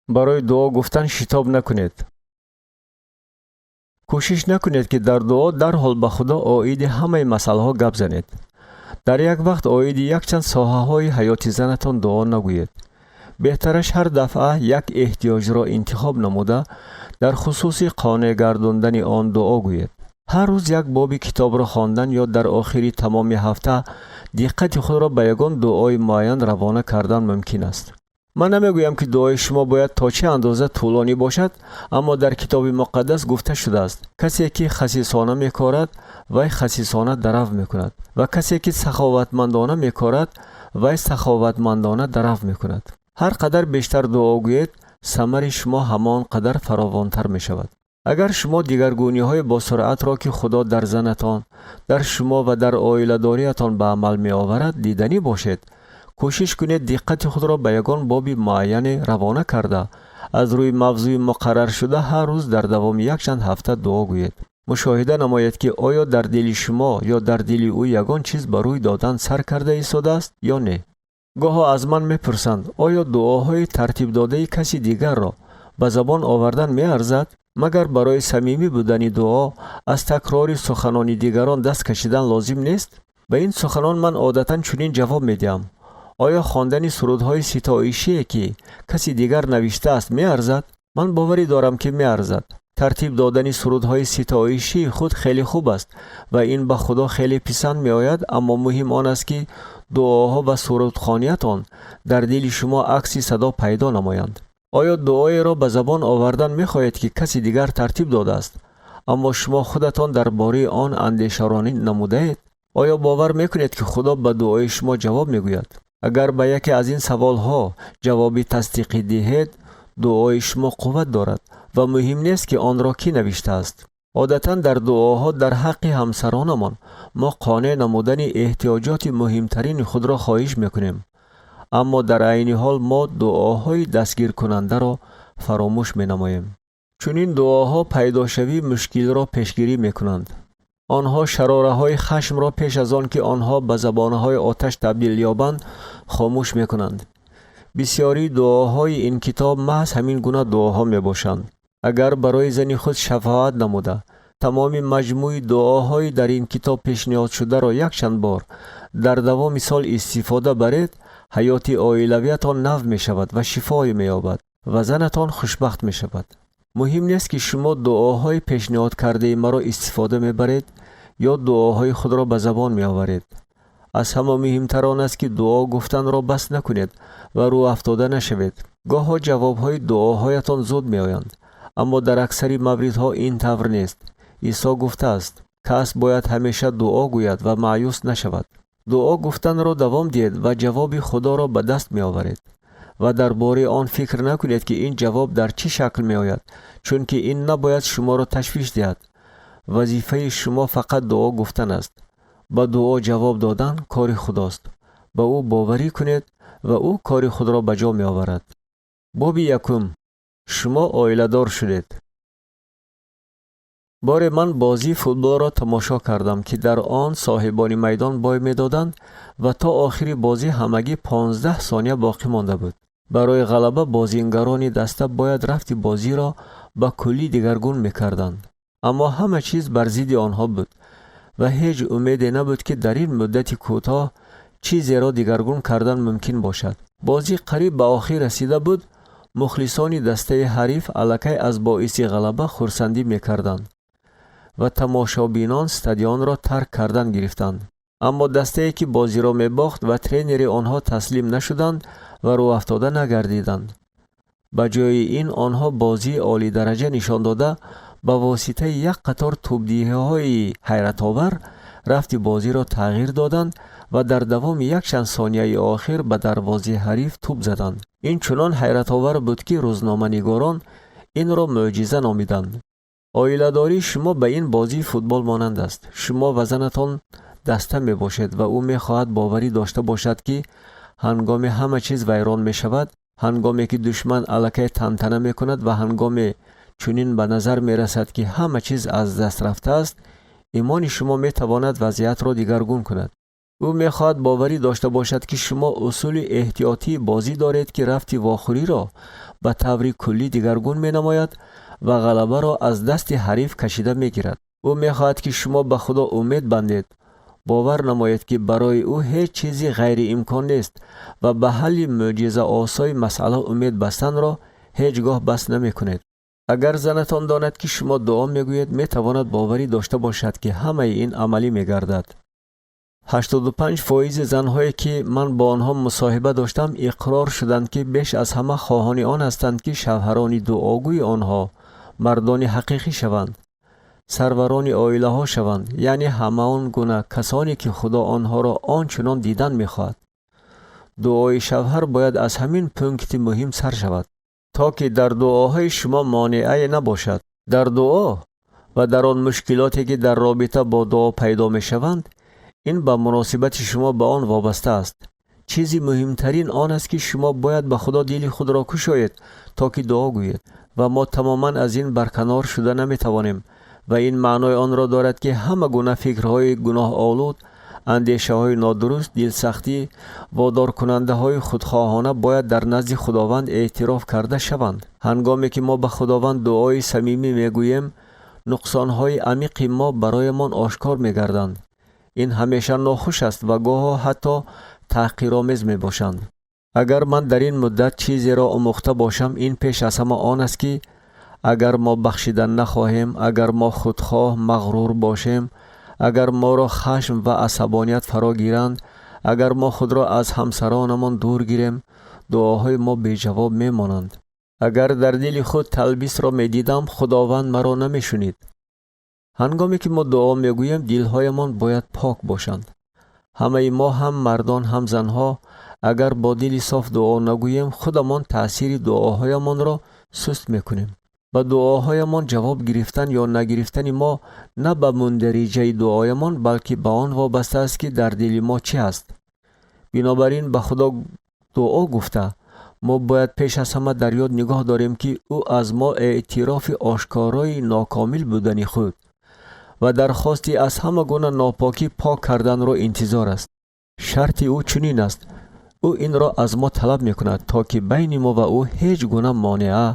Барои дуо гуфтан шитоб накунед. Кӯшиш накунед, ки дар дуо дарҳол ба Худо оиди ҳамаи масъалаҳо гап занед. Дар як вақт оиди якчанд соҳаҳои ҳаёти занатон дуо нагӯед. Беҳтараш ҳар дафъа як эҳтиёҷро интихоб намуда, дар хусуси қонеъ гардондани он дуо гӯед. Ҳар рӯз як боби китобро хондан ё дар охири тамоми ҳафта диққати худро ба ягон дуои муайян равона кардан мумкин аст. Ман намегӯям, ки дуои шумо бояд то чӣ андоза тӯлонӣ бошад, аммо дар Китоби Муқаддас гуфта шудааст: «Касе ки хасисона мекорад, вай хасисона дарав мекунад, ва касе ки саховатмандона мекорад, вай саховатмандона дарав мекунад». Ҳар қадар бештар дуо гӯед, самари шумо ҳамон қадар фаровонтар мешавад. Агар шумо дигаргуниҳои босуръатро, ки Худо дар занатон, дар шумо ва дар оиладориятон ба амал меоварад, диданӣ бошед, кӯшиш кунед диққати худро ба ягон боби муайяне равона карда, аз рӯи мавзӯи муқарраршуда ҳар рӯз дар давоми якчанд ҳафта дуо гӯед. Мушоҳида намоед, ки оё дар дили шумо ё дар дили ӯ ягон чиз ба рӯй додан сар карда истодааст ё не. Гоҳо аз ман мепурсанд: оё дуоҳои тартибдодаи каси дигарро ба забон овардан меарзад? Магар барои самимӣ будани дуо аз такрори суханони дигарон даст кашидан лозим нест? Ба ин суханон ман одатан чунин ҷавоб медиҳам: оё хондани сурудҳои ситоишие, ки каси дигар навиштааст, меарзад? Ман боварӣ дорам, ки меарзад. Тартиб додани сурудҳои ситоишии худ хеле хуб аст ва ин ба Худо хеле писанд меояд, аммо муҳим он аст, ки дуоҳо ва сурудхониятон дар дили шумо акси садо пайдо намоянд. Оё дуоеро ба забон овардан мехоҳед, ки каси дигар тартиб додааст, аммо шумо худатон дар бораи он андешаронӣ намудаед? Оё бовар мекунед, ки Худо ба дуои шумо ҷавоб мегӯяд? Агар ба яке аз ин саволҳо ҷавоби тасдиқӣ диҳед, дуои шумо қувват дорад ва муҳим нест, ки онро кӣ навиштааст. Одатан дар дуоҳо дар ҳаққи ҳамсаронамон мо қонеъ намудани эҳтиёҷоти муҳимтарини худро хоҳиш мекунем, аммо дар айни ҳол мо дуоҳои дастгиркунандаро фаромӯш менамоем. Чунин дуоҳо пайдошавии мушкилро пешгирӣ мекунанд. Онҳо шарораҳои хашмро пеш аз он ки онҳо ба забонаҳои оташ табдил ёбанд, хомӯш мекунанд. Бисёрии дуоҳои ин китоб маҳз ҳамин гуна дуоҳо мебошанд. Агар барои зани худ шафоат намуда, тамоми маҷмӯи дуоҳои дар ин китоб пешниҳодшударо якчанд бор дар давоми сол истифода баред, ҳаёти оилавиятон нав мешавад ва шифое меёбад ва занатон хушбахт мешавад. Муҳим нест, ки шумо дуоҳои пешниҳод кардаи маро истифода мебаред ё дуоҳои худро ба забон меоваред. Аз ҳама муҳимтар он аст, ки дуо гуфтанро бас накунед ва рӯҳафтода нашавед. Гоҳо ҷавобҳои дуоҳоятон зуд меоянд, аммо дар аксари мавридҳо ин тавр нест. Исо гуфтааст: «Кас бояд ҳамеша дуо гӯяд ва маъюс нашавад». Дуо гуфтанро давом диҳед ва ҷавоби Худоро ба даст меоваред ва дар бораи он фикр накунед, ки ин ҷавоб дар чӣ шакл меояд, чунки ин набояд шуморо ташвиш диҳад. Вазифаи шумо фақат дуо гуфтан аст. Ба дуо ҷавоб додан кори Худост. Ба ӯ боварӣ кунед ва ӯ кори худро ба ҷо меоварад. Боби якум. Шумо оиладор шудед. Боре ман бозии футболро тамошо кардам, ки дар он соҳибони майдон бой медоданд ва то охири бозӣ ҳамагӣ 15 сония боқӣ монда буд. Барои ғалаба бозингарони даста бояд рафти бозиро ба куллӣ дигаргун мекарданд, аммо ҳама чиз бар зидди онҳо буд ва ҳеҷ умеде набуд, ки дар ин муддати кӯтоҳ чизеро дигаргун кардан мумкин бошад. Бозӣ қариб ба охир расида буд. Мухлисони дастаи ҳариф аллакай аз боиси ғалаба хурсандӣ мекарданд ва тамошобинон стадионро тарк кардан гирифтанд, аммо дастае, ки бозиро мебохт, ва тренери онҳо таслим нашуданд ва рӯҳафтода нагардиданд. Ба ҷои ин онҳо бозии олидараҷа нишон дода, ба воситаи як қатор тӯбдиҳиҳои ҳайратовар рафти бозиро тағйир доданд ва дар давоми якчанд сонияи охир ба дарвозаи ҳариф тӯб заданд. Ин чунон ҳайратовар буд, ки рӯзноманигорон инро мӯъҷиза номиданд. Оиладории шумо ба ин бозии футбол монанд аст. Шумо ва занатон даста мебошед ва ӯ мехоҳад боварӣ дошта бошад, ки ҳангоме ҳама чиз вайрон мешавад, ҳангоме ки душман аллакай тантана мекунад ва ҳангоме чунин ба назар мерасад, ки ҳама чиз аз даст рафтааст, имони шумо метавонад вазъиятро дигаргун кунад. Ӯ мехоҳад боварӣ дошта бошад, ки шумо усули эҳтиётии бозӣ доред, ки рафти вохӯриро ба таври куллӣ дигаргун менамояд ва ғалабаро аз дасти ҳариф кашида мегирад. Ӯ мехоҳад, ки шумо ба Худо умед бандед, бовар намоед, ки барои ӯ ҳеҷ чизи ғайриимкон нест ва ба ҳалли мӯъҷизаосои масъала умед бастанро ҳеҷ гоҳ бас намекунед. Агар занатон донад, ки шумо дуо мегӯед, метавонад боварӣ дошта бошад, ки ҳамаи ин амалӣ мегардад. 85% занҳое, ки ман бо онҳо мусоҳиба доштам, иқрор шуданд, ки беш аз ҳама хоҳони он ҳастанд, ки шавҳарони дуогӯи онҳо мардони ҳақиқӣ шаванд, сарварони оилаҳо шаванд, яъне ҳамаон гуна касоне, ки Худо онҳоро он чунон дидан мехоҳад. Дуои шавҳар бояд аз ҳамин пункти муҳим сар шавад, то ки дар дуоҳои шумо монеае набошад. Дар дуо ва дар он мушкилоте, ки дар робита бо дуо пайдо мешаванд, ин ба муносибати шумо ба он вобаста аст. Чизи муҳимтарин он аст, ки шумо бояд ба Худо дили худро кушоед, то ки дуо гӯед. Ва мо тамоман аз ин барканор шуда наметавонем, ва ин маънои онро дорад, ки ҳама гуна фикрҳои гуноҳолуд, андешаҳои нодуруст, дилсахтӣ, водоркунандаҳои худхоҳона бояд дар назди Худованд эътироф карда шаванд. Ҳангоме ки мо ба Худованд дуои самимӣ мегӯем, нуқсонҳои амиқи мо бароямон ошкор мегарданд. Ин ҳамеша нохуш аст ва гоҳо ҳатто таҳқиромез мебошанд. Агар ман дар ин муддат чизеро омӯхта бошам, ин пеш аз ҳама он аст, ки агар мо бахшидан нахоҳем, агар мо худхоҳ, мағрур бошем, агар моро хашм ва асабоният фаро гиранд, агар мо худро аз ҳамсаронамон дур гирем, дуоҳои мо беҷавоб мемонанд. Агар дар дили худ талбисро медидам, Худованд маро намешунид. Ҳангоме ки мо дуо мегӯем, дилҳоямон бояд пок бошанд. Ҳамаи мо, ҳам мардон, ҳам занҳо, агар бо дили соф дуо нагӯем, худамон таъсири дуоҳоямонро суст мекунем. Ба дуоҳоямон ҷавоб гирифтан ё нагирифтани мо на ба мундариҷаи дуоямон, балки ба он вобаста аст, ки дар дили мо чӣ ҳаст. Бинобар ин ба Худо дуо гуфта, мо бояд пеш аз ҳама дар ёд нигоҳ дорем, ки ӯ аз мо эътирофи ошкорои нокомил будани худ ва дархости аз ҳама гуна нопокӣ пок карданро интизор аст. Шарти ӯ чунин аст: ӯ инро аз мо талаб мекунад, то ки байни мо ва ӯ ҳеҷ гуна монеа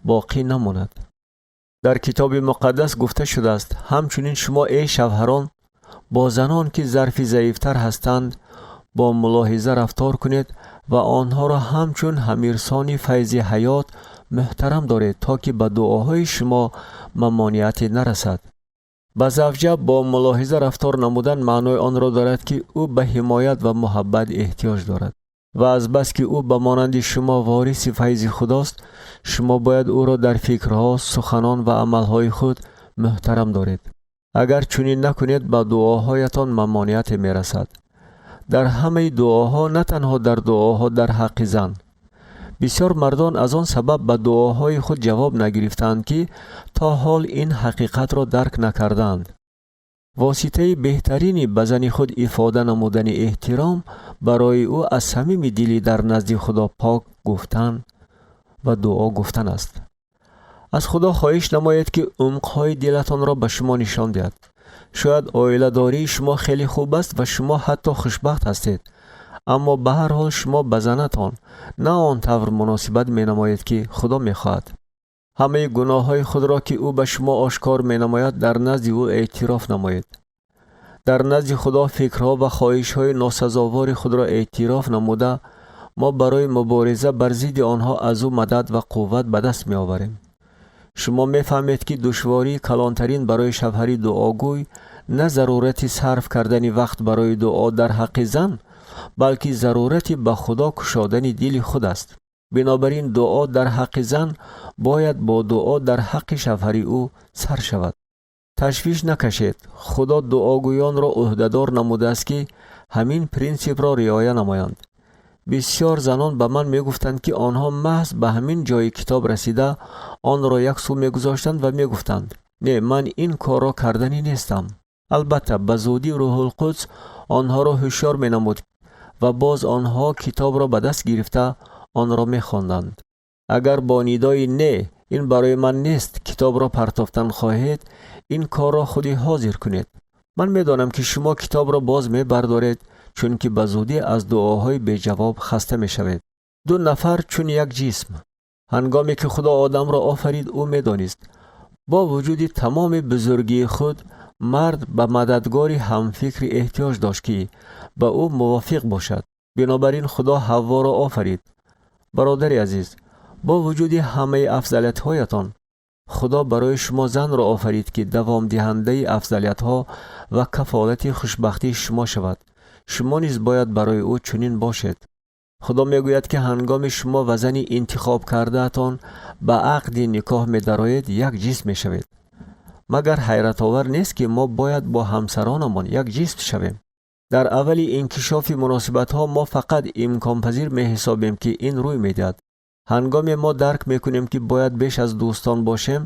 боқӣ намонад. Дар Китоби Муқаддас гуфта шудааст: «Ҳамчунин шумо, эй шавҳарон, бо занон, ки зарфи заифтар ҳастанд, бо мулоҳиза рафтор кунед ва онҳоро ҳамчун ҳамирсони файзи ҳаёт муҳтарам доред, то ки ба дуоҳои шумо мамониате нарасад». Ба завҷа бо мулоҳиза рафтор намудан маънои онро дорад, ки ӯ ба ҳимоят ва муҳаббат эҳтиёҷ дорад, ва азбаски ӯ ба монанди шумо вориси файзи Худост, шумо бояд ӯро дар фикрҳо, суханон ва амалҳои худ муҳтарам доред. Агар чунин накунед, ба дуоҳоятон мамониате мерасад. Дар ҳамаи дуоҳо, на танҳо дар дуоҳо дар ҳаққи зан. Бисёр мардон аз он сабаб ба дуоҳои худ ҷавоб нагирифтаанд, ки то ҳол ин ҳақиқатро дарк накардаанд. Воситаи беҳтарини ба зани худ ифода намудани эҳтиром барои ӯ аз самими дили дар назди Худо пок гуфтан ва дуо гуфтан аст. Аз Худо хоҳиш намоед, ки умқҳои дилатонро ба шумо нишон диҳад. Шояд оиладории шумо хеле хуб аст ва шумо ҳатто хушбахт ҳастед, аммо ба ҳар ҳол шумо ба занатон на он тавр муносибат менамоед, ки Худо мехоҳад. Ҳамаи гуноҳҳои худро, ки ӯ ба шумо ошкор менамояд, дар назди ӯ эътироф намоед. Дар назди Худо фикрҳо ва хоҳишҳои носазовори худро эътироф намуда, мо барои мубориза бар зидди онҳо аз ӯ мадад ва қувват ба даст меоварем. Шумо мефаҳмед, ки душвории калонтарин барои шавҳари дуогӯй на зарурати сарф кардани вақт барои дуо дар ҳаққи зан, балки зарурати ба Худо кушодани дили худ аст. Бинобар ин дуо дар ҳаққи зан бояд бо дуо дар ҳаққи шавҳари ӯ сар шавад. Ташвиш накашед, Худо дуогӯёнро ӯҳдадор намудааст, ки ҳамин принсипро риоя намоянд. Бисёр занон ба ман мегуфтанд, ки онҳо маҳз ба ҳамин ҷои китоб расида, онро як сӯ мегузоштанд ва мегуфтанд: «Не, ман ин корро карданӣ нестам». Албатта, ба зудӣ Рӯҳулқудс онҳоро ҳушёр менамуд ва боз онҳо китобро ба даст гирифта, онро мехонданд. Агар бо нидои «Не, ин барои ман нест» китобро партофтан хоҳед, ин корро худи ҳозир кунед. Ман медонам, ки шумо китобро боз мебардоред. Чунки ба зудӣ аз дуоҳои беҷавоб хаста мешавед. Ду нафар чун як ҷисм. Ҳангоме ки Худо одамро офарид, ӯ медонист, бо вуҷуди тамоми бузургии худ мард ба мададгори ҳамфикрӣ эҳтиёҷ дошт, ки ба ӯ мувофиқ бошад. Бинобар ин Худо Ҳавворо офарид. Бародари азиз, бо вуҷуди ҳамаи афзалиятҳоятон, Худо барои шумо занро офарид, ки давомдиҳандаи афзалиятҳо ва кафолати хушбахтии шумо шавад. Шумо низ бояд барои ӯ чунин бошед. Худо мегӯяд, ки ҳангоми шумо ва зани интихоб кардаатон ба ақди никоҳ медароед, як ҷисм мешавед. Магар ҳайратовар нест, ки мо бояд бо ҳамсаронамон як ҷисм шавем? Дар аввали инкишофи муносибатҳо мо фақат имконпазир меҳисобем, ки ин рӯй медиҳад. Ҳангоме мо дарк мекунем, ки бояд беш аз дӯстон бошем,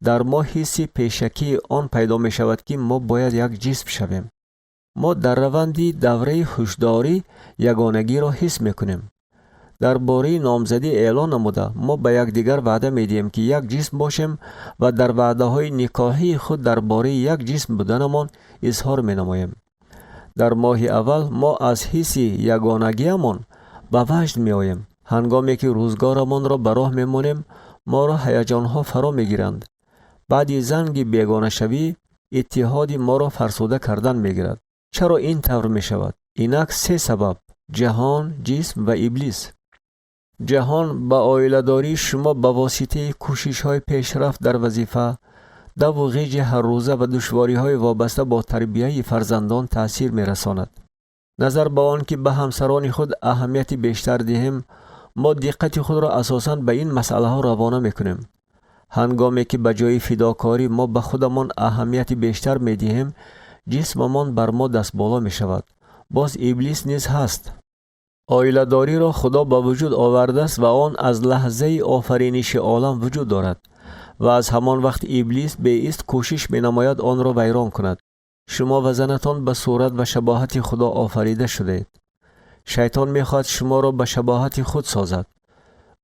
дар мо ҳисси пешакии он пайдо мешавад, ки мо бояд як ҷисм шавем. Мо дар раванди давраи ҳушдорӣ ягонагиро ҳис мекунем. Дар бораи номзадӣ эълон намуда, мо ба якдигар ваъда медиҳем, ки як ҷисм бошем, ва дар ваъдаҳои никоҳии худ дар бораи як ҷисм буданамон изҳор менамоем. Дар моҳи аввал мо аз ҳисси ягонагиамон ба ваҷд меоем. Ҳангоме ки рӯзгорамонро ба роҳ мемонем, моро ҳаяҷонҳо фаро мегиранд. Баъди занги бегонашавӣ иттиҳоди моро фарсуда кардан мегирад. Чаро ин тавр мешавад? Инак се сабаб: ҷаҳон, ҷисм ва иблис. Ҷаҳон ба оиладории шумо ба воситаи кӯшишҳои пешрафт дар вазифа, даву ғиҷи ҳаррӯза ва душвориҳои вобаста бо тарбияи фарзандон таъсир мерасонад. Назар ба он ки ба ҳамсарони худ аҳамияти бештар диҳем, мо диққати худро асосан ба ин масъалаҳо равона мекунем. Ҳангоме ки ба ҷои фидокорӣ мо ба худамон аҳамияти бештар медиҳем, ҷисмамон бар мо дастболо мешавад. Боз иблис низ ҳаст. Оиладориро Худо ба вуҷуд овардааст ва он аз лаҳзаи офариниши олам вуҷуд дорад, ва аз ҳамон вақт иблис беист кӯшиш менамояд онро вайрон кунад. Шумо ва занатон ба сурат ва шабоҳати Худо офарида шудаед. Шайтон мехоҳад шуморо ба шабоҳати худ созад.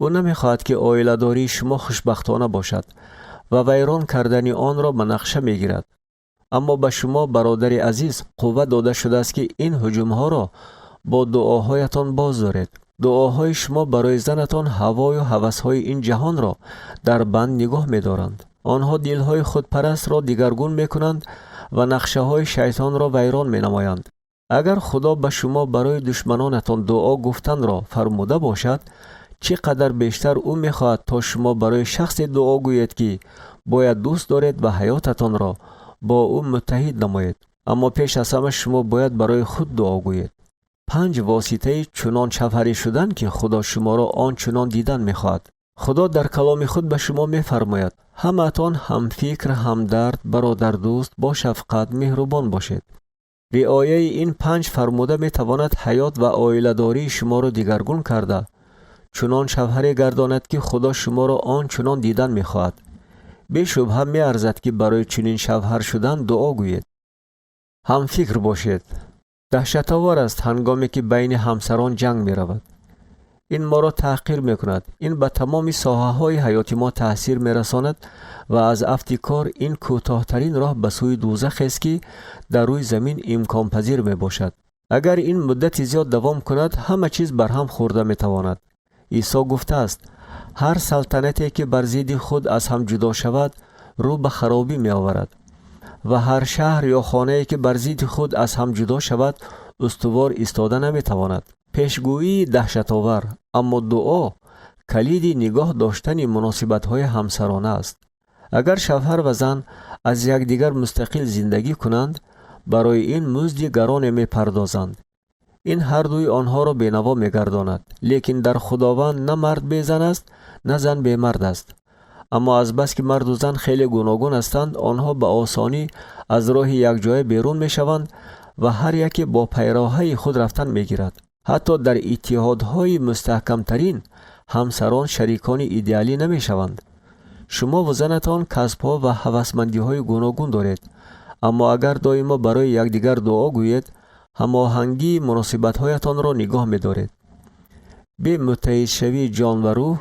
Ӯ намехоҳад, ки оиладории шумо хушбахтона бошад, ва вайрон кардани онро ба нақша мегирад. Аммо ба шумо, бародари азиз, қувва дода шудааст, ки ин ҳуҷумҳоро бо дуоҳоятон боз доред. Дуоҳои шумо барои занатон ҳавою ҳавасҳои ин ҷаҳонро дар банд нигоҳ медоранд. Онҳо дилҳои худпарастро дигаргун мекунанд ва нақшаҳои шайтонро вайрон менамоянд. Агар Худо ба шумо барои душманонатон дуо гуфтанро фармуда бошад, чӣ қадар бештар ӯ мехоҳад, то шумо барои шахсе дуо гӯед, ки бояд дӯст доред ва ҳаётатонро бо ӯ муттаҳид намоед. Аммо пеш аз ҳама шумо бояд барои худ дуо гӯед. Панҷ воситаи чунон шавҳарӣ шудан, ки Худо шуморо он чунон дидан мехоҳад. Худо дар каломи худ ба шумо мефармояд: ҳамаатон ҳамфикр, ҳамдард, бародардӯст, бо шафқат, меҳрубон бошед. Риояи ин панҷ фармуда метавонад ҳаёт ва оиладории шуморо дигаргун карда, чунон шавҳаре гардонад, ки Худо шуморо он чунон дидан мехоҳад. Бешубҳа, меарзад, ки барои чунин шавҳар шудан дуо гӯед. Ҳамфикр бошед. Даҳшатовар аст, ҳангоме ки байни ҳамсарон ҷанг меравад. Ин моро таҳқир мекунад. Ин ба тамоми соҳаҳои ҳаёти мо таъсир мерасонад ва аз афти кор ин кӯтоҳтарин роҳ ба сӯи дӯзахест, ки дар рӯи замин имконпазир мебошад. Агар ин муддати зиёд давом кунад, ҳама чиз барҳам хӯрда метавонад. Исо гуфтааст: ҳар салтанате, ки бар зидди худ аз ҳам ҷудо шавад, рӯ ба харобӣ меоварад, ва ҳар шаҳр ё хонае, ки бар зидди худ аз ҳам ҷудо шавад, устувор истода наметавонад. Пешгӯии даҳшатовар, аммо дуо калиди нигоҳ доштани муносибатҳои ҳамсарона аст. Агар шавҳар ва зан аз якдигар мустақил зиндагӣ кунанд, барои ин музди гароне мепардозанд. Ин ҳардуи онҳоро бенаво мегардонад. Лекин дар Худованд на мард безан аст, на зан бемард аст. Аммо азбаски марду зан хеле гуногун ҳастанд, онҳо ба осонӣ аз роҳи якҷоя берун мешаванд ва ҳар яке бо пайроҳаи худ рафтан мегирад. Ҳатто дар иттиҳодҳои мустаҳкамтарин ҳамсарон шарикони идеалӣ намешаванд. Шумо ва занатон касбҳо ва ҳавасмандиҳои гуногун доред, аммо агар доимо барои якдигар дуо гӯед, ҳамоҳангии муносибатҳоятонро нигоҳ медоред. Бе муттаҳидшавии ҷон ва рӯҳ,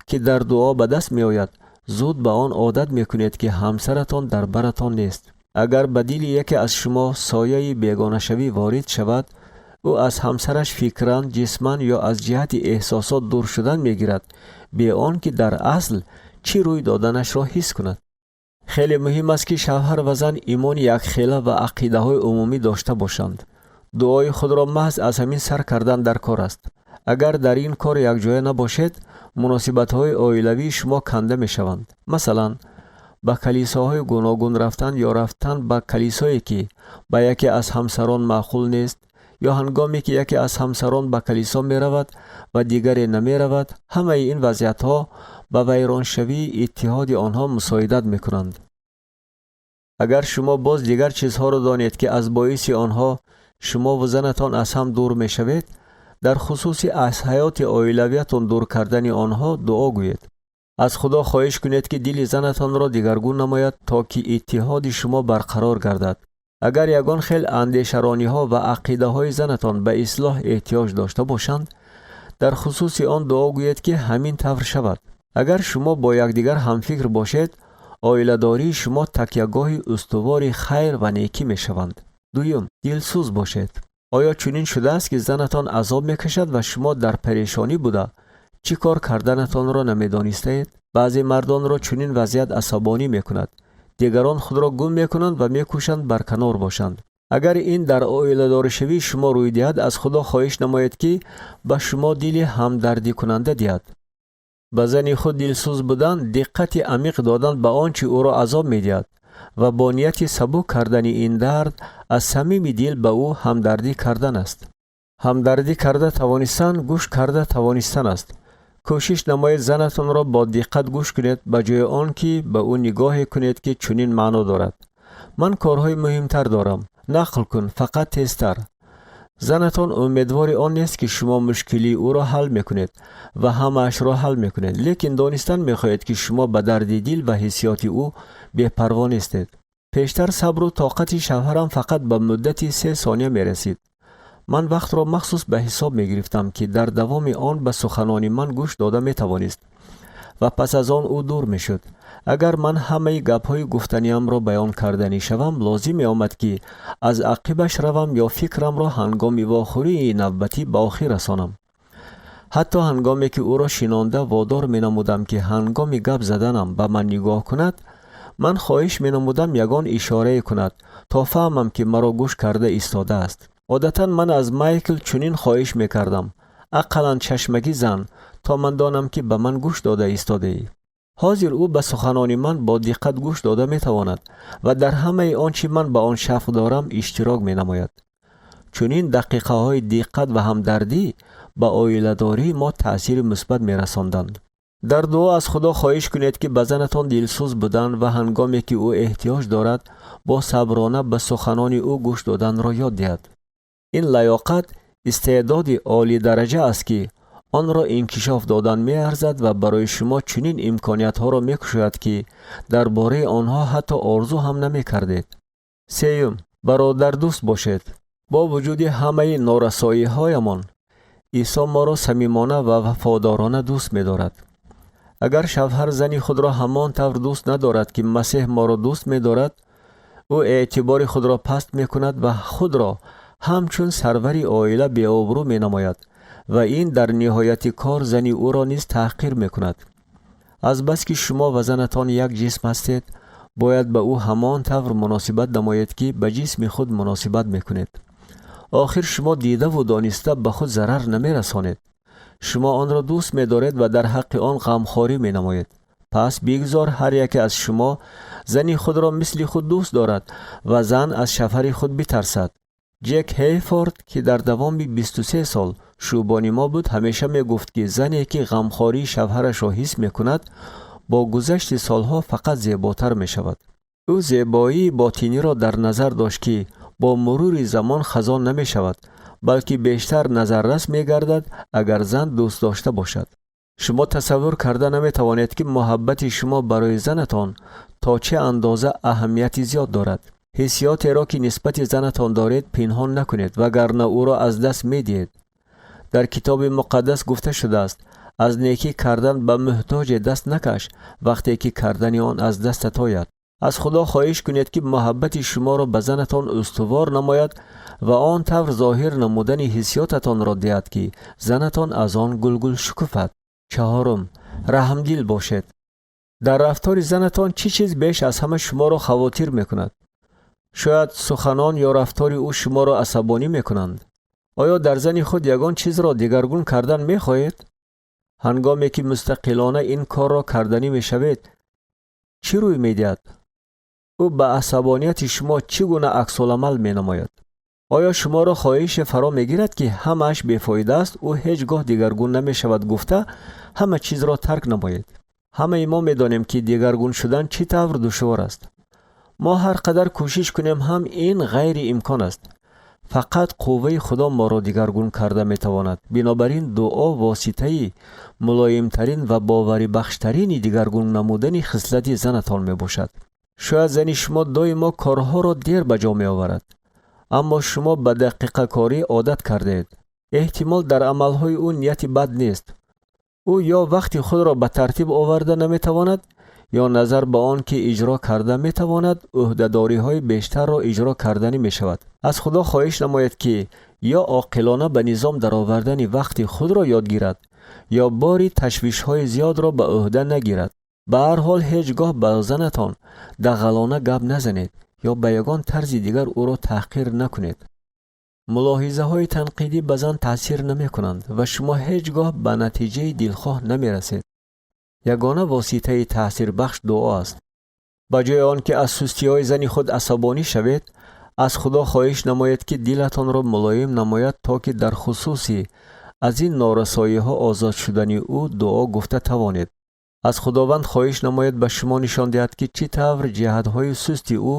ки дар дуо ба даст меояд, зуд ба он одат мекунед, ки ҳамсаратон дар баратон нест. Агар ба дили яке аз шумо сояи бегонашавӣ ворид шавад, Ӯ аз ҳамсараш фикран, ҷисман ё аз ҷиҳати эҳсосот дур шудан мегирад, бе он ки дар асл чӣ рӯй доданашро ҳис кунад. Хеле муҳим аст, ки шавҳар ва зан имони якхела ва ақидаҳои умумӣ дошта бошанд. Дуои худро маҳз аз ҳамин сар кардан дар кор аст. Агар дар ин кор якҷоя набошед, муносибатҳои оилавии шумо канда мешаванд. Масалан, ба калисоҳои гуногун рафтан ё рафтан ба калисое, ки ба яке аз ҳамсарон маъқул нест, ё ҳангоме ки яке аз ҳамсарон ба калисо меравад ва дигаре намеравад, ҳамаи ин вазъиятҳо ба вайроншавии иттиҳоди онҳо мусоидат мекунанд. Агар шумо боз дигар чизҳоро донед, ки аз боиси онҳо шумову занатон аз ҳам дур мешавед, дар хусуси аз ҳаёти оилавиятон дур кардани онҳо дуо гӯед. Аз Худо хоҳиш кунед, ки дили занатонро дигаргун намояд, то ки иттиҳоди шумо барқарор гардад. Агар ягон хел андешарониҳо ва ақидаҳои занатон ба ислоҳ эҳтиёҷ дошта бошанд, дар хусуси он дуо гӯед, ки ҳамин тавр шавад. Агар шумо бо якдигар ҳамфикр бошед, оиладории шумо такягоҳи устувори хайр ва некӣ мешаванд. Дуюм, дилсӯз бошед. Оё чунин шудааст, ки занатон азоб мекашад ва шумо дар парешонӣ буда, чӣ кор карданатонро намедонистаед? Баъзе мардонро чунин вазъият асабонӣ мекунад. Дигарон худро гум мекунанд ва мекӯшанд барканор бошанд. Агар ин дар оиладоришавии шумо рӯй диҳад, аз Худо хоҳиш намоед, ки ба шумо дили ҳамдардикунанда диҳад. Ба зани худ дилсӯз будан диққати амиқ додан ба он чӣ ӯро азоб медиҳад ва бо нияти сабук кардани ин дард аз самими дил ба ӯ ҳамдардӣ кардан аст. Ҳамдардӣ карда тавонистан гӯш карда тавонистан аст. Кӯшиш намоед занатонро бо диққат гӯш кунед, ба ҷои он ки ба ӯ нигоҳе кунед, ки чунин маъно дорад: «Ман корҳои муҳимтар дорам, нақл кун, фақат тезтар». Занатон умедвори он нест, ки шумо мушкилии ӯро ҳал мекунед ва ҳамаашро ҳал мекунед, лекин донистан мехоҳед, ки шумо ба дарди дил ва ҳиссиёти ӯ бепарво нестед. Пештар сабру тоқати шавҳарам фақат ба муддати 3 сония мерасид. Ман вақтро махсус ба ҳисоб мегирифтам, ки дар давоми он ба суханони ман гӯш дода метавонист, ва пас аз он ӯ дур мешуд. Агар ман ҳамаи гапҳои гуфтаниамро баён карданӣ шавам, лозим меомад, ки аз ақибаш равам ё фикрамро ҳангоми вохӯрии навбатӣ ба охир расонам. Ҳатто ҳангоме ки ӯро шинонда водор менамудам, ки ҳангоми гап заданам ба ман нигоҳ кунад, ман хоҳиш менамудам ягон ишорае кунад, то фаҳмам, ки маро гӯш карда истодааст. Одатан ман аз Майкл чунин хоҳиш мекардам: «Ақаллан чашмакӣ зан, то ман донам, ки ба ман гӯш дода истодаӣ». Ҳозир ӯ ба суханони ман бо диққат гӯш дода метавонад ва дар ҳамаи он чӣ ман ба он шавқ дорам иштирок менамояд. Чунин дақиқаҳои диққат ва ҳамдардӣ ба оиладории мо таъсири мусбат мерасонданд. Дар дуо аз Худо хоҳиш кунед, ки ба занатон дилсӯз будан ва ҳангоме ки ӯ эҳтиёҷ дорад, бо саброна ба суханони ӯ гӯш доданро ёд диҳад. Ин лаёқат истеъдоди олидараҷа аст, ки онро инкишоф додан меарзад ва барои шумо чунин имкониятҳоро мекушояд, ки дар бораи онҳо ҳатто орзу ҳам намекардед. Сеюм, бародардӯст бошед. Бо вуҷуди ҳамаи норасоиҳоямон, Исо моро самимона ва вафодорона дӯст медорад. Агар шавҳар зани худро ҳамон тавр дӯст надорад, ки Масеҳ моро дӯст медорад, ӯ эътибори худро паст мекунад ва худро ҳамчун сарвари оила беобрӯ менамояд, ва ин дар ниҳояти кор зани ӯро низ таҳқир мекунад. Азбаски шумо ва занатон як ҷисм ҳастед, бояд ба ӯ ҳамон тавр муносибат намоед, ки ба ҷисми худ муносибат мекунед. Охир шумо дидаву дониста ба худ зарар намерасонед. Шумо онро дӯст медоред ва дар ҳаққи он ғамхорӣ менамоед. Пас бигзор ҳар яке аз шумо зани худро мисли худ дӯст дорад ва зан аз шавҳари худ битарсад. Ҷек Ҳейфорд, ки дар давоми 23 сол шӯбони мо буд, ҳамеша мегуфт, ки зане, ки ғамхории шавҳарашро ҳис мекунад, бо гузашти солҳо фақат зеботар мешавад. Ӯ зебоии ботиниро дар назар дошт, ки бо мурури замон хазон намешавад, балки бештар назаррас мегардад, агар зан дӯст дошта бошад. Шумо тасаввур карда наметавонед, ки муҳаббати шумо барои занатон то чӣ андоза аҳамияти зиёд дорад. Ҳиссиётеро, ки нисбати занатон доред, пинҳон накунед, вагарна ӯро аз даст медиҳед. Дар Китоби Муқаддас гуфта шудааст: «Аз некӣ кардан ба муҳтоҷе даст накаш, вақте ки кардани он аз дастат ояд». Аз Худо хоҳиш кунед, ки муҳаббати шуморо ба занатон устувор намояд ва он тавр зоҳир намудани ҳиссиётатонро диҳад, ки занатон аз он гулгул шукуфад. Чаҳорум, раҳмдил бошед. Дар рафтори занатон чӣ чиз беш аз ҳама шуморо хавотир мекунад? Шояд суханон ё рафтори ӯ шуморо асабонӣ мекунанд. Оё дар зани худ ягон чизро дигаргун кардан мехоҳед? Ҳангоме ки мустақилона ин корро карданӣ мешавед, чӣ рӯй медиҳад? Ӯ ба асабонияти шумо чӣ гуна аксуламал менамояд? Оё шуморо хоҳише фаро мегирад, ки ҳамааш бефоида аст, ӯ ҳеҷ гоҳ дигаргун намешавад гуфта, ҳама чизро тарк намоед? Ҳамаи мо медонем, ки дигаргун шудан чӣ тавр душвор аст. Мо ҳар қадар кӯшиш кунем ҳам, ин ғайриимкон аст. Фақат қувваи Худо моро дигаргун карда метавонад. Бинобар ин дуо воситаи мулоимтарин ва боварибахштарини дигаргун намудани хислати занатон мебошад. Шояд зани шумо доимо корҳоро дер ба ҷо меоварад, аммо шумо ба дақиқакорӣ одат кардаед. Эҳтимол, дар амалҳои ӯ нияти бад нест. Ӯ ё вақти худро ба тартиб оварда наметавонад, ё назар ба он ки иҷро карда метавонад, ӯҳдадориҳои бештарро иҷро карданӣ мешавад. Аз Худо хоҳиш намоед, ки ё оқилона ба низом даровардани вақти худро ёд гирад, ё бори ташвишҳои зиёдро ба ӯҳда нагирад. Ба ҳар ҳол, ҳеҷ гоҳ ба занатон дағалона гап назанед ё ба ягон тарзи дигар ӯро таҳқир накунед. Мулоҳизаҳои танқидӣ ба зан таъсир намекунанд ва шумо ҳеҷ гоҳ ба натиҷаи дилхоҳ намерасед. Ягона воситаи таъсирбахш дуо аст. Ба ҷои он ки аз сустиҳои зани худ асабонӣ шавед, аз Худо хоҳиш намоед, ки дилатонро мулоим намояд, то ки дар хусуси аз ин норасоиҳо озод шудани ӯ дуо гуфта тавонед. Аз Худованд хоҳиш намоед, ба шумо нишон диҳад, ки чӣ тавр ҷиҳатҳои сусти ӯ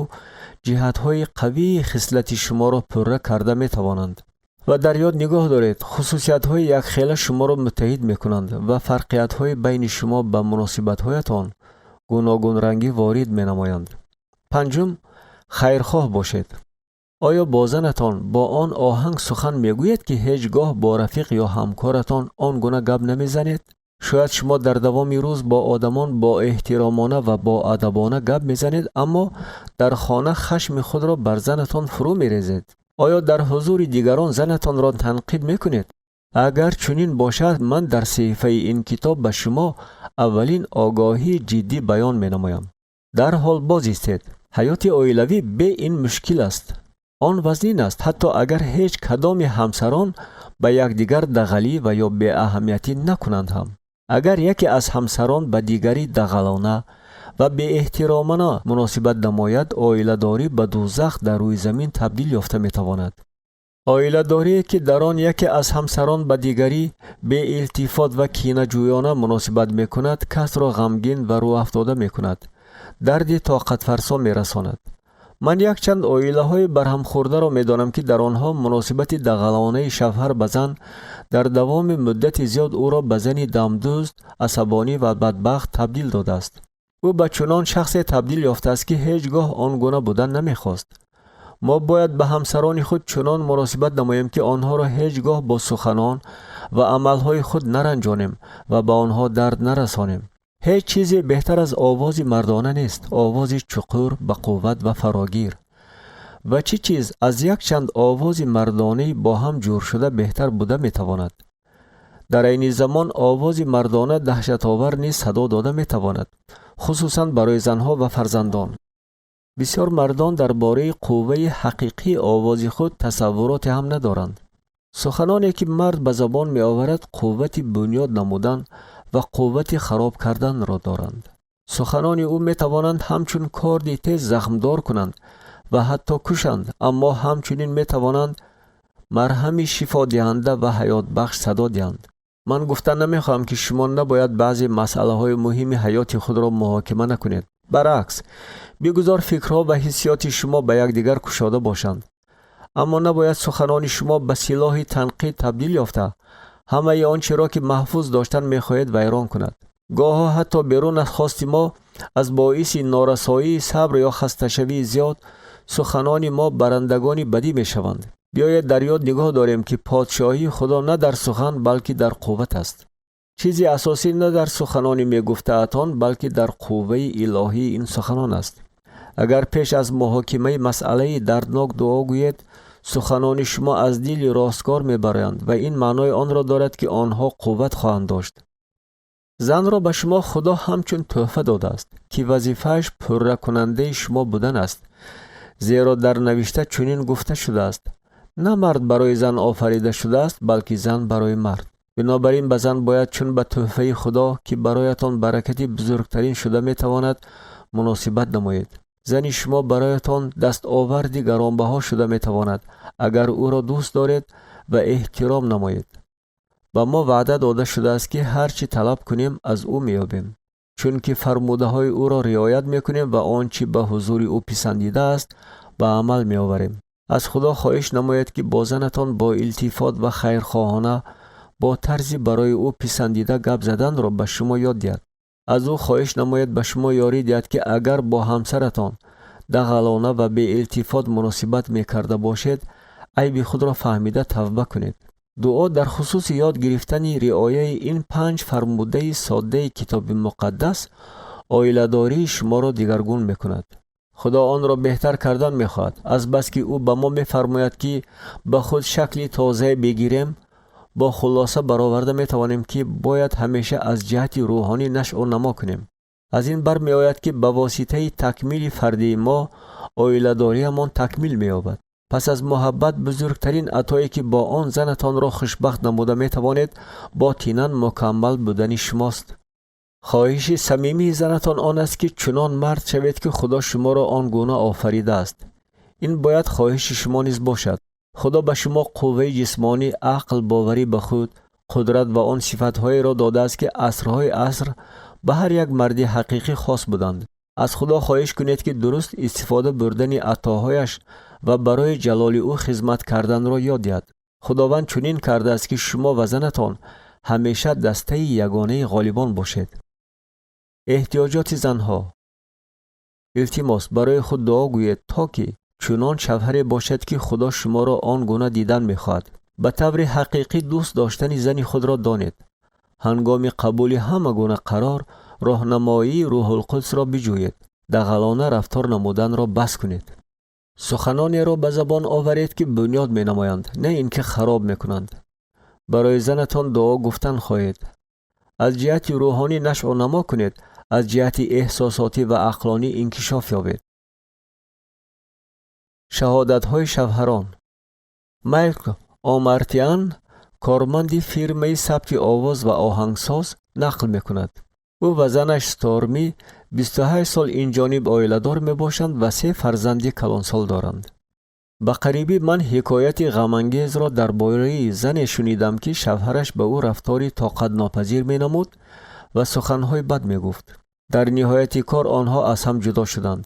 ҷиҳатҳои қавии хислати шуморо пурра карда метавонанд. Ва дар ёд нигоҳ доред, хусусиятҳои якхела шуморо муттаҳид мекунанд ва фарқиятҳои байни шумо ба муносибатҳоятон гуногунрангӣ ворид менамоянд. Панҷум, хайрхоҳ бошед. Оё бо занатон бо он оҳанг сухан мегӯед, ки ҳеҷ гоҳ бо рафиқ ё ҳамкоратон он гуна гап намезанед? Шояд шумо дар давоми рӯз бо одамон боэҳтиромона ва боадабона гап мезанед, аммо дар хона хашми худро бар занатон фурӯ мерезед. Оё дар ҳузури дигарон занатонро танқид мекунед? Агар чунин бошад, ман дар саҳифаи ин китоб ба шумо аввалин огоҳии ҷиддӣ баён менамоям: дарҳол боз истед. Ҳаёти оилавӣ бе ин мушкил аст. Он вазнин аст, ҳатто агар ҳеҷ кадоми ҳамсарон ба якдигар дағалӣ ва ё беаҳамиятӣ накунанд ҳам. Агар яке аз ҳамсарон ба дигарӣ дағалона ва беэҳтиромона муносибат намояд, оиладорӣ ба дӯзах дар рӯи замин табдил ёфта метавонад. Оиладорие, ки дар он яке аз ҳамсарон ба дигарӣ беилтифот ва кинаҷӯёна муносибат мекунад, касро ғамгин ва рӯҳафтода мекунад, дарди тоқатфарсо мерасонад. Ман якчанд оилаҳои барҳамхӯрдаро медонам, ки дар онҳо муносибати дағалонаи шавҳар ба зан дар давоми муддати зиёд ӯро ба зани дамдӯзд, асабонӣ ва бадбахт табдил додааст. Ӯ ба чунон шахсе табдил ёфтааст, ки ҳеҷ гоҳ он гуна будан намехост. Мо бояд ба ҳамсарони худ чунон муносибат намоем, ки онҳоро ҳеҷ гоҳ бо суханон ва амалҳои худ наранҷонем ва ба онҳо дард нарасонем. Ҳеҷ чизе беҳтар аз овози мардона нест, овози чуқур, бақувват ва фарогир. Ва чӣ чиз аз якчанд овози мардонӣ бо ҳам ҷӯршуда беҳтар буда метавонад? Дар айни замон овози мардона даҳшатовар низ садо дода метавонад, хусусан барои занҳо ва фарзандон. Бисёр мардон дар бораи қувваи ҳақиқии овози худ тасаввуроте ҳам надоранд. Суханоне, ки мард ба забон меоварад, қуввати бунёд намудан ва қуввати хароб карданро доранд. Суханони ӯ метавонанд ҳамчун корди тез захмдор кунанд ва ҳатто кушанд, аммо ҳамчунин метавонанд марҳами шифодиҳанда ва ҳаётбахш садо диҳанд. Ман гуфта намехоҳам, ки шумо набояд баъзе масъалаҳои муҳими ҳаёти худро муҳокима накунед. Баръакс, бигузор фикрҳо ва ҳиссиёти шумо ба якдигар кушода бошанд, аммо набояд суханони шумо ба силоҳи танқид табдил ёфта, ҳамаи он чиро, ки маҳфуз доштан мехоҳед, вайрон кунад. Гоҳо ҳатто берун аз хости мо, аз боиси норасоии сабр ё хасташавии зиёд, суханони мо барандагони бадӣ мешаванд. Биёед дар ёд нигоҳ дорем, ки подшоҳии Худо на дар сухан, балки дар қувват аст. Чизи асосӣ на дар суханони мегуфтаатон, балки дар қувваи илоҳии ин суханон аст. Агар пеш аз муҳокимаи масъалаи дарднок дуо гӯед, суханони шумо аз дили росткор мебароянд ва ин маънои онро дорад, ки онҳо қувват хоҳанд дошт. Занро ба шумо Худо ҳамчун тӯҳфа додааст, ки вазифааш пурракунандаи шумо будан аст, зеро дар навишта чунин гуфта шудааст: на мард барои зан офарида шудааст, балки зан барои мард. Бинобар ин ба зан бояд чун ба тӯҳфаи Худо, ки бароятон баракати бузургтарин шуда метавонад, муносибат намоед. Зани шумо бароятон дастоварди гаронбаҳо шуда метавонад, агар ӯро дӯст доред ва эҳтиром намоед. Ба мо ваъда дода шудааст, ки ҳар чӣ талаб кунем, аз ӯ меёбем, чунки фармудаҳои ӯро риоят мекунем ва он чӣ ба ҳузури ӯ писандида аст, ба амал меоварем. Аз Худо хоҳиш намоед, ки бо занатон бо илтифот ва хайрхоҳона, бо тарзи барои ӯ писандида гап заданро ба шумо ёд диҳад. Аз ӯ хоҳиш намоед ба шумо ёрӣ диҳад, ки агар бо ҳамсаратон дағалона ва беилтифот муносибат мекарда бошед, айби худро фаҳмида тавба кунед. Дуо дар хусуси ёд гирифтани риояи ин панҷ фармудаи соддаи Китоби Муқаддас оиладории шуморо дигаргун мекунад. Худо онро беҳтар кардан мехоҳад. Азбаски ӯ ба мо мефармояд, ки ба худ шакли тозае бигирем, бо хулоса бароварда метавонем, ки бояд ҳамеша аз ҷиҳати рӯҳонӣ нашъу намо кунем. Аз ин бармеояд, ки ба воситаи такмили фардии мо оиладориямон такмил меёбад. Пас аз муҳаббат бузургтарин атое, ки бо он занатонро хушбахт намуда метавонед, ботинан мукаммал будани шумост. Хоҳиши самимии занатон он аст, ки чунон мард шавед, ки Худо шуморо он гуна офаридааст. Ин бояд хоҳиши шумо низ бошад. Худо ба шумо қувваи ҷисмонӣ, ақл, боварӣ ба худ, қудрат ва он сифатҳоеро додааст, ки асрҳои аср ба ҳар як марди ҳақиқӣ хос буданд. Аз Худо хоҳиш кунед, ки дуруст истифода бурдани атоҳояш ва барои ҷалоли ӯ хизмат карданро ёд диҳад. Худованд чунин кардааст, ки шумо ва занатон ҳамеша дастаи ягонаи ғолибон бошед. Эҳтиёҷоти занҳо. Илтимос, барои худ дуо гӯед, то ки чунон шавҳаре бошед, ки Худо шуморо он гуна дидан мехоҳад. Ба таври ҳақиқӣ дӯст доштани зани худро донед. Ҳангоми қабули ҳама гуна қарор роҳнамоии Рӯҳулқудсро биҷӯед. Дағалона рафтор намуданро бас кунед. Суханонеро ба забон оваред, ки бунёд менамоянд, на ин ки хароб мекунанд. Барои занатон дуо гуфтан хоҳед. Аз ҷиҳати рӯҳонӣ нашъу намо кунед, аз ҷиҳати эҳсосотӣ ва ақлонӣ инкишоф ёбед. Шаҳодатҳои шавҳарон. Майкл Омартиан, корманди фирмаи сабти овоз ва оҳангсоз, нақл мекунад. Ӯ ва занаш Сторми 28 сол инҷониб оиладор мебошанд ва се фарзанди калонсол доранд. Ба қарибӣ ман ҳикояти ғамангезро дар бораи зане шунидам, ки шавҳараш ба ӯ рафтори тоқатнопазир менамуд ва суханҳои бад мегуфт. Дар ниҳояти кор онҳо аз ҳам ҷудо шуданд.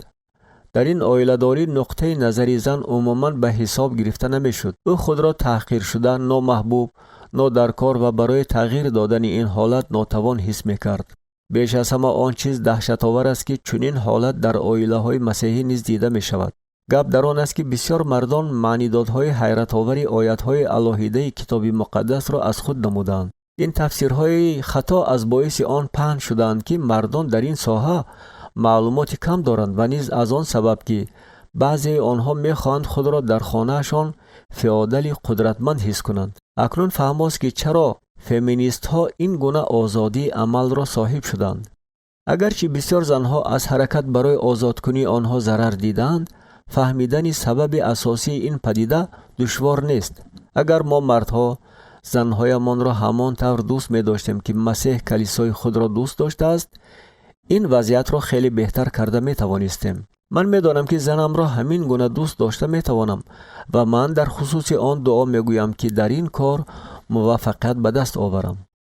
Дар ин оиладорӣ нуқтаи назари зан умуман ба ҳисоб гирифта намешуд. Ӯ худро таҳқиршуда, номаҳбуб, нодаркор ва барои тағйир додани ин ҳолат нотавон ҳис мекард. Беш аз ҳама он чиз даҳшатовар аст, ки чунин ҳолат дар оилаҳои масеҳӣ низ дида мешавад. Гап дар он аст, ки бисёр мардон маънидодҳои ҳайратовари оятҳои алоҳидаи Китоби Муқаддасро аз худ намудаанд. Ин тафсирҳои хато аз боиси он паҳн шудаанд, ки мардон дар ин соҳа маълумоти кам доранд, ва низ аз он сабаб, ки баъзеи онҳо мехоҳанд худро дар хонаашон феодали қудратманд ҳис кунанд. Акнун фаҳмост, ки чаро феминистҳо ин гуна озодии амалро соҳиб шуданд. Агарчи бисёр занҳо аз ҳаракат барои озодкунии онҳо зарар дидаанд, фаҳмидани сабаби асосии ин падида душвор нест. Агар мо мардҳо занҳоямонро ҳамон тавр дӯст медоштем, ки Масеҳ калисои худро дӯст доштааст, ин вазъиятро хеле беҳтар карда метавонистем. Ман медонам, ки занамро ҳамин гуна дӯст дошта метавонам, ва ман дар хусуси он дуо мегӯям, ки дар ин кор муваффақият ба даст оварам.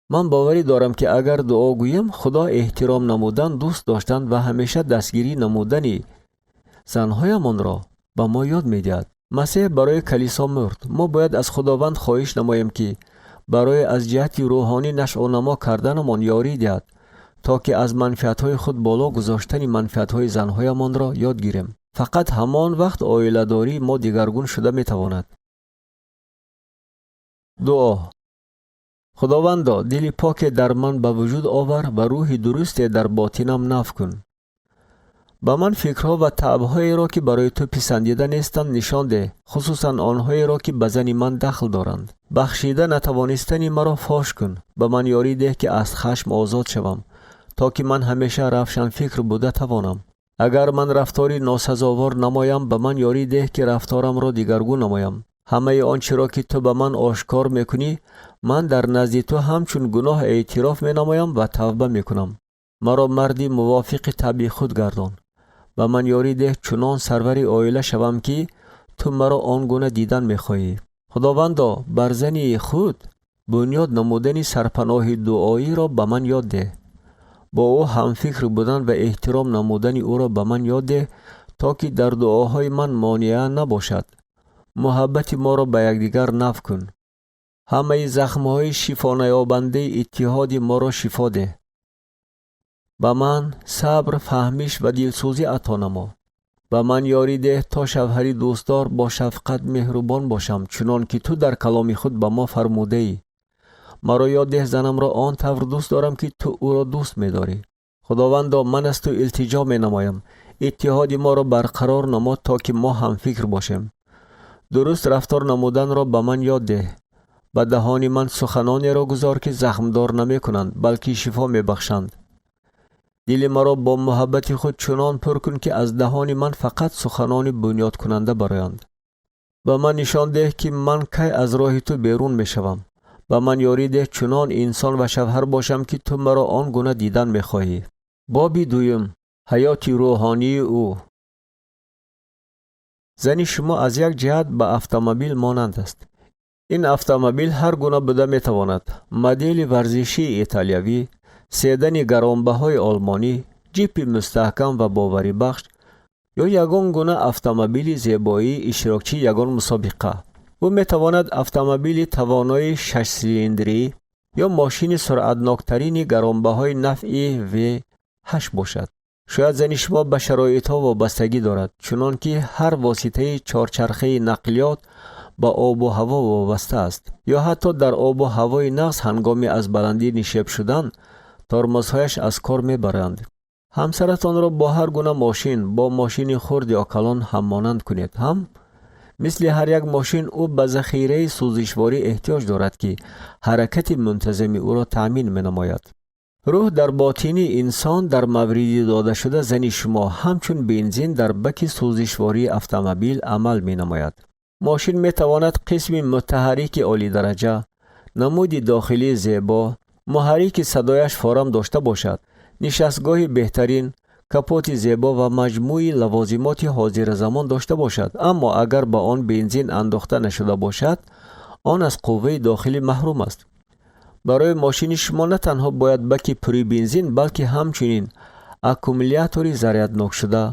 Ман боварӣ дорам, ки агар дуо гӯем, Худо эҳтиром намудан, дӯст доштан ва ҳамеша дастгирӣ намудани занҳоямонро ба мо ёд медиҳад. Масеҳ барои калисо мурд. Мо бояд аз Худованд хоҳиш намоем, ки барои аз ҷиҳати рӯҳонӣ нашъунамо карданамон ёрӣ диҳад, то ки аз манфиатҳои худ боло гузоштани манфиатҳои занҳоямонро ёд гирем. Фақат ҳамон вақт оиладории мо дигаргун шуда метавонад. Дуо. Худовандо, дили поке дар ман ба вуҷуд овар ва рӯҳи дурусте дар ботинам нав кун. Ба ман фикрҳо ва таъбҳоеро, ки барои ту писандида нестанд, нишон деҳ, хусусан онҳоеро, ки ба зани ман дахл доранд. Бахшида натавонистани маро фош кун. Ба ман ёрӣ деҳ, ки аз хашм озод шавам, то ки ман ҳамеша равшанфикр буда тавонам. Агар ман рафтори носазовор намоям, ба ман ёрӣ деҳ, ки рафторамро дигаргун намоям. Ҳамаи он чиро, ки ту ба ман ошкор мекунӣ, ман дар назди ту ҳамчун гуноҳ эътироф менамоям ва тавба мекунам. Маро марди мувофиқи табъи худ гардон. Ба ман ёрӣ деҳ, чунон сарвари оила шавам, ки ту маро он гуна дидан мехоҳӣ. Худовандо, бар зани худ бунёд намудани сарпаноҳи дуоиро ба ман ёд деҳ. Бо ӯ ҳамфикр будан ва эҳтиром намудани ӯро ба ман ёд деҳ, то ки дар дуоҳои ман монеа набошад. Муҳаббати моро ба якдигар нав кун. Ҳамаи захмҳои шифонаёбандаи иттиҳоди моро шифо деҳ. Ба ман сабр, фаҳмиш ва дилсӯзӣ ато намо. Ба ман ёрӣ деҳ, то шавҳари дӯстдор, бо шафқат, меҳрубон бошам, чунон ки ту дар каломи худ ба мо фармудаӣ. Маро ёд деҳ, занамро он тавр дӯст дорам, ки ту ӯро дӯст медорӣ. Худовандо, ман аз ту илтиҷо менамоям: иттиҳоди моро барқарор намо, то ки мо ҳамфикр бошем. Дуруст рафтор намуданро ба ман ёд деҳ. Ба даҳони ман суханонеро гузор, ки захмдор намекунанд, балки шифо мебахшанд. Дили маро бо муҳаббати худ чунон пур кун, ки аз даҳони ман фақат суханони бунёдкунанда бароянд. Ба ман нишон деҳ, ки ман кай аз роҳи ту берун мешавам. Ба ман ёрӣ деҳ, чунон инсон ва шавҳар бошам, ки ту маро он гуна дидан мехоҳӣ. Боби дуюм: ҳаёти рӯҳонии ӯ. Зани шумо аз як ҷиҳат ба автомобил монанд аст. Ин автомобил ҳар гуна буда метавонад: модели варзишии италиявӣ, седани гаронбаҳои олмонӣ, ҷипи мустаҳкам ва боварибахш ё ягон гуна автомобили зебоии иштирокчии ягон мусобиқа. Ӯ метавонад автомобили тавонои шашсилиндрӣ ё мошини суръатноктарини гаронбаҳои навъи V8 бошад. Шояд зани шумо ба шароитҳо вобастагӣ дорад, чунон ки ҳар воситаи чорчархаи нақлиёт ба обу ҳаво вобаста аст. Ё ҳатто дар обу ҳавои нағз, ҳангоми аз баландӣ нишеб шудан, тормозҳояш аз кор мебаранд. Ҳамсаратонро бо ҳар гуна мошин, бо мошини хурд ё калон ҳаммонанд кунед ҳам, мисли ҳар як мошин, ӯ ба захираи сӯзишворӣ эҳтиёҷ дорад, ки ҳаракати мунтазами ӯро таъмин менамояд. Рӯҳ дар ботини инсон, дар мавриди додашуда зани шумо, ҳамчун бензин дар баки сӯзишвории автомобил амал менамояд. Мошин метавонад қисми мутаҳаррики олидараҷа, намуди дохилии зебо, муҳаррики садояш форам дошта бошад, нишастгоҳи беҳтарин, капоти зебо ва маҷмӯи лавозимоти ҳозиразамон дошта бошад, аммо агар ба он бензин андохта нашуда бошад, он аз қувваи дохилӣ маҳрум аст. Барои мошини шумо на танҳо бояд баки пури бензин, балки ҳамчунин аккумулятори заряднокшуда,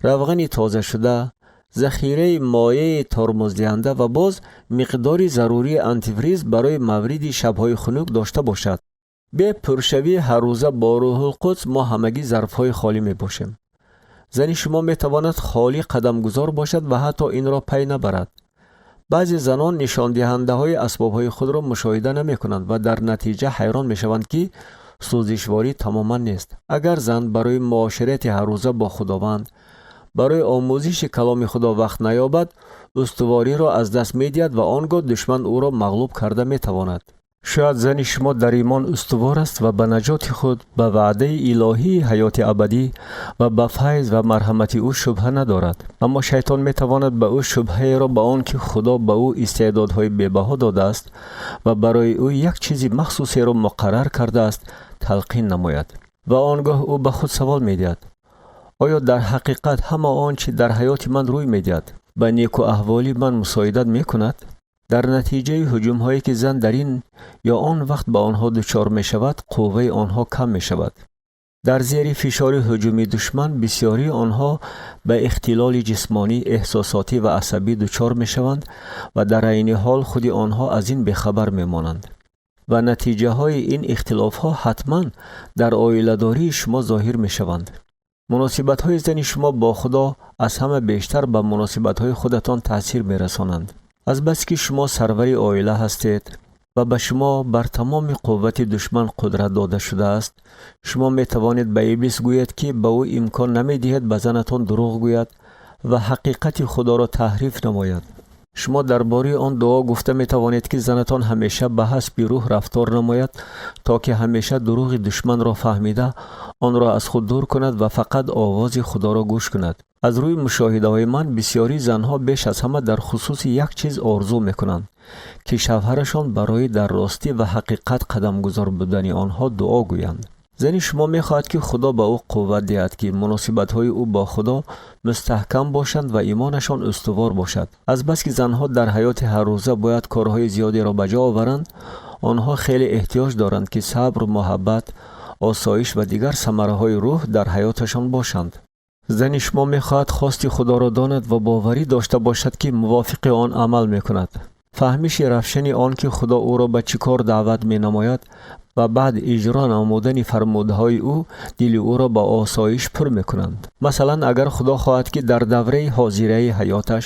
равғани тозашуда, захираи моеи тормоздиҳанда ва боз миқдори зарурии антифриз барои мавриди шабҳои хунук дошта бошад. Бе пуршавии ҳаррӯза бо Рӯҳулқудс мо ҳамагӣ зарфҳои холӣ мебошем. Зани шумо метавонад холӣ қадамгузор бошад ва ҳатто инро пай набарад. Баъзе занон нишондиҳандаҳои асбобҳои худро мушоҳида намекунанд ва дар натиҷа ҳайрон мешаванд, ки сӯзишворӣ тамоман нест. Агар зан барои муоширати ҳаррӯза бо Худованд, барои омӯзиши каломи Худо вақт наёбад, устувориро аз даст медиҳад ва он гоҳ душман ӯро мағлуб карда метавонад. Шояд зани шумо дар имон устувор аст ва ба наҷоти худ, ба ваъдаи илоҳии ҳаёти абадӣ ва ба файз ва марҳамати ӯ шубҳа надорад, аммо шайтон метавонад ба ӯ шубҳаеро ба он ки Худо ба ӯ истеъдодҳои бебаҳо додааст ва барои ӯ як чизи махсусеро муқаррар кардааст, талқин намояд. Ва он гоҳ ӯ ба худ савол медиҳад: оё дар ҳақиқат ҳама он чи дар ҳаёти ман рӯй медиҳад, ба некуаҳволии ман мусоидат мекунад? Дар натиҷаи ҳуҷумҳое, ки зан дар ин ё он вақт ба онҳо дучор мешавад, қувваи онҳо кам мешавад. Дар зери фишори ҳуҷуми душман бисёрии онҳо ба ихтилоли ҷисмонӣ, эҳсосотӣ ва асабӣ дучор мешаванд ва дар айни ҳол худи онҳо аз ин бехабар мемонанд. Ва натиҷаҳои ин ихтилофҳо ҳатман дар оиладории шумо зоҳир мешаванд. Муносибатҳои зани шумо бо Худо аз ҳама бештар ба муносибатҳои худатон таъсир мерасонанд. Азбаски шумо сарвари оила ҳастед. Ва ба шумо бар тамоми қуввати душман қудрат дода шудааст. Шумо метавонед ба Иблис гӯед, ки ба ӯ имкон намедиҳед ба занатон дурӯғ гӯяд ва ҳақиқати Худоро таҳриф намояд. Шумо дар бораи он дуо гуфта метавонед, ки занатон ҳамеша ба ҳасби рӯҳ рафтор намояд, то ки ҳамеша дурӯғи душманро фаҳмида, онро аз худ дур кунад ва фақат овози Худоро гӯш кунад. Аз рӯи мушоҳидаҳои ман, бисёри занҳо беш аз ҳама дар хусуси як чиз орзу мекунанд, ки шавҳарашон барои дар ростӣ ва ҳақиқат қадамгузор будани онҳо дуо гӯянд. Зани шумо мехоҳад, ки Худо ба ӯ қувват диҳад, ки муносибатҳои ӯ бо Худо мустаҳкам бошанд ва имонашон устувор бошад. Азбаски занҳо дар ҳаёти ҳаррӯза бояд корҳои зиёдеро ба ҷо оваранд, онҳо хеле эҳтиёҷ доранд, ки сабр, муҳаббат, осоиш ва дигар самараҳои рӯҳ дар ҳаёташон бошанд. Зани шумо мехоҳад хости Худоро донад ва боварӣ дошта бошад, ки мувофиқи он амал мекунад. Фаҳмиши равшани он, ки Худо ӯро ба чӣ кор даъват менамояд, ва баъд иҷро намудани фармудаҳои ӯ дили ӯро ба осоиш пур мекунанд. Масалан, агар Худо хоҳад, ки дар давраи ҳозираи ҳаёташ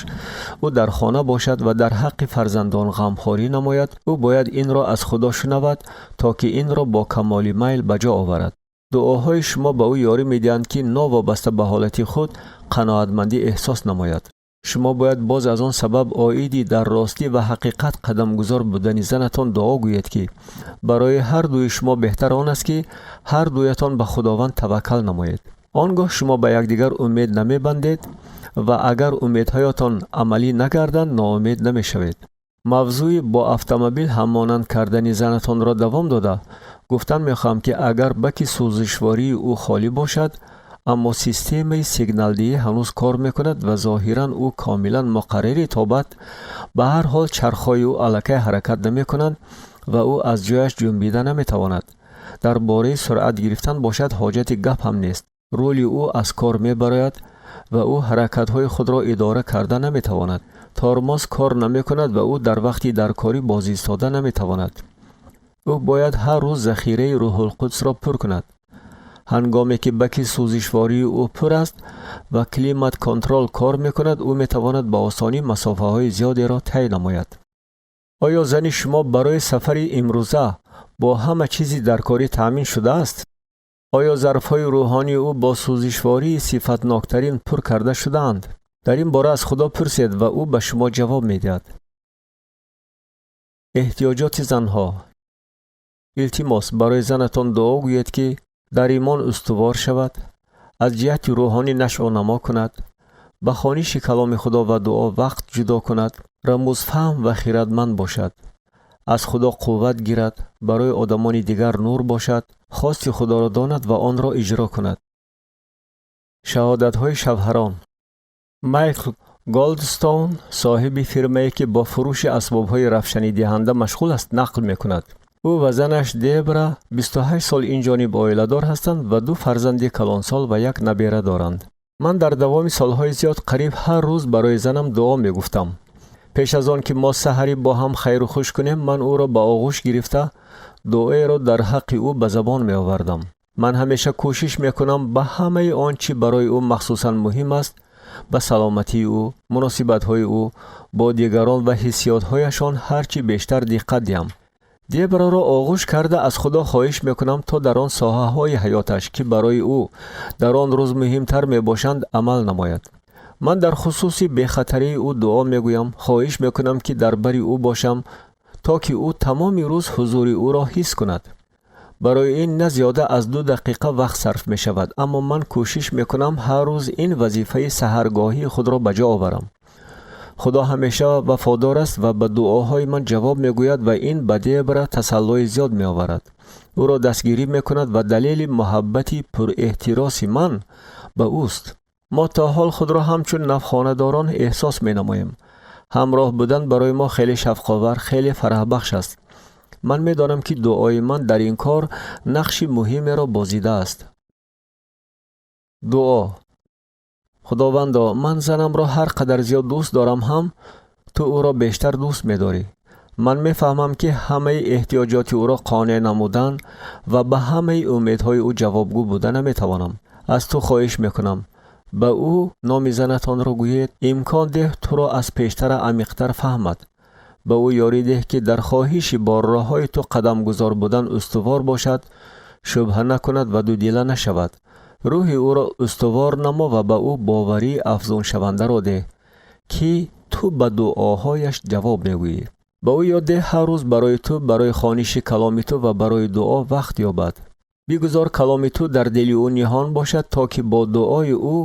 ӯ дар хона бошад ва дар ҳаққи фарзандон ғамхорӣ намояд, ӯ бояд инро аз Худо шунавад, то ки инро бо камоли майл ба ҷо оварад. Дуоҳои шумо ба ӯ ёрӣ медиҳанд, ки новобаста ба ҳолати худ қаноатмандӣ эҳсос намояд. Шумо бояд боз аз он сабаб оиди дар ростӣ ва ҳақиқат қадамгузор будани занатон дуо гӯед, ки барои ҳар дуи шумо беҳтар он аст, ки ҳар дуятон ба Худованд таваккал намоед. Он гоҳ шумо ба якдигар умед намебандед ва агар умедҳоятон амалӣ нагарданд, ноумед намешавед. Мавзӯи бо автомобил ҳаммонанд кардани занатонро давом дода, гуфтан мехоҳам, ки агар баки сӯзишвории ӯ холӣ бошад, аммо системаи сигналдиҳӣ ҳанӯз кор мекунад ва зоҳиран ӯ комилан муқаррарӣ тобад, ба ҳар ҳол чархҳои ӯ аллакай ҳаракат намекунанд ва ӯ аз ҷояш ҷунбида наметавонад. Дар бораи суръат гирифтан бошад, ҳоҷати гап ҳам нест. Рули ӯ аз кор мебарояд ва ӯ ҳаракатҳои худро идора карда наметавонад. Тормоз кор намекунад ва ӯ дар вақти даркорӣ боз истода наметавонад. Ӯ бояд ҳар рӯз захираи Рӯҳулқудсро пур кунад. Ҳангоме ки баки сӯзишвории ӯ пур аст ва климат контрол кор мекунад, ӯ метавонад ба осонӣ масофаҳои зиёдеро тай намояд. Оё зани шумо барои сафари имрӯза бо ҳама чизи даркорӣ таъмин шудааст? Оё зарфҳои рӯҳонии ӯ бо сӯзишвории сифатноктарин пур карда шудаанд? Дар ин бора аз Худо пурсед ва ӯ ба шумо ҷавоб медиҳад. Эҳтиёҷоти занҳо. Илтимос, барои занатон дуо гӯед, ки дар имон устувор шавад, аз ҷиҳати рӯҳонӣ нашъунамо кунад, ба хониши каломи Худо ва дуо вақт ҷудо кунад, рамузфаҳм ва хирадманд бошад, аз Худо қувват гирад, барои одамони дигар нур бошад, хости Худоро донад ва онро иҷро кунад. Шаҳодатҳои шавҳарон. Майкл Голдстоун, соҳиби фирмае, ки бо фурӯши асбобҳои равшанидиҳанда машғул аст, нақл мекунад. Ӯ ва занаш Дебра 28 сол инҷониб оиладор ҳастанд ва ду фарзанди калонсол ва як набера доранд. Ман дар давоми солҳои зиёд қариб ҳар рӯз барои занам дуо мегуфтам. Пеш аз он ки мо саҳарӣ бо ҳам хайру хуш кунем, ман ӯро ба оғӯш гирифта, дуоеро дар ҳаққи ӯ ба забон меовардам. Ман ҳамеша кӯшиш мекунам ба ҳамаи он чӣ барои ӯ махсусан муҳим аст, ба саломатии ӯ, муносибатҳои ӯ бо дигарон ва ҳиссиётҳояшон ҳар чӣ бештар диққат диҳам. Дебраро оғӯш карда, аз Худо хоҳиш мекунам, то дар он соҳаҳои ҳаёташ, ки барои ӯ дар он рӯз муҳимтар мебошанд, амал намояд. Ман дар хусуси бехатарии ӯ дуо мегӯям, хоҳиш мекунам, ки дар бари ӯ бошам, то ки ӯ тамоми рӯз ҳузури ӯро ҳис кунад. Барои ин на зиёда аз 2 дақиқа вақт сарф мешавад, аммо ман кӯшиш мекунам ҳар рӯз ин вазифаи саҳаргоҳии худро ба ҷо оварам. Худо ҳамеша вафодор аст ва ба дуоҳои ман ҷавоб мегӯяд ва ин ба Дебра тасаллои зиёд меоварад, ӯро дастгирӣ мекунад ва далели муҳаббати пурэҳтироси ман ба ӯст. Мо то ҳол худро ҳамчун навхонадорон эҳсос менамоем. Ҳамроҳ будан барои мо хеле шавқовар, хеле фараҳбахш аст. Ман медонам, ки дуои ман дар ин кор нақши муҳимеро бозидааст. Дуо. Худовандо, ман занамро ҳар қадар зиёд дӯст дорам ҳам, ту ӯро бештар дӯст медорӣ. Ман мефаҳмам, ки ҳамаи эҳтиёҷоти ӯро қонеъ намудан ва ба ҳамаи умедҳои ӯ ҷавобгӯ буда наметавонам. Аз ту хоҳиш мекунам, ба ӯ, номи занатонро гӯед, имкон деҳ туро аз пештара амиқтар фаҳмад. Ба ӯ ёрӣ деҳ, ки дар хоҳиши бо роҳҳои ту қадамгузор будан устувор бошад, шубҳа накунад ва дудила нашавад. Рӯҳи ӯро устувор намо ва ба ӯ боварии афзуншавандаро деҳ, ки ту ба дуоҳояш ҷавоб мегӯӣ. Ба ӯ ёд деҳ ҳар рӯз барои ту, барои хониши каломи ту ва барои дуо вақт ёбад. Бигузор каломи ту дар дили ӯ ниҳон бошад, то ки бо дуои ӯ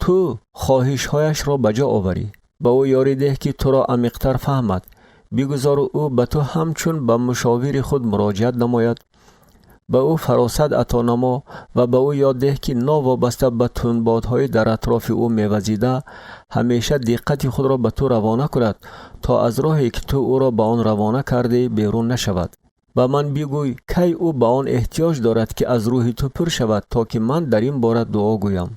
ту хоҳишҳояшро ба ҷо оварӣ. Ба ӯ ёрӣ деҳ, ки туро амиқтар фаҳмад. Бигузор ӯ ба ту ҳамчун ба мушовири худ муроҷиат намояд. Ба ӯ фаросат ато намо ва ба ӯ ёд деҳ, ки новобаста ба тунбодҳои дар атрофи ӯ мевазида, ҳамеша диққати худро ба ту равона кунад, то аз роҳе, ки ту ӯро ба он равона кардӣ, берун нашавад. Ба ман бигӯй, кай ӯ ба он эҳтиёҷ дорад, ки аз рӯҳи ту пур шавад, то ки ман дар ин бора дуо гӯям.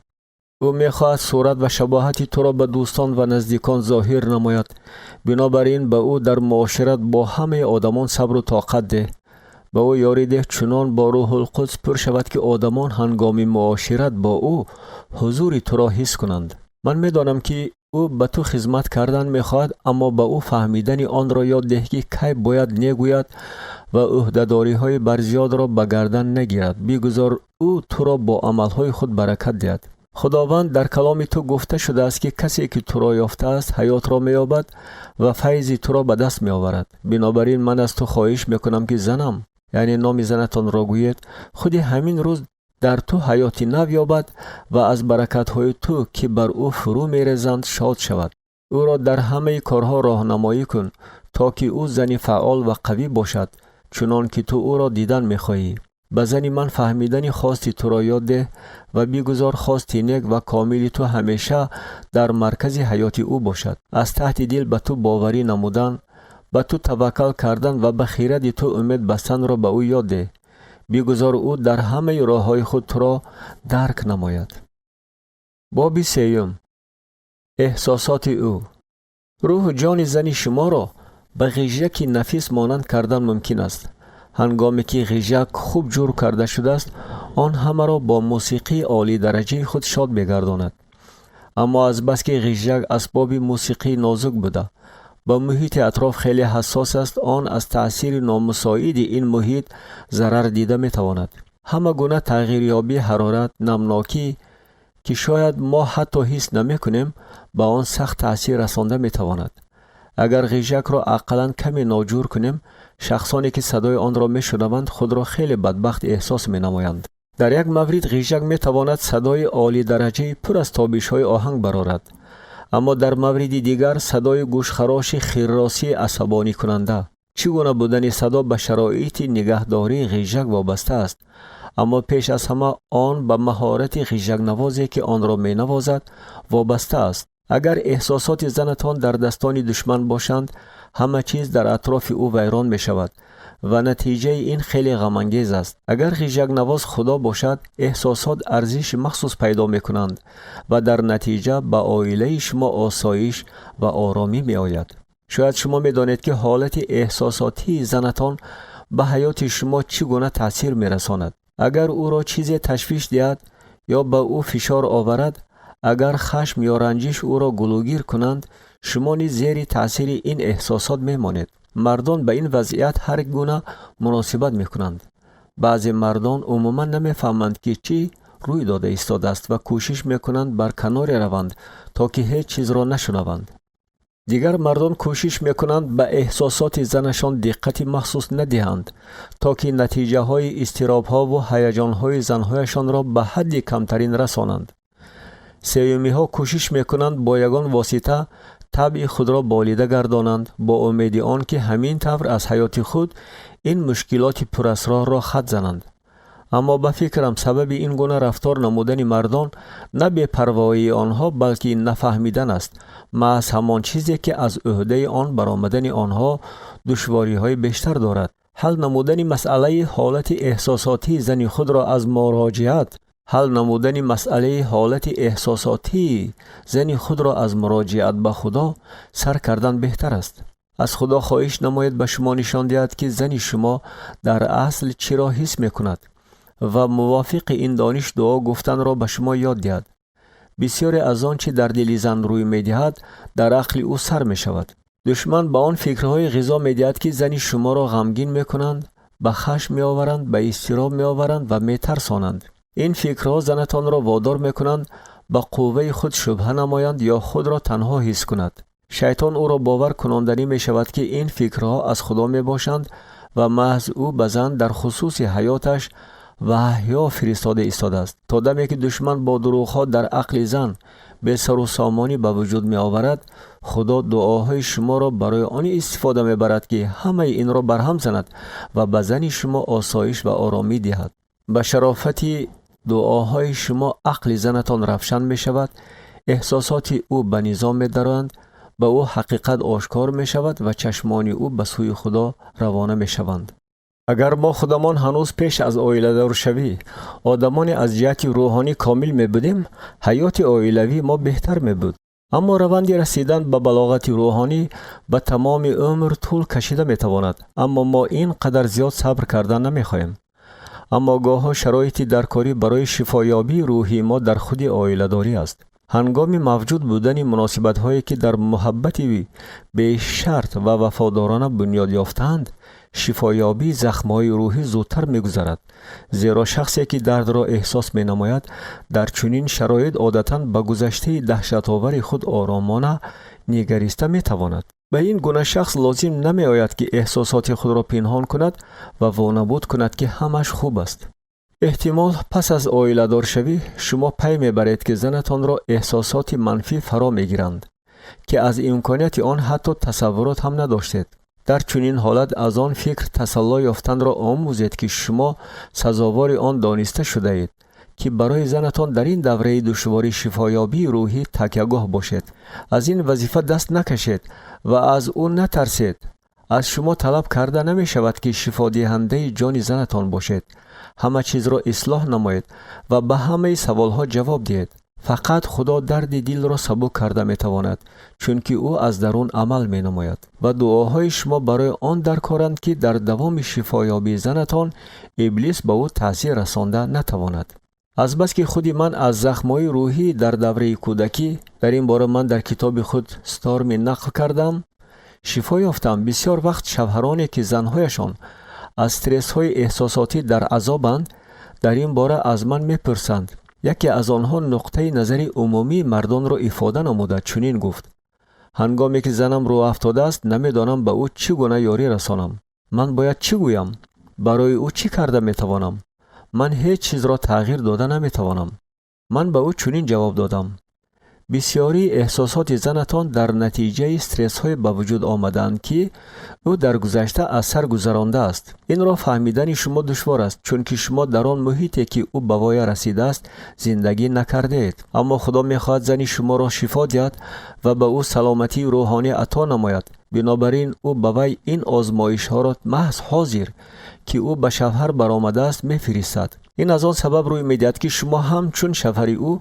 Ӯ мехоҳад сурат ва шабоҳати туро ба дӯстон ва наздикон зоҳир намояд. Бинобар ин ба ӯ дар муошират бо ҳамаи одамон сабру тоқат деҳ. Ба ӯ ёрӣ деҳ чунон бо Рӯҳулқудс пур шавад, ки одамон ҳангоми муошират бо ӯ ҳузури туро ҳис кунанд. Ман медонам, ки ӯ ба ту хизмат кардан мехоҳад, аммо ба ӯ фаҳмидани онро ёд деҳ, ки кай бояд не гӯяд ва ӯҳдадориҳои барзиёдро ба гардан нагирад. Бигузор ӯ туро бо амалҳои худ баракат диҳад. Худованд, дар каломи ту гуфта шудааст, ки касе, ки туро ёфтааст, ҳаётро меёбад ва файзи туро ба даст меоварад. Бинобар ин ман аз ту хоҳиш мекунам, ки занам, яъне номи занатонро гӯед, худи ҳамин рӯз дар ту ҳаёти нав ёбад ва аз баракатҳои ту, ки бар ӯ фурӯ мерезанд, шод шавад. Ӯро дар ҳамаи корҳо роҳнамоӣ кун, то ки ӯ зани фаъол ва қавӣ бошад, чунон ки ту ӯро дидан мехоҳӣ. Ба зани ман фаҳмидани хости туро ёд деҳ ва бигузор хости нек ва комили ту ҳамеша дар маркази ҳаёти ӯ бошад. Аз таҳти дил ба ту боварӣ намудан, ба ту таваккал кардан ва ба хиради ту умед бастанро ба ӯ ёд деҳ. Бигузор ӯ дар ҳамаи роҳҳои худ туро дарк намояд. Боби сеюм: эҳсосоти ӯ. Рӯҳу ҷони зани шуморо ба ғижаки нафис монанд кардан мумкин аст. Ҳангоме ки ғижак хуб ҷур карда шудааст, он ҳамаро бо мусиқии олидараҷаи худ шод мегардонад. Аммо азбаски ғижак асбоби мусиқии нозук буда, ба муҳити атроф хеле ҳассос аст, он аз таъсири номусоиди ин муҳит зарар дида метавонад. Ҳама гуна тағйирёбии ҳарорат, намнокӣ, ки шояд мо ҳатто ҳис намекунем, ба он сахт таъсир расонда метавонад. Агар ғижакро ақаллан каме ноҷур кунем, шахсоне, ки садои онро мешунаванд, худро хеле бадбахт эҳсос менамоянд. Дар як маврид ғижак метавонад садои олидараҷаи пур аз тобишҳои оҳанг барорад, аммо дар мавриди дигар садои гӯшхароши хирросии асабонӣкунанда. Чӣ гуна будани садо ба шароити нигаҳдории ғижак вобаста аст, аммо пеш аз ҳама он ба маҳорати ғижакнавозе, ки онро менавозад, вобаста аст. Агар эҳсосоти занатон дар дастони душман бошанд, ҳама чиз дар атрофи ӯ вайрон мешавад ва натиҷаи ин хеле ғамангез аст. Агар ғижакнавоз Худо бошад, эҳсосот арзиши махсус пайдо мекунанд ва дар натиҷа ба оилаи шумо осоиш ва оромӣ меояд. Шояд шумо медонед, ки ҳолати эҳсосотии занатон ба ҳаёти шумо чӣ гуна таъсир мерасонад. Агар ӯро чизе ташвиш диҳад ё ба ӯ фишор оварад, агар хашм ё ранҷиш ӯро гулӯгир кунанд, шумо низ зери таъсири ин эҳсосот мемонед. Мардон ба ин вазъият ҳар гуна муносибат мекунанд. Баъзе мардон умуман намефаҳманд, ки чӣ рӯй дода истодааст, ва кӯшиш мекунанд бар каноре раванд, то ки ҳеҷ чизро нашунаванд. Дигар мардон кӯшиш мекунанд ба эҳсосоти занашон диққати махсус надиҳанд, то ки натиҷаҳои изтиробҳову ҳаяҷонҳои занҳояшонро ба ҳадди камтарин расонанд. Сеюмиҳо кӯшиш мекунанд бо ягон восита табъи худро болида гардонанд, бо умеди он ки ҳамин тавр аз ҳаёти худ ин мушкилоти пурасрорро хат зананд. Аммо ба фикрам, сабаби ин гуна рафтор намудани мардон на бепарвоии онҳо, балки нафаҳмидан аст, маҳз ҳамон чизе, ки аз ӯҳдаи он баромадани онҳо душвориҳои бештар дорад. Ҳал намудани масъалаи ҳолати эҳсосотии зани худро аз муроҷиат ҳал намудани масъалаи ҳолати эҳсосотии зани худро аз муроҷиат ба Худо сар кардан беҳтар аст. Аз Худо хоҳиш намоед ба шумо нишон диҳад, ки зани шумо дар асл чиро ҳис мекунад, ва мувофиқи ин дониш дуо гуфтанро ба шумо ёд диҳад. Бисёре аз он чӣ дар дили зан рӯй медиҳад, дар ақли ӯ сар мешавад. Душман ба он фикрҳое ғизо медиҳад, ки зани шуморо ғамгин мекунанд, ба хашм меоваранд, ба изтироб меоваранд ва метарсонанд. Ин фикрҳо занатонро водор мекунанд ба қувваи худ шубҳа намоянд ё худро танҳо ҳис кунад. Шайтон ӯро бовар кунонданӣ мешавад, ки ин фикрҳо аз Худо мебошанд ва маҳз ӯ ба зан дар хусуси ҳаёташ ваҳйҳо фиристода истодааст. То даме ки душман бо дурӯғҳо дар ақли зан бесару сомонӣ ба вуҷуд меоварад, Худо дуоҳои шуморо барои он истифода мебарад, ки ҳамаи инро барҳам занад ва ба зани шумо осоиш ва оромӣ диҳад. Ба шарофати дуоҳои шумо ақли занатон равшан мешавад, эҳсосоти ӯ ба низом медароянд, ба ӯ ҳақиқат ошкор мешавад ва чашмони ӯ ба сӯи Худо равона мешаванд. Агар мо худамон ҳанӯз пеш аз оиладоршавӣ одамоне аз ҷиҳати рӯҳонӣ комил мебудем, ҳаёти оилавии мо беҳтар мебуд. Аммо раванди расидан ба балоғати рӯҳонӣ ба тамоми умр тӯл кашида метавонад, аммо мо ин қадар зиёд сабр кардан намехоҳем. Аммо гоҳҳо шароити даркорӣ барои шифоёбии рӯҳии мо дар худи оиладорӣ аст. Ҳангоми мавҷуд будани муносибатҳое, ки дар муҳаббати бешарт ва вафодорона бунёд ёфтаанд, шифоёбии захмҳои рӯҳӣ зудтар мегузарад, зеро шахсе, ки дардро эҳсос менамояд, дар чунин шароит одатан ба гузаштаи даҳшатовари худ оромона нигариста метавонад. Ба ин гуна шахс лозим намеояд, ки эҳсосоти худро пинҳон кунад ва вонамуд кунад, ки ҳамаш хуб аст. Эҳтимол, пас аз оиладоршавӣ шумо пай мебаред, ки занатонро эҳсосоти манфӣ фаро мегиранд, ки аз имконияти он ҳатто тасаввурот ҳам надоштед. Дар чунин ҳолат аз он фикр тасалло ёфтанро омӯзед, ки шумо сазовори он дониста шудаед, ки барои занатон дар ин давраи душворӣ шифоёбии рӯҳӣ такягоҳ бошед. Аз ин вазифа даст накашед ва аз ӯ натарсед. Аз шумо талаб карда намешавад, ки шифодиҳандаи ҷони занатон бошед, ҳама чизро ислоҳ намоед ва ба ҳамаи саволҳо ҷавоб диҳед. Фақат Худо дарди дилро сабук карда метавонад, чунки ӯ аз дарун амал менамояд, ва дуоҳои шумо барои он даркоранд, ки дар давоми шифоёбии занатон Иблис ба ӯ таъсир расонда натавонад. Азбаски худи ман аз захмҳои рӯҳӣ дар давраи кӯдакӣ, дар ин бора ман дар китоби худ «Сторми» нақл кардам, шифо ёфтам, бисёр вақт шавҳароне, ки занҳояшон аз стрессҳои эҳсосотӣ дар азобанд, дар ин бора аз ман мепурсанд. Яке аз онҳо нуқтаи назари умумии мардонро ифода намуда, чунин гуфт: «Ҳангоме ки занам рӯҳафтодааст, намедонам ба ӯ чӣ гуна ёрӣ расонам. Ман бояд чӣ гӯям? Барои ӯ чӣ карда метавонам? Ман ҳеҷ чизро тағйир дода наметавонам». Ман ба ӯ чунин ҷавоб додам: «Бисёрии эҳсосоти занатон дар натиҷаи стрессҳое ба вуҷуд омадаанд, ки ӯ дар гузашта аз сар гузарондааст. Инро фаҳмидани шумо душвор аст, чунки шумо дар он муҳите, ки ӯ ба воя расидааст, зиндагӣ накардаед. Аммо Худо мехоҳад зани шуморо шифо диҳад ва ба ӯ саломатии рӯҳонӣ ато намояд. Бинобар ин ӯ ба вай ин озмоишҳоро маҳз ҳозир, ки ӯ ба шавҳар баромадааст, мефиристад. Ин аз он сабаб рӯй медиҳад, ки шумо ҳамчун шавҳари ӯ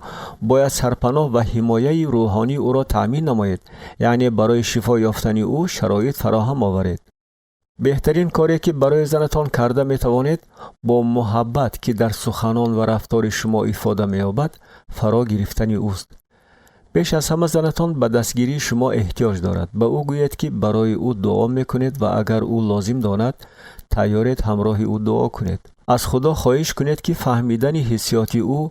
бояд сарпаноҳ ва ҳимояи рӯҳонии ӯро таъмин намоед, яъне барои шифо ёфтани ӯ шароит фароҳам оваред. Беҳтарин коре, ки барои занатон карда метавонед, бо муҳаббат, ки дар суханон ва рафтори шумо ифода меёбад, фаро гирифтани ӯст. Беш аз ҳама занатон ба дастгирии шумо эҳтиёҷ дорад. Ба ӯ гӯед, ки барои ӯ дуо мекунед ва агар ӯ лозим донад, тайёред ҳамроҳи ӯ дуо кунед. Аз Худо хоҳиш кунед, ки фаҳмидани ҳиссиёти ӯ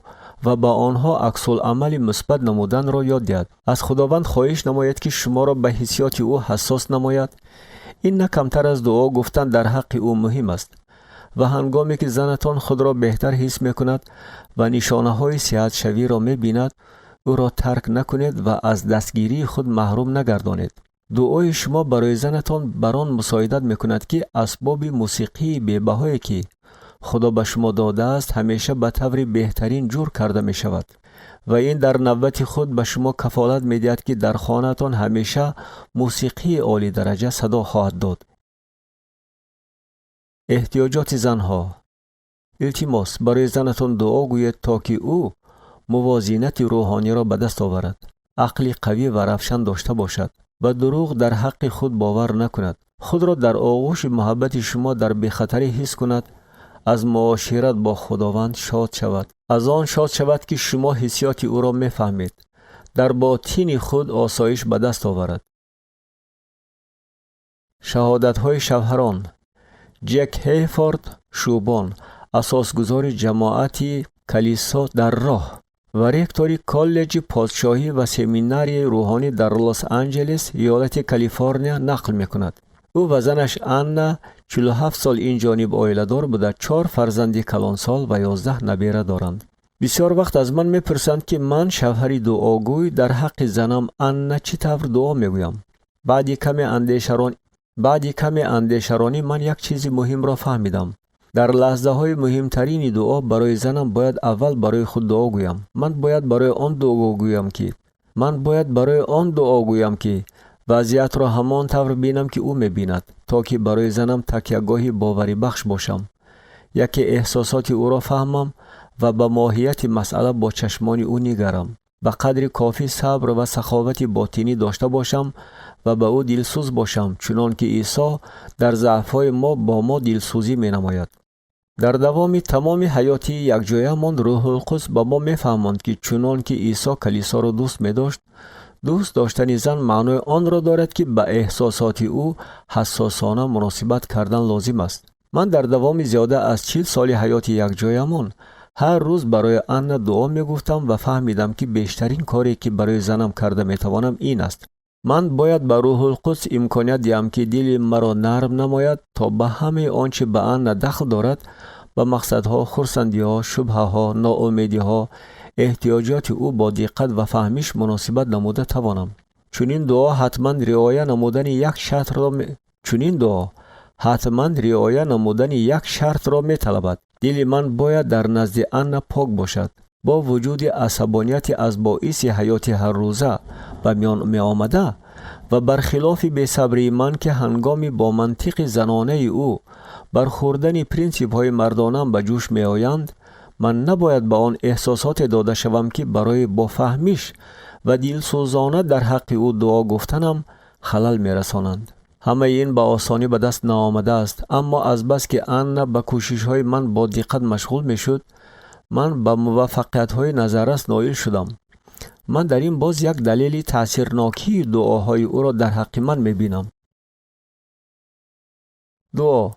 ва ба онҳо аксулъамали мусбат намуданро ёд диҳад. Аз Худованд хоҳиш намоед, ки шуморо ба ҳиссиёти ӯ ҳассос намояд. Ин на камтар аз дуо гуфтан дар ҳаққи ӯ муҳим аст. Ва ҳангоме ки занатон худро беҳтар ҳис мекунад ва нишонаҳои сиҳатшавиро мебинад, ӯро тарк накунед ва аз дастгирии худ маҳрум нагардонед. Дуои шумо барои занатон бар он мусоидат мекунад, ки асбоби мусиқии бебаҳое, ки Худо ба шумо додааст, ҳамеша ба таври беҳтарин ҷур карда мешавад, ва ин дар навбати худ ба шумо кафолат медиҳад, ки дар хонаатон ҳамеша мусиқии олидараҷа садо хоҳад дод. Эҳтиёҷоти занҳо. Илтимос, барои занатон дуо гӯед, то ки ӯ мувозинати рӯҳониро ба даст оварад, ақли қавӣ ва равшан дошта бошад, ба дурӯғ дар ҳаққи худ бовар накунад, худро дар оғӯши муҳаббати шумо дар бехатарӣ ҳис кунад, аз муошират бо Худованд шод шавад, аз он шод шавад, ки шумо ҳиссиёти ӯро мефаҳмед, дар ботини худ осоиш ба даст оварад. Шаҳодатҳои шавҳарон. Ҷек Ҳейфорд, шӯбон, асосгузори ҷамоати «Калисо дар роҳ» ва ректори Коллеҷи подшоҳӣ ва семинарияи рӯҳонӣ дар Лос Анҷелес, иёлати Калифорния, нақл мекунад. Ӯ ва занаш Анна 47 сол ин ҷониб оиладор буда, чор фарзанди калонсол ва 11 набера доранд. Бисёр вақт аз ман мепурсанд, ки ман, шавҳари дуогӯй, дар ҳаққи занам Анна чӣ тавр дуо мегӯям. Баъди каме андешаронӣ ман як чизи муҳимро фаҳмидам. Дар лаҳзаҳои муҳимтарини дуо барои занам бояд аввал барои худ дуо гӯям. Ман бояд барои он дуо гӯям, ки вазъиятро ҳамон тавр бинам, ки ӯ мебинад, то ки барои занам такягоҳи боварибахш бошам, яке эҳсосоти ӯро фаҳмам ва ба моҳияти масъала бо чашмони ӯ нигарам, ба қадри кофӣ сабр ва саховати ботинӣ дошта бошам ва ба ӯ дилсӯз бошам, чунон ки Исо дар заъфҳои мо бо мо дилсӯзӣ менамояд. Дар давоми тамоми ҳаёти якҷоямон Рӯҳулқудс ба мо мефаҳмонд, ки чунон ки Исо калисоро дӯст медошт, дӯст доштани зан маънои онро дорад, ки ба эҳсосоти ӯ ҳассосона муносибат кардан лозим аст. Ман дар давоми зиёда аз 40 соли ҳаёти якҷоямон ҳар рӯз барои Анна дуо мегуфтам ва фаҳмидам, ки бештарин коре, ки барои занам карда метавонам, ин аст: ман бояд ба Рӯҳулқудс имконият диҳам, ки дили маро нарм намояд, то ба ҳамаи он чӣ ба Анна дахл дорад, ба мақсадҳо, хурсандиҳо, шубҳаҳо, ноумедиҳо, эҳтиёҷоти ӯ бо диққат ва фаҳмиш муносибат намуда тавонам. Чунин дуо ҳатман риоя намудани як шартро металабад: дили ман бояд дар назди Анна пок бошад. Бо вуҷуди асабонияти аз боиси ҳаёти ҳаррӯза ба миён меомада ва бархилофи бесабрии ман, ки ҳангоми бо мантиқи занонаи ӯ бархӯрдани принсипҳои мардонаам ба ҷӯш меоянд, ман набояд ба он эҳсосоте дода шавам, ки барои бофаҳмиш ва дилсӯзона дар ҳаққи ӯ дуо гуфтанам халал мерасонанд. Ҳамаи ин ба осонӣ ба даст наомадааст, аммо азбаски Анна ба кӯшишҳои ман бо диққат машғул мешуд, ман ба муваффақиятҳои назаррас ноил шудам. Ман дар ин боз як далели таъсирнокии дуоҳои ӯро дар ҳаққи ман мебинам. Дуо.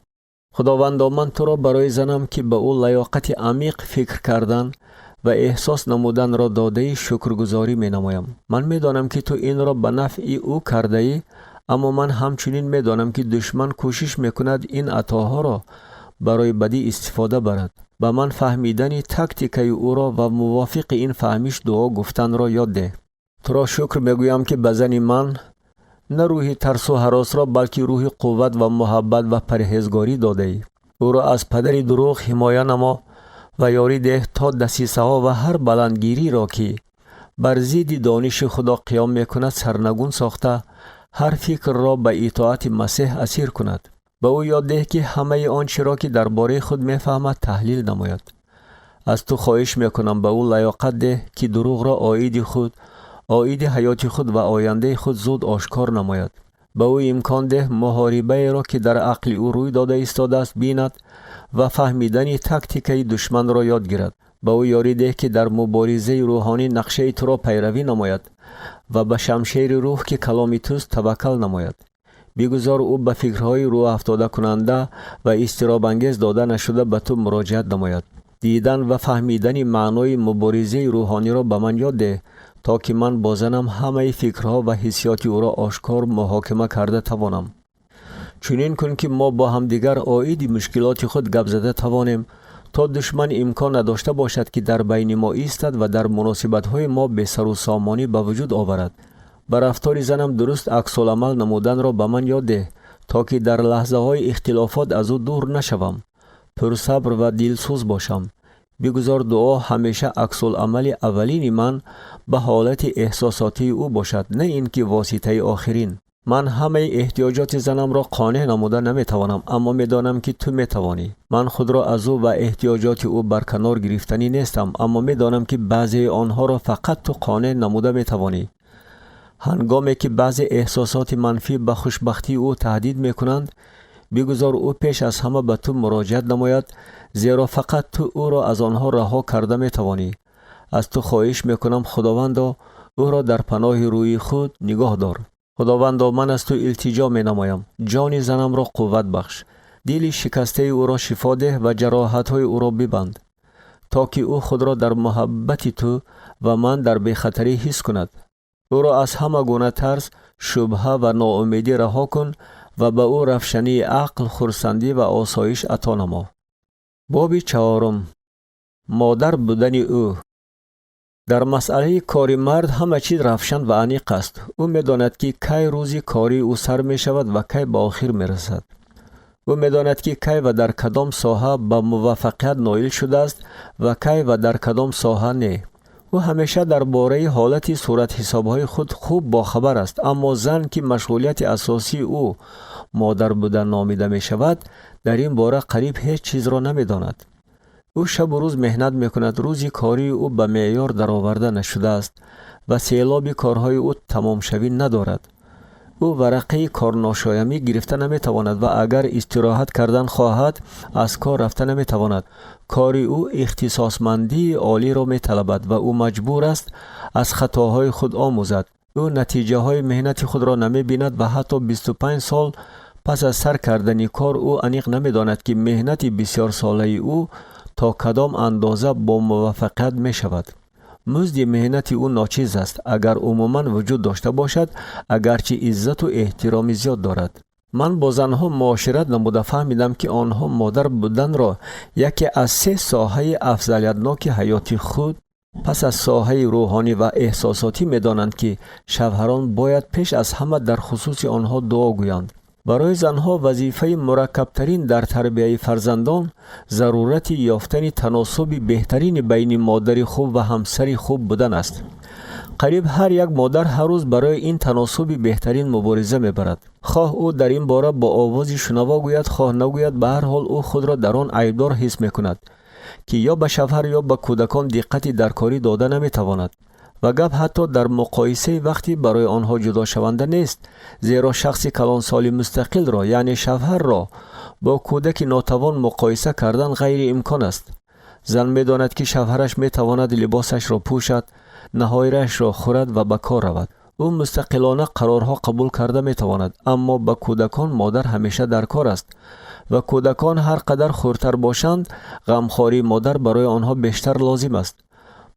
Худовандо, ман туро барои занам, ки ба ӯ лаёқати амиқ фикр кардан ва эҳсос намуданро додаӣ, шукргузорӣ менамоям. Ман медонам, ки ту инро ба нафъи ӯ кардаӣ, аммо ман ҳамчунин медонам, ки душман кӯшиш мекунад ин атоҳоро барои бадӣ истифода барад. Ба ман фаҳмидани тактикаи ӯро ва мувофиқи ин фаҳмиш дуо гуфтанро ёд деҳ. Туро шукр мегӯям, ки ба зани ман на рӯҳи тарсу ҳаросро, балки рӯҳи қувват ва муҳаббат ва парҳезгорӣ додаӣ. Ӯро аз падари дурӯғ ҳимоя намо ва ёрӣ деҳ, то дасисаҳо ва ҳар баландгириро, ки бар зидди дониши Худо қиём мекунад, сарнагун сохта, ҳар фикрро ба итоати Масеҳ асир кунад. Ба ӯ ёд деҳ, ки ҳамаи он чиро, ки дар бораи худ мефаҳмад, таҳлил намояд. Аз ту хоҳиш мекунам, ба ӯ лаёқат деҳ, ки дурӯғро оиди худ, оиди ҳаёти худ ва ояндаи худ зуд ошкор намояд. Ба ӯ имкон деҳ муҳорибаеро, ки дар ақли ӯ рӯй дода истодааст, бинад ва фаҳмидани тактикаи душманро ёд гирад. Ба ӯ ёрӣ деҳ, ки дар муборизаи рӯҳонӣ нақшаи туро пайравӣ намояд ва ба шамшери рӯҳ, ки каломи туст, таваккал намояд. Бигузор ӯ ба фикрҳои рӯҳафтодакунанда ва изтиробангез дода нашуда, ба ту муроҷиат намояд. Дидан ва фаҳмидани маънои муборизаи рӯҳониро ба ман ёд деҳ, то ки ман бо занам ҳамаи фикрҳо ва ҳиссиёти ӯро ошкор муҳокима карда тавонам. Чунин кун, ки мо бо ҳамдигар оиди мушкилоти худ гап зада тавонем, то душман имкон надошта бошад, ки дар байни мо истад ва дар муносибатҳои мо бесарусомонӣ ба вуҷуд оварад. Ба рафтори занам дуруст аксуламал намуданро ба ман ёд деҳ, то ки дар лаҳзаҳои ихтилофот аз ӯ дур нашавам, пурсабр ва дилсӯз бошам. Бигузор дуо ҳамеша аксуламали аввалини ман ба ҳолати эҳсосотии ӯ бошад, на ин ки воситаи охирин. Ман ҳамаи эҳтиёҷоти занамро қонеъ намуда наметавонам, аммо медонам, ки ту метавонӣ. Ман худро аз ӯ ва эҳтиёҷоти ӯ барканор гирифтанӣ нестам, аммо медонам, ки баъзеи онҳоро фақат ту қонеъ намуда метавонӣ. Ҳангоме ки баъзе эҳсосоти манфӣ ба хушбахтии ӯ таҳдид мекунанд, бигузор ӯ пеш аз ҳама ба ту муроҷиат намояд, зеро фақат ту ӯро аз онҳо раҳо карда метавонӣ. Аз ту хоҳиш мекунам, Худовандо, ӯро дар паноҳи рӯи худ нигоҳ дор. Худовандо, ман аз ту илтиҷо менамоям, ҷони занамро қувват бахш, дили шикастаи ӯро шифо деҳ ва ҷароҳатҳои ӯро бибанд, то ки ӯ худро дар муҳаббати ту ва ман дар бехатарӣ ҳис кунад. Ӯро аз ҳама гуна тарс, шубҳа ва ноумедӣ раҳо кун ва ба ӯ равшании ақл, хурсандӣ ва осоиш ато намо. Боби чаҳорум: модар будани ӯ. Дар масъалаи кори мард ҳама чиз равшан ва аниқ аст. Ӯ медонад, ки кай рӯзи кории ӯ сар мешавад ва кай ба охир мерасад. Ӯ медонад, ки кай ва дар кадом соҳа ба муваффақият ноил шудааст ва кай ва дар кадом соҳа не. Ӯ ҳамеша дар бораи ҳолати суратҳисобҳои худ хуб бохабар аст. Аммо зан, ки машғулияти асосии ӯ модар будан номида мешавад, дар ин бора қариб ҳеҷ чизро намедонад. Ӯ шабу рӯз меҳнат мекунад. Рӯзи кории ӯ ба меъёр дароварда нашудааст ва селоби корҳои ӯ тамомшавӣ надорад. Ӯ варақаи корношоямӣ гирифта наметавонад ва агар истироҳат кардан хоҳад, аз кор рафта наметавонад. Кори ӯ ихтисосмандии олиро металабад ва ӯ маҷбур аст аз хатоҳои худ омӯзад. Ӯ натиҷаҳои меҳнати худро намебинад ва ҳатто 25 сол пас аз сар кардани кор ӯ аниқ намедонад, ки меҳнати бисёрсолаи ӯ то кадом андоза бо муваффақият мешавад. Музди меҳнати ӯ ночиз аст, агар умуман вуҷуд дошта бошад, агарчи иззату эҳтироми зиёд дорад. Ман бо занҳо муошират намуда фаҳмидам, ки онҳо модар буданро яке аз се соҳаи афзалиятноки ҳаёти худ пас аз соҳаи рӯҳонӣ ва эҳсосотӣ медонанд, ки шавҳарон бояд пеш аз ҳама дар хусуси онҳо дуо гӯянд. Барои занҳо вазифаи мураккабтарин дар тарбияи фарзандон зарурати ёфтани таносуби беҳтарини байни модари хуб ва ҳамсари хуб будан аст. Қариб ҳар як модар ҳар рӯз барои ин таносуби беҳтарин мубориза мебарад. Хоҳ ӯ дар ин бора бо овози шунаво гӯяд, хоҳ нагӯяд, ба ҳар ҳол ӯ худро дар он айбдор ҳис мекунад, ки ё ба шавҳар, ё ба кӯдакон диққати даркорӣ дода наметавонад. Ва гап ҳатто дар муқоисаи вақти барои онҳо ҷудошаванда нест, зеро шахси калонсоли мустақилро, яъне шавҳарро, бо кӯдаки нотавон муқоиса кардан ғайриимкон аст. Зан медонад, ки шавҳараш метавонад либосашро пӯшад, наҳорияшро хӯрад ва ба кор равад. Ӯ мустақилона қарорҳо қабул карда метавонад, аммо ба кӯдакон модар ҳамеша дар кор аст ва кӯдакон ҳар қадар хурдтар бошанд, ғамхории модар барои онҳо бештар лозим аст.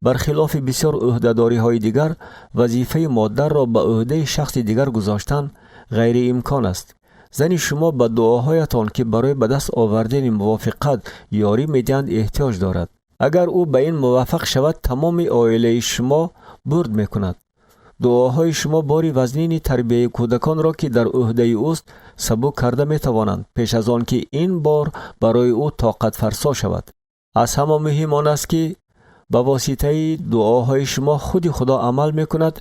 Бархилофи бисёр ӯҳдадориҳои дигар, вазифаи модарро ба ӯҳдаи шахси дигар гузоштан ғайриимкон аст. Зани шумо ба дуоҳоятон, ки барои ба даст овардани мувофиқат ёрӣ медиҳанд, эҳтиёҷ дорад. Агар ӯ ба ин муваффақ шавад, тамоми оилаи шумо бурд мекунад. Дуоҳои шумо бори вазнини тарбияи кӯдаконро, ки дар ӯҳдаи ӯст, сабук карда метавонанд, пеш аз он ки ин бор барои ӯ тоқатфарсо шавад. Аз ҳама муҳим он аст, ки ба воситаи дуоҳои шумо худи Худо амал мекунад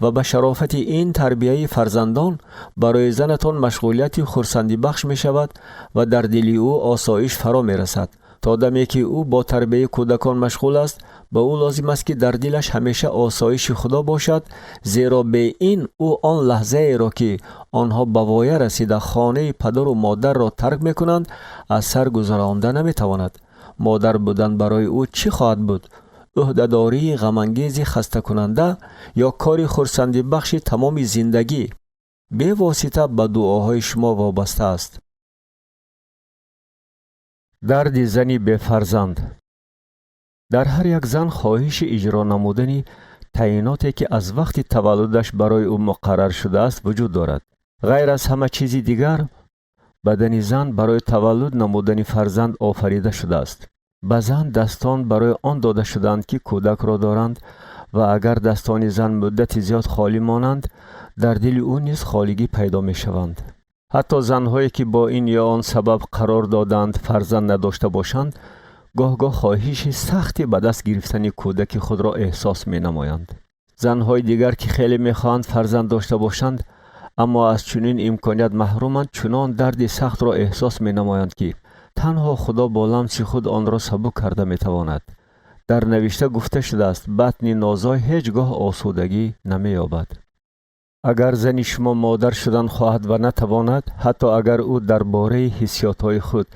ва ба шарофати ин тарбияи фарзандон барои занатон машғулияти хурсандибахш мешавад ва дар дили ӯ осоиш фаро мерасад. То даме ки ӯ бо тарбияи кӯдакон машғул аст, ба ӯ лозим аст, ки дар дилаш ҳамеша осоиши Худо бошад, зеро бе ин ӯ он лаҳзаеро, ки онҳо ба воя расида хонаи падару модарро тарк мекунанд, аз сар гузаронда наметавонад. Модар будан барои ӯ чӣ хоҳад буд? Ӯҳдадории ғамангези хастакунанда ё кори хурсандибахши тамоми зиндагӣ бевосита ба дуоҳои шумо вобаста аст. Дарди зани бефарзанд. Дар ҳар як зан хоҳиши иҷро намудани таъиноте, ки аз вақти таваллудаш барои ӯ муқаррар шудааст, вуҷуд дорад. Ғайр аз ҳама чизи дигар, бадани зан барои таваллуд намудани фарзанд офарида шудааст. Ба зан дастон барои он дода шудаанд, ки кӯдакро доранд, ва агар дастони зан муддати зиёд холӣ монанд, дар дили ӯ низ холигӣ пайдо мешаванд. Ҳатто занҳое, ки бо ин ё он сабаб қарор додаанд фарзанд надошта бошанд, гоҳ-гоҳ хоҳиши сахти ба даст гирифтани кӯдаки худро эҳсос менамоянд. Занҳои дигар, ки хеле мехоҳанд фарзанд дошта бошанд, аммо аз чунин имконият маҳруманд, чунон дарди сахтро эҳсос менамоянд, ки танҳо Худо бо ламси худ онро сабук карда метавонад. Дар навишта гуфта шудааст: батни нозой ҳеҷ гоҳ осудагӣ намеёбад. Агар зани шумо модар шудан хоҳад ва натавонад, ҳатто агар ӯ дар бораи ҳиссиётҳои худ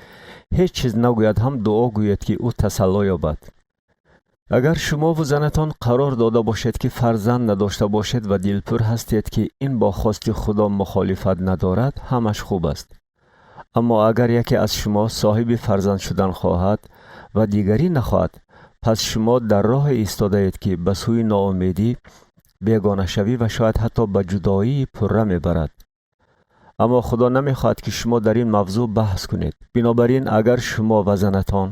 ҳеҷ чиз нагӯяд ҳам, дуо гӯяд, ки ӯ тасалло ёбад. Агар шумову занатон қарор дода бошед, ки фарзанд надошта бошед ва дилпур ҳастед, ки ин бо хости Худо мухолифат надорад, ҳамаш хуб аст. Аммо агар яке аз шумо соҳиби фарзанд шудан хоҳад ва дигарӣ нахоҳад, пас шумо дар роҳе истодаед, ки ба сӯи ноумедӣ, бегонашавӣ ва шояд ҳатто ба ҷудоии пурра мебарад. Аммо Худо намехоҳад, ки шумо дар ин мавзӯъ баҳс кунед. Бинобар ин, агар шумо ва занатон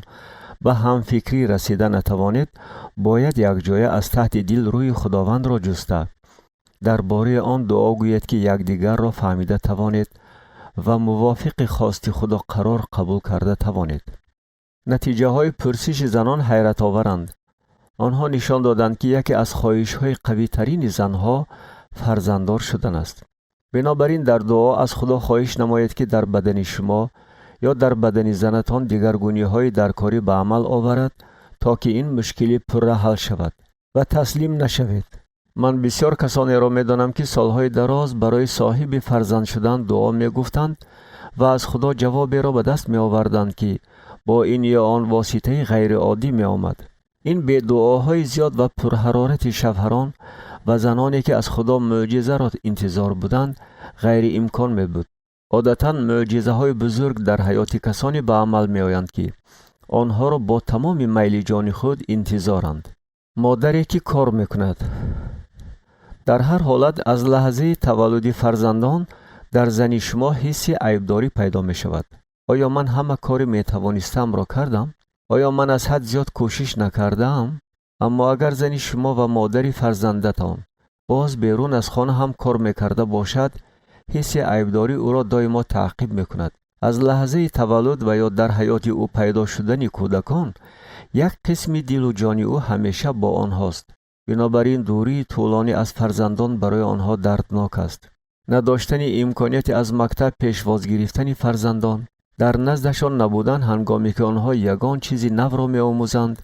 ба ҳамфикрӣ расида натавонед, бояд якҷоя аз таҳти дил рӯи Худовандро ҷуста, дар бораи он дуо гӯед, ки якдигарро фаҳмида тавонед ва мувофиқи хости Худо қарор қабул карда тавонед. Натиҷаҳои пурсиши занон ҳайратоваранд. Онҳо нишон доданд, ки яке аз хоҳишҳои қавитарини занҳо фарзанддор шудан аст. Бинобар ин, дар дуо аз Худо хоҳиш намоед, ки дар бадани шумо ё дар бадани занатон дигаргуниҳои даркорӣ ба амал оварад, то ки ин мушкилӣ пурра ҳал шавад, ва таслим нашавед. Ман бисёр касонеро медонам, ки солҳои дароз барои соҳиби фарзанд шудан дуо мегуфтанд ва аз Худо ҷавоберо ба даст меоварданд, ки бо ин ё он воситаи ғайриоддӣ меомад. Ин бе дуоҳои зиёд ва пурҳарорати шавҳарон ва заноне, ки аз Худо мӯъҷизаро интизор буданд, ғайриимкон мебуд. Одатан мӯъҷизаҳои бузург дар ҳаёти касоне ба амал меоянд, ки онҳоро бо тамоми майли ҷони худ интизоранд. Модаре, ки кор мекунад. Дар ҳар ҳолат, аз лаҳзаи таваллуди фарзандон дар зани шумо ҳисси айбдорӣ пайдо мешавад. Оё ман ҳама кори метавонистаамро кардам? Оё ман аз ҳад зиёд кӯшиш накардаам? Аммо агар зани шумо ва модари фарзандатон боз берун аз хона ҳам кор мекарда бошад, ҳисси айбдорӣ ӯро доимо таъқиб мекунад. Аз лаҳзаи таваллуд ва ё дар ҳаёти ӯ пайдо шудани кӯдакон як қисми дилу ҷони ӯ ҳамеша бо онҳост. Бинобар ин, дурии тӯлонӣ аз фарзандон барои онҳо дарднок аст. Надоштани имконияти аз мактаб пешвоз гирифтани фарзандон, дар наздашон набудан, ҳангоме ки онҳо ягон чизи навро меомӯзанд,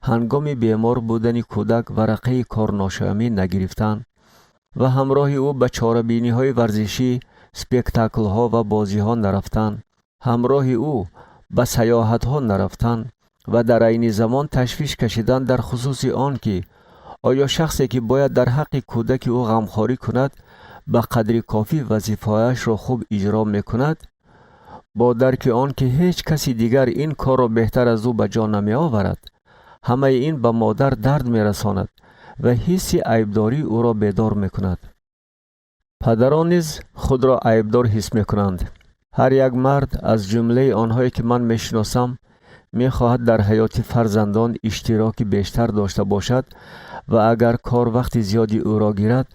ҳангоми бемор будани кӯдак варақаи корношоямӣ нагирифтан ва ҳамроҳи ӯ ба чорабиниҳои варзишӣ, спектаклҳо ва бозиҳо нарафтан, ҳамроҳи ӯ ба саёҳатҳо нарафтан ва дар айни замон ташвиш кашидан дар хусуси он, ки оё шахсе, ки бояд дар ҳаққи кӯдаки ӯ ғамхорӣ кунад, ба қадри кофӣ вазифаҳояшро хуб иҷро мекунад, бо дарки он ки ҳеҷ каси дигар ин корро беҳтар аз ӯ ба ҷо намеоварад, ҳамаи ин ба модар дард мерасонад ва ҳисси айбдории ӯро бедор мекунад. Падарон низ худро айбдор ҳис мекунанд. Ҳар як мард, аз ҷумлаи онҳое, ки ман мешиносам, мехоҳад дар ҳаёти фарзандон иштироки бештар дошта бошад ва агар кор вақти зиёди ӯро гирад,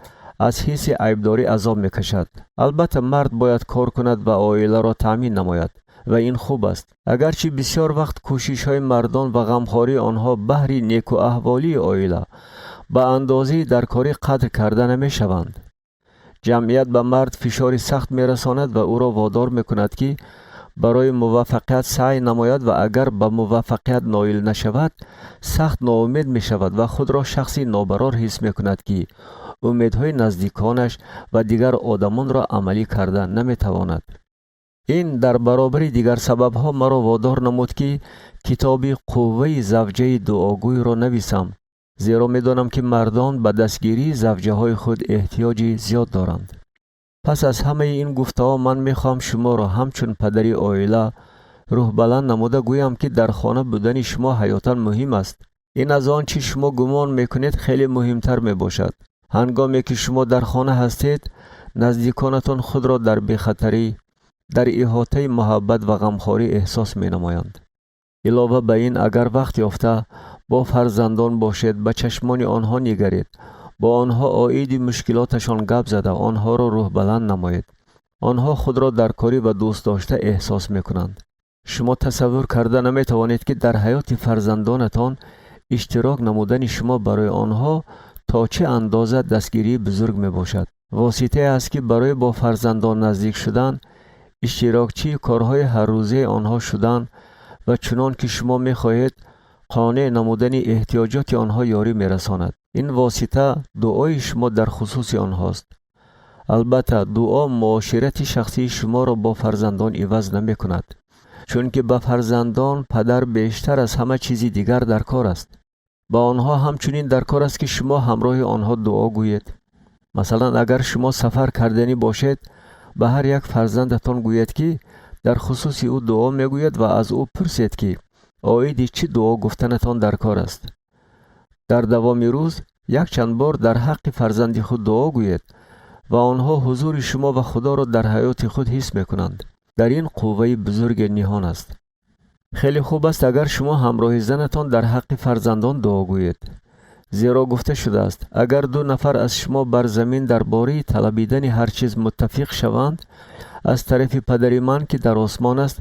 аз ҳисси айбдорӣ азоб мекашад. Албатта, мард бояд кор кунад ва оиларо таъмин намояд ва ин хуб аст. Агарчи бисёр вақт кӯшишҳои мардон ва ғамхории онҳо баҳри некуаҳволии оила ба андозаи даркорӣ қадр карда намешаванд. Ҷамъият ба мард фишори сахт мерасонад ва ӯро водор мекунад, ки барои муваффақият саъй намояд, ва агар ба муваффақият ноил нашавад, сахт ноумед мешавад ва худро шахси нобарор ҳис мекунад, ки умедҳои наздиконаш ва дигар одамонро амалӣ карда наметавонад. Ин дар баробари дигар сабабҳо маро водор намуд, ки китоби «Қувваи завҷаи дуогӯйро» нависам, зеро медонам, ки мардон ба дастгирии завҷаҳои худ эҳтиёҷи зиёд доранд. Пас аз ҳамаи ин гуфтаҳо ман мехоҳам шуморо ҳамчун падари оила рӯҳбаланд намуда гӯям, ки дар хона будани шумо ҳаётан муҳим аст. Ин аз он чӣ шумо гумон мекунед, хеле муҳимтар мебошад. Ҳангоме ки шумо дар хона ҳастед, наздиконатон худро дар бехатарӣ, дар иҳотаи муҳаббат ва ғамхорӣ эҳсос менамоянд. Илова ба ин, агар вақт ёфта бо фарзандон бошед, ба чашмони онҳо нигаред, бо онҳо оиди мушкилоташон гап зада, онҳоро рӯҳбаланд намоед, онҳо худро даркорӣ ва дӯстдошта эҳсос мекунанд. Шумо тасаввур карда наметавонед, ки дар ҳаёти фарзандонатон иштирок намудани шумо барои онҳо то чӣ андоза дастгирии бузург мебошад. Воситае аст, ки барои бо фарзандон наздик шудан, иштирокчии корҳои ҳаррӯзаи онҳо шудан ва чунон ки шумо мехоҳед қонеъ намудани эҳтиёҷоти онҳо ёрӣ мерасонад. Ин восита дуои шумо дар хусуси онҳост. Албатта, дуо муоширати шахсии шуморо бо фарзандон иваз намекунад, чунки ба фарзандон падар бештар аз ҳама чизи дигар дар кор аст. Ба онҳо ҳамчунин дар кор аст, ки шумо ҳамроҳи онҳо дуо гӯед. Масалан, агар шумо сафар карданӣ бошед, ба ҳар як фарзандатон гӯед, ки дар хусуси ӯ дуо мегӯяд, ва аз ӯ пурсед, ки оиди чӣ дуо гуфтанатон дар кор аст. Дар давоми рӯз якчанд бор дар ҳаққи фарзанди худ дуо гӯед ва онҳо ҳузури шумо ва Худоро дар ҳаёти худ ҳис мекунанд. Дар ин қувваи бузурге ниҳон аст. Хеле хуб аст, агар шумо ҳамроҳи занатон дар ҳаққи фарзандон дуо гӯед, зеро гуфта шудааст: агар ду нафар аз шумо бар замин дар бораи талабидани ҳар чиз муттафиқ шаванд, аз тарафи падари ман, ки дар осмон аст,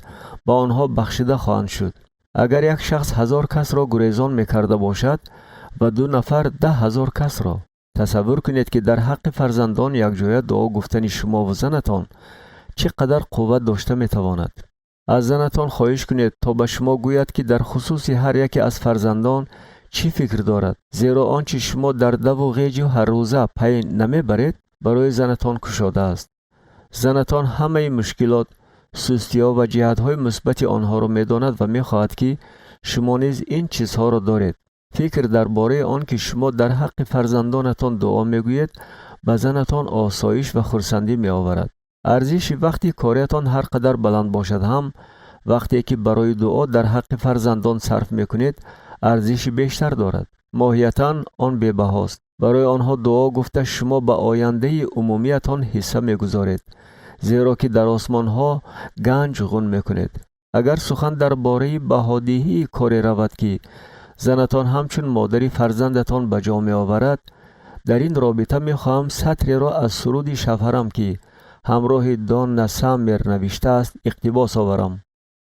ба онҳо бахшида хоҳанд шуд. Агар як шахс 1000 касро гурезон мекарда бошад ва ду нафар 10 000 касро, тасаввур кунед, ки дар ҳаққи фарзандон якҷоя дуо гуфтани шумову занатон чӣ қадар қувват дошта метавонад. Аз занатон хоҳиш кунед, то ба шумо гӯяд, ки дар хусуси ҳар яке аз фарзандон чӣ фикр дорад, зеро он чи шумо дар даву ғеҷу ҳаррӯза пай намебаред, барои занатон кушодааст. Занатон ҳамаи мушкилот, сустиҳо ва ҷиҳатҳои мусбати онҳоро медонад ва мехоҳад, ки шумо низ ин чизҳоро доред. Фикр дар бораи он ки шумо дар ҳаққи фарзандонатон дуо мегӯед, ба занатон осоиш ва хурсандӣ меоварад. Арзиши вақти кориятон ҳар қадар баланд бошад ҳам, вақте ки барои дуо дар ҳаққи фарзандон сарф мекунед, арзиши бештар дорад. Моҳиятан он бебаҳост. Барои онҳо дуо гуфта, шумо ба ояндаи умумиятон ҳисса мегузоред, зеро ки дар осмонҳо ганҷ ғун мекунед. Агар сухан дар бораи баҳодиҳии коре равад, ки занатон ҳамчун модари фарзандатон ба ҷо меоварад, дар ин робита мехоҳам сатреро аз суруди шавҳарам, ки ҳамроҳи Донна Саммер навиштааст, иқтибос оварам.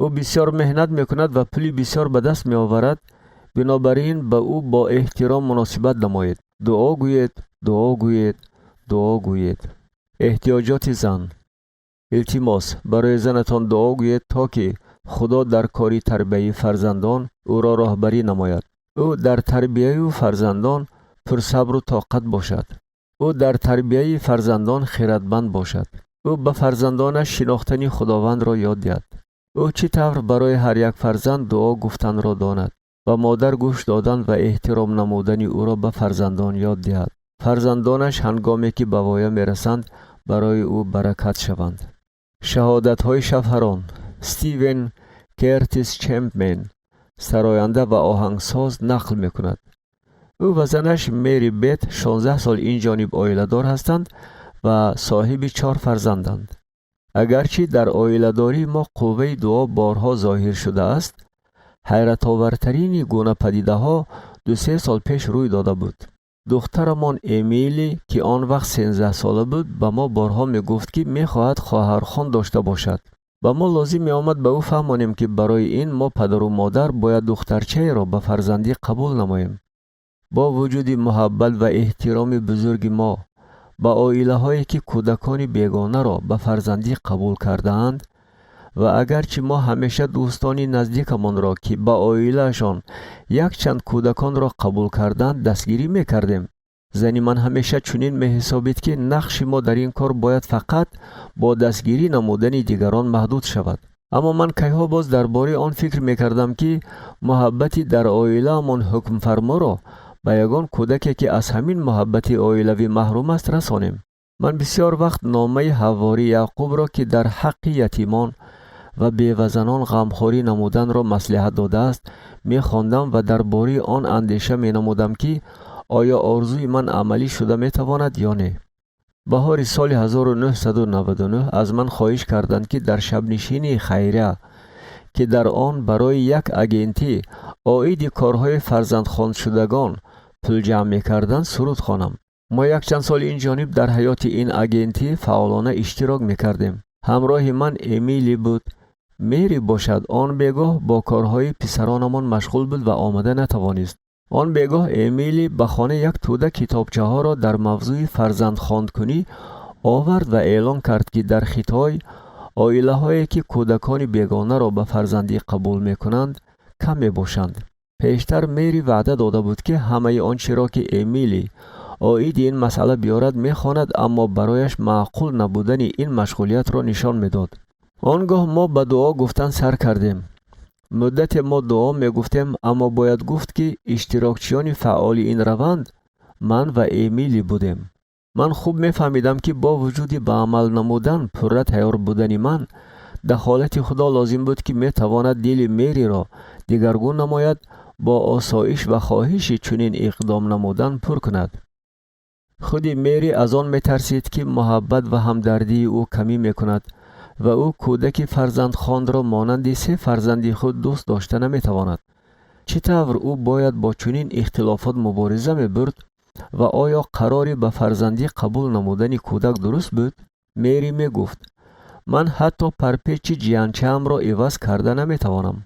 Ӯ бисёр меҳнат мекунад ва пули бисёр ба даст меоварад, бинобар ин ба ӯ бо эҳтиром муносибат намоед. Дуо гӯед, дуо гӯед, дуо гӯед. Эҳтиёҷоти зан. Илтимос, барои занатон дуо гӯед, то ки Худо дар кори тарбияи фарзандон ӯро роҳбарӣ намояд, ӯ дар тарбияю фарзандон пурсабру тоқат бошад, ӯ дар тарбияи фарзандон хиратманд бошад, ӯ ба фарзандонаш шинохтани Худовандро ёд диҳад, ӯ чӣ тавр барои ҳар як фарзанд дуо гуфтанро донад, ба модар гӯш додан ва эҳтиром намудани ӯро ба фарзандон ёд диҳад. Фарзандонаш ҳангоме ки ба воя мерасанд, барои ӯ баракат шаванд. Шаҳодатҳои шавҳарон. Стивен Кертис Чемпмен, сароянда ва оҳангсоз, нақл мекунад. Ӯ ва занаш Мери Бет 16 сол ин ҷониб оиладор ҳастанд ва соҳиби чор фарзанданд. Агарчи дар оиладории мо қувваи дуо борҳо зоҳир шудааст, ҳайратовартарини гуна падидаҳо 2-3 сол пеш рӯй дода буд. Духтарамон Эмили, ки он вақт 13сола буд, ба мо борҳо мегуфт, ки мехоҳад хоҳархон дошта бошад. Ба мо лозим меомад ба ӯ фаҳмонем, ки барои ин мо, падару модар, бояд духтарчаеро ба фарзандӣ қабул намоем. Бо вуҷуди муҳаббат ва эҳтироми бузурги мо ба оилаҳое, ки кӯдакони бегонаро ба фарзандӣ қабул кардаанд, ва агарчи мо ҳамеша дӯстони наздикамонро, ки ба оилаашон якчанд кӯдаконро қабул карданд, дастгирӣ мекардем, зани ман ҳамеша чунин меҳисобид, ки нақши мо дар ин кор бояд фақат бо дастгирӣ намудани дигарон маҳдуд шавад. Аммо ман кайҳо боз дар бораи он фикр мекардам, ки муҳаббати дар оилаамон ҳукмфарморо ба ягон кӯдаке, ки аз ҳамин муҳаббати оилавӣ маҳрум аст, расонем. Ман бисёр вақт номаи ҳавворӣ Яъқубро, ки дар ҳаққи ятимон ва бевазанон ғамхорӣ намуданро маслиҳат додааст, мехондам ва дар бораи он андеша менамудам, ки оё орзуи ман амалӣ шуда метавонад ё не. Баҳори соли 1999 аз ман хоҳиш карданд, ки дар шабнишинии хайрия, ки дар он барои як агентӣ оиди корҳои фарзандхондшудагон пул ҷамъ мекарданд, суруд хонам. Мо якчанд сол ин ҷониб дар ҳаёти ин агентӣ фаъолона иштирок мекардем. Ҳамроҳи ман Эмили буд. Мери бошад, он бегоҳ бо корҳои писаронамон машғул буд ва омада натавонист. Он бегоҳ Эмили ба хона як тӯда китобчаҳоро дар мавзӯи фарзандхондкунӣ овард ва эълон кард, ки дар Хитой оилаҳое, ки кӯдакони бегонаро ба фарзандӣ қабул мекунанд, кам мебошанд. Пештар Мери ваъда дода буд, ки ҳамаи он чиро, ки Эмили оиди ин масъала биёрад, мехонад, аммо барояш маъқул набудани ин машғулиятро нишон медод. Он гоҳ мо ба дуо гуфтан сар кардем. Муддате мо дуо мегуфтем, аммо бояд гуфт, ки иштирокчиёни фаъоли ин раванд ман ва Эмили будем. Ман хуб мефаҳмидам, ки бо вуҷуди ба амал намудан пурра тайёр будани ман, дахолати Худо лозим буд, ки метавонад дили Мериро дигаргун намояд, бо осоиш ва хоҳиши чунин иқдом намудан пур кунад. Худи Мери аз он метарсид, ки муҳаббат ва ҳамдардии ӯ камӣ мекунад ва ӯ кӯдаки фарзандхондро монанди се фарзанди худ дӯст дошта наметавонад. Чӣ тавр ӯ бояд бо чунин ихтилофот мубориза мебурд ва оё қарори ба фарзандӣ қабул намудани кӯдак дуруст буд? Мери мегуфт: «Ман ҳатто парпечи ҷиянчаамро иваз карда наметавонам,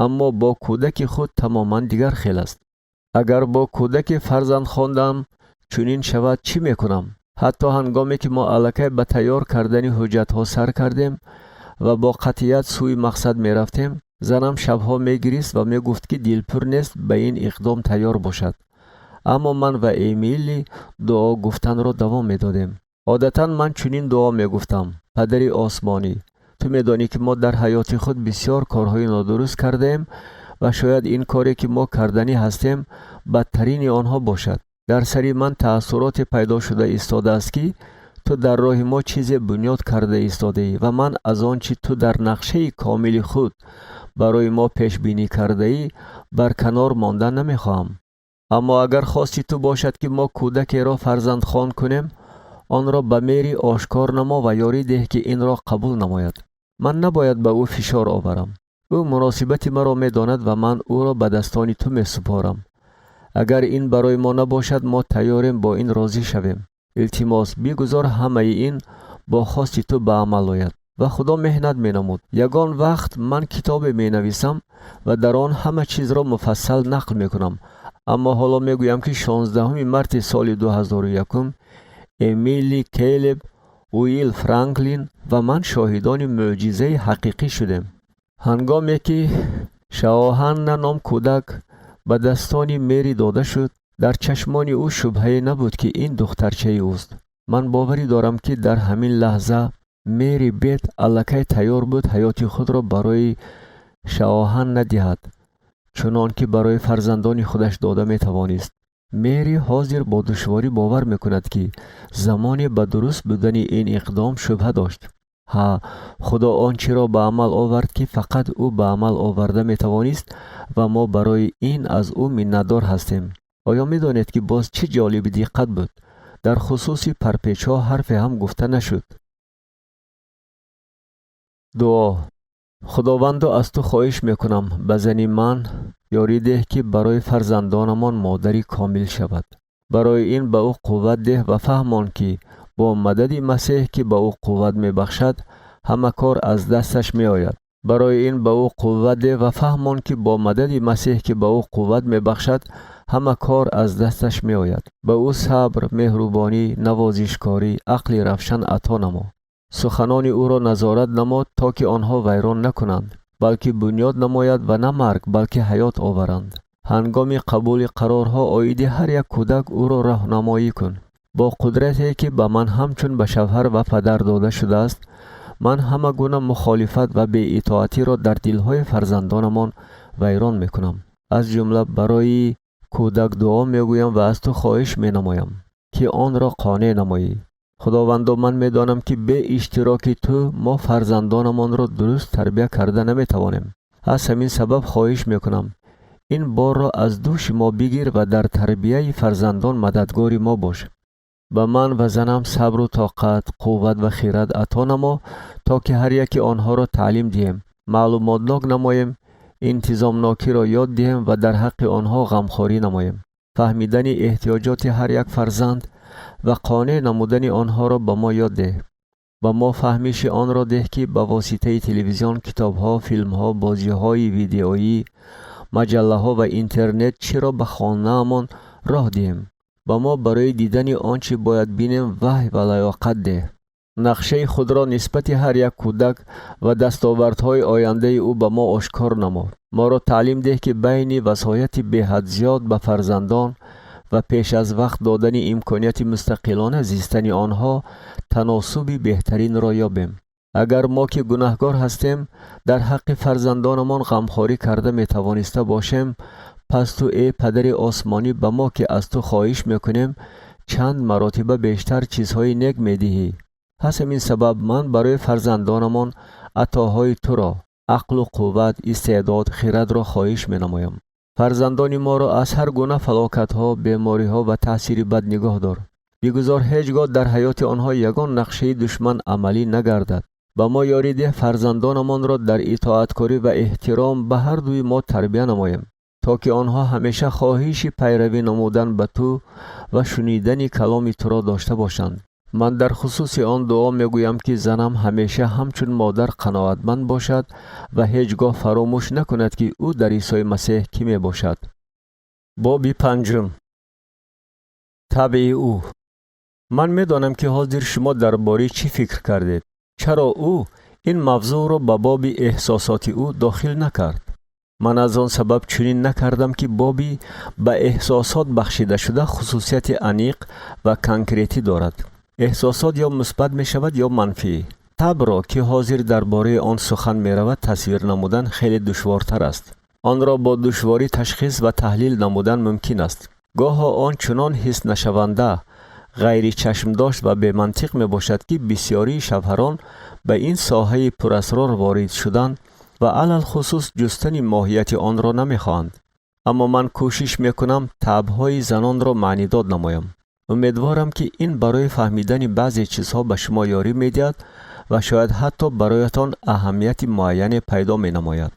аммо бо кӯдаки худ тамоман дигар хел аст. Агар бо кӯдаки фарзандхондаам чунин шавад, чӣ мекунам?» Ҳатто ҳангоме ки мо аллакай ба тайёр кардани ҳуҷҷатҳо сар кардем ва бо қатъият сӯи мақсад мерафтем, занам шабҳо мегирист ва мегуфт, ки дилпур нест ба ин иқдом тайёр бошад. Аммо ман ва Эмили дуо гуфтанро давом медодем. Одатан ман чунин дуо мегуфтам: «Падари осмонӣ, ту медонӣ, ки мо дар ҳаёти худ бисьёр корҳои нодуруст кардаем ва шояд ин коре, ки мо карданӣ ҳастем, бадтарини онҳо бошад. Дар сари ман таассуроте пайдо шуда истодааст, ки ту дар роҳи мо чизе бунёд карда истодаӣ ва ман аз он чӣ ту дар нақшаи комили худ барои мо пешбинӣ кардаӣ, бар канор мондан намехоҳам. Аммо агар хости ту бошад, ки мо кӯдакеро фарзандхон кунем, онро ба Мери ошкор намо ва ёрӣ деҳ, ки инро қабул намояд. Ман набояд ба ӯ фишор оварам. Ӯ муносибати маро медонад ва ман ӯро ба дастони ту месупорам. Агар ин барои мо набошад, мо тайёрем бо ин розӣ шавем. Илтимос, бигузор ҳамаи ин бо хости ту ба амал ояд». Ва Худо меҳнат менамуд. Ягон вақт ман китобе менависам ва дар он ҳама чизро муфассал нақл мекунам, аммо ҳоло мегӯям, ки 16 марти соли 2001 Эмили, Келеб, Уилл Франклин ва ман шоҳидони мӯъҷизаи ҳақиқӣ шудем. Ҳангоме ки Шаоҳанна ном кӯдак ба дастони Мери дода шуд, дар чашмони ӯ шубҳае набуд, ки ин духтарчаи ӯст. Ман боварӣ дорам, ки дар ҳамин лаҳза Мери Бет аллакай тайёр буд ҳаёти худро барои Шаоҳанна диҳад, чунон ки барои фарзандони худаш дода метавонист. Мери ҳозир бо душворӣ бовар мекунад, ки замоне ба дуруст будани ин иқдом шубҳа дошт. Ҳа, Худо он чиро ба амал овард, ки фақат ӯ ба амал оварда метавонист, ва мо барои ин аз ӯ миннатдор ҳастем. Оё медонед, ки боз чӣ ҷолиби диққат буд? Дар хусуси парпечҳо ҳарфе ҳам гуфта нашуд. Дуо. Худовандо, аз ту хоҳиш мекунам, ба зани ман ёрӣ деҳ, ки барои фарзандонамон модари комил шавад. Барои ин ба ӯ қувват деҳ ва фаҳмон, ки бо мадади Масеҳ, ки ба ӯ қувват мебахшад, ҳама кор аз дасташ меояд. Барои ин ба ӯ қувват деҳ ва фаҳмон, ки бо мадади Масеҳ, ки ба ӯ қувват мебахшад, ҳама кор аз дасташ меояд. Ба ӯ сабр, меҳрубонӣ, навозишкорӣ, ақли равшан ато намо. Суханони ӯро назорат намо, то ки онҳо вайрон накунанд, балки бунёд намояд ва на марг, балки ҳаёт оваранд. Ҳангоми қабули қарорҳо оиди ҳар як кӯдак ӯро роҳнамоӣ кун. Бо қудрате, ки ба ман ҳамчун ба шавҳар ва падар дода шудааст, ман ҳама гуна мухолифат ва беитоатиро дар дилҳои фарзандонамон вайрон мекунам. Аз ҷумла барои кӯдак дуо мегӯям ва аз ту хоҳиш менамоям, ки онро қонеъ намоӣ. Худовандо, ман медонам, ки бе иштироки ту мо фарзандонамонро дуруст тарбия карда наметавонем. Аз ҳамин сабаб хоҳиш мекунам, ин борро аз дӯши мо бигир ва дар тарбияи фарзандон мададгори мо бош. Ба ман ва занам сабру тоқат, қувват ва хирад ато намо, то ки ҳар яки онҳоро таълим диҳем, маълумотнок намоем, интизомнокиро ёд диҳем ва дар ҳаққи онҳо ғамхорӣ намоем. Фаҳмидани эҳтиёҷоти ҳар як фарзанд ва қонеъ намудани онҳоро ба мо ёд деҳ. Ба мо фаҳмиши онро деҳ, ки ба воситаи телевизион, китобҳо, филмҳо, бозиҳои видеоӣ, маҷаллаҳо ва интернет чиро ба хонаамон роҳ диҳем. Ба мо барои дидани он чӣ бояд бинем ваҳй ва лаёқат деҳ. Нақшаи худро нисбати ҳар як кӯдак ва дастовардҳои ояндаи ӯ ба мо ошкор намо. Моро таълим деҳ, ки байни васояти беҳадзиёд ба фарзандон ва пеш аз вақт додани имконияти мустақилона зистани онҳо таносуби беҳтаринро ёбем. Агар мо, ки гунаҳкор ҳастем, дар ҳаққи фарзандонамон ғамхорӣ карда метавониста бошем, пас ту, эй падари осмонӣ, ба мо, ки аз ту хоҳиш мекунем, чанд маротиба бештар чизҳои нек медиҳӣ. Пас ҳамин сабаб ман барои фарзандонамон атоҳои туро, ақлу қувват, истеъдод, хирадро хоҳиш менамоям. Фарзандони моро аз ҳар гуна фалокатҳо, бемориҳо ва таъсири бад нигоҳ дор. Бигузор ҳеҷ гоҳ дар ҳаёти онҳо ягон нақшаи душман амалӣ нагардад. Ба мо ёрӣ деҳ фарзандонамонро дар итоаткорӣ ва эҳтиром ба ҳар дуи мо тарбия намоем, то ки онҳо ҳамеша хоҳиши пайравӣ намудан ба ту ва шунидани каломи туро дошта бошанд. Ман дар хусуси он дуо мегӯям, ки занам ҳамеша ҳамчун модар қаноатманд бошад ва ҳеҷ гоҳ фаромӯш накунад, ки ӯ дар Исои Масеҳ кӣ мебошад. Боби панҷум: табъи ӯ. Ман медонам, ки ҳозир шумо дар бораи чӣ фикр кардед: чаро ӯ ин мавзӯъро ба боби эҳсосоти ӯ дохил накард? Ман аз он сабаб чунин накардам, ки боби ба эҳсосот бахшидашуда хусусияти аниқ ва конкретӣ дорад. Эҳсосот ё мусбат мешавад, ё манфӣ. Табъро, ки ҳозир дар бораи он сухан меравад, тасвир намудан хеле душвортар аст. Онро бо душворӣ ташхис ва таҳлил намудан мумкин аст. Гоҳо он чунон ҳис нашаванда, ғайричашмдошт ва бемантиқ мебошад, ки бисёрии шавҳарон ба ин соҳаи пурасрор ворид шудан ва алалхусус ҷустани моҳияти онро намехоҳанд. Аммо ман кӯшиш мекунам табъҳои занонро маънидод намоям. Умедворам, ки ин барои фаҳмидани баъзе чизҳо ба шумо ёрӣ медиҳад ва шояд ҳатто бароятон аҳамияти муайяне пайдо менамояд.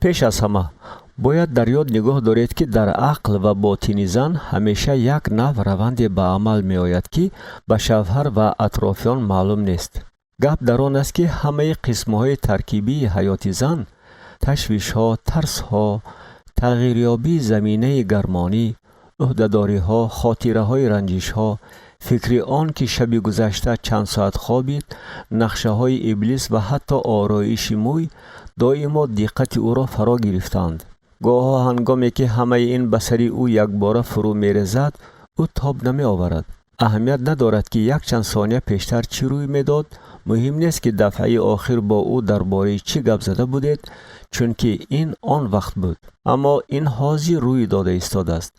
Пеш аз ҳама бояд дар ёд нигоҳ доред, ки дар ақл ва ботини зан ҳамеша як нав раванде ба амал меояд, ки ба шавҳар ва атрофиён маълум нест. Гап дар он аст, ки ҳамаи қисмҳои таркибии ҳаёти зан, ташвишҳо, тарсҳо, тағйирёбии заминаи гармонӣ, ӯҳдадориҳо, хотираҳои ранҷишҳо, фикри он, ки шаби гузашта чанд соат хобид, нақшаҳои иблис ва ҳатто ороиши мӯй доимо диққати ӯро фаро гирифтаанд. Гоҳо, ҳангоме ки ҳамаи ин ба сари ӯ якбора фурӯ мерезад, ӯ тоб намеоварад. Аҳамият надорад, ки якчанд сония пештар чӣ рӯй медод. Муҳим нест, ки дафъаи охир бо ӯ дар бораи чӣ гап зада будед, чунки ин он вақт буд, аммо ин ҳозир рӯй дода истодааст.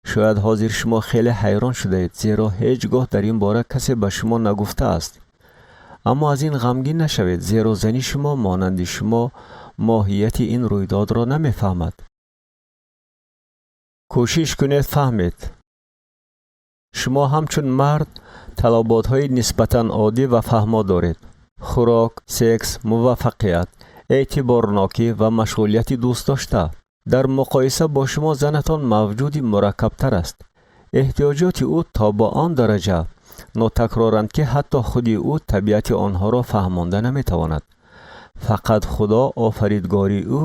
Шояд ҳозир шумо хеле ҳайрон шудаед, зеро ҳеҷ гоҳ дар ин бора касе ба шумо нагуфтааст. Аммо аз ин ғамгин нашавед, зеро зани шумо монанди шумо моҳияти ин рӯйдодро намефаҳмад. Кӯшиш кунед фаҳмед. Шумо ҳамчун мард талаботҳои нисбатан оддӣ ва фаҳмо доред: хӯрок, секс, муваффақият, эътиборнокӣ ва машғулияти дӯстдошта. Дар муқоиса бо шумо занатон мавҷуди мураккабтар аст. Эҳтиёҷоти ӯ то ба он дараҷа нотакроранд, ки ҳатто худи ӯ табиати онҳоро фаҳмонда наметавонад. Фақат Худо, офаридгори ӯ,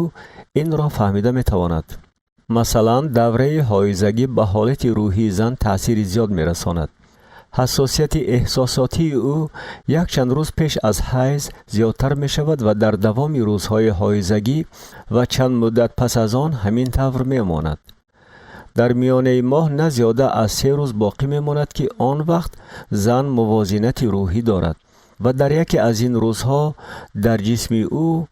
инро фаҳмида метавонад. Масалан, давраи ҳоизагӣ ба ҳолати рӯҳии зан таъсири зиёд мерасонад. Ҳассосияти эҳсосотии ӯ якчанд рӯз пеш аз ҳайз зиёдтар мешавад ва дар давоми рӯзҳои ҳоизагӣ ва чанд муддат пас аз он ҳамин тавр мемонад. Дар миёнаи моҳ на зиёда аз 3 рӯз боқӣ мемонад, ки он вақт зан мувозинати рӯҳӣ дорад, ва дар яке аз ин рӯзҳо дар ҷисми ӯ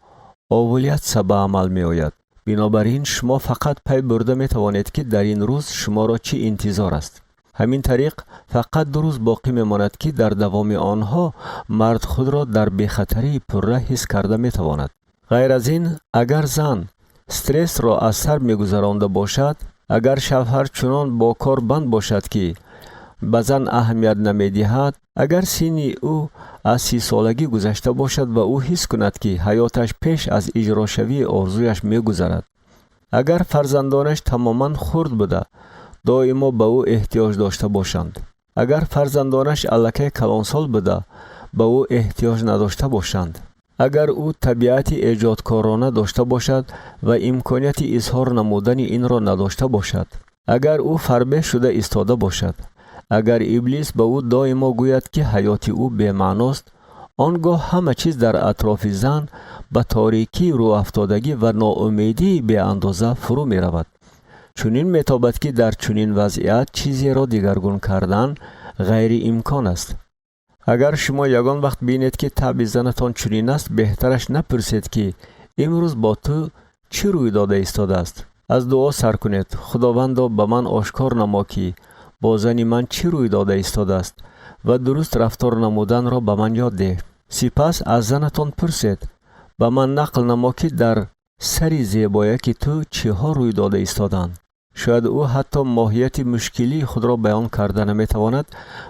овулятсия ба амал меояд. Бинобар ин шумо фақат пай бурда метавонед, ки дар ин рӯз шуморо чӣ интизор аст. Ҳамин тариқ, фақат 2 рӯз боқӣ мемонад, ки дар давоми онҳо мард худро дар бехатарии пурра ҳис карда метавонад. Ғайр аз ин, агар зан стрессро аз сар мегузаронда бошад, агар шавҳар чунон бо кор банд бошад, ки ба зан аҳамият намедиҳад, агар синни ӯ аз 30-солагӣ гузашта бошад ва ӯ ҳис кунад, ки ҳаёташ пеш аз иҷрошавии орзуяш мегузарад, агар фарзандонаш тамоман хурд буда, доимо ба ӯ эҳтиёҷ дошта бошанд, агар фарзандонаш аллакай калонсол буда, ба ӯ эҳтиёҷ надошта бошанд, агар ӯ табиати эҷодкорона дошта бошад ва имконияти изҳор намудани инро надошта бошад, агар ӯ фарбеҳ шуда истода бошад, агар иблис ба ӯ доимо гӯяд, ки ҳаёти ӯ бемаъност, он гоҳ ҳама чиз дар атрофи зан ба торикии рӯафтодагӣ ва ноумедии беандоза фурӯ меравад. Чунин метобад, ки дар чунин вазъият чизеро дигаргун кардан ғайриимкон аст. Агар шумо ягон вақт бинед, ки табъи занатон чунин аст, беҳтараш напурсед, ки имрӯз бо ту чӣ рӯй дода истодааст. Аз дуо сар кунед: Худовандо, ба ман ошкор намо, ки бо зани ман чӣ рӯй дода истодааст, ва дуруст рафтор намуданро ба ман ёд деҳ. Сипас аз занатон пурсед: ба ман нақл намо, ки дар сари зебояки ту чиҳо рӯй дода истодаанд. Шояд ӯ ҳатто моҳияти мушкилии худро баён карда наметавонад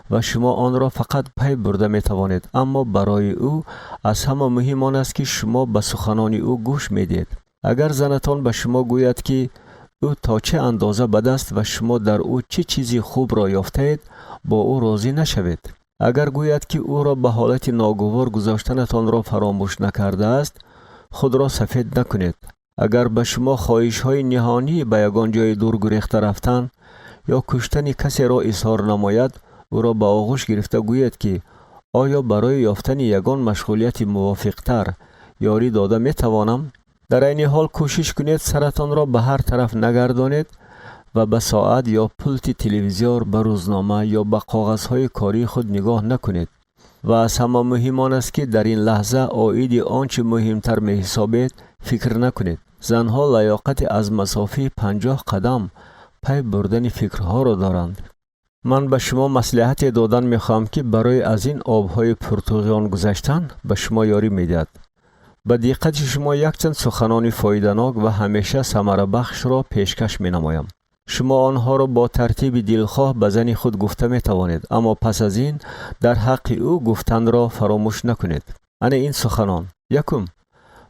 ва шумо онро фақат пай бурда метавонед, аммо барои ӯ аз ҳама муҳим он аст, ки шумо ба суханони ӯ гӯш медиҳед. Агар занатон ба шумо гӯяд, ки ӯ то чӣ андоза бад аст ва шумо дар ӯ чӣ чизи хубро ёфтаед, бо ӯ розӣ нашавед. Агар гӯяд, ки ӯро ба ҳолати ногувор гузоштанатонро фаромӯш накардааст, худро сафед накунед. Агар ба шумо хоҳишҳои ниҳонӣ ба ягон ҷои дур гурехта рафтан ё куштани касеро изҳор намояд, ӯро ба оғӯш гирифта гӯед, ки оё барои ёфтани ягон машғулияти мувофиқтар ёрӣ дода метавонам? Дар айни ҳол кӯшиш кунед, саратонро ба ҳар тараф нагардонед ва ба соат ё пулти телевизор, ба рӯзнома ё ба коғазҳои кории худ нигоҳ накунед. Ва аз ҳама муҳим он аст, ки дар ин лаҳза оиди он чӣ муҳимтар меҳисобед фикр накунед. Занҳо лаёқати аз масофаи 50 қадам пай бурдани фикрҳоро доранд. Ман ба шумо маслиҳате додан мехоҳам, ки барои аз ин обҳои пуртуғён гузаштан ба шумо ёрӣ медиҳад. Ба диққати шумо якчанд суханони фоиданок ва ҳамеша самарабахшро пешкаш менамоям. Шумо онҳоро бо тартиби дилхоҳ ба зани худ гуфта метавонед, аммо пас аз ин дар ҳаққи ӯ гуфтанро фаромӯш накунед. Ана ин суханон: якум,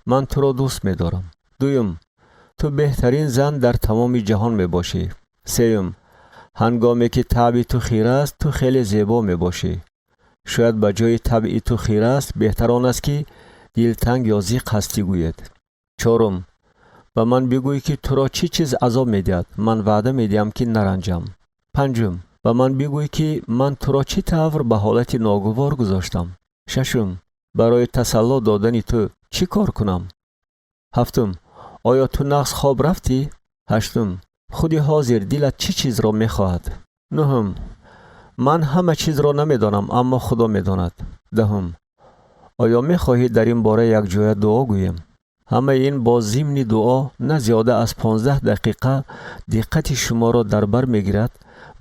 ман туро дӯст медорам. Дуюм, ту беҳтарин зан дар тамоми ҷаҳон мебошӣ. Сеюм, ҳангоме ки табъи ту хира аст, ту хеле зебо мебошӣ. Шояд ба ҷои табъи ту хира аст, беҳтар он аст, ки дилтанг ё зиқ ҳастӣ гӯед. Чорум, ба ман бигӯй, ки туро чӣ чиз азоб медиҳад, ман ваъда медиҳам, ки наранҷам. Панҷум, ба ман бигӯй, ки ман туро чӣ тавр ба ҳолати ногувор гузоштам. Шашум, барои тасалло додани ту чӣ кор кунам? Ҳафтум, оё ту нағз хоб рафтӣ? Ҳаштум, худи ҳозир дилат чӣ чизро мехоҳад? Нуҳум, ман ҳама чизро намедонам, аммо Худо медонад. Даҳум, оё мехоҳӣ дар ин бора якҷоя дуо гӯем? Ҳамаи ин бо зимни дуо на зиёда аз 15 дақиқа диққати шуморо дар бар мегирад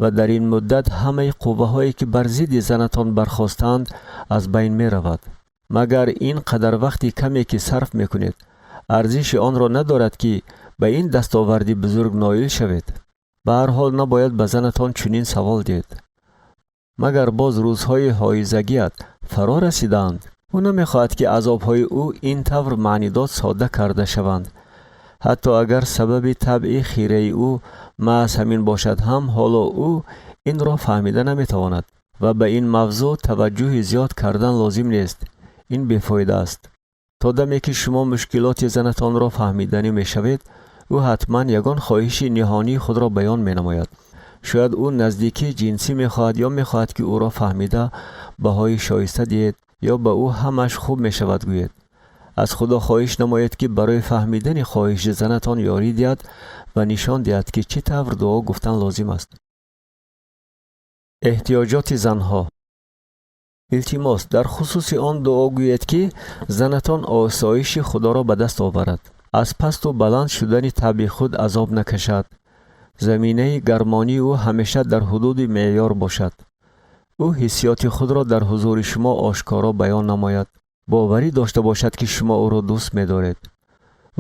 ва дар ин муддат ҳамаи қувваҳое, ки бар зидди занатон бархостаанд, аз байн меравад. Магар ин қадар вақти каме, ки сарф мекунед, арзиши онро надорад, ки ба ин дастоварди бузург ноил шавед? Ба ҳар ҳол, набояд ба занатон чунин савол диҳед: магар боз рӯзҳои ҳоизагият фаро расидаанд? Ӯ намехоҳад, ки азобҳои ӯ ин тавр маънидод содда карда шаванд. Ҳатто агар сабаби табъи хираи ӯ маҳз ҳамин бошад ҳам, ҳоло ӯ инро фаҳмида наметавонад ва ба ин мавзӯъ таваҷҷӯҳи зиёд кардан лозим нест. Ин бефоида аст. То даме ки шумо мушкилоти занатонро фаҳмиданӣ мешавед, ӯ ҳатман ягон хоҳиши ниҳонии худро баён менамояд. Шояд ӯ наздикии ҷинсӣ мехоҳад ё мехоҳад, ки ӯро фаҳмида баҳои шоиста диҳед ё ба ӯ ҳамааш хуб мешавад гӯед. Аз Худо хоҳиш намоед, ки барои фаҳмидани хоҳиши занатон ёрӣ диҳад ва нишон диҳад, ки чӣ тавр дуо гуфтан лозим аст. Эҳтиёҷоти занҳо. Илтимос, дар хусуси он дуо гӯед, ки занатон осоиши Худоро ба даст оварад, аз пасту баланд шудани табъи худ азоб накашад, заминаи гармонии ӯ ҳамеша дар ҳудуди меъёр бошад, ӯ ҳиссиёти худро дар ҳузури шумо ошкоро баён намояд, боварӣ дошта бошад, ки шумо ӯро дӯст медоред.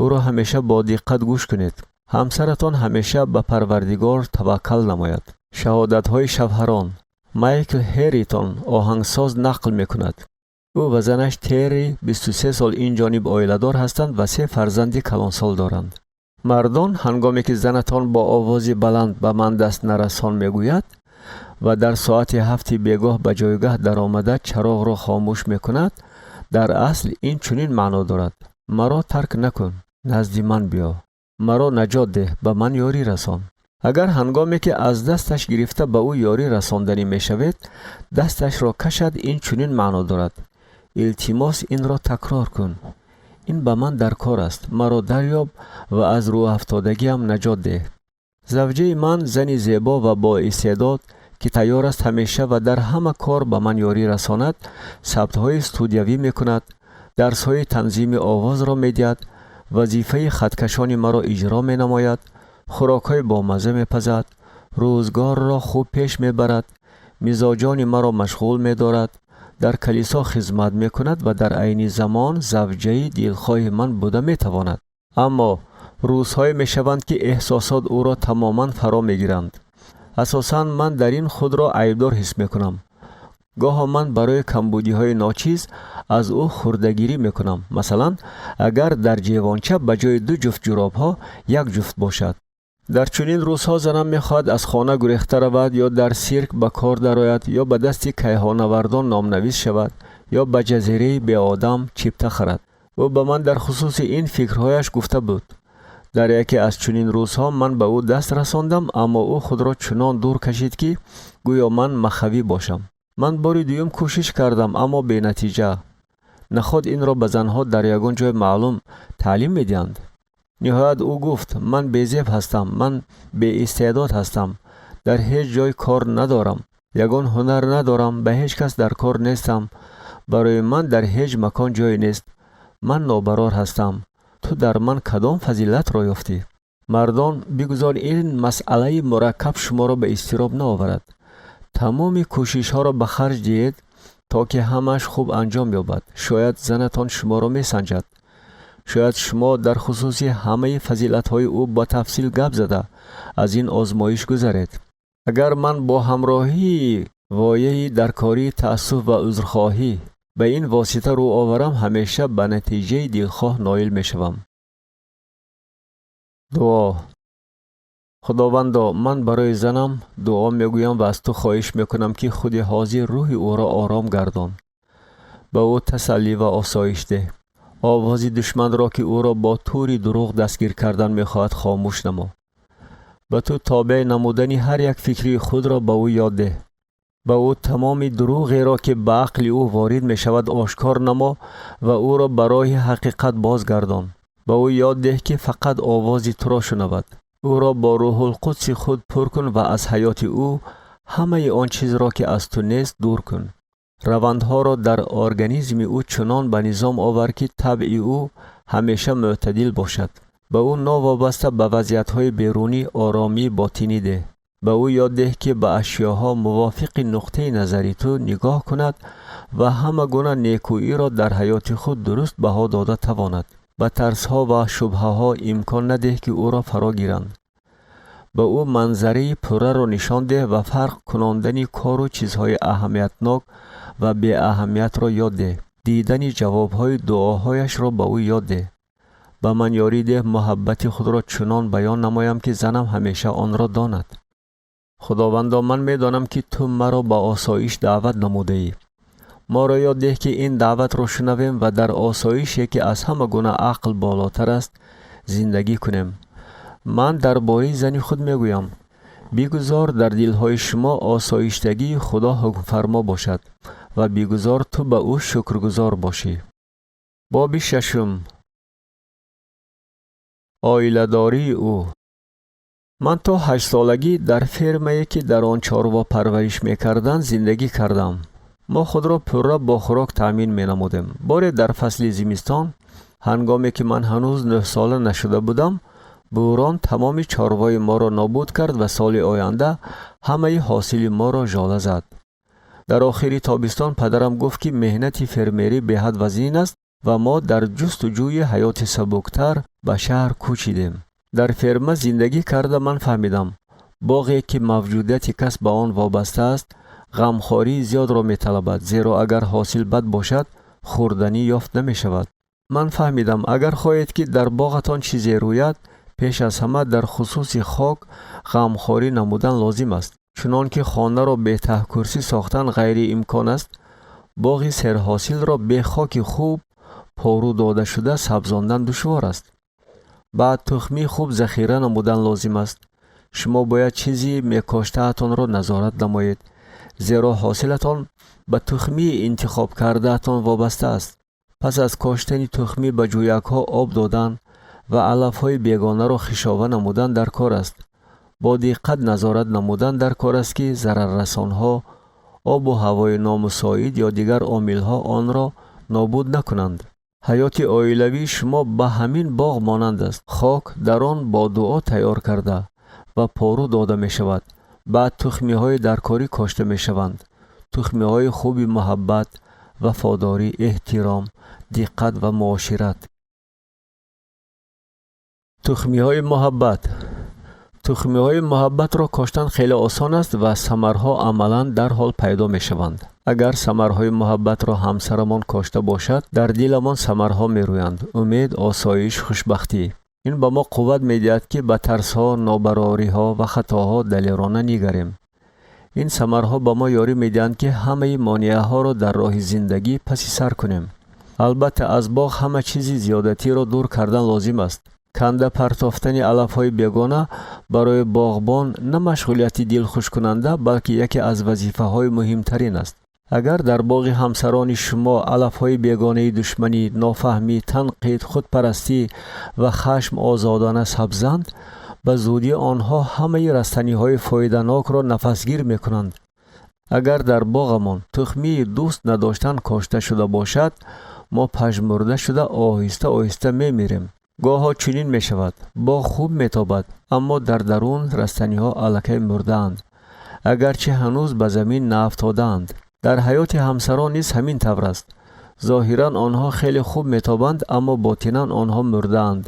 Ӯро ҳамеша бо диққат гӯш кунед. Ҳамсаратон ҳамеша ба Парвардигор таваккал намояд. Шаҳодатҳои шавҳарон. Майкл Ҳерритон, оҳангсоз, нақл мекунад: ӯ ва занаш Терри 23 сол ин ҷониб оиладор ҳастанд ва се фарзанди калонсол доранд. Мардон, ҳангоме ки занатон бо овози баланд «Ба ман даст нарасон» мегӯяд ва дар соати 7-и бегоҳ ба ҷойгаҳ даромада чароғро хомӯш мекунад, дар асл ин чунин маъно дорад: маро тарк накун, назди ман биё, маро наҷот деҳ, ба ман ёрӣ расон. Агар ҳангоме ки аз дасташ гирифта ба ӯ ёрӣ расонданӣ мешавед, дасташро кашад, ин чунин маъно дорад: илтимос, инро такрор кун, ин ба ман дар кор аст, маро дарёб ва аз рӯҳафтодагиам наҷот деҳ. Завҷаи ман, зани зебо ва боистеъдод, Ки тайёр аст ҳамеша ва дар ҳама кор ба ман ёрӣ расонад, сабтҳои студиявӣ мекунад, дарсҳои танзими овозро медиҳад, вазифаи хаткашони маро иҷро менамояд, хӯрокҳои бомазза мепазад, рӯзгорро хуб пеш мебарад, мизоҷони маро машғул медорад, дар калисо хизмат мекунад ва дар айни замон завҷаи дилхоҳи ман буда метавонад. Аммо рӯзҳое мешаванд, ки эҳсосот ӯро тамоман фаро мегиранд. Асосан ман дар ин худро айбдор ҳис мекунам. Гоҳо ман барои камбудиҳои ночиз аз ӯ хурдагирӣ мекунам, масалан, агар дар ҷевонча ба ҷои ду ҷуфт ҷуробҳо як ҷуфт бошад. Дар чунин рӯзҳо занам мехоҳад аз хона гурехта равад ё дар сирк ба кор дарояд, ё ба дасти кайҳонавардон номнавис шавад, ё ба ҷазираи беодам чипта харад. Ӯ ба ман дар хусуси ин фикрҳояш гуфта буд. Дар яке аз чунин рӯзҳо ман ба ӯ даст расондам, аммо ӯ худро чунон дур кашид, ки гӯё ман махавӣ бошам. Ман бори дуюм кӯшиш кардам, аммо бенатиҷа. Наход инро ба занҳо дар ягон ҷой маълум таълим медиҳанд? Ниҳоят ӯ гуфт: «Ман безеб ҳастам, ман беистеъдод ҳастам, дар ҳеҷ ҷой кор надорам, ягон ҳунар надорам, ба ҳеҷ кас дар кор нестам, барои ман дар ҳеҷ макон ҷое нест, ман нобарор ҳастам. Ту дар ман кадом фазилатро ёфтӣ?» Мардон, бигузор ин масъалаи мураккаб шуморо ба изтироб наоварад. Тамоми кӯшишҳоро ба харҷ диҳед, то ки ҳамааш хуб анҷом ёбад. Шояд занатон шуморо месанҷад. Шояд шумо дар хусуси ҳамаи фазилатҳои ӯ ба тафсил гап зада, аз ин озмоиш гузаред. Агар ман бо ҳамроҳии вояи даркории таассуф ва узрхоҳӣ ба ин восита рӯ оварам, ҳамеша ба натиҷаи дилхоҳ ноил мешавам. Дуо. Худовандо, ман барои занам дуо мегӯям ва аз ту хоҳиш мекунам, ки худи ҳозир рӯҳи ӯро ором гардон, ба ӯ тасаллӣ ва осоиш деҳ. Овози душманро, ки ӯро бо тӯри дурӯғ дастгир кардан мехоҳад, хомӯш намо. Ба ту тобеъ намудани ҳар як фикри худро ба ӯ ёд деҳ. Ба ӯ тамоми дурӯғеро, ки ба ақли ӯ ворид мешавад, ошкор намо ва ӯро ба роҳи ҳақиқат бозгардон. Ба ӯ ёд деҳ, ки фақат овози туро шунавад. Ӯро бо Рӯҳулқудси худ пур кун ва аз ҳаёти ӯ ҳамаи он чизро, ки аз ту нест, дур кун. Равандҳоро дар организми ӯ чунон ба низом овар, ки табъи ӯ ҳамеша мӯътадил бошад. Ба ӯ новобаста ба вазъиятҳои берунӣ оромии ботинӣ деҳ. Ба ӯ ёд деҳ, ки ба ашёҳо мувофиқи нуқтаи назари ту нигоҳ кунад ва ҳама гуна некӯиро дар ҳаёти худ дуруст баҳо дода тавонад. Ба тарсҳо ва шубҳаҳо имкон надеҳ, ки ӯро фаро гиранд. Ба ӯ манзараи пурраро нишон деҳ ва фарқ кунондани кору чизҳои аҳамиятнок ва беаҳамиятро ёд деҳ. Дидани ҷавобҳои дуоҳояшро ба ӯ ёд деҳ. Ба ман ёрӣ деҳ, муҳаббати худро чунон баён намоям, ки занам ҳамеша онро донад. Худовандо, ман медонам, ки ту маро ба осоиш даъват намудаӣ. Моро ёд деҳ, ки ин даъватро шунавем ва дар осоише, ки аз ҳама гуна ақл болотар аст, зиндагӣ кунем. Ман дар бораи зани худ мегӯям: бигузор дар дилҳои шумо осоиштагии Худо ҳукмфармо бошад ва бигузор ту ба ӯ шукргузор бошӣ. Боби шашум. Оиладории ӯ. Ман то 8-солагӣ дар фермае, ки дар он чорво парвариш мекарданд, зиндагӣ кардам. Мо худро пурра бо хӯрок таъмин менамудем. Боре дар фасли зимистон, ҳангоме ки ман ҳанӯз 9-сола нашуда будам, бӯрон тамоми чорвои моро нобуд кард ва соли оянда ҳамаи ҳосили моро жола зад. Дар охири тобистон падарам гуфт, ки меҳнати фермерӣ беҳад вазнин аст, ва мо дар ҷустуҷӯи ҳаёти сабуктар ба шаҳр кӯчидем. Дар ферма зиндагӣ карда, ман фаҳмидам: боғе, ки мавҷудияти кас ба он вобаста аст, ғамхории зиёдро металабад, зеро агар ҳосил бад бошад, хӯрданӣ ёфт намешавад. Ман фаҳмидам: агар хоҳед, ки дар боғатон чизе рӯяд, пеш аз ҳама дар хусуси хок ғамхорӣ намудан лозим аст. Чунон ки хонаро бе таҳкурсӣ сохтан ғайриимкон аст, боғи серҳосилро бе хоки хуб пору додашуда сабзондан душвор аст. Баъд тухмии хуб захира намудан лозим аст. Шумо бояд чизи мекоштаатонро назорат намоед, зеро ҳосилатон ба тухмии интихобкардаатон вобаста аст. Пас аз коштани тухмӣ ба ҷӯякҳо об додан ва алафҳои бегонаро хишова намудан дар кор аст. Бо диққат назорат намудан дар кор аст, ки зараррасонҳо, обу ҳавои номусоид ё дигар омилҳо онро нобуд накунанд. Ҳаёти оилавии шумо ба ҳамин боғ монанд аст. Хок дар он бо дуо тайёр карда ва пору дода мешавад. Баъд тухмиҳои даркорӣ кошта мешаванд, тухмиҳои хуби муҳаббат, вафодорӣ, эҳтиром, диққат ва муошират. Тухмиҳои муҳаббат. Тухмиҳои муҳаббатро коштан хеле осон аст ва самарҳо амалан дарҳол пайдо мешаванд. Агар самарҳои муҳаббатро ҳамсарамон кошта бошад, дар диламон самарҳо мерӯянд: умед, осоиш, хушбахтӣ. Ин ба мо қувват медиҳад, ки ба тарсҳо, нобарориҳо ва хатоҳо далерона нигарем. Ин самарҳо ба мо ёрӣ медиҳанд, ки ҳамаи монеаҳоро дар роҳи зиндагӣ паси сар кунем. Албатта, аз боғ ҳама чизи зиёдатиро дур кардан лозим аст. Канда партофтани алафҳои бегона барои боғбон на машғулияти дилхушкунанда, балки яке аз вазифаҳои муҳимтарин аст. Агар дар боғи ҳамсарони шумо алафҳои бегонаи душманӣ, нофаҳмӣ, танқид, худпарастӣ ва хашм озодона сабзанд, ба зудӣ онҳо ҳамаи растаниҳои фоиданокро нафасгир мекунанд. Агар дар боғамон тухмии дӯст надоштан кошта шуда бошад, мо пажмурда шуда, оҳиста оҳиста мемирем. Гоҳо чунин мешавад: боғ хуб метобад, аммо дар дарун растаниҳо аллакай мурдаанд, агарчи ҳанӯз ба замин наафтодаанд. Дар ҳаёти ҳамсарон низ ҳамин тавр аст. Зоҳиран онҳо хеле хуб метобанд, аммо ботинан онҳо мурдаанд.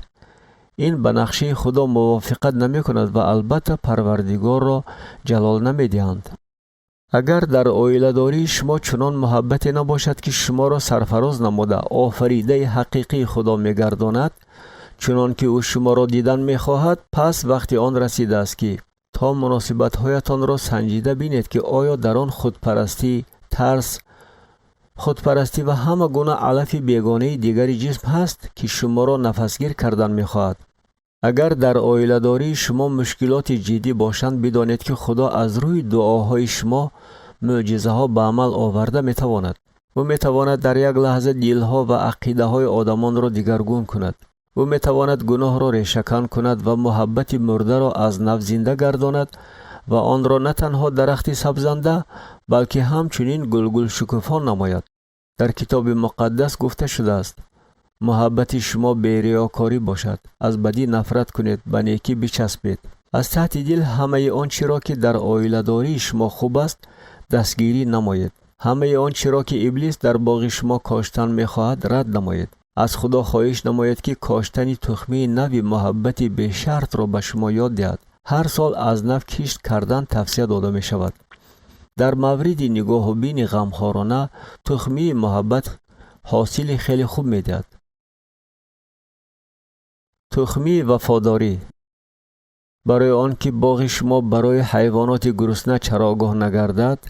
Ин ба нақшаи Худо мувофиқат намекунад ва албатта Парвардигорро ҷалол намедиҳанд. Агар дар оиладории шумо чунон муҳаббате набошад, ки шуморо сарфароз намуда, офаридаи ҳақиқии Худо мегардонад, чунон ки ӯ шуморо дидан мехоҳад, пас вақти он расидааст, ки то муносибатҳоятонро санҷида бинед, ки оё дар он худпарастӣ, тарс, худпарастӣ ва ҳама гуна алафи бегонаи дигари ҷисм ҳаст, ки шуморо нафасгир кардан мехоҳад. Агар дар оиладории шумо мушкилоти ҷиддӣ бошанд, бидонед, ки Худо аз рӯи дуоҳои шумо мӯъҷизаҳо ба амал оварда метавонад. Ӯ метавонад дар як лаҳза дилҳо ва ақидаҳои одамонро дигаргун кунад. Ӯ метавонад гуноҳро решакан кунад ва муҳаббати мурдаро аз нав зинда гардонад ва онро на танҳо дарахти сабзанда, балки ҳамчунин гулгулшукуфон намояд. Дар Китоби Муқаддас гуфта шудааст: «Муҳаббати шумо бериёкорӣ бошад. Аз бадӣ нафрат кунед, ба некӣ бичаспед». Аз таҳти дил ҳамаи он чиро, ки дар оиладории шумо хуб аст, дастгирӣ намоед. Ҳамаи он чиро, ки Иблис дар боғи шумо коштан мехоҳад, рад намоед. Аз Худо хоҳиш намоед, ки коштани тухмии нави муҳаббати бешартро ба шумо ёд диҳад. Ҳар сол аз нав кишт кардан тавсия дода мешавад. Дар мавриди нигоҳубини ғамхорона тухмии муҳаббат ҳосили хеле хуб медиҳад. Тухмии вафодорӣ. Барои он ки боғи шумо барои ҳайвоноти гурусна чарогоҳ нагардад,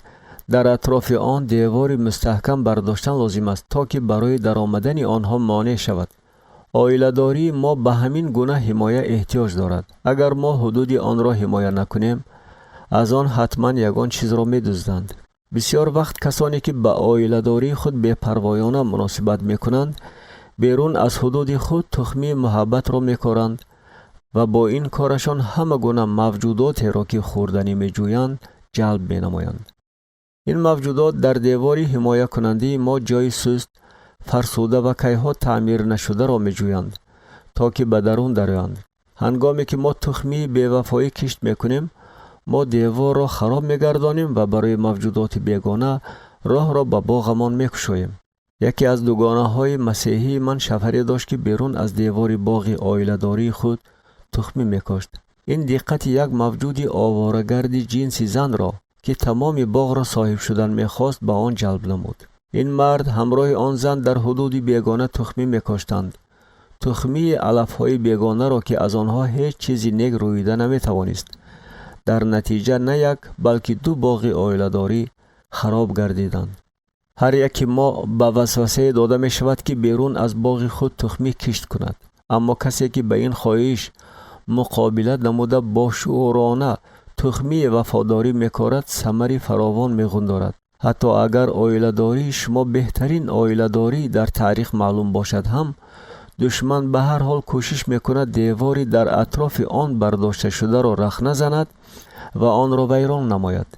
дар атрофи он девори мустаҳкам бардоштан лозим аст, то ки барои даромадани онҳо монеъ шавад. Оиладории мо ба ҳамин гуна ҳимоя эҳтиёҷ дорад. Агар мо ҳудуди онро ҳимоя накунем, аз он ҳатман ягон чизро медузданд. Бисёр вақт касоне, ки ба оиладории худ бепарвоёна муносибат мекунанд, берун аз ҳудуди худ тухмии муҳаббатро мекоранд ва бо ин корашон ҳама гуна мавҷудотеро, ки хӯрданӣ меҷӯянд, ҷалб менамоянд. Ин мавҷудот дар девори ҳимоякунандаи мо ҷойи суст, фарсуда ва кайҳо таъмир нашударо меҷӯянд, то ки ба дарун дароянд. Ҳангоме ки мо тухмии бевафоӣ кишт мекунем, мо деворро хароб мегардонем ва барои мавҷудоти бегона роҳро ба боғамон мекушоем. Яке аз дугонаҳои масеҳии ман шавҳаре дошт, ки берун аз девори боғи оиладории худ тухмӣ мекошт. Ин диққати як мавҷуди оворагарди ҷинси занро, ки тамоми боғро соҳиб шудан мехост, ба он ҷалб намуд. Ин мард ҳамроҳи он зан дар ҳудуди бегона тухмӣ мекоштанд, тухмии алафҳои бегонаро, ки аз онҳо ҳеҷ чизи нек рӯида наметавонист. Дар натиҷа на як, балки ду боғи оиладорӣ хароб гардиданд. Ҳар яки мо ба васвасае дода мешавад, ки берун аз боғи худ тухмӣ кишт кунад. Аммо касе, ки ба ин хоҳиш муқобила намуда, бошӯурона тухмии вафодорӣ мекорад, самари фаровон меғундорад. Ҳатто агар оиладории шумо беҳтарин оиладорӣ дар таърих маълум бошад ҳам, Душман ба ҳар ҳол кӯшиш мекунад девори дар атрофи он бардошташударо рахна занад ва онро вайрон намояд.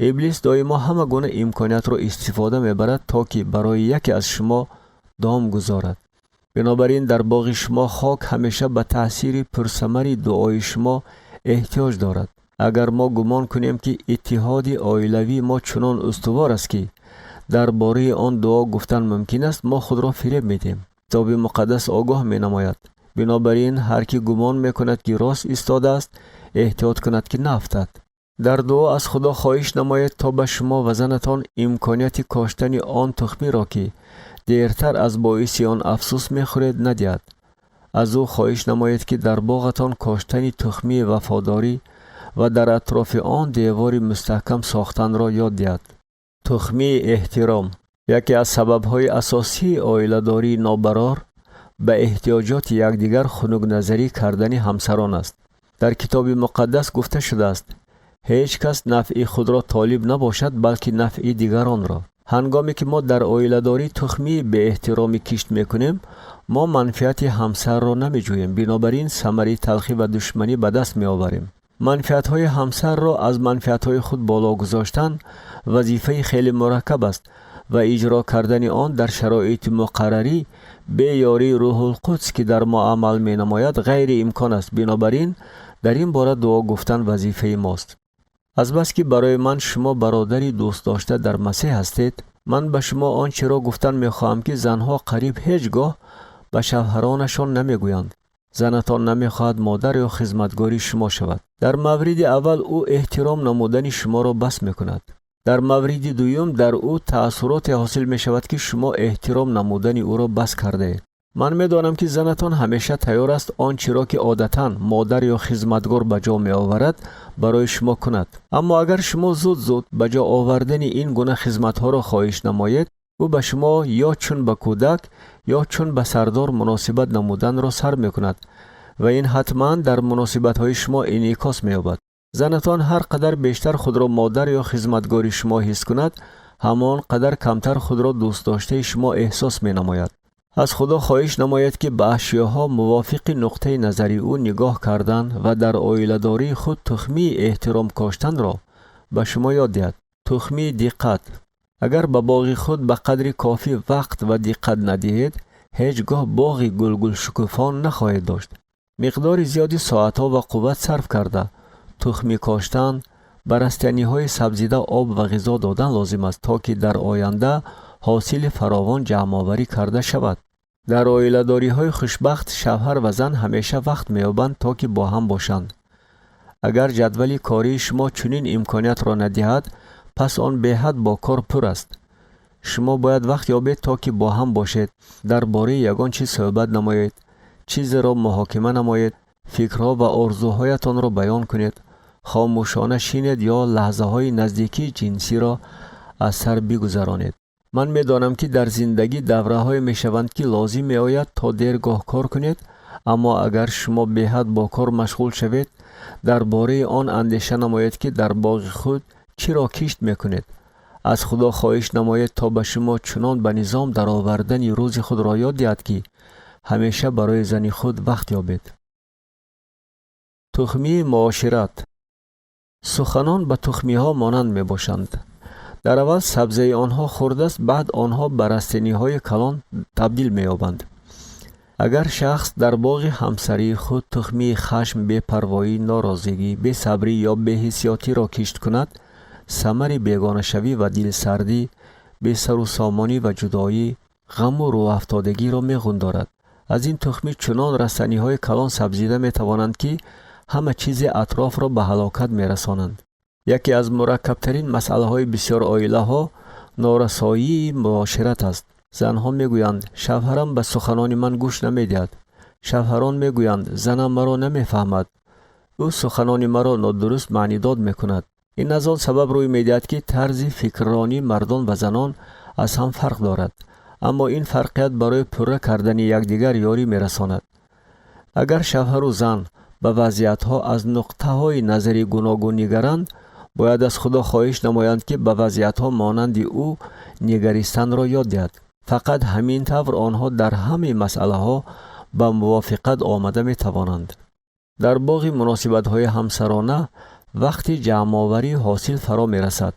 Иблис доимо ҳама гуна имкониятро истифода мебарад, то ки барои яке аз шумо дом гузорад. Бинобар ин дар боғи шумо хок ҳамеша ба таъсири пурсамари дуои шумо эҳтиёҷ дорад. Агар мо гумон кунем, ки иттиҳоди оилавии мо чунон устувор аст, ки дар бораи он дуо гуфтан мумкин аст, мо худро фиреб медиҳем. Китоби Муқаддас огоҳ менамояд: бинобар ин ҳар кӣ гумон мекунад, ки рост истодааст, эҳтиёт кунад, ки наафтад. Дар дуо аз Худо хоҳиш намоед, то ба шумо ва занатон имконияти коштани он тухмиро, ки дертар аз боиси он афсӯс мехӯред, надиҳад. Аз ӯ хоҳиш намоед, ки дар боғатон коштани тухмии вафодорӣ ва дар атрофи он девори мустаҳкам сохтанро ёд диҳад. Тухмии эҳтиром. Яке аз сабабҳои асосии оиладории нобарор ба эҳтиёҷоти якдигар хунукназарӣ кардани ҳамсарон аст. Дар Китоби Муқаддас гуфта шудааст: ҳеҷ кас нафъи худро толиб набошад, балки нафъи дигаронро. Ҳангоме ки мо дар оиладорӣ тухмии беэҳтиромӣ кишт мекунем, мо манфиати ҳамсарро намеҷӯем, бинобар ин самари талхӣ ва душманӣ ба даст меоварем. Манфиатҳои ҳамсарро аз манфиатҳои худ боло гузоштан вазифаи хеле мураккаб аст ва иҷро кардани он дар шароити муқаррарӣ бе ёрии Рӯҳулқудс, ки дар мо амал менамояд, ғайриимкон аст. Бинобар ин дар ин бора дуо гуфтан вазифаи мост. Азбаски барои ман шумо бародари дӯстдошта дар Масеҳ ҳастед, ман ба шумо он чиро гуфтан мехоҳам, ки занҳо қариб ҳеҷ гоҳ ба шавҳаронашон намегӯянд. Занатон намехоҳад модар ё хизматгори шумо шавад. Дар мавриди аввал ӯ эҳтиром намудани шуморо бас мекунад. Дар мавриди дуюм дар ӯ таассуроте ҳосил мешавад, ки шумо эҳтиром намудани ӯро бас кардаед. Ман медонам, ки занатон ҳамеша тайёр аст он чиро, ки одатан модар ё хизматгор ба ҷо меоварад, барои шумо кунад. Аммо агар шумо зуд зуд ба ҷо овардани ин гуна хизматҳоро хоҳиш намоед, ӯ ба шумо ё чун ба кӯдак, ё чун ба сардор муносибат намуданро сар мекунад ва ин ҳатман дар муносибатҳои шумо инъикос меёбад. Занатон ҳар қадар бештар худро модар ё хизматгори шумо ҳис кунад, ҳамон қадар камтар худро дӯстдоштаи шумо эҳсос менамояд. Аз Худо хоҳиш намоед, ки ба ашёҳо мувофиқи нуқтаи назари ӯ нигоҳ кардан ва дар оиладории худ тухмии эҳтиром коштанро ба шумо ёд диҳад. Тухмии диққат. Агар ба боғи худ ба қадри кофӣ вақт ва диққат надиҳед, ҳеҷ гоҳ боғи гулгулшукуфон нахоҳед дошт. Миқдори зиёди соатҳо ва қувват сарф карда, тухмӣ коштан, ба растаниҳои сабзида об ва ғизо додан лозим аст, то ки дар оянда ҳосили фаровон ҷамъоварӣ карда шавад. Дар оиладориҳои хушбахт шавҳар ва зан ҳамеша вақт меёбанд, то ки бо ҳам бошанд. Агар ҷадвали кории шумо чунин имкониятро надиҳад, пас он беҳад бо кор пур аст. Шумо бояд вақт ёбед, то ки бо ҳам бошед, дар бораи ягон чиз суҳбат намоед, чизеро муҳокима намоед, фикрҳо ва орзуҳоятонро баён кунед, хомӯшона шинед ё лаҳзаҳои наздикии ҷинсиро аз сар бигузаронед. Ман медонам, ки дар зиндагӣ давраҳое мешаванд, ки лозим меояд, то дергоҳ кор кунед. Аммо агар шумо беҳад бо кор машғул шавед, дар бораи он андеша намоед, ки дар боғи худ чиро кишт мекунед. Аз Худо хоҳиш намоед, то ба шумо чунон ба низом даровардани рӯзи худро ёд диҳад, ки ҳамеша барои зани худ вақт ёбед. Тухмии муошират. Суханон ба тухмиҳо монанд мебошанд. Дар аввал сабзаи онҳо хурд аст, баъд онҳо ба растаниҳои калон табдил меёбанд. Агар шахс дар боғи ҳамсарии худ тухмии хашм, бепарвоӣ, норозигӣ, бесабрӣ ё беҳиссиётиро кишт кунад, самари бегонашавӣ ва дилсардӣ, бесарусомонӣ ва ҷудоӣ, ғаму рӯҳафтодагиро меғундорад. Аз ин тухмӣ чунон растаниҳои калон сабзида метавонанд, ки ҳама чизи атрофро ба ҳалокат мерасонанд. Яке аз мураккабтарин масъалаҳои бисёр оилаҳо норасоии муошират аст. Занҳо мегӯянд: шавҳарам ба суханони ман гӯш намедиҳад. Шавҳарон мегӯянд: занам маро намефаҳмад, ӯ суханони маро нодуруст маънидод мекунад. Ин аз он сабаб рӯй медиҳад, ки тарзи фикрронии мардон ва занон аз ҳам фарқ дорад, аммо ин фарқият барои пурра кардани якдигар ёрӣ мерасонад. Агар шавҳару зан ба вазъиятҳо аз нуқтаҳои назари гуногун нигаранд, бояд аз Худо хоҳиш намоянд, ки ба вазъиятҳо монанди ӯ нигаристанро ёд диҳад. Фақат ҳамин тавр онҳо дар ҳамаи масъалаҳо Ба мувофиқат омада метавонанд. Дар боғи муносибатҳои ҳамсарона вақти ҷамъоварии ҳосил фаро мерасад.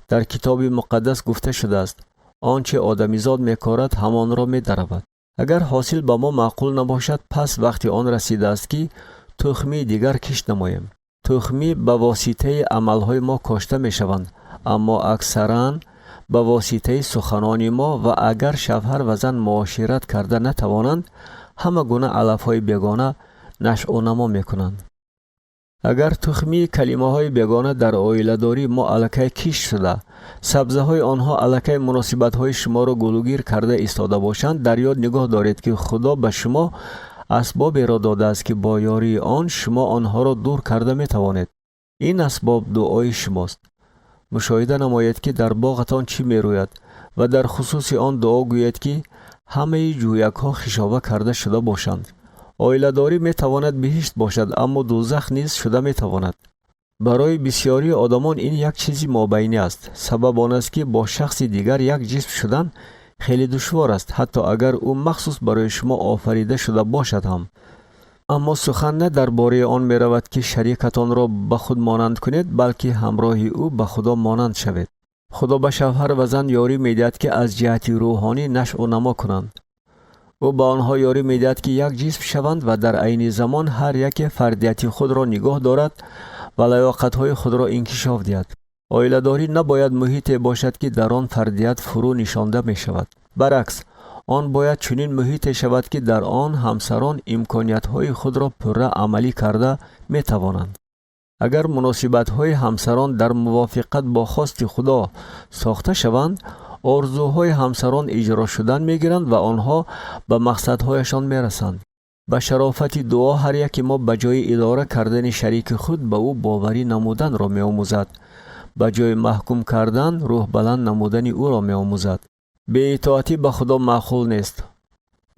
Дар Китоби Муқаддас гуфта шудааст: он че одамизод мекорад, ҳамонро медаравад. Агар ҳосил ба мо маъқул набошад, пас вақти он расидааст, ки тухмии дигар кишт намоем. Тухмӣ ба воситаи амалҳои мо кошта мешаванд, аммо аксаран ба воситаи суханони мо. Ва агар шавҳар ва зан муошират карда натавонанд, ҳама гуна алафҳои бегона нашъунамо мекунанд. Агар тухмии калимаҳои бегона дар оиладории мо аллакай кишт шуда, сабзаҳои онҳо аллакай муносибатҳои шуморо гулугир карда истода бошанд, дар ёд нигоҳ доред, ки Худо ба шумо асбоберо додааст, ки бо ёрии он шумо онҳоро дур карда метавонед. Ин асбоб дуои шумост. Мушоҳида намоед, ки дар боғатон чӣ мерӯяд, ва дар хусуси он дуо гӯед, ки ҳамаи ҷӯякҳо хишова карда шуда бошанд. Оиладорӣ метавонад биҳишт бошад, аммо дӯзах низ шуда метавонад. Барои бисёрии одамон ин як чизи мобайнӣ аст. Сабаб он аст, ки бо шахси дигар як ҷисм шудан хеле душвор аст, ҳатто агар ӯ махсус барои шумо офарида шуда бошад ҳам. Аммо сухан на дар бораи он меравад, ки шарикатонро ба худ монанд кунед, балки ҳамроҳи ӯ ба Худо монанд шавед. Худо ба шавҳар ва зан ёрӣ медиҳад, ки аз ҷиҳати рӯҳонӣ нашъунамо кунанд. Ӯ ба онҳо ёрӣ медиҳад, ки як ҷисм шаванд ва дар айни замон ҳар яке фардияти худро нигоҳ дорад ва лаёқатҳои худро инкишоф диҳад. Оиладорӣ набояд муҳите бошад, ки дар он фардият фурӯ нишонда мешавад. Баръакс, он бояд чунин муҳите шавад, ки дар он ҳамсарон имкониятҳои худро пурра амалӣ карда метавонанд. Агар муносибатҳои ҳамсарон дар мувофиқат бо хости Худо сохта шаванд, орзуҳои ҳамсарон иҷро шудан мегиранд ва онҳо ба мақсадҳояшон мерасанд. Ба шарофати дуо ҳар яке мо ба ҷои идора кардани шарики худ ба ӯ боварӣ намуданро меомӯзад, ба ҷои маҳкум кардан рӯҳбаланд намудани ӯро меомӯзад. Беитоатӣ ба Худо маъқул нест.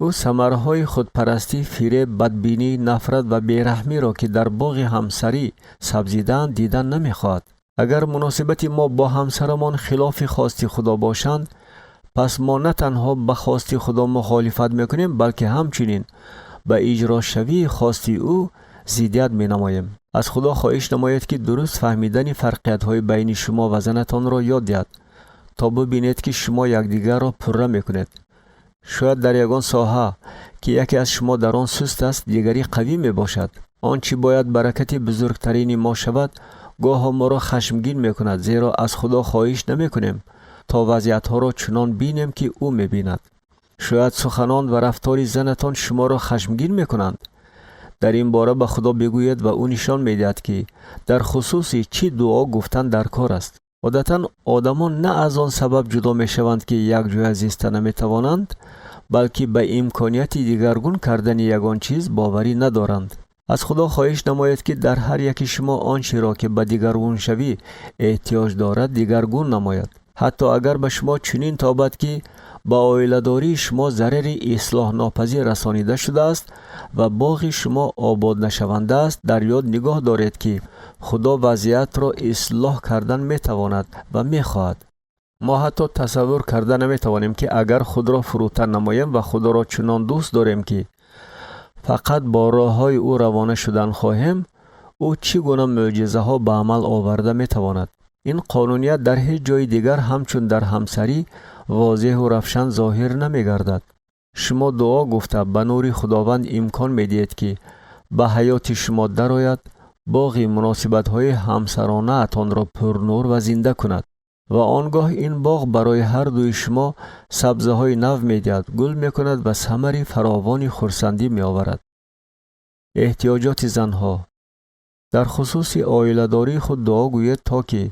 Ӯ самарҳои худпарастӣ, фиреб, бадбинӣ, нафрат ва бераҳмиро, ки дар боғи ҳамсарӣ сабзидаанд, дидан намехоҳад. Агар муносибати мо бо ҳамсарамон хилофи хости Худо бошанд, пас мо на танҳо ба хости Худо мухолифат мекунем, балки ҳамчунин ба иҷрошавии хости ӯ зиддият менамоем. Аз Худо хоҳиш намоед, ки дуруст фаҳмидани фарқиятҳои байни шумо ва занатонро ёд диҳад, то бибинед, ки шумо якдигарро пурра мекунед. Шояд дар ягон соҳа, ки яке аз шумо дар он суст аст, дигарӣ қавӣ мебошад. Он чӣ бояд баракати бузургтарини мо шавад, гоҳо моро хашмгин мекунад, зеро аз Худо хоҳиш намекунем, то вазъиятҳоро чунон бинем, ки ӯ мебинад. Шояд суханон ва рафтори занатон шуморо хашмгин мекунанд. Дар ин бора ба Худо бигӯед ва ӯ нишон медиҳад, ки дар хусуси чӣ дуо гуфтан дар кор аст. Одатан одамон на аз он сабаб ҷудо мешаванд, ки якҷоя зиста наметавонанд, балки ба имконияти дигаргун кардани ягон чиз боварӣ надоранд. Аз Худо хоҳиш намоед, ки дар ҳар яки шумо он чиро, ки ба дигаргуншавӣ эҳтиёҷ дорад, дигаргун намояд. Ҳатто агар ба шумо чунин тобад, ки ба оиладории шумо зарари ислоҳнопазир расонида шудааст ва боғи шумо ободнашаванда аст, дар ёд нигоҳ доред, ки Худо вазъиятро ислоҳ кардан метавонад ва мехоҳад. Мо ҳатто тасаввур карда наметавонем, ки агар худро фурӯтан намоем ва Худоро чунон дӯст дорем, ки фақат бо роҳҳои ӯ равона шудан хоҳем, ӯ чӣ гуна мӯъҷизаҳо ба амал оварда метавонад. Ин қонуният дар ҳеҷ ҷои дигар ҳамчун дар ҳамсарӣ возеҳу равшан зоҳир намегардад. Шумо дуо гуфта ба нури Худованд имкон медиҳед, ки ба ҳаёти шумо дарояд, боғи муносибатҳои ҳамсаронаатонро пурнур ва зинда кунад, ва он гоҳ ин боғ барои ҳар дуи шумо сабзаҳои нав медиҳад, гул мекунад ва самари фаровони хурсандӣ меоварад. Эҳтиёҷоти занҳо. Дар хусуси оиладории худ дуо гӯед, то ки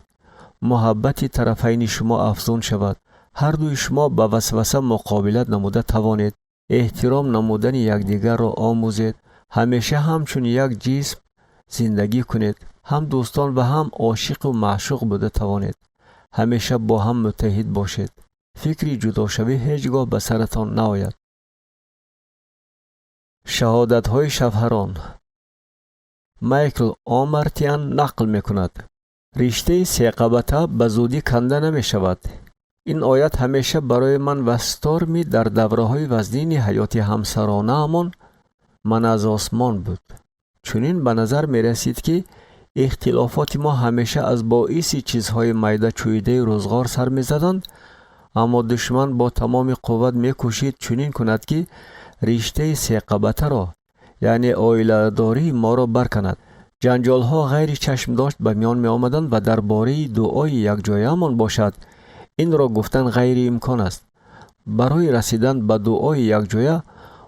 муҳаббати тарафайни шумо афзун шавад, ҳар дуи шумо ба васваса муқобилат намуда тавонед, эҳтиром намудани якдигарро омӯзед, ҳамеша ҳамчун як ҷисм зиндагӣ кунед, ҳам дӯстон ва ҳам ошиқу маъшуқ буда тавонед, ҳамеша бо ҳам муттаҳид бошед. Фикри ҷудошавӣ ҳеҷ гоҳ ба саратон наояд. Шаҳодатҳои шавҳарон. Майкл Омартиан нақл мекунад: риштаи секабата ба зудӣ канда намешавад. Ин оят ҳамеша барои ман ва Сторми дар давраҳои вазнини ҳаёти ҳамсаронаамон ман аз осмон буд. Чунин ба назар мерасид, ки ихтилофоти мо ҳамеша аз боиси чизҳои майда чӯидаи рӯзғор сар мезаданд, аммо душман бо тамоми қувват мекӯшид чунин кунад, ки риштаи сеқабатаро, яъне оиладории моро барканад. Ҷанҷолҳо ғайри чашмдошт ба миён меомаданд ва дар бораи дуои якҷояамон бошад, инро гуфтан ғайриимкон аст. Барои расидан ба дуои якҷоя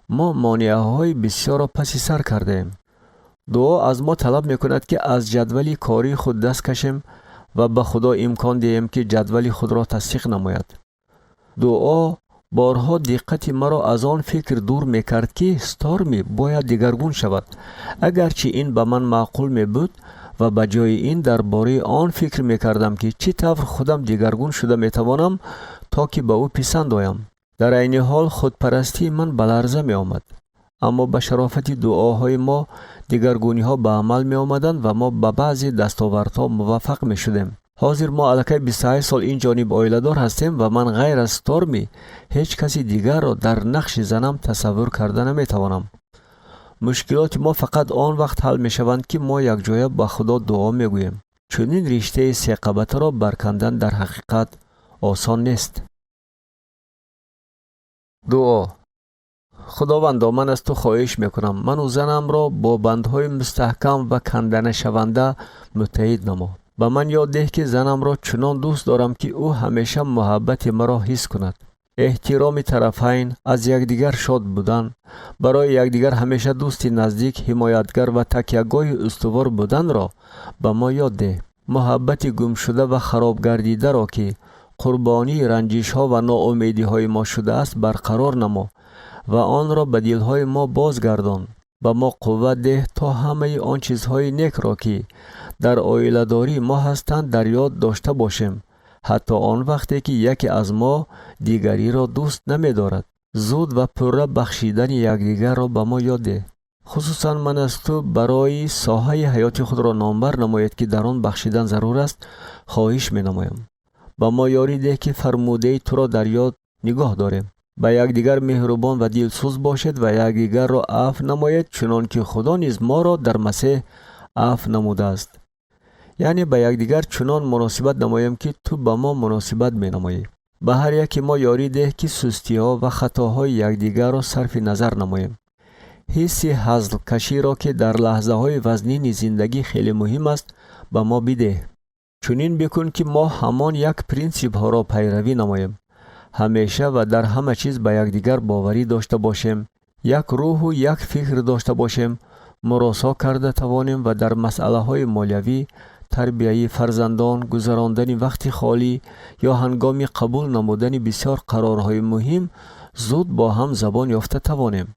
мо монеаҳои бисёрро паси сар кардаем. Дуо аз мо талаб мекунад, ки аз ҷадвали кории худ даст кашем ва ба Худо имкон диҳем, ки ҷадвали худро тасдиқ намояд. Дуо борҳо диққати маро аз он фикр дур мекард, ки Сторми бояд дигаргун шавад, агарчи ин ба ман маъқул мебуд, ва ба ҷои ин дар бораи он фикр мекардам, ки чӣ тавр худам дигаргун шуда метавонам, то ки ба ӯ писанд оям. Дар айни ҳол худпарастии ман ба ларза меомад, аммо ба шарофати дуоҳои мо дигаргуниҳо ба амал меомаданд ва мо ба баъзе дастовардҳо муваффақ мешудем. Ҳозир мо аллакай 28 сол ин ҷониб оиладор ҳастем ва ман ғайр аз Сторми ҳеҷ каси дигарро дар нақши занам тасаввур карда наметавонам. Мушкилоти мо фақат он вақт ҳал мешаванд, ки мо якҷоя ба Худо дуо мегӯем. Чунин риштаи сеқабатаро баркандан дар ҳақиқат осон нест. Дуо. Худовандо, ман аз ту хоҳиш мекунам, ману занамро бо бандҳои мустаҳкам ва канданашаванда муттаҳид намо. Ба ман ёд деҳ, ки занамро чунон дӯст дорам, ки ӯ ҳамеша муҳаббати маро ҳис кунад. Эҳтироми тарафайн, аз якдигар шод будан, барои якдигар ҳамеша дӯсти наздик, ҳимоятгар ва такягоҳи устувор буданро ба мо ёд деҳ. Муҳаббати гумшуда ва харобгардидаро, ки қурбонии ранҷишҳо ва ноумедиҳои мо шудааст, барқарор намо ва онро ба дилҳои мо бозгардон. Ба мо қувват деҳ, то ҳамаи он чизҳои некро, ки дар оиладории мо ҳастанд, дар ёд дошта бошем, ҳатто он вақте ки яке аз мо дигариро дӯст намедорад. Зуд ва пурра бахшидани якдигарро ба мо ёд деҳ. Хусусан ман аз ту барои соҳаи ҳаёти худро номбар намоед, ки дар он бахшидан зарур аст, хоҳиш менамоям. Ба мо ёрӣ деҳ, ки фармудаи туро дар ёд нигоҳ дорем: ба якдигар меҳрубон ва дилсӯз бошед ва якдигарро афв намоед, чунон ки Худо низ моро дар Масеҳ афв намудааст. Яъне ба якдигар чунон муносибат намоем, ки ту ба мо муносибат менамоӣ. Ба ҳар яке мо ёрӣ деҳ, ки сустиҳо ва хатоҳои якдигарро сарфи назар намоем. Ҳисси ҳазлкаширо, ки дар лаҳзаҳои вазнини зиндагӣ хеле муҳим аст, ба мо бидеҳ. Чунин бикун, ки мо ҳамон як принсипҳоро пайравӣ намоем, ҳамеша ва дар ҳама чиз ба якдигар боварӣ дошта бошем, як рӯҳу як фикр дошта бошем, муросо карда тавонем ва дар масъалаҳои молиявӣ, тарбияи фарзандон, гузарондани вақти холӣ ё ҳангоми қабул намудани бисёр қарорҳои муҳим зуд бо ҳам забон ёфта тавонем.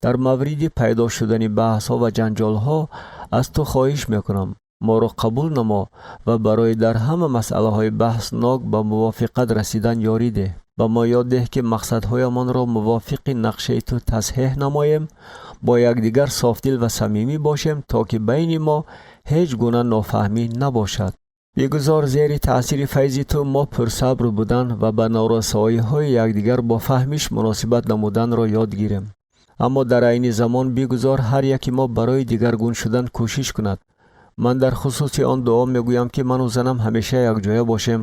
Дар мавриди пайдо шудани баҳсҳо ва ҷанҷолҳо аз ту хоҳиш мекунам, моро қабул намо ва барои дар ҳама масъалаҳои баҳснок ба мувофиқат расидан ёрӣ деҳ. Ба мо ёд деҳ, ки мақсадҳоямонро мувофиқи нақшаи ту тасҳеҳ намоем, бо якдигар софдил ва самимӣ бошем, то ки байни мо ҳеҷ гуна нофаҳмӣ набошад. Бигузор зери таъсири файзи ту мо пурсабр будан ва ба норасоиҳои якдигар бо фаҳмиш муносибат намуданро ёд гирем, аммо дар айни замон бигузор ҳар яки мо барои дигаргун шудан кӯшиш кунад. Ман дар хусуси он дуо мегӯям, ки ману занам ҳамеша якҷоя бошем,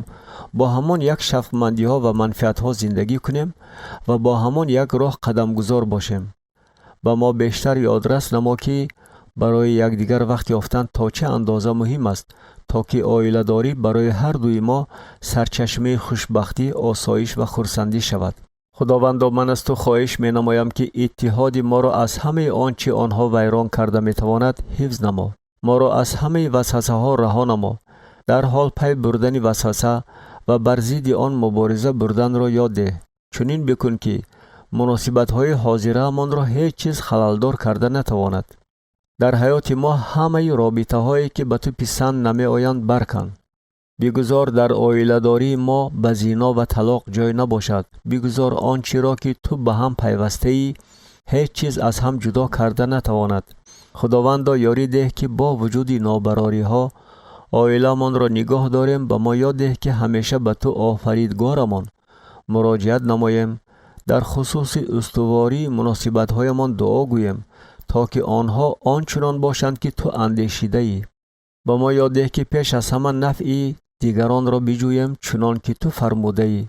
бо ҳамон як шавқмандиҳо ва манфиатҳо зиндагӣ кунем ва бо ҳамон як роҳ қадамгузор бошем. Ба мо бештар ёдрас намо, ки барои якдигар вақт ёфтан то чӣ андоза муҳим аст, то ки оиладорӣ барои ҳар дуи мо сарчашмаи хушбахтӣ, осоиш ва хурсандӣ шавад. Худовандо, ман аз ту хоҳиш менамоям, ки иттиҳоди моро аз ҳамаи он чӣ онҳо вайрон карда метавонад, ҳифз намо. Моро аз ҳамаи васвасаҳо раҳо намо. Дарҳол пай бурдани васваса ва бар зидди он мубориза бурданро ёд деҳ. Чунин бикун, ки муносибатҳои ҳозираамонро ҳеҷ чиз халалдор карда натавонад. Дар ҳаёти мо ҳамаи робитаҳое, ки ба ту писанд намеоянд, баркан. Бигузор дар оиладории мо ба зино ва талоқ ҷой набошад. Бигузор он чиро, ки ту ба ҳам пайвастаӣ, ҳеҷ чиз аз ҳам ҷудо карда натавонад. Худовандо, ёрӣ деҳ, ки бо вуҷуди нобарориҳо оиламонро нигоҳ дорем. Ба мо ёд деҳ, ки ҳамеша ба ту, Офаридгорамон, Муроҷиат намоем, дар хусуси устувории муносибатҳоямон дуо гӯем, то ки онҳо он чунон бошанд, ки ту андешидаӣ. Ба мо ёд деҳ, ки пеш аз ҳама нафъи дигаронро биҷӯем, чунон ки ту фармудаӣ.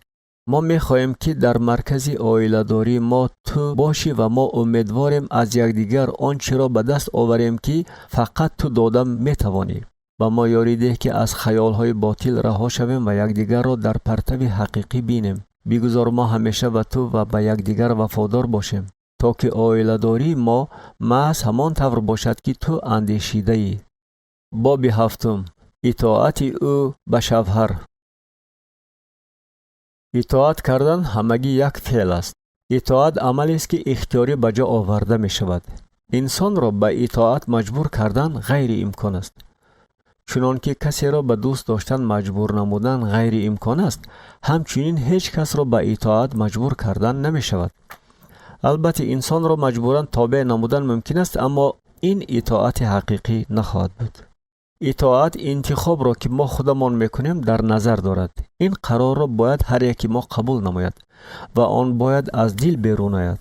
Мо мехоҳем, ки дар маркази оиладории мо ту бошӣ ва мо умедворем аз якдигар он чиро ба даст оварем, ки фақат ту дода метавонӣ. Ба мо ёрӣ деҳ, ки аз хаёлҳои ботил раҳо шавем ва якдигарро дар партави ҳақиқӣ бинем. Бигузор мо ҳамеша ба ту ва ба якдигар вафодор бошем, то ки оиладории мо маҳз ҳамон тавр бошад, ки ту андешидаӣ. Боби ҳафтум: итоати ӯ ба шавҳар. Итоат кардан ҳамагӣ як феъл аст. Итоат амалест, ки ихтиёрӣ ба ҷо оварда мешавад. Инсонро ба итоат маҷбур кардан ғайриимкон аст. Чунон ки касеро ба дӯст доштан маҷбур намудан ғайриимкон аст, ҳамчунин ҳеҷ касро ба итоат маҷбур кардан намешавад. Албатта, инсонро маҷбуран тобеъ намудан мумкин аст, аммо ин итоати ҳақиқӣ нахоҳад буд. Итоат интихобро, ки мо худамон мекунем, дар назар дорад. Ин қарорро бояд ҳар яки мо қабул намояд ва он бояд аз дил берун ояд.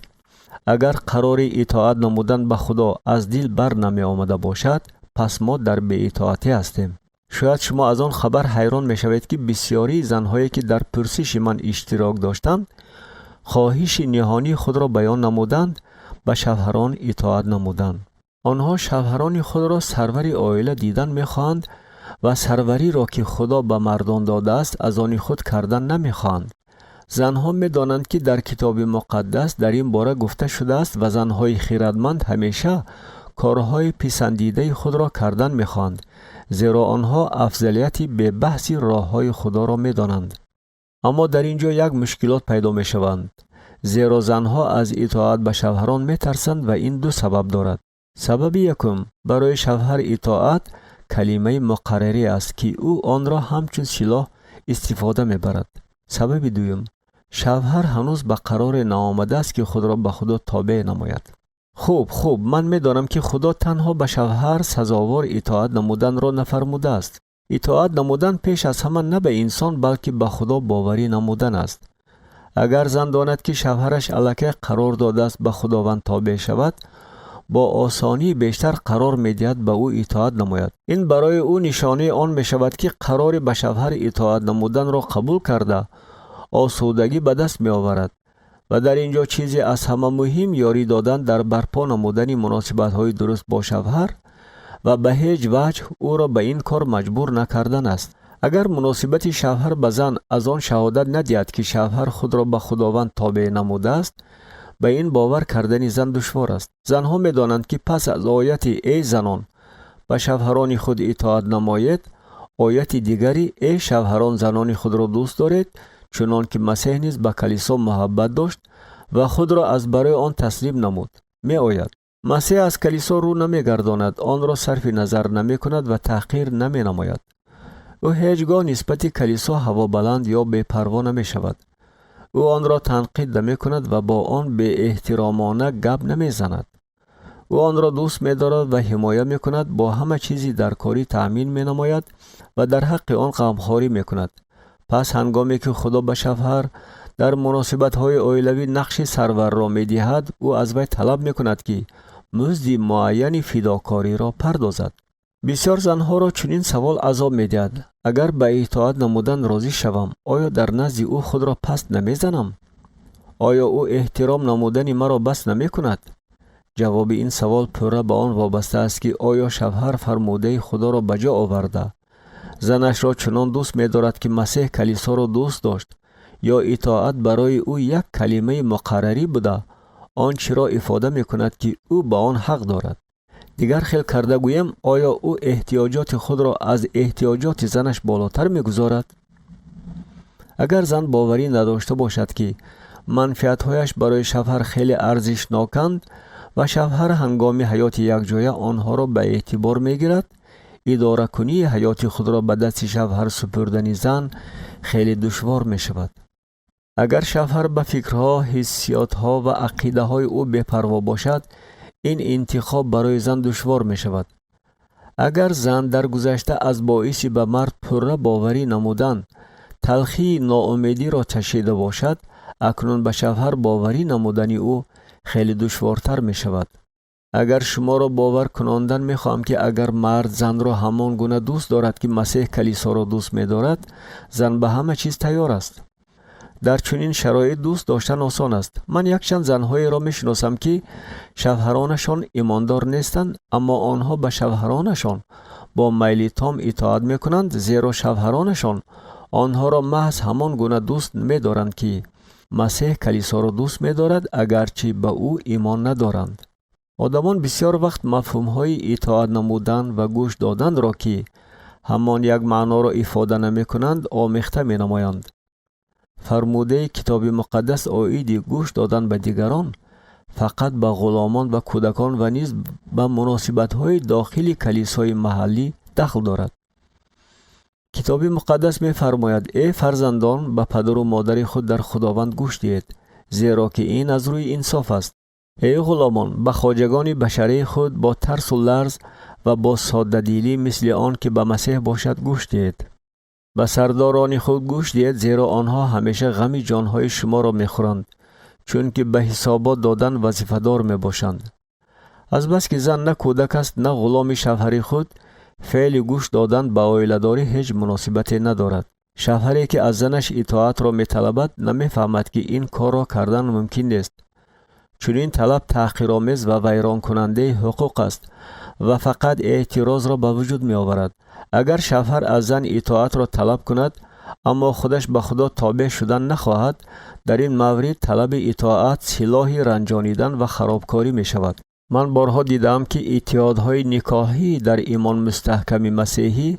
Агар қарори итоат намудан ба Худо аз дил бар намеомада бошад, пас мо дар беитоатӣ ҳастем. Шояд шумо аз он хабар ҳайрон мешавед, ки бисёрии занҳое, ки дар пурсиши ман иштирок доштанд, хоҳиши ниҳонии худро баён намуданд ба шавҳарон итоат намуданд. Онҳо шавҳарони худро сарвари оила дидан мехоҳанд ва сарвариро, ки Худо ба мардон додааст, аз они худ кардан намехоҳанд. Занҳо медонанд, ки дар Китоби Муқаддас дар ин бора гуфта шудааст, ва занҳои хирадманд ҳамеша корҳои писандидаи худро кардан мехоҳанд, зеро онҳо афзалияти бебаҳси роҳҳои Худоро медонанд. Аммо дар ин ҷо як мушкилот пайдо мешаванд, зеро занҳо аз итоат ба шавҳарон метарсанд ва ин ду сабаб дорад. Сабаби якум: барои шавҳар итоат калимаи муқаррарӣ аст, ки ӯ онро ҳамчун силоҳ истифода мебарад. Сабаби дуюм: шавҳар ҳанӯз ба қароре наомадааст, ки худро ба Худо тобеъ намояд. Хуб, хуб, ман медонам, ки Худо танҳо ба шавҳар сазовор итоат намуданро нафармудааст. Итоат намудан пеш аз ҳама на ба инсон, балки ба Худо боварӣ намудан аст. Агар зан донад, ки шавҳараш аллакай қарор додааст ба Худованд тобеъ шавад, бо осонии бештар қарор медиҳад ба ӯ итоат намояд. Ин барои ӯ нишонаи он мешавад, ки қарори ба шавҳар итоат намуданро қабул карда, осудагӣ ба даст меоварад. Ва дар ин ҷо чизе аз ҳама муҳим ёрӣ додан дар барпо намудани муносибатҳои дуруст бо шавҳар ва ба ҳеҷ ваҷҳ ӯро ба ин кор маҷбур накардан аст. Агар муносибати шавҳар ба зан аз он шаҳодат надиҳад, ки шавҳар худро ба Худованд тобеъ намудааст, ба ин бовар кардани зан душвор аст. Занҳо медонанд, ки пас аз ояти «Эй занон, ба шавҳарони худ итоат намоед», ояти дигари «Эй шавҳарон, занони худро дӯст доред, чунон ки Масеҳ низ ба калисо муҳаббат дошт ва худро аз барои он таслим намуд» меояд. Масеҳ аз калисо рӯ намегардонад, онро сарфи назар намекунад ва таҳқир наменамояд. Ӯ ҳеҷ гоҳ нисбати калисо ҳавобаланд ё бепарво намешавад. Ӯ онро танқид намекунад ва бо он беэҳтиромона гап намезанад. Ӯ онро дӯст медорад ва ҳимоя мекунад, бо ҳама чизи даркорӣ таъмин менамояд ва дар ҳаққи он ғамхорӣ мекунад. Пас ҳангоме ки Худо ба шавҳар дар муносибатҳои оилавӣ нақши сарварро медиҳад, ӯ аз вай талаб мекунад, ки музди муайяни фидокориро пардозад. Бисёр занҳоро чунин савол азоб медиҳад: агар ба итоат намудан розӣ шавам, оё дар назди ӯ худро паст намезанам? Оё ӯ эҳтиром намудани маро бас намекунад? Ҷавоби ин савол пурра ба он вобаста аст, ки оё шавҳар фармудаи Худоро ба ҷо оварда, занашро чунон дӯст медорад, ки Масеҳ калисоро дӯст дошт, ё итоат барои ӯ як калимаи муқаррарӣ буда, он чиро ифода мекунад, ки ӯ ба он ҳақ дорад. Дигар хел карда гӯем, оё ӯ эҳтиёҷоти худро аз эҳтиёҷоти занаш болотар мегузорад? Агар зан боварӣ надошта бошад, ки манфиатҳояш барои шавҳар хеле арзишноканд ва шавҳар ҳангоми ҳаёти якҷоя онҳоро ба эътибор мегирад, идоракунии ҳаёти худро ба дасти шавҳар супурдани зан хеле душвор мешавад. Агар шавҳар ба фикрҳо, ҳиссиётҳо ва ақидаҳои ӯ бепарво бошад, ин интихоб барои зан душвор мешавад. Агар зан дар гузашта аз боиси ба мард пурра боварӣ намудан Талхии ноумедиро чашида бошад, акнун ба шавҳар боварӣ намудани ӯ хеле душвортар мешавад. Агар шуморо бовар кунондан мехоҳам, ки агар мард занро ҳамон гуна дӯст дорад, ки Масеҳ калисоро дӯст медорад, зан ба ҳама чиз тайёр аст. Дар чунин шароит дӯст доштан осон аст. Ман якчанд занҳоеро мешиносам, ки шавҳаронашон имондор нестанд, аммо онҳо ба шавҳаронашон бо майли том итоат мекунанд, зеро шавҳаронашон онҳоро маҳз ҳамон гуна дӯст медоранд, ки Масеҳ калисоро дӯст медорад, агарчи ба ӯ имон надоранд. Одамон бисёр вақт мафҳумҳои итоат намудан ва гӯш доданро, ки ҳамон як маъноро ифода намекунанд, омехта менамоянд. Фармудаи Китоби Муқаддас оиди гӯш додан ба дигарон фақат ба ғуломон ва кӯдакон ва низ ба муносибатҳои дохили калисои маҳаллӣ дахл дорад. Китоби Муқаддас мефармояд: «Эй фарзандон, ба падару модари худ дар Худованд гӯш диҳед, зеро ки ин аз рӯи инсоф аст. Эй ғуломон, ба хоҷагони башарии худ бо тарсу ларз ва бо соддадилӣ, мисли он ки ба Масеҳ бошад, гӯш диҳед. Ба сардорони худ гӯш диҳед, зеро онҳо ҳамеша ғами ҷонҳои шуморо мехӯранд, чунки ба ҳисобот додан вазифадор мебошанд». Азбаски зан на кӯдак аст, на ғуломи шавҳари худ, феъли гӯш додан ба оиладорӣ ҳеҷ муносибате надорад. Шавҳаре, ки аз занаш итоатро металабад, намефаҳмад, ки ин корро кардан мумкин нест. Чунин талаб таҳқиромез ва вайронкунандаи ҳуқуқ аст ва фақат эътирозро ба вуҷуд меоварад. Агар шавҳар аз зан итоатро талаб кунад, аммо худаш ба Худо тобеъ шудан нахоҳад, дар ин маврид талаби итоат силоҳи ранҷонидан ва харобкорӣ мешавад. Ман борҳо дидаам, ки иттиҳодҳои никоҳӣ дар имон мустаҳками масеҳӣ,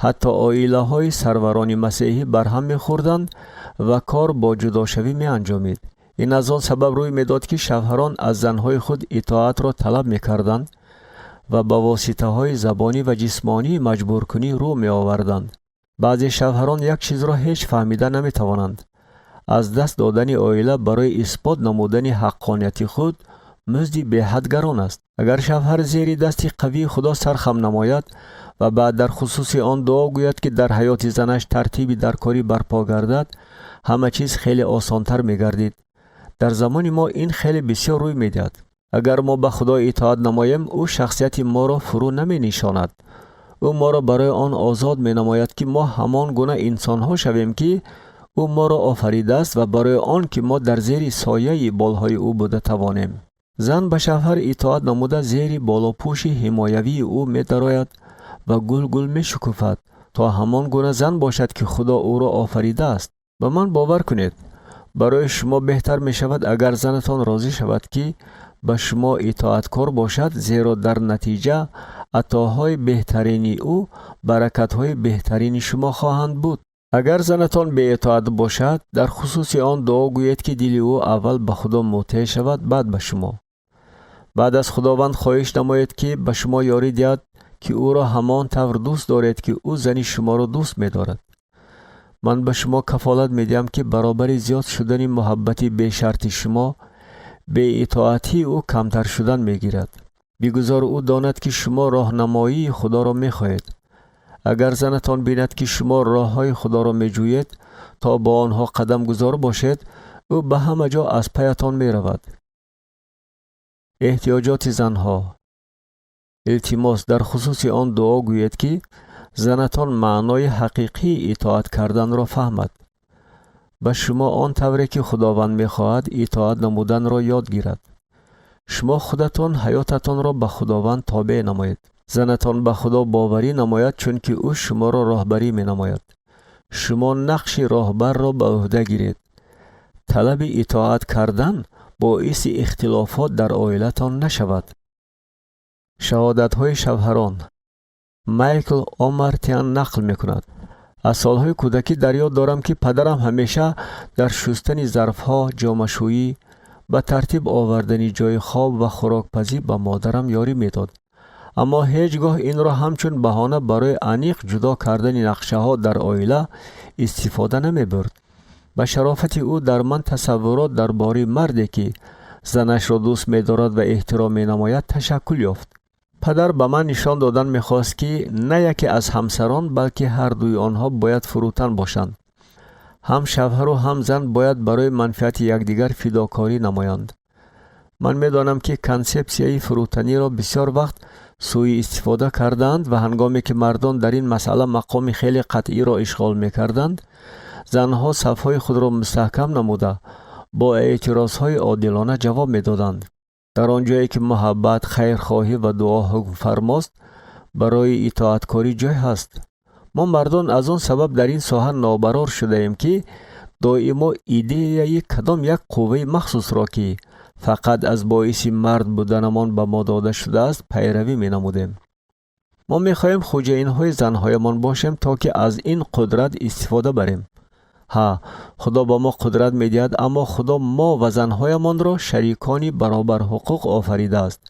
ҳатто оилаҳои сарварони масеҳӣ барҳам мехӯрданд ва кор бо ҷудошавӣ меанҷомид. Ин аз он сабаб рӯй медод, ки шавҳарон аз занҳои худ итоатро талаб мекарданд ва ба воситаҳои забонӣ ва ҷисмонии маҷбуркунӣ рӯ меоварданд. Баъзе шавҳарон як чизро ҳеҷ фаҳмида наметавонанд: аз даст додани оила барои исбот намудани ҳаққонияти худ музди беҳад гарон аст. Агар шавҳар зери дасти қавии Худо сархам намояд ва баъд дар хусуси он дуо гӯяд, ки дар ҳаёти занаш тартиби даркорӣ барпо гардад, ҳама чиз хеле осонтар мегардид. Дар замони мо ин хеле бисёр рӯй медиҳад. Агар мо ба Худо итоат намоем, ӯ шахсияти моро фурӯ наменишонад. Ӯ моро барои он озод менамояд, ки мо ҳамон гуна инсонҳо шавем, ки ӯ моро офаридааст, ва барои он ки мо дар зери сояи болҳои ӯ буда тавонем. Зан ба шавҳар итоат намуда, зери болопӯши ҳимоявии ӯ медарояд ва гулгул мешукуфад, то ҳамон гуна зан бошад, ки Худо ӯро офаридааст. Ба ман бовар кунед, барои шумо беҳтар мешавад, агар занатон розӣ шавад, ки ба шумо итоаткор бошад, зеро дар натиҷа атоҳои беҳтарини ӯ баракатҳои беҳтарини шумо хоҳанд буд. Агар занатон беитоат бошад, дар хусуси он дуо гӯед, ки дили ӯ аввал ба Худо мутеъ шавад, баъд ба шумо. Баъд аз Худованд хоҳиш намоед, ки ба шумо ёрӣ диҳад, ки ӯро ҳамон тавр дӯст доред, ки ӯ зани шуморо дӯст медорад. Ман ба шумо кафолат медиҳам, ки баробари зиёд шудани муҳаббати бешарти шумо, беитоатии ӯ камтар шудан мегирад. Бигузор ӯ донад, ки шумо роҳнамоии Худоро мехоҳед. Агар занатон бинад, ки шумо роҳҳои Худоро меҷӯед, то бо онҳо қадамгузор бошед, ӯ ба ҳама ҷо аз пайатон меравад. Эҳтиёҷоти занҳо. Илтимос, дар хусуси он дуо гӯед, ки занатон маънои ҳақиқии итоат карданро фаҳмад, ба шумо он тавре ки Худованд мехоҳад итоат намуданро ёд гирад. Шумо худатон ҳаётатонро ба Худованд тобеъ намоед. Занатон ба Худо боварӣ намояд, чунки ӯ шуморо роҳбарӣ менамояд. Шумо нақши роҳбарро ба ӯҳда гиред. Талаби итоат кардан боиси ихтилофот дар оилатон нашавад. Шаҳодатҳои шавҳарон. Майкл Омартиан нақл мекунад: «Аз солҳои кӯдакӣ дар ёд дорам, ки падарам ҳамеша дар шустани зарфҳо, ҷомашӯӣ, ба тартиб овардани ҷои хоб ва хӯрокпазӣ ба модарам ёрӣ медод, аммо ҳеҷ гоҳ инро ҳамчун баҳона барои аниқ ҷудо кардани нақшаҳо дар оила истифода намебурд. Ба шарофати ӯ дар ман тасаввурот дар бораи марде, ки занашро дӯст медорад ва эҳтиром менамояд, ташаккул ёфт. Падар ба ман нишон додан мехост, ки на яке аз ҳамсарон, балки ҳардуи онҳо бояд фурӯтан бошанд. Ҳам шавҳару ҳам зан бояд барои манфиати якдигар фидокорӣ намоянд. Ман медонам, ки консепсияи фурӯтаниро бисёр вақт сӯиистифода кардаанд ва ҳангоме ки мардон дар ин масъала мақоми хеле қатъиро ишғол мекарданд, занҳо сафҳои худро мустаҳкам намуда, бо эътирозҳои одилона ҷавоб медоданд. Дар он ҷое ки муҳаббат, хайрхоҳӣ ва дуо ҳукмфармост, барои итоаткорӣ ҷой ҳаст. Мо мардон аз он сабаб дар ин соҳа нобарор шудаем, ки доимо идеяи кадом як қувваи махсусро, ки фақат аз боиси мард буданамон ба мо дода шудааст, пайравӣ менамудем. Мо мехоҳем хуҷаинҳои занҳоямон бошем, то ки аз ин қудрат истифода барем. Ҳа, Худо ба мо қудрат медиҳад, аммо Худо мо ва занҳоямонро шарикони баробарҳуқуқ офаридааст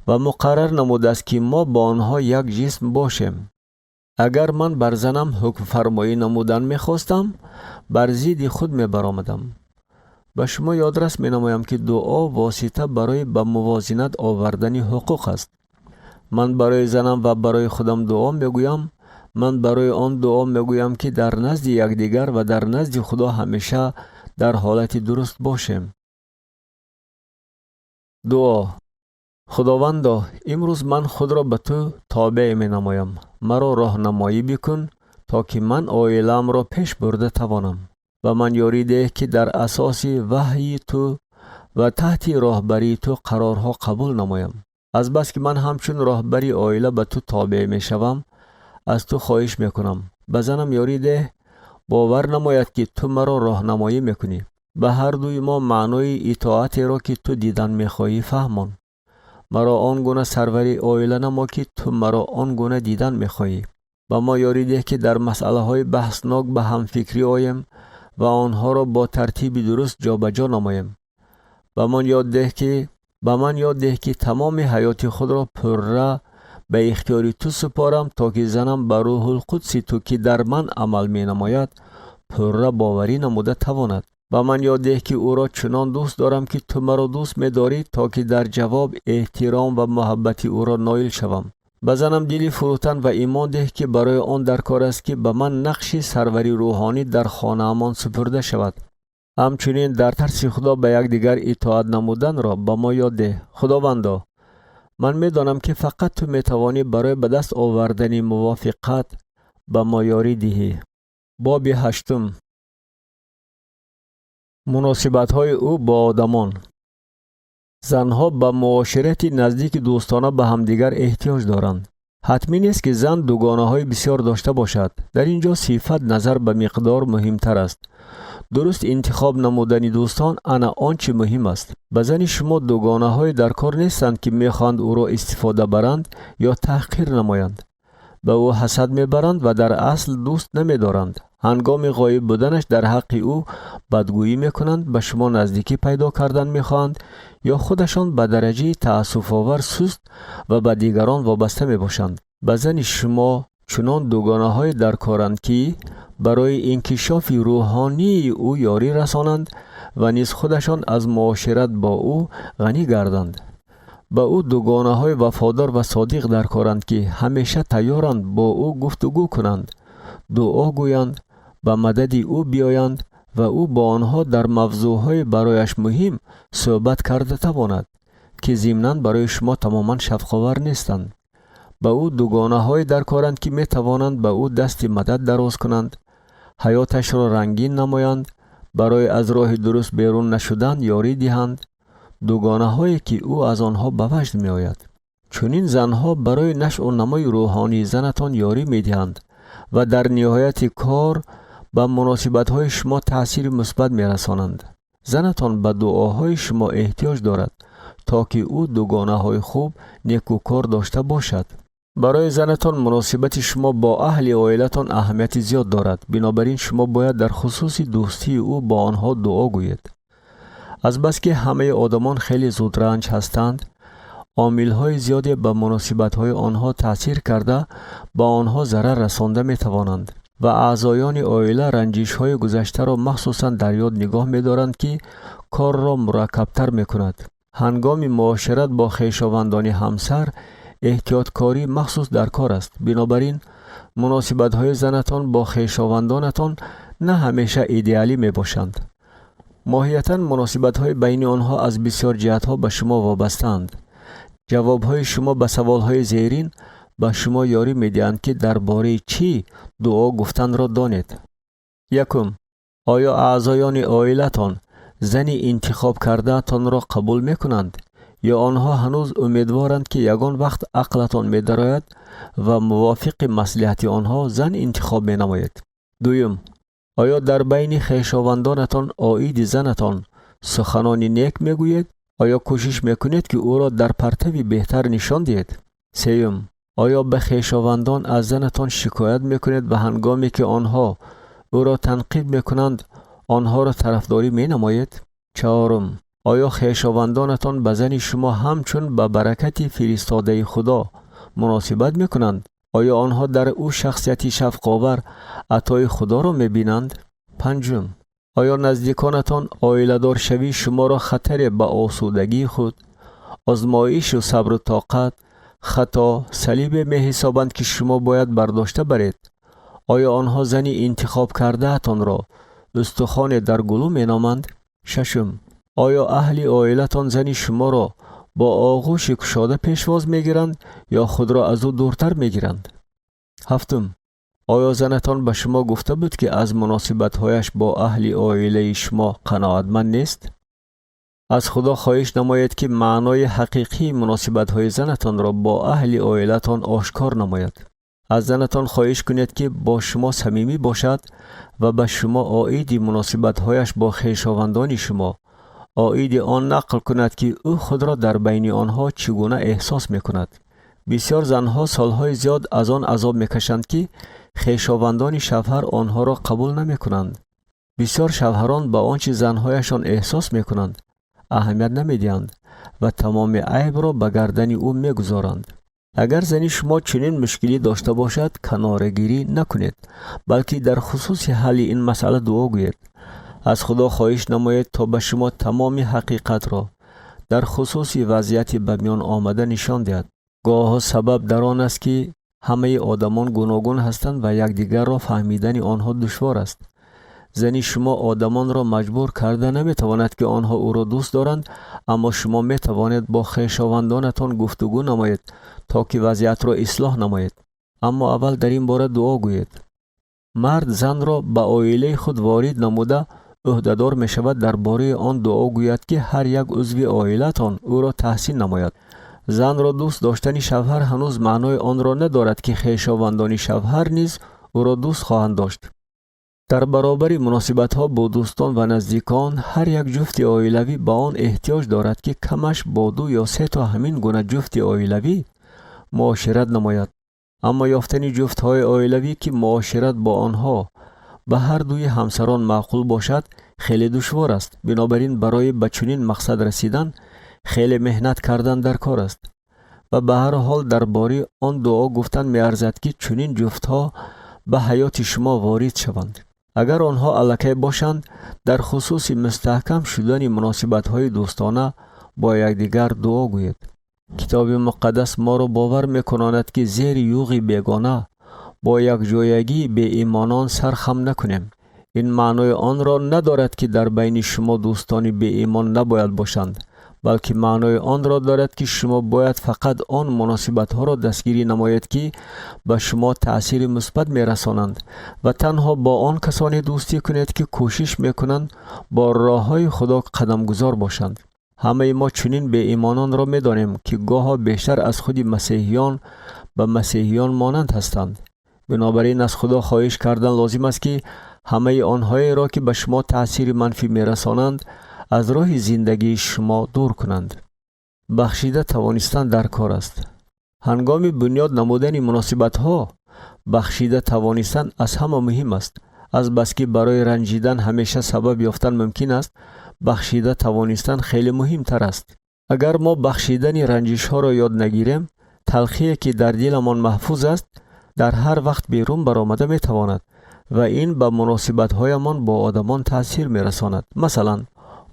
ва муқаррар намудааст, ки мо бо онҳо як ҷисм бошем. Агар ман бар занам ҳукмфармоӣ намудан мехостам, бар зидди худ мебаромадам. Ба шумо ёдрас менамоям, ки дуо восита барои ба мувозинат овардани ҳуқуқ аст. Ман барои занам ва барои худам дуо мегӯям. Ман барои он дуо мегӯям, ки дар назди якдигар ва дар назди Худо ҳамеша дар ҳолати дуруст бошем. Дуо. Худовандо, имрӯз ман худро ба ту тобеъ менамоям. Маро роҳнамоӣ бикун, то ки ман оилаамро пеш бурда тавонам. Ба ман ёрӣ деҳ, ки дар асоси ваҳйи ту ва таҳти роҳбарии ту қарорҳо қабул намоям. Азбаски ман ҳамчун роҳбари оила ба ту тобеъ мешавам, аз ту хоҳиш мекунам, ба занам ёрӣ деҳ бовар намояд, ки ту маро роҳнамоӣ мекунӣ. Ба ҳардуи мо маънои итоатеро, ки ту дидан мехоҳӣ, фаҳмон. Маро он гуна сарвари оила намо, ки ту маро он гуна дидан мехоҳӣ. Ба мо ёрӣ деҳ, ки дар масъалаҳои баҳснок ба ҳамфикрӣ оем ва онҳоро бо тартиби дуруст ҷобаҷо намоем. Ба ман ёд деҳ, ки тамоми ҳаёти худро пурра ба ихтиёри ту супорам, то ки занам ба Рӯҳулқудси ту, ки дар ман амал менамояд, пурра боварӣ намуда тавонад. Ба ман ёд деҳ, ки ӯро чунон дӯст дорам, ки ту маро дӯст медорӣ, то ки дар ҷавоб эҳтиром ва муҳаббати ӯро ноил шавам. Ба занам дили фурӯтан ва имон деҳ, ки барои он дар кор аст, ки ба ман нақши сарвари рӯҳонӣ дар хонаамон супурда шавад. Ҳамчунин дар тарси Худо ба якдигар итоат намуданро ба мо ёд деҳ. Худовандо, ман медонам, ки фақат ту метавонӣ барои ба даст овардани мувофиқат ба мо ёрӣ диҳӣ. Боби ҳаштум. Муносибатҳои ӯ бо одамон. Занҳо ба муоширати наздики дӯстона ба ҳамдигар эҳтиёҷ доранд. Ҳатмӣ нест, ки зан дугонаҳои бисёр дошта бошад. Дар ин ҷо сифат назар ба миқдор муҳимтар аст. Дуруст интихоб намудани дӯстон ана он чӣ муҳим аст. Ба зани шумо дугонаҳое дар кор нестанд, ки мехоҳанд ӯро истифода баранд ё таҳқир намоянд, ба ӯ ҳасад мебаранд ва дар асл дӯст намедоранд, ҳангоми ғоиб буданаш дар ҳаққи ӯ бадгӯӣ мекунанд, ба шумо наздикӣ пайдо кардан мехоҳанд ё худашон ба дараҷаи таассуфовар суст ва ба дигарон вобаста мебошанд. Ба зани шумо чунон дугонаҳое дар коранд, ки барои инкишофи рӯҳонии ӯ ёрӣ расонанд ва низ худашон аз муошират бо ӯ ғанӣ гарданд. Ба ӯ дугонаҳои вафодор ва содиқ дар коранд, ки ҳамеша тайёранд бо ӯ гуфтугӯ кунанд, дуо гӯянд, ба мадади ӯ биёянд ва ӯ бо онҳо дар мавзӯъҳои барояш муҳим суҳбат карда тавонад, ки зимнан барои шумо тамоман шавқовар нестанд. Ба ӯ дугонаҳое дар коранд, ки метавонанд ба ӯ дасти мадад дароз кунанд, ҳаёташро рангин намоянд, барои аз роҳи дуруст берун нашудан ёрӣ диҳанд, дугонаҳое, ки ӯ аз онҳо ба ваҷд меояд. Чунин занҳо барои нашъу намои рӯҳонии занатон ёрӣ медиҳанд ва дар ниҳояти кор ба муносибатҳои шумо таъсири мусбат мерасонанд. Занатон ба дуоҳои шумо эҳтиёҷ дорад, то ки ӯ дугонаҳои хуб, некӯкор дошта бошад. Барои занатон муносибати шумо бо аҳли оилатон аҳамияти зиёд дорад. Бинобар ин шумо бояд дар хусуси дӯстии ӯ бо онҳо дуо гӯед. Азбаски ҳамаи одамон хеле зудранҷ ҳастанд, омилҳои зиёде ба муносибатҳои онҳо таъсир карда, ба онҳо зарар расонда метавонанд ва аъзоёни оила ранҷишҳои гузаштаро махсусан дар ёд нигоҳ медоранд, ки корро мураккабтар мекунад. Ҳангоми муошират бо хешовандони ҳамсар эҳтиёткорӣ махсус дар кор аст. Бинобар ин муносибатҳои занатон бо хешовандонатон На ҳамеша идеалӣ мебошанд. Моҳиятан муносибатҳои байни онҳо аз бисёр ҷиҳатҳо ба шумо вобастаанд. Ҷавобҳои шумо ба саволҳои зерин ба шумо ёрӣ медиҳанд, ки дар бораи чӣ дуо гуфтанро донед. Якум: оё аъзоёни оилатон зани интихоб кардаатонро қабул мекунанд ё онҳо ҳанӯз умедворанд, ки ягон вақт ақлатон медарояд ва мувофиқи маслиҳати онҳо зан интихоб менамоед? Дуюм: оё дар байни хешовандонатон оиди занатон суханони нек мегӯед? Оё кӯшиш мекунед, ки ӯро дар партави беҳтар нишон диҳед? Сеюм: оё ба хешовандон аз занатон шикоят мекунед ва ҳангоме ки онҳо ӯро танқид мекунанд, онҳоро тарафдорӣ менамоед? Чаҳорум: оё хешовандонатон ба зани шумо ҳамчун ба баракати фиристодаи Худо муносибат мекунанд? Оё онҳо дар ӯ шахсияти шафқовар, атои Худоро мебинанд? Панҷум: оё наздиконатон оиладоршавии шуморо хатаре ба осудагии худ, озмоишу сабру тоқат, хато, салибе меҳисобанд, ки шумо бояд бардошта баред? Оё онҳо зани интихоб кардаатонро устухоне дар гулӯ меноманд? Шашум: оё аҳли оилатон зани шуморо бо оғӯши кушода пешвоз мегиранд ё худро аз ӯ дуртар мегиранд? Ҳафтум: оё занатон ба шумо гуфта буд, ки аз муносибатҳояш бо аҳли оилаи шумо қаноатманд нест? Аз Худо хоҳиш намоед, ки маънои ҳақиқии муносибатҳои занатонро бо аҳли оилатон ошкор намояд. Аз занатон хоҳиш кунед, ки бо шумо самимӣ бошад ва ба шумо оиди муносибатҳояш бо хешовандони шумо, оиди он нақл кунад, ки ӯ худро дар байни онҳо чӣ гуна эҳсос мекунад. Бисёр занҳо солҳои зиёд аз он азоб мекашанд, ки хешовандони шавҳар онҳоро қабул намекунанд. Бисёр шавҳарон ба он чи занҳояшон эҳсос мекунанд, аҳамият намедиҳанд ва тамоми айбро ба гардани ӯ мегузоранд. Агар зани шумо чунин мушкилӣ дошта бошад, канорагирӣ накунед, балки дар хусуси ҳалли ин масъала дуо гӯед. Аз Худо хоҳиш намоед, то ба шумо тамоми ҳақиқатро дар хусуси вазъияти ба миён омада нишон диҳад. Гоҳҳо сабаб дар он аст, ки ҳамаи одамон гуногун ҳастанд ва якдигарро фаҳмидани онҳо душвор аст. Зани шумо одамонро маҷбур карда наметавонад, ки онҳо ӯро дӯст доранд, аммо шумо метавонед бо хешовандонатон гуфтугӯ намоед, то ки вазъиятро ислоҳ намоед. Аммо аввал дар ин бора дуо гӯед. Мард занро ба оилаи худ ворид намуда, ӯҳдадор мешавад дар бораи он дуо гӯяд, ки ҳар як узви оилаатон ӯро таҳсин намояд. Занро дӯст доштани шавҳар ҳанӯз маънои онро надорад, ки хешовандони шавҳар низ ӯро дӯст хоҳанд дошт. Дар баробари муносибатҳо бо дӯстон ва наздикон, ҳар як ҷуфти оилавӣ ба он эҳтиёҷ дорад, ки камаш бо ду ё се то ҳамин гуна ҷуфти оилавӣ муошират намояд. Аммо ёфтани ҷуфтҳои оилавӣ, ки муошират бо онҳо ба ҳар дуи ҳамсарон маъқул бошад, хеле душвор аст. Бинобар ин барои ба чунин мақсад расидан хеле меҳнат кардан дар кор аст ва ба ҳар ҳол дар бораи он дуо гуфтан меарзад, ки чунин ҷуфтҳо ба ҳаёти шумо ворид шаванд. Агар онҳо аллакай бошанд, дар хусуси мустаҳкам шудани муносибатҳои дӯстона бо якдигар дуо гӯед. Китоби Муқаддас моро бовар мекунонад, ки зери юғи бегона бо якҷоягии беимонон сар хам накунем. Ин маънои онро надорад, ки дар байни шумо дӯстони беимон набояд бошанд, балки маънои онро дорад, ки шумо бояд фақат он муносибатҳоро дастгирӣ намоед, ки ба шумо таъсири мусбат мерасонанд, ва танҳо бо он касоне дӯстӣ кунед, ки кӯшиш мекунанд бо роҳҳои Худо қадамгузор бошанд. Ҳамаи мо чунин беимононро медонем, ки гоҳо бештар аз худи масеҳиён ба масеҳиён монанд ҳастанд. Бинобар ин аз Худо хоҳиш кардан лозим аст, ки ҳамаи онҳоеро, ки ба шумо таъсири манфӣ мерасонанд, аз роҳи зиндагии шумо дур кунанд. Бахшида тавонистан дар кор аст. Ҳангоми бунёд намудани муносибатҳо бахшида тавонистан аз ҳама муҳим аст. Азбаски барои ранҷидан ҳамеша сабаб ёфтан мумкин аст, бахшида тавонистан хеле муҳимтар аст. Агар мо бахшидани ранҷишҳоро ёд нагирем, талхие, ки дар диламон маҳфуз аст, дар ҳар вақт берун баромада метавонад ва ин ба муносибатҳоямон бо одамон таъсир мерасонад. Масалан,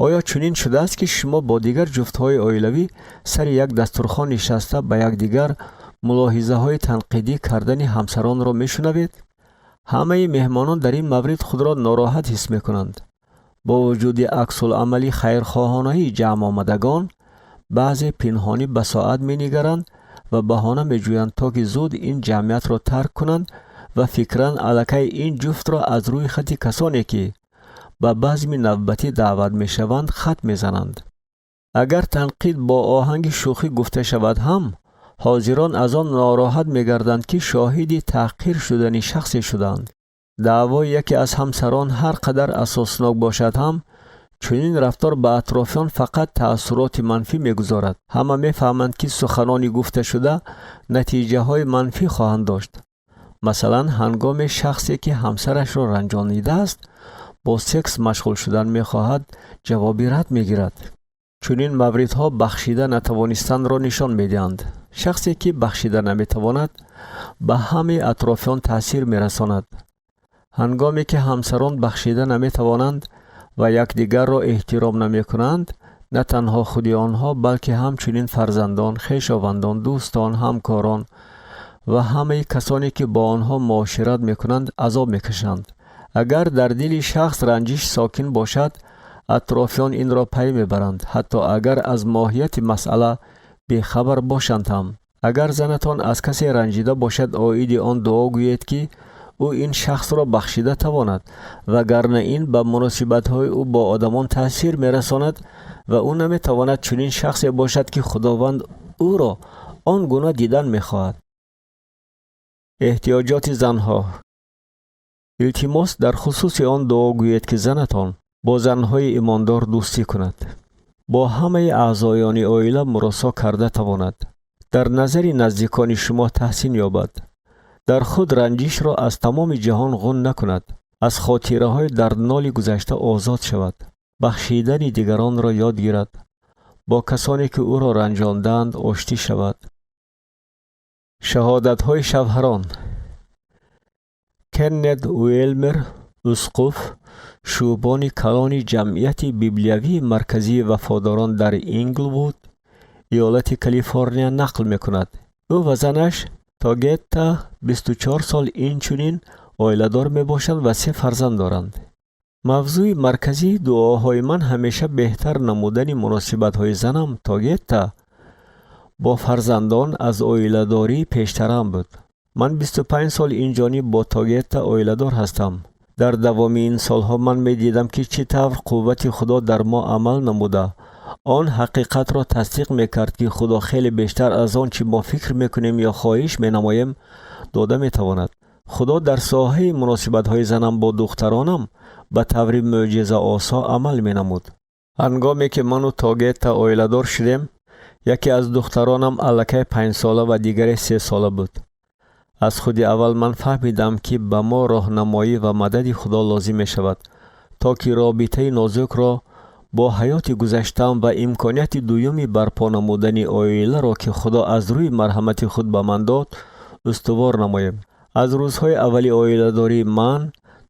оё чунин шудааст, ки шумо бо дигар ҷуфтҳои оилавӣ сари як дастурхон нишаста, ба якдигар мулоҳизаҳои танқидӣ кардани ҳамсаронро мешунавед? Ҳамаи меҳмонон дар ин маврид худро нороҳат ҳис мекунанд. Бо вуҷуди аксулъамали хайрхоҳонаи ҷамъомадагон, баъзе пинҳонӣ ба соат менигаранд ва баҳона меҷӯянд, то ки зуд ин ҷамъиятро тарк кунанд ва фикран аллакай ин ҷуфтро аз рӯи хати касоне, ки ба базми навбатӣ даъват мешаванд, хат мезананд. Агар танқид бо оҳанги шӯхӣ гуфта шавад ҳам, ҳозирон аз он нороҳат мегарданд, ки шоҳиди таҳқир шудани шахсе шуданд. Даъвои яке аз ҳамсарон ҳар қадар асоснок бошад ҳам, чунин рафтор ба атрофиён фақат таассуроти манфӣ мегузорад. Ҳама мефаҳманд, ки суханони гуфташуда натиҷаҳои манфӣ хоҳанд дошт. Масалан, ҳангоме шахсе, ки ҳамсарашро ранҷонидааст, бо секс машғул шудан мехоҳад, ҷавоби рад мегирад. Чунин мавридҳо бахшида натавонистанро нишон медиҳанд. Шахсе, ки бахшида наметавонад, ба ҳамаи атрофиён таъсир мерасонад. Ҳангоме ки ҳамсарон бахшида наметавонанд ва якдигарро эҳтиром намекунанд, на танҳо худи онҳо, балки ҳамчунин фарзандон, хешовандон, дӯстон, ҳамкорон ва ҳамаи касоне, ки бо онҳо муошират мекунанд, азоб мекашанд. Агар дар дили шахс ранҷиш сокин бошад, атрофиён инро пай мебаранд, ҳатто агар аз моҳияти масъала бехабар бошанд ҳам. Агар занатон аз касе ранҷида бошад, оиди он дуо гӯед, ки ӯ ин шахсро бахшида тавонад, вагарна ин ба муносибатҳои ӯ бо одамон таъсир мерасонад ва ӯ наметавонад чунин шахсе бошад, ки Худованд ӯро он гуна дидан мехоҳад. Эҳтиёҷоти занҳо. Илтимос, дар хусуси он дуо гӯед, ки занатон бо занҳои имондор дӯстӣ кунад, бо ҳамаи аъзоёни оила муросо карда тавонад, дар назари наздикони шумо таҳсин ёбад, дар худ ранҷишро аз тамоми ҷаҳон ғун накунад, аз хотираҳои дардноли гузашта озод шавад, бахшидани дигаронро ёд гирад, бо касоне, ки ӯро ранҷондаанд, оштӣ шавад. Шаҳодатҳои шавҳарон. Кеннет Уэлмер, усқуф, шӯбони калони ҷамъияти библиявии марказии вафодорон дар Инглвуд, иёлати Калифорния, нақл мекунад. Ӯ ва занаш Тогетта 24 сол инчунин оиладор мебошанд ва се фарзанд доранд. Мавзӯи марказии дуоҳои ман ҳамеша беҳтар намудани муносибатҳои занам Тогетта бо фарзандон аз оиладории пештараам буд. Ман 25 сол инҷониб бо Тогетта оиладор ҳастам. Дар давоми ин солҳо ман медидам, ки чӣ тавр қуввати Худо дар мо амал намуда, он ҳақиқатро тасдиқ мекард, ки Худо хеле бештар аз он чӣ мо фикр мекунем ё хоҳиш менамоем, дода метавонад. Худо дар соҳаи муносибатҳои занам бо духтаронам ба таври мӯъҷизаосо амал менамуд. Ҳангоме ки ману Тогетта оиладор шудем, яке аз духтаронам аллакай 5-сола ва дигаре 3-сола буд. Аз худи аввал ман фаҳмидам, ки ба мо роҳнамоӣ ва мадади Худо лозим мешавад, то ки робитаи нозукро бо ҳаёти гузаштаам ва имконияти дуюми барпо намудани оиларо, ки Худо аз рӯи марҳамати худ ба ман дод, устувор намоем. Аз рӯзҳои аввали оиладории ман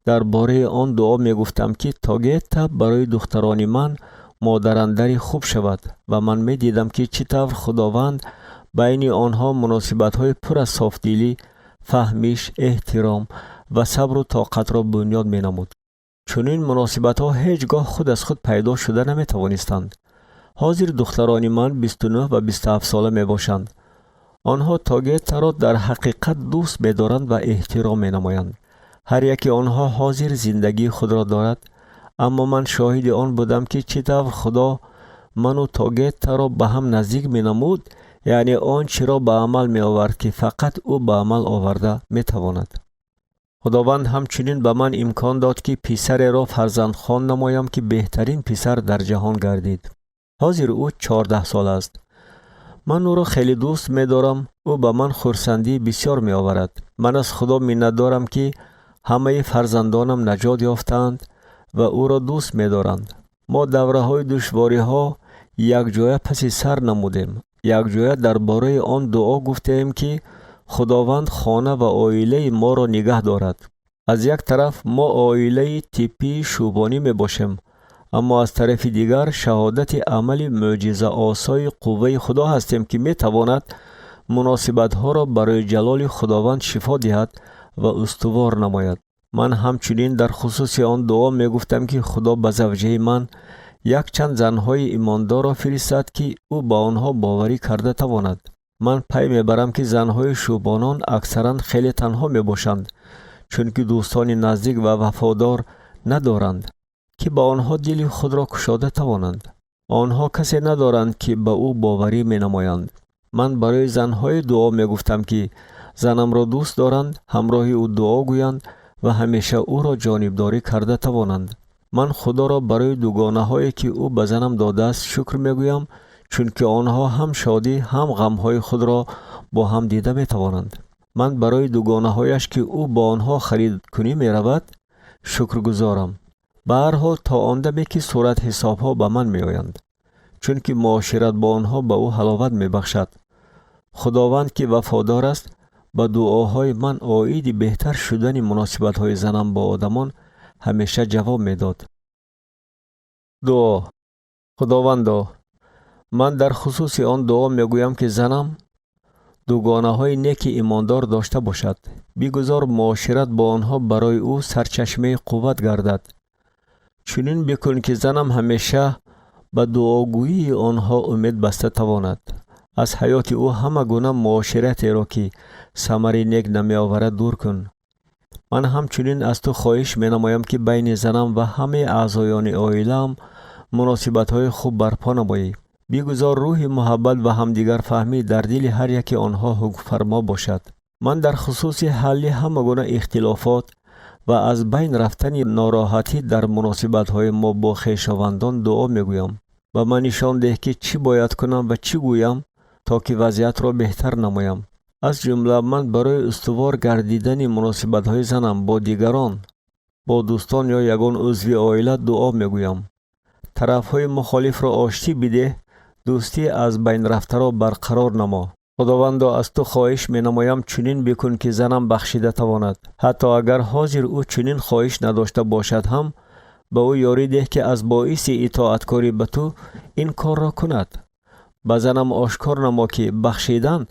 дар бораи он дуо мегуфтам, ки Тогетта барои духтарони ман модарандари хуб шавад, ва ман медидам, ки чӣ тавр Худованд байни онҳо муносибатҳои пур аз софдилӣ, фаҳмиш, эҳтиром ва сабру тоқатро бунёд менамуд. Чунин муносибатҳо ҳеҷ гоҳ худ аз худ пайдо шуда наметавонистанд. Ҳозир духтарони ман 29 ва 27 сола мебошанд. Онҳо Тогеттаро дар ҳақиқат дӯст медоранд ва эҳтиром менамоянд. Ҳар яке онҳо ҳозир зиндагии худро дорад, аммо ман шоҳиди он будам, ки чӣ тавр Худо ману Тогеттаро ба ҳам наздик менамуд, яъне он чиро ба амал меовард, ки фақат ӯ ба амал оварда метавонад. Худованд ҳамчунин ба ман имкон дод, ки писареро фарзандхон намоям, ки беҳтарин писар дар ҷаҳон гардид. Ҳозир ӯ 14 сола аст. Ман ӯро хеле дӯст медорам. Ӯ ба ман хурсандии бисёр меоварад. Ман аз Худо миннатдорам, ки ҳамаи фарзандонам наҷот ёфтаанд ва ӯро дӯст медоранд. Мо давраҳои душвориҳо якҷоя паси сар намудем, якҷоя дар бораи он дуо гуфтаем, ки Худованд хона ва оилаи моро нигаҳ дорад. Аз як тараф мо оилаи типпии шӯбонӣ мебошем, аммо аз тарафи дигар шаҳодати амали мӯъҷизаосои қувваи Худо ҳастем, ки метавонад муносибатҳоро барои ҷалоли Худованд шифо диҳад ва устувор намояд. Ман ҳамчунин дар хусуси он дуо мегуфтам, ки Худо ба завҷаи ман якчанд занҳои имондорро фиристад, ки ӯ ба онҳо боварӣ карда тавонад. Ман пай мебарам, ки занҳои шӯбонон аксаран хеле танҳо мебошанд, чунки дӯстони наздик ва вафодор надоранд, ки ба онҳо дили худро кушода тавонанд. Онҳо касе надоранд, ки ба ӯ боварӣ менамоянд. Ман барои занҳое дуо мегуфтам, ки занамро дӯст доранд, ҳамроҳи ӯ дуо гӯянд ва ҳамеша ӯро ҷонибдорӣ карда тавонанд. Ман Худоро барои дугонаҳое, ки ӯ ба занам додааст, шукр мегӯям, чунки онҳо ҳам шодӣ, ҳам ғамҳои худро бо ҳам дида метавонанд. Ман барои дугонаҳояш, ки ӯ бо онҳо харидкунӣ меравад, шукргузорам, ба ҳар ҳол то он даме, ки суратҳисобҳо ба ман меоянд, чунки муошират бо онҳо ба ӯ ҳаловат мебахшад. Худованд, ки вафодор аст, ба дуоҳои ман оиди беҳтар шудани муносибатҳои занам бо одамон ҳамеша ҷавоб медод. Дуо. Худовандо, ман дар хусуси он дуо мегӯям, ки занам дугонаҳои неки имондор дошта бошад. Бигузор муошират бо онҳо барои ӯ сарчашмаи қувват гардад. Чунин бикун, ки занам ҳамеша ба дуогӯии онҳо умед баста тавонад. Аз ҳаёти ӯ ҳама гуна муоширатеро, ки самари нек намеоварад, дур кун. Ман ҳамчунин аз ту хоҳиш менамоям, ки байни занам ва ҳамаи аъзоёни оилаам муносибатҳои хуб барпо намоӣ. Бигузор рӯҳи муҳаббат ва ҳамдигарфаҳмӣ дар дили ҳар яке онҳо ҳукмфармо бошад. Ман дар хусуси ҳалли ҳама гуна ихтилофот ва аз байн рафтани нороҳатӣ дар муносибатҳои мо бо хешовандон дуо мегӯям. Ба ман нишон деҳ, ки чӣ бояд кунам ва чӣ гӯям, то ки вазъиятро беҳтар намоям. Аз ҷумла ман барои устувор гардидани муносибатҳои занам бо дигарон, бо дӯстон ё ягон узви оила дуо мегӯям. Тарафҳои мухолифро оштӣ бидеҳ, дӯстии аз байн рафтаро барқарор намо. Худовандо, аз ту хоҳиш менамоям, чунин бикун, ки занам бахшида тавонад. Ҳатто агар ҳозир ӯ чунин хоҳиш надошта бошад ҳам, ба ӯ ёрӣ деҳ, ки аз боиси итоаткорӣ ба ту ин корро кунад. Ба занам ошкор намо, ки бахшидан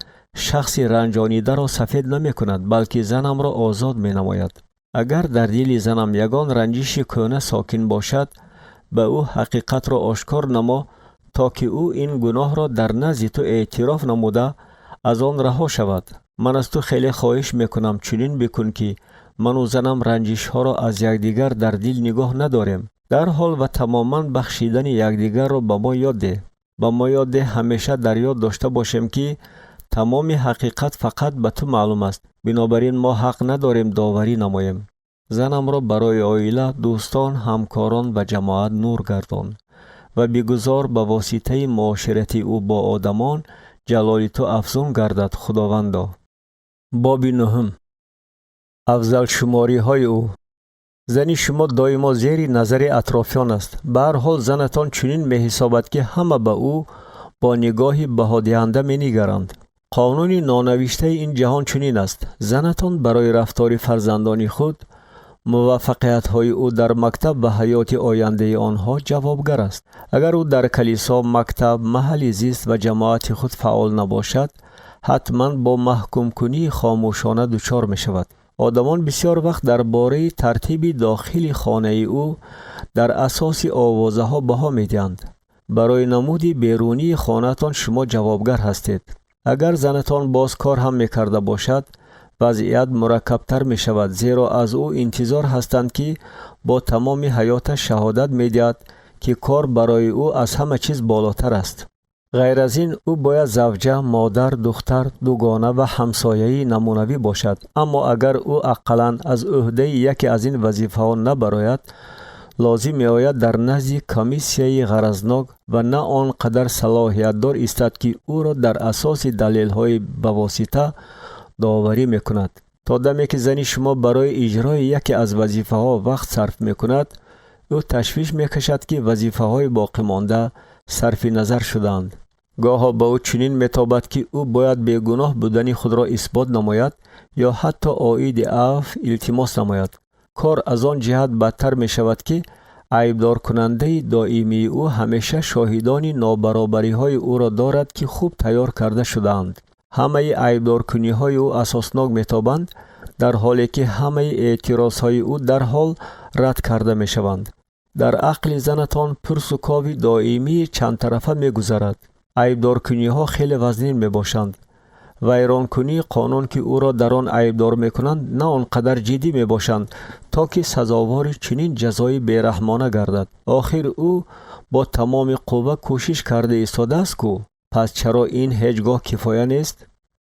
шахси ранҷонидаро сафед намекунад, балки занамро озод менамояд. Агар дар дили занам ягон ранҷиши кӯҳна сокин бошад, ба ӯ ҳақиқатро ошкор намо, то ки ӯ ин гуноҳро дар назди ту эътироф намуда, аз он раҳо шавад. Ман аз ту хеле хоҳиш мекунам, чунин бикун, ки ману занам ранҷишҳоро аз якдигар дар дил нигоҳ надорем. Дарҳол ва тамоман бахшидани якдигарро ба мо ёд деҳ. Ба мо ёд деҳ, ҳамеша дар ёд дошта бошем, ки тамоми ҳақиқат фақат ба ту маълум аст, бинобар ин мо ҳақ надорем доварӣ намоем. Занамро барои оила, дӯстон, ҳамкорон ва ҷамоат нур гардон ва бигузор ба воситаи муоширати ӯ бо одамон ҷалоли ту афзун гардад, Худовандо. Боби нуҳум. Афзалшумориҳои ӯ. Зани шумо доимо зери назари атрофиён аст. Ба ҳар ҳол занатон чунин меҳисобад, ки ҳама ба ӯ бо нигоҳи баҳодиҳанда менигаранд. Қонуни нонавиштаи ин ҷаҳон чунин аст: занатон барои рафтори фарзандони худ, муваффақиятҳои ӯ дар мактаб ва ҳаёти ояндаи онҳо ҷавобгар аст. Агар ӯ дар калисо, мактаб, маҳалли зист ва ҷамоати худ фаъол набошад, ҳатман бо маҳкумкунии хомӯшона дучор мешавад. Одамон бисёр вақт дар бораи тартиби дохили хонаи ӯ дар асоси овозаҳо баҳо медиҳанд. Барои намуди берунии хонаатон шумо ҷавобгар ҳастед. Агар занатон боз кор ҳам мекарда бошад, вазъият мураккабтар мешавад, зеро аз ӯ интизор ҳастанд, ки бо тамоми ҳаёташ шаҳодат медиҳад, ки кор барои ӯ аз ҳама чиз болотар аст. Ғайр аз ин, ӯ бояд завҷа, модар, духтар, дугона ва ҳамсояи намунавӣ бошад. Аммо агар ӯ ақаллан аз ӯҳдаи яке аз ин вазифаҳо набарояд, лозим меояд дар назди комиссияи ғаразнок ва на он қадар салоҳиятдор истад, ки ӯро дар асоси далелҳои бавосита доварӣ мекунад. То даме ки зани шумо барои иҷрои яке аз вазифаҳо вақт сарф мекунад, ӯ ташвиш мекашад, ки вазифаҳои боқимонда сарфи назар шудаанд. Гоҳо ба ӯ чунин метобад, ки ӯ бояд бегуноҳ будани худро исбот намояд ё ҳатто оиди афв илтимос намояд. Кор аз он ҷиҳат бадтар мешавад, ки айбдоркунандаи доимии ӯ ҳамеша шоҳидони нобаробариҳои ӯро дорад, ки хуб тайёр карда шудаанд. Ҳамаи айбдоркуниҳои ӯ асоснок метобанд. Дар ҳоле ки ҳамаи эътирозҳои ӯ дарҳол рад карда мешаванд. Дар ақли занатон пурсу кови доимии чандтарафа мегузарад. Айбдоркуниҳо хеле вазнин мебошанд. Вайронкунии қонун, ки ӯро дар он айбдор мекунанд, на он қадар ҷиддӣ мебошанд, то ки сазовори чунин ҷазои бераҳмона гардад. Охир ӯ бо тамоми қувва кӯшиш карда истодааст ку, пас чаро ин ҳеҷ гоҳ кифоя нест?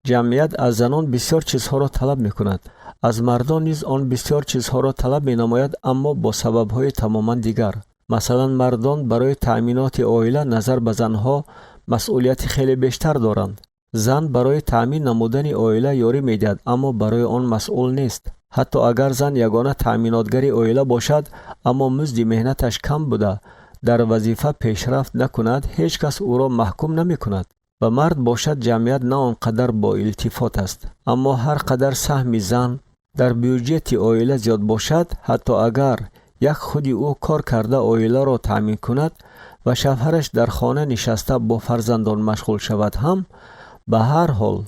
Ҷамъият аз занон бисёр чизҳоро талаб мекунад. Аз мардон низ он бисёр чизҳоро талаб менамояд, аммо бо сабабҳои тамоман дигар. Масалан, мардон барои таъминоти оила назар ба занҳо масъулияти хеле бештар доранд. Зан барои таъмин намудани оила ёрӣ медиҳад, аммо барои он масъул нест. Ҳатто агар зан ягона таъминотгари оила бошад, аммо музди меҳнаташ кам буда, дар вазифа пешрафт накунад, ҳеҷ кас ӯро маҳкум намекунад. Ба мард бошад, ҷамъият на он қадар боилтифот аст. Аммо ҳар қадар саҳми зан дар бюҷети оила зиёд бошад, ҳатто агар як худи ӯ кор карда оиларо таъмин кунад ва шавҳараш дар хона нишаста бо фарзандон машғул шавад ҳам, ба ҳар ҳол,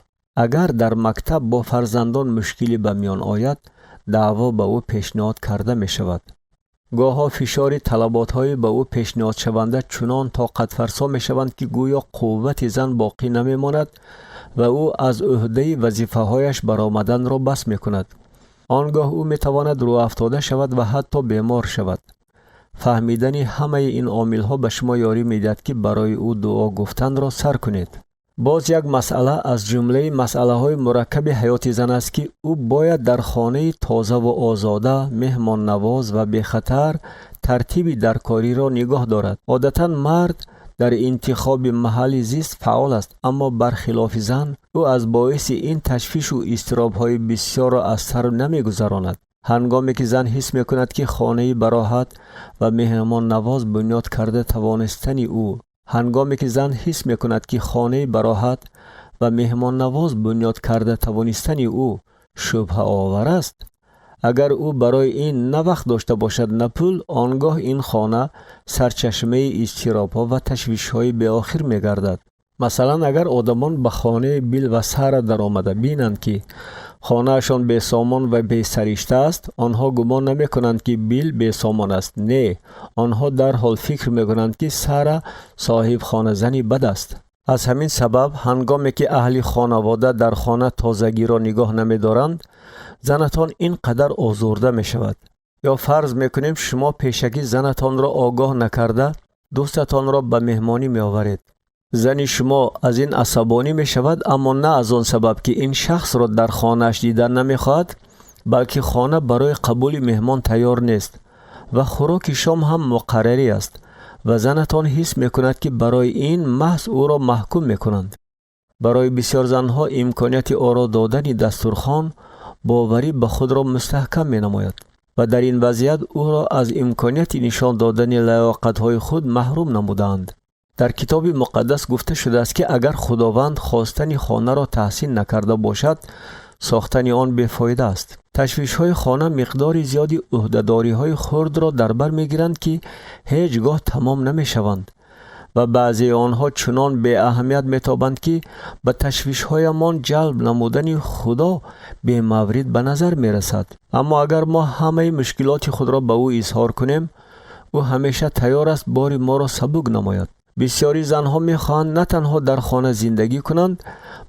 агар дар мактаб бо фарзандон мушкилӣ ба миён ояд, даъво ба ӯ пешниҳод карда мешавад. Гоҳо фишори талаботҳои ба ӯ пешниҳодшаванда чунон тоқатфарсо мешаванд, ки гӯё қуввати зан боқӣ намемонад ва ӯ аз ӯҳдаи вазифаҳояш баромаданро бас мекунад. Он гоҳ ӯ метавонад рӯафтода шавад ва ҳатто бемор шавад. Фаҳмидани ҳамаи ин омилҳо ба шумо ёрӣ медиҳад, ки барои ӯ дуо гуфтанро сар кунед. Боз як масъала аз ҷумлаи масъалаҳои мураккаби ҳаёти зан аст, ки ӯ бояд дар хонаи тозаву озода, меҳмоннавоз ва бехатар тартиби даркориро нигоҳ дорад. Одатан мард дар интихоби маҳалли зист фаъол аст, аммо бархилофи зан, ӯ аз боиси ин ташвишу изтиробҳои бисёрро аз сар намегузаронад. Ҳангоме ки зан ҳис мекунад, ки хонаи бароҳат ва меҳмоннавоз бунёд карда тавонистани ӯ ҳангоме ки зан ҳис мекунад, ки хонаи бароҳат ва меҳмоннавоз бунёд карда тавонистани ӯ шубҳаовар аст, агар ӯ барои ин на вақт дошта бошад, на пул, он гоҳ ин хона сарчашмаи изтиробҳо ва ташвишҳои беохир мегардад. Масалан, агар одамон ба хонаи Билл ва Сара даромада бинанд, ки хонаашон бесомон ва бесаришта аст, онҳо гумон намекунанд, ки Билл бесомон аст. Не, онҳо дарҳол фикр мекунанд, ки Сара соҳибхоназани бад аст. Аз ҳамин сабаб, ҳангоме ки аҳли хонавода дар хона тозагиро нигоҳ намедоранд, занатон ин қадар озурда мешавад. Ё фарз мекунем, шумо пешакӣ занатонро огоҳ накарда дӯстатонро ба меҳмонӣ меоваред. Зани шумо аз ин асабонӣ мешавад, аммо на аз он сабаб, ки ин шахсро дар хонааш дидан намехоҳад, балки хона барои қабули меҳмон тайёр нест ва хӯроки шом ҳам муқаррарӣ аст ва занатон ҳис мекунад, ки барои ин маҳз ӯро маҳкум мекунанд. Барои бисёр занҳо имконияти оро додани дастурхон боварӣ ба худро мустаҳкам менамояд ва дар ин вазъият ӯро аз имконияти нишон додани лаёқатҳои худ маҳрум намудаанд. Дар Китоби Муқаддас гуфта шудааст, ки агар Худованд хостани хонаро таҳсин накарда бошад, сохтани он бефоида аст. Ташвишҳои хона миқдори зиёди ӯҳдадориҳои хурдро дар бар мегиранд, ки ҳеҷ гоҳ тамом намешаванд, ва баъзеи онҳо чунон беаҳамият метобанд, ки ба ташвишҳоямон ҷалб намудани Худо бемаврид ба назар мерасад. Аммо агар мо ҳамаи мушкилоти худро ба ӯ изҳор кунем, ӯ ҳамеша тайёр аст бори моро сабук намояд. Бисёри занҳо мехоҳанд на танҳо дар хона зиндагӣ кунанд,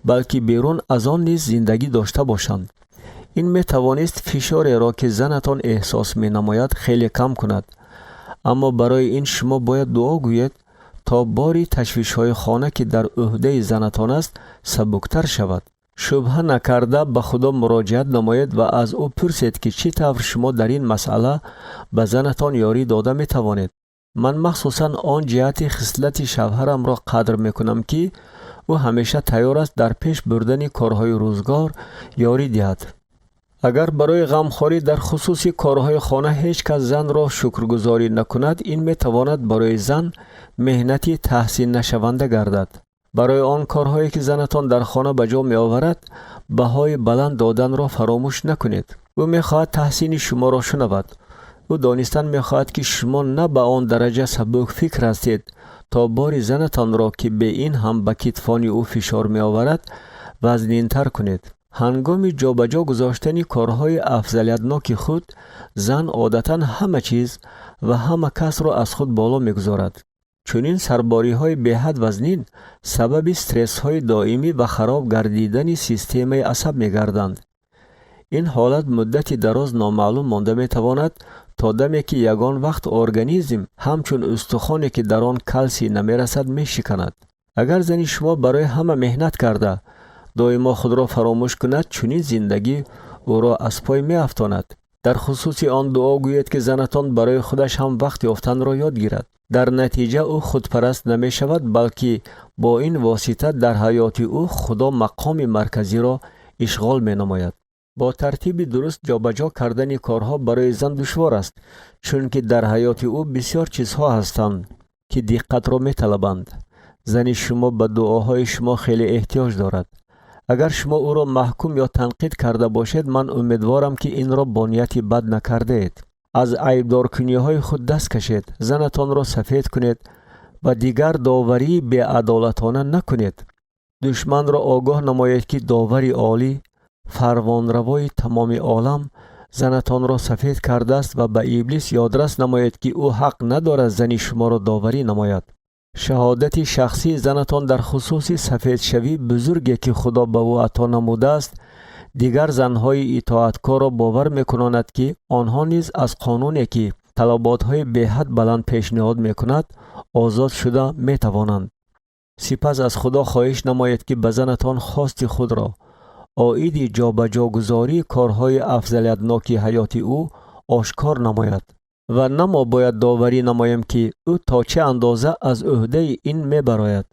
балки берун аз он низ зиндагӣ дошта бошанд. Ин метавонист фишореро, ки занатон эҳсос менамояд, хеле кам кунад, аммо барои ин шумо бояд дуо гӯед, то бори ташвишҳои хона, ки дар ӯҳдаи занатон аст, сабуктар шавад. Шубҳа накарда ба Худо муроҷиат намоед ва аз ӯ пурсед, ки чӣ тавр шумо дар ин масъала ба занатон ёрӣ дода метавонед. Ман махсусан он ҷиҳати хислати шавҳарамро қадр мекунам, ки ӯ ҳамеша тайёр аст дар пеш бурдани корҳои рӯзгор ёрӣ диҳад. Агар барои ғамхорӣ дар хусуси корҳои хона ҳеҷ кас занро шукргузорӣ накунад, ин метавонад барои зан меҳнати таҳсиннашаванда гардад. Барои он корҳое, ки занатон дар хона ба ҷо меоварад, баҳои баланд доданро фаромӯш накунед. Ӯ мехоҳад таҳсини шуморо шунавад. Ӯ донистан мехоҳад, ки шумо на ба он дараҷа сабукфикр ҳастед, то бори занатонро, ки бе ин ҳам ба китфони ӯ фишор меоварад, вазнинтар кунед. Ҳангоми ҷобаҷо гузоштани корҳои афзалиятноки худ, зан одатан ҳама чиз ва ҳама касро аз худ боло мегузорад. Чунин сарбориҳои беҳад вазнин сабаби стрессҳои доимӣ ва хароб гардидани системаи асаб мегарданд. Ин ҳолат муддати дароз номаълум монда метавонад, то даме ки ягон вақт организм ҳамчун устухоне, ки дар он калсий намерасад, мешиканад. Агар зани шумо барои ҳама меҳнат карда, доимо худро фаромӯш кунад, чунин зиндагӣ ӯро аз пой меафтонад. Дар хусуси он дуо гӯед, ки занатон барои худаш ҳам вақт ёфтанро ёд гирад. Дар натиҷа ӯ худпараст намешавад, балки бо ин восита дар ҳаёти ӯ Худо мақоми марказиро ишғол менамояд. Бо тартиби дуруст ҷобаҷо кардани корҳо барои зан душвор аст, чунки дар ҳаёти ӯ бисёр чизҳо ҳастанд, ки диққатро металабанд. Зани шумо ба дуоҳои шумо хеле эҳтиёҷ дорад. Агар шумо ӯро маҳкум ё танқид карда бошед, ман умедворам, ки инро бо нияти бад накардаед. Аз айбдоркуниҳои худ даст кашед, занатонро сафед кунед ва дигар доварии беадолатона накунед. Душманро огоҳ намоед, ки Довари Олӣ, Фармонравои тамоми олам, занатонро сафед кардааст, ва ба Иблис ёдрас намоед, ки ӯ ҳақ надорад зани шуморо доварӣ намояд. Шаҳодати шахсии занатон дар хусуси сафедшавии бузурге, ки Худо ба ӯ ато намудааст, дигар занҳои итоаткорро бовар мекунонад, ки онҳо низ аз қонуне, ки талаботҳои беҳад баланд пешниҳод мекунад, озод шуда метавонанд. Сипас аз Худо хоҳиш намоед, ки ба занатон хости худро оиди ҷобаҷогузории корҳои афзалиятноки ҳаёти ӯ ошкор намояд. Ва на мо бояд доварӣ намоем, ки ӯ то чӣ андоза аз ӯҳдаи ин мебарояд.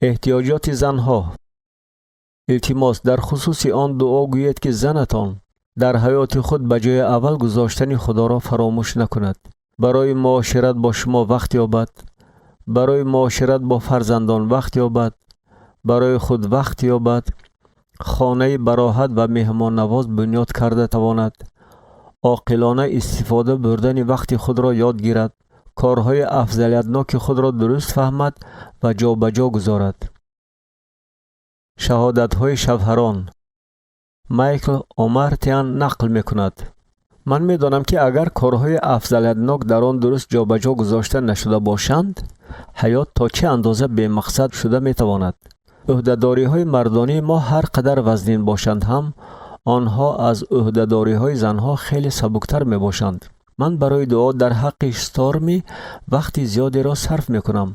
Эҳтиёҷоти занҳо. Илтимос, дар хусуси он дуо гӯед, ки занатон дар ҳаёти худ ба ҷои аввал гузоштани Худоро фаромӯш накунад, барои муошират бо шумо вақт ёбад, барои муошират бо фарзандон вақт ёбад, барои худ вақт ёбад, хонаи бароҳат ва меҳмоннавоз бунёд карда тавонад, оқилона истифода бурдани вақти худро ёд гирад, корҳои афзалиятноки худро дуруст фаҳмад ва ҷобаҷо гузорад. Шаҳодатҳои шавҳарон. Майкл Омартиан нақл мекунад: «Ман медонам, ки агар корҳои афзалиятнок дар он дуруст ҷобаҷо гузошта нашуда бошанд, ҳаёт то чӣ андоза бемақсад шуда метавонад. Ӯҳдадориҳои мардонии мо ҳар қадар вазнин бошанд ҳам, онҳо аз ӯҳдадориҳои занҳо хеле сабуктар мебошанд. Ман барои дуо дар ҳаққи Сторми вақти зиёдеро сарф мекунам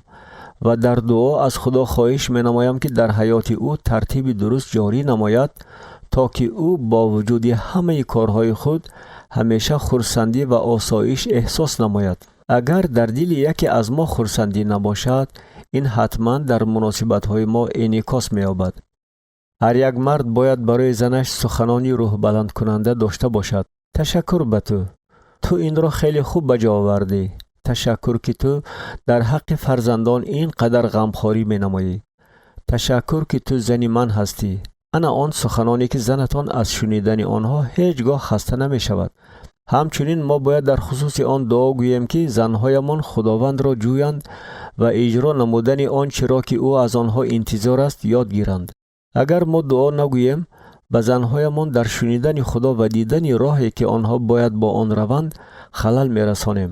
ва дар дуо аз Худо хоҳиш менамоям, ки дар ҳаёти ӯ тартиби дуруст ҷорӣ намояд, то ки ӯ бо вуҷуди ҳамаи корҳои худ ҳамеша хурсандӣ ва осоиш эҳсос намояд. Агар дар дили яке аз мо хурсандӣ набошад, ин ҳатман дар муносибатҳои мо инъикос меёбад. Ҳар як мард бояд барои занаш суханони рӯҳбаландкунанда дошта бошад: ташаккур ба ту, ту инро хеле хуб ба ҷо овардӣ, ташаккур, ки ту дар ҳаққи фарзандон ин қадар ғамхорӣ менамоӣ, ташаккур, ки ту зани ман ҳастӣ. Ана он суханоне, ки занатон аз шунидани онҳо ҳеҷ гоҳ хаста намешавад. Ҳамчунин мо бояд дар хусуси он дуо гӯем, ки занҳоямон Худовандро ҷӯянд ва иҷро намудани он чиро, ки ӯ аз онҳо интизор аст, ёд гиранд. Агар мо дуо нагӯем, ба занҳоямон дар шунидани Худо ва дидани роҳе, ки онҳо бояд бо он раванд, халал мерасонем.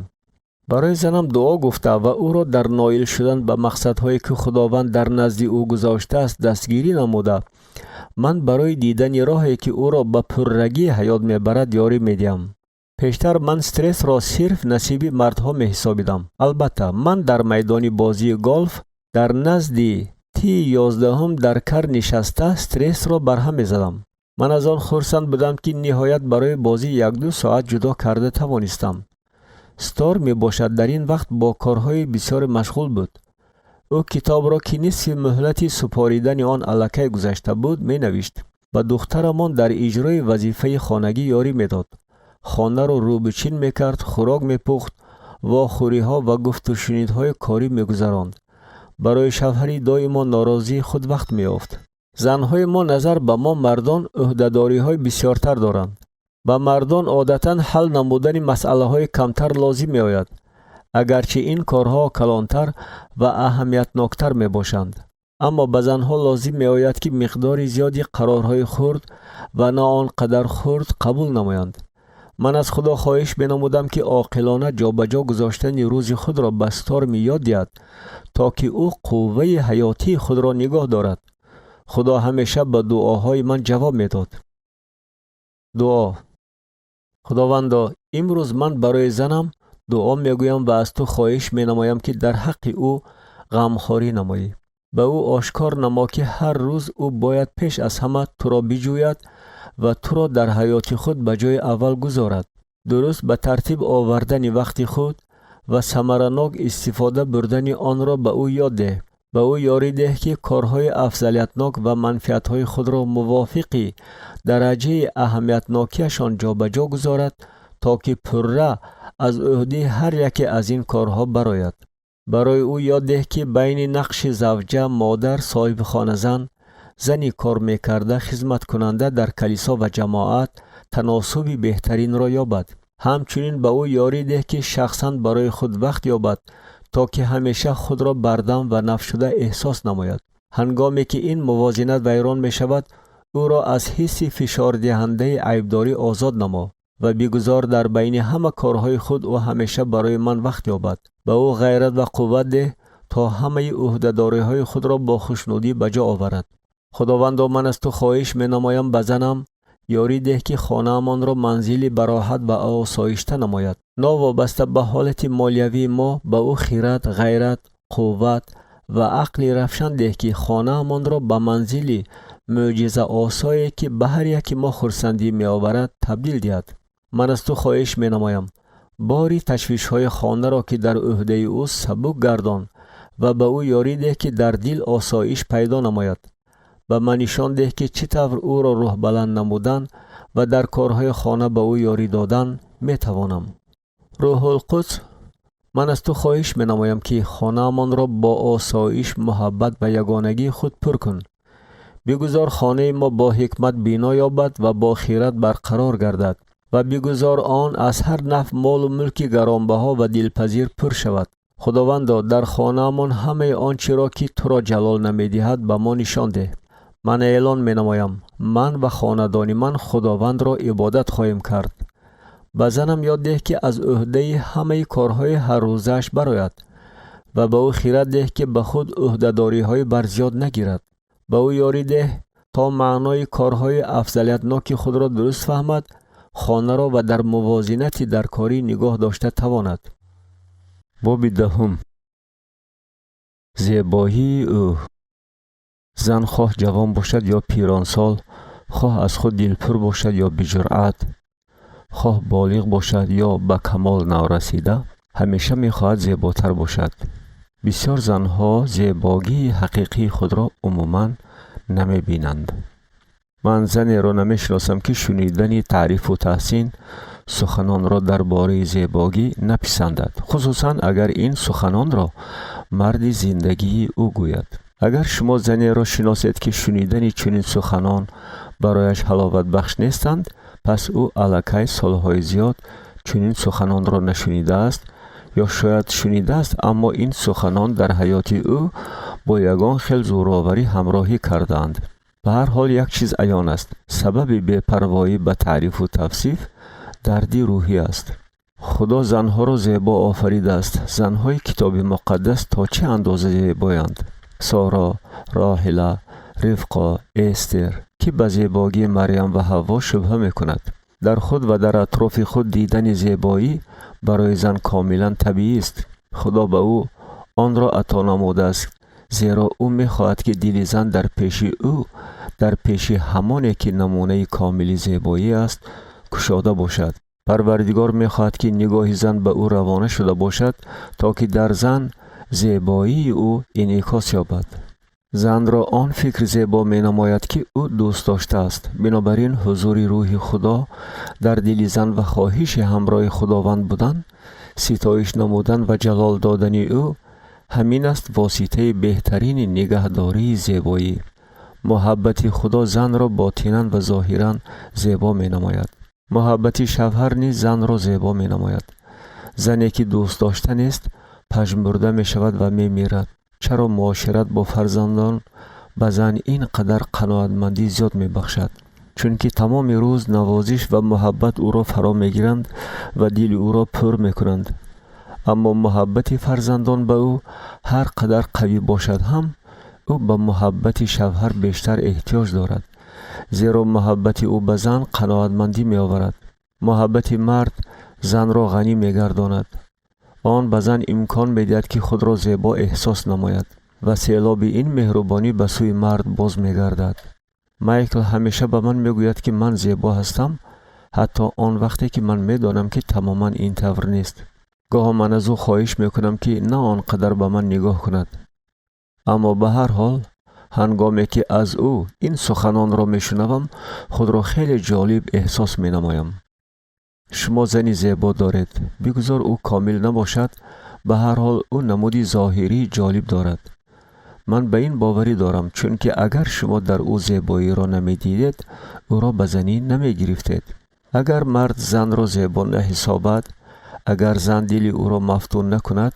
Барои занам дуо гуфта ва ӯро дар ноил шудан ба мақсадҳое, ки Худованд дар назди ӯ гузоштааст, дастгирӣ намуда, ман барои дидани роҳе, ки ӯро ба пуррагии ҳаёт мебарад, ёрӣ медиҳам. Пештар ман стрессро сирф насиби мардҳо меҳисобидам. Албатта, ман дар майдони бозии голф дар назди тии 11-ум дар кар нишаста стрессро барҳам мезадам. Ман аз он хурсанд будам, ки ниҳоят барои бозӣ 1-ду соат ҷудо карда тавонистам. Стор мебошад, дар ин вақт бо корҳои бисёре машғул буд. Ӯ китобро, ки нисфи муҳлати супоридани он аллакай гузашта буд, менавишт, ба духтарамон дар иҷрои вазифаи хонагӣ ёрӣ медод, хонаро рӯбучин мекард, хӯрок мепухт, вохӯриҳо ва гуфтушунидҳои корӣ мегузаронд. Барои шавҳари доимо норозии худ вақт меёфт. Занҳои мо назар ба мо мардон ӯҳдадориҳои бисёртар доранд. Ба мардон одатан ҳал намудани масъалаҳои камтар лозим меояд, агарчи ин корҳо калонтар ва аҳамиятноктар мебошанд. Аммо ба занҳо лозим меояд, ки миқдори зиёди қарорҳои хурд ва на он қадар хурд қабул намоянд. Ман аз Худо хоҳиш менамудам, ки оқилона ҷобаҷо гузоштани рӯзи худро ба Сторми ёд диҳад, то ки ӯ қувваи ҳаётии худро нигоҳ дорад. Худо ҳамеша ба дуоҳои ман ҷавоб медод. Дуо. Худовандо, имрӯз ман барои занам дуо мегӯям ва аз ту хоҳиш менамоям, ки дар ҳаққи ӯ ғамхорӣ намоӣ. Ба ӯ ошкор намо, ки ҳар рӯз ӯ бояд пеш аз ҳама туро биҷӯяд ва туро дар ҳаёти худ ба ҷои аввал гузорад. Дуруст ба тартиб овардани вақти худ ва самаранок истифода бурдани онро ба ӯ ёд деҳ. Ба ӯ ёрӣ деҳ, ки корҳои афзалиятнок ва манфиатҳои худро мувофиқи дараҷаи аҳамиятнокиашон ҷобаҷо гузорад, то ки пурра аз ӯҳдаи ҳар яке аз ин корҳо барояд. Барои ӯ ёд деҳ, ки байни нақши завҷа, модар, соҳибхоназан, зани кор мекарда, хизматкунанда дар калисо ва ҷамоат таносуби беҳтаринро ёбад. Ҳамчунин ба ӯ ёрӣ деҳ, ки шахсан барои худ вақт ёбад, то ки ҳамеша худро бардам ва нафшуда эҳсос намояд. Ҳангоме ки ин мувозинат вайрон мешавад, ӯро аз ҳисси фишордиҳандаи айбдорӣ озод намо ва бигузор дар байни ҳама корҳои худ ӯ ҳамеша барои ман вақт ёбад. Ба ӯ ғайрат ва қувват деҳ, то ҳамаи ӯҳдадориҳои худро бо хушнудӣ ба ҷо оварад. Худовандо, ман аз ту хоҳиш менамоям, ба занам ёрӣ деҳ, ки хонаамонро манзили бароҳат ва осоишта намояд, новобаста ба ҳолати молиявии мо. Ба ӯ хирад, ғайрат, қувват ва ақли равшан деҳ, ки хонаамонро ба манзили мӯъҷизаосое, ки ба ҳар яки мо хурсандӣ меоварад, табдил диҳад. Ман аз ту хоҳиш менамоям, бори ташвишҳои хонаро, ки дар ӯҳдаи ӯст, сабук гардон ва ба ӯ ёрӣ деҳ, ки дар дил осоиш пайдо намояд. Ба ман нишон деҳ, ки чӣ тавр ӯро рӯҳбаланд намудан ва дар корҳои хона ба ӯ ёрӣ додан метавонам. Рӯҳулқудс, ман аз ту хоҳиш менамоям, ки хонаамонро бо осоиш, муҳаббат ва ягонагии худ пур кун. Бигузор хонаи мо бо ҳикмат бино ёбад ва бо хирад барқарор гардад ва бигузор он аз ҳар навъ молу мулки гаронбаҳо ва дилпазир пур шавад. Худовандо, дар хонаамон ҳамаи он чиро, ки туро ҷалол намедиҳад, ба мо нишон деҳ. Ман эълон менамоям: ман ва хонадони ман Худовандро ибодат хоҳем кард. Ба занам ёд деҳ, ки аз ӯҳдаи ҳамаи корҳои ҳаррӯзааш барояд, ва ба ӯ хирад деҳ, ки ба худ ӯҳдадориҳои барзиёд нагирад. Ба ӯ ёрӣ деҳ, то маънои корҳои афзалиятноки худро дуруст фаҳмад, хонаро ва дар мувозинати даркорӣ нигоҳ дошта тавонад. Боби 10. Зебоии ӯ. Зан, хоҳ ҷавон бошад ё пиронсол, хоҳ аз худ дилпур бошад ё биҷуръат, хоҳ болиғ бошад ё ба камол наврасида, ҳамеша мехоҳад зеботар бошад. Бисёр занҳо зебогии ҳақиқии худро умуман намебинанд. Ман занеро намешиносам, ки шунидани таърифу таҳсин, суханонро дар бораи зебогӣ написандад, хусусан агар ин суханонро марди зиндагии ӯ гӯяд. Агар шумо занеро шиносед, ки шунидани чунин суханон барояш ҳаловатбахш нестанд, пас ӯ аллакай солҳои зиёд чунин суханонро нашунидааст ё шояд шунидааст, аммо ин суханон дар ҳаёти ӯ бо ягон хел зӯроварӣ ҳамроҳӣ кардаанд. Ба ҳар ҳол, як чиз аён аст: сабаби бепарвоӣ ба таърифу тавсиф дарди рӯҳӣ аст. Худо занҳоро зебо офаридааст. Занҳои Китоби Муқаддас то чӣ андоза зебоянд! Соро, Роҳила, Ривқо, Эстер. Кӣ ба зебогии Марьям ва Ҳавво шубҳа мекунад? Дар худ ва дар атрофи худ дидани зебоӣ барои зан комилан табиист. Худо ба ӯ онро ато намудааст, зеро ӯ мехоҳад, ки дили зан дар пеши ӯ, дар пеши ҳамоне ки намунаи комили зебоӣ аст, кушода бошад. Парвардигор мехоҳад, ки нигоҳи зан ба ӯ равона шуда бошад, то ки дар зан зебоии ӯ инъикос ёбад. Занро он фикр зебо менамояд, ки ӯ дӯст доштааст. Бинобар ин ҳузури рӯҳи Худо дар дили зан ва хоҳиши ҳамроҳи Худованд будан, ситоиш намудан ва ҷалол додани ӯ — ҳамин аст воситаи беҳтарини нигаҳдории зебоӣ. Муҳаббати Худо занро ботинан ва зоҳиран зебо менамояд. Муҳаббати шавҳар низ занро зебо менамояд. Зане, ки дӯстдошта нест, пажмурда мешавад ва мемирад. Чаро муошират бо фарзандон ба зан ин қадар қаноатмандӣ зиёд мебахшад? Чунки тамоми рӯз навозиш ва муҳаббат ӯро фаро мегиранд ва дили ӯро пур мекунанд. Аммо муҳаббати фарзандон ба ӯ ҳар қадар қавӣ бошад ҳам, ӯ ба муҳаббати шавҳар бештар эҳтиёҷ дорад, зеро муҳаббати ӯ ба зан қаноатмандӣ меоварад. Муҳаббати мард занро ғанӣ мегардонад. Он ба зан имкон медиҳад, ки худро зебо эҳсос намояд ва селоби ин меҳрубонӣ ба сӯи мард боз мегардад. Майкл ҳамеша ба ман мегӯяд, ки ман зебо ҳастам, ҳатто он вақте ки ман медонам, ки тамоман ин тавр нест. Гоҳо ман аз ӯ хоҳиш мекунам, ки на он қадар ба ман нигоҳ кунад, аммо ба ҳар ҳол ҳангоме ки аз ӯ ин суханонро мешунавам, худро хеле ҷолиб эҳсос менамоям. Шумо зани зебо доред. Бигузор ӯ комил набошад, ба ҳар ҳол ӯ намуди зоҳирии ҷолиб дорад. Ман ба ин боварӣ дорам, чунки агар шумо дар ӯ зебоиро намедидед, ӯро ба занӣ намегирифтед. Агар мард занро зебо наҳисобад, агар зан дили ӯро мафтун накунад,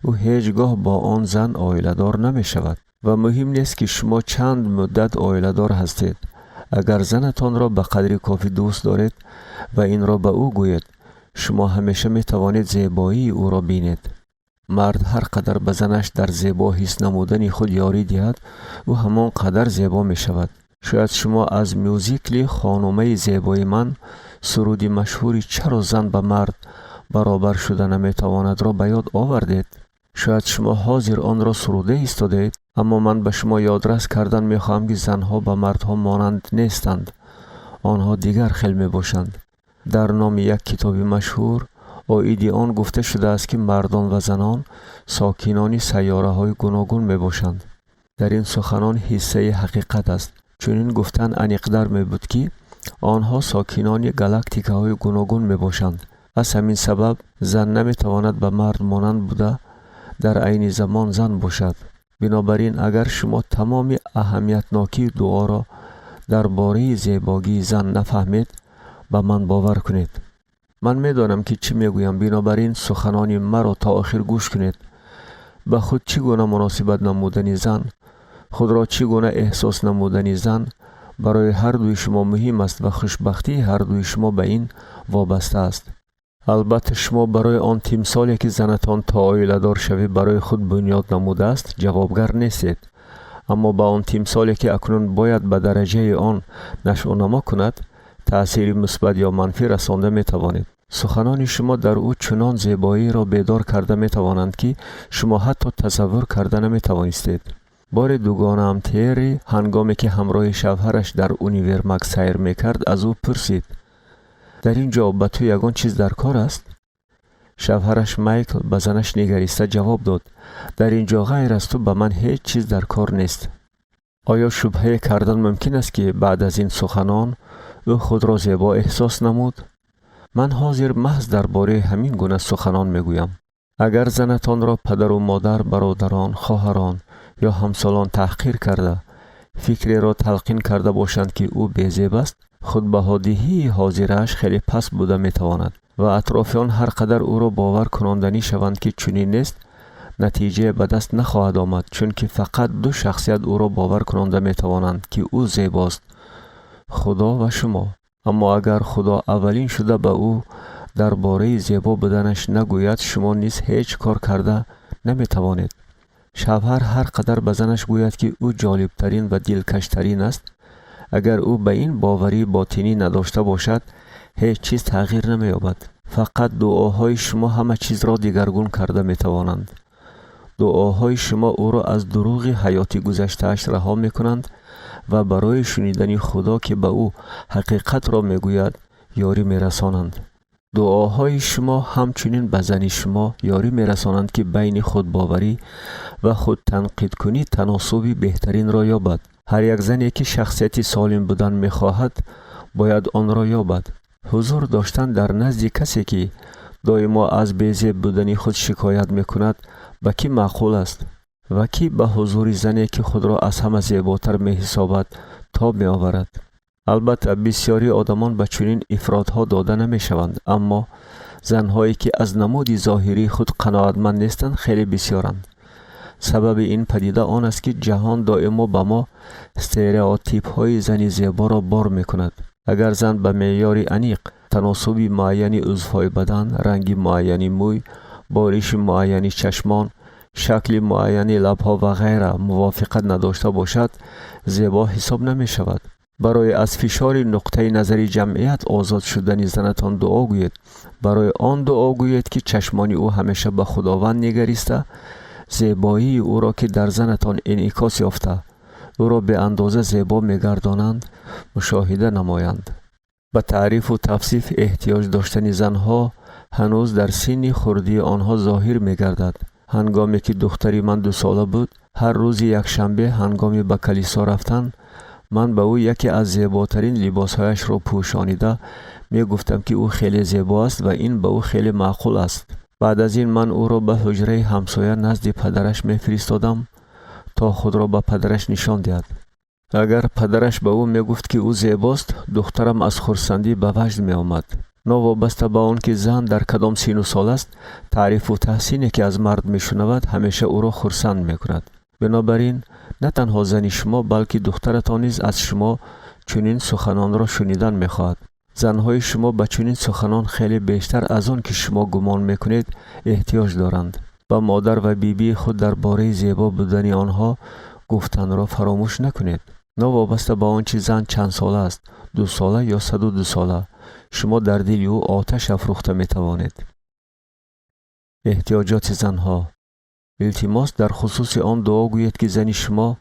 ӯ ҳеҷ гоҳ бо он зан оиладор намешавад. Ва муҳим нест, ки шумо чанд муддат оиладор ҳастед. Агар занатонро ба қадри кофӣ дӯст доред ва инро ба ӯ гӯед, шумо ҳамеша метавонед зебоии ӯро бинед. Мард ҳар қадар ба занаш дар зебо ҳис намудани худ ёрӣ диҳад, ӯ ҳамон қадар зебо мешавад. Шояд шумо аз мюзикли «Хонумаи зебои ман» суруди машҳури «Чаро зан ба мард баробар шуда наметавонадро ба ёд овардед. Шояд шумо ҳозир онро суруда истодаед, аммо ман ба шумо ёдрас кардан мехоҳам, ки занҳо ба мардҳо монанд нестанд. Онҳо дигар хел мебошанд. Дар номи як китоби машҳур оиди он гуфта шудааст, ки мардон ва занон сокинони сайёраҳои гуногун мебошанд. Дар ин суханон ҳиссаи ҳақиқат аст. Чунин гуфтан аниқтар мебуд, ки онҳо сокинони галактикаҳои гуногун мебошанд. Аз ҳамин сабаб зан наметавонад ба мард монанд буда, дар айни замон зан бошад. Бинобар ин, агар шумо тамоми аҳамиятнокии дуоро дар бораи зебогии зан нафаҳмед, ба ман бовар кунед. Ман медонам, ки чӣ мегӯям. Бинобар ин суханони маро то охир гӯш кунед. Ба худ чӣ гуна муносибат намудани зан, худро чӣ гуна эҳсос намудани зан барои ҳардуи шумо муҳим аст ва хушбахтии ҳардуи шумо ба ин вобаста аст. Албатта, шумо барои он тимсоле, ки занатон то оиладор шавӣ барои худ бунёд намудааст, ҷавобгар нестед, аммо ба он тимсоле, ки акнун бояд ба дараҷаи он нашъунамо кунад, таъсири мусбат ё манфӣ расонда метавонед. Суханони шумо дар ӯ чунон зебоиро бедор карда метавонанд, ки шумо ҳатто тасаввур карда наметавонистед. Боре дугонаам Терри, ҳангоме ки ҳамроҳи шавҳараш дар универмаг сайр мекард, аз ӯ пурсид: «Дар ин ҷо ба ту ягон чиз дар кор аст?» Шавҳараш Майкл ба занаш нигариста ҷавоб дод: «Дар ин ҷо ғайр аз ту ба ман ҳеҷ чиз дар кор нест». Оё шубҳае кардан мумкин аст, ки баъд аз ин суханон ӯ худро зебо эҳсос намуд? Ман ҳозир маҳз дар бораи ҳамин гуна суханон мегӯям. Агар занатонро падару модар, бародарон, хоҳарон ё ҳамсолон таҳқир карда, фикреро талқин карда бошанд, ки ӯ безеб аст, худбаҳодиҳии ҳозирааш хеле паст буда метавонад ва атрофиён ҳар қадар ӯро бовар кунонданӣ шаванд, ки чунин нест, натиҷае ба даст нахоҳад омад, чунки фақат ду шахсият ӯро бовар кунонда метавонанд, ки ӯ зебост: Худо ва шумо. Аммо агар Худо аввалин шуда ба ӯ дар бораи зебо буданаш нагӯяд, шумо низ ҳеҷ кор карда наметавонед. Шавҳар ҳар қадар ба занаш гӯяд, ки ӯ ҷолибтарин ва дилкаштарин аст, агар ӯ ба ин боварии ботинӣ надошта бошад, ҳеҷ чиз тағйир намеёбад. Фақат дуоҳои шумо ҳама чизро дигаргун карда метавонанд. Дуоҳои шумо ӯро аз дурӯғи ҳаёти гузаштааш раҳо мекунанд ва барои шунидани Худо, ки ба ӯ ҳақиқатро мегӯяд, ёрӣ мерасонанд. Дуоҳои шумо ҳамчунин ба зани шумо ёрӣ мерасонанд, ки байни худбоварӣ ва худтанқидкунӣ таносуби беҳтаринро ёбад. Ҳар як зане, ки шахсияти солим будан мехоҳад, бояд онро ёбад. Ҳузур доштан дар назди касе, ки доимо аз безеб будани худ шикоят мекунад, ба кӣ маъқул аст? Ва кӣ ба ҳузури зане, ки худро аз ҳама зеботар меҳисобад, тоб меоварад? Албатта, бисёри одамон ба чунин ифротҳо дода намешаванд, аммо занҳое, ки аз намуди зоҳирии худ қаноатманд нестанд, хеле бисёранд. Сабаби ин падида он аст, ки ҷаҳон доимо ба мо стереотипҳои зани зеборо бор мекунад. Агар зан ба меъёри аниқ, таносуби муайяни узвҳои бадан, ранги муайяни мӯй, бориши муайяни чашмон, шакли муайяни лабҳо ва ғайра мувофиқат надошта бошад, зебо ҳисоб намешавад. Барои аз фишори нуқтаи назари ҷамъият озод шудани занатон дуо гӯед. Барои он дуо гӯед, ки чашмони ӯ ҳамеша ба Худованд нигариста, зебоии ӯро, ки дар занатон инъикос ёфта, ӯро беандоза зебо мегардонанд, мушоҳида намоянд. Ба таърифу тавсиф эҳтиёҷ доштани занҳо ҳанӯз дар синни хурдии онҳо зоҳир мегардад. Ҳангоме ки духтари ман 2-сола буд, ҳар рӯзи якшанбе ҳангоми ба калисо рафтан ман ба ӯ яке аз зеботарин либосҳояшро пӯшонида мегуфтам, ки ӯ хеле зебо аст ва ин ба ӯ хеле маъқул аст. Баъд аз ин ман ӯро ба ҳуҷраи ҳамсоя назди падараш мефиристодам, то худро ба падараш нишон диҳад. Агар падараш ба ӯ мегуфт, ки ӯ зебост, духтарам аз хурсандӣ ба ваҷд меомад. Новобаста ба он ки зан дар кадом сину сол аст, таърифу таҳсине, ки аз мард мешунавад, ҳамеша ӯро хурсанд мекунад. Бинобар ин на танҳо зани шумо, балки духтаратон низ аз шумо чунин суханонро шунидан мехоҳад. Занҳои шумо ба чунин суханон хеле бештар аз он ки шумо гумон мекунед эҳтиёҷ доранд. Ба модар ва бибии худ дар бораи зебо будани онҳо гуфтанро фаромӯш накунед. Новобаста ба он чи зан чанд сола аст, 2-сола ё 102-сола, шумо дар дили ӯ оташ афрӯхта метавонед. Эҳтиёҷоти занҳо. Илтимос, дар хусуси он дуо гӯед, ки зани шумо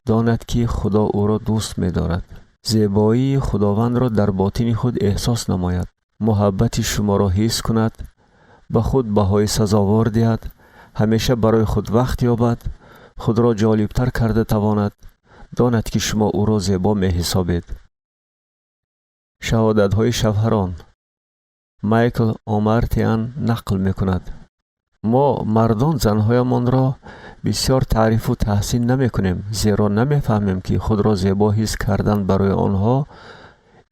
донад, ки Худо ӯро дӯст медорад, зебоии Худовандро дар ботини худ эҳсос намояд, муҳаббати шуморо ҳис кунад, ба худ баҳои сазовор диҳад, ҳамеша барои худ вақт ёбад, худро ҷолибтар карда тавонад, донад, ки шумо ӯро зебо меҳисобед. Шаҳодатҳои шавҳарон. Майкл Омартиан нақл мекунад: мо мардон занҳоямонро бисёр таърифу таҳсин намекунем, зеро намефаҳмем, ки худро зебо ҳис кардан барои онҳо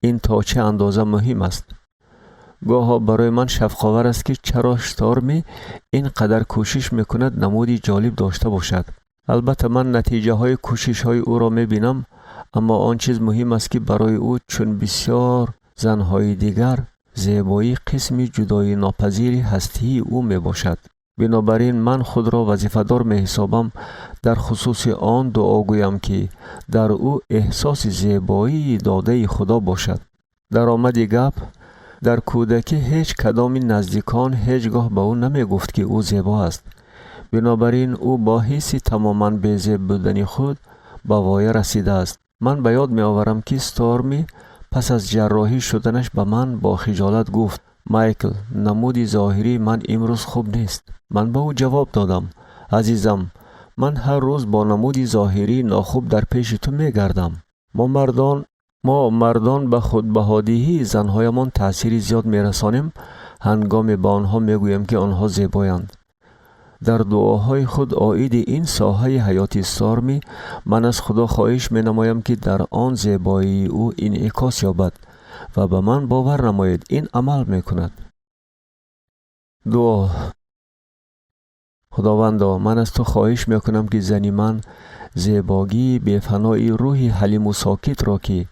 ин то чӣ андоза муҳим аст. Гоҳо барои ман шавқовар аст, ки чаро Шторми ин қадар кӯшиш мекунад намуди ҷолиб дошта бошад. Албатта, ман натиҷаҳои кӯшишҳои ӯро мебинам, аммо он чиз муҳим аст, ки барои ӯ, чун бисёр занҳои дигар, зебоӣ қисми ҷудоинопазири ҳастии ӯ мебошад. Бинобар ин ман худро вазифадор меҳисобам дар хусуси он дуо гӯям, ки дар ӯ эҳсоси зебоии додаи Худо бошад. Даромади гап, дар кӯдакӣ ҳеҷ кадоми наздикон ҳеҷ гоҳ ба ӯ намегуфт, ки ӯ зебо аст. Бинобар ин ӯ бо ҳисси тамоман безеб будани худ ба воя расидааст. Ман ба ёд меоварам, ки Сторми пас аз ҷарроҳӣ шуданаш ба ман бо хиҷолат гуфт: «Майкл, намуди зоҳирии ман имрӯз хуб нест». Ман ба ӯ ҷавоб додам: «Азизам, ман ҳар рӯз бо намуди зоҳирии нохуб дар пеши ту мегардам». Мо мардон ба худбаҳодиҳии занҳоямон таъсири зиёд мерасонем, ҳангоме ба онҳо мегӯем, ки онҳо зебоянд. Дар дуоҳои худ оиди ин соҳаи ҳаёти Сторми ман аз Худо хоҳиш менамоям, ки дар он зебоии ӯ инъикос ёбад, ва ба ман бовар намоед, ин амал мекунад. Дуо. Худовандо, ман аз ту хоҳиш мекунам, ки зани ман зебогии бефанои рӯҳи ҳалиму сокитро, ки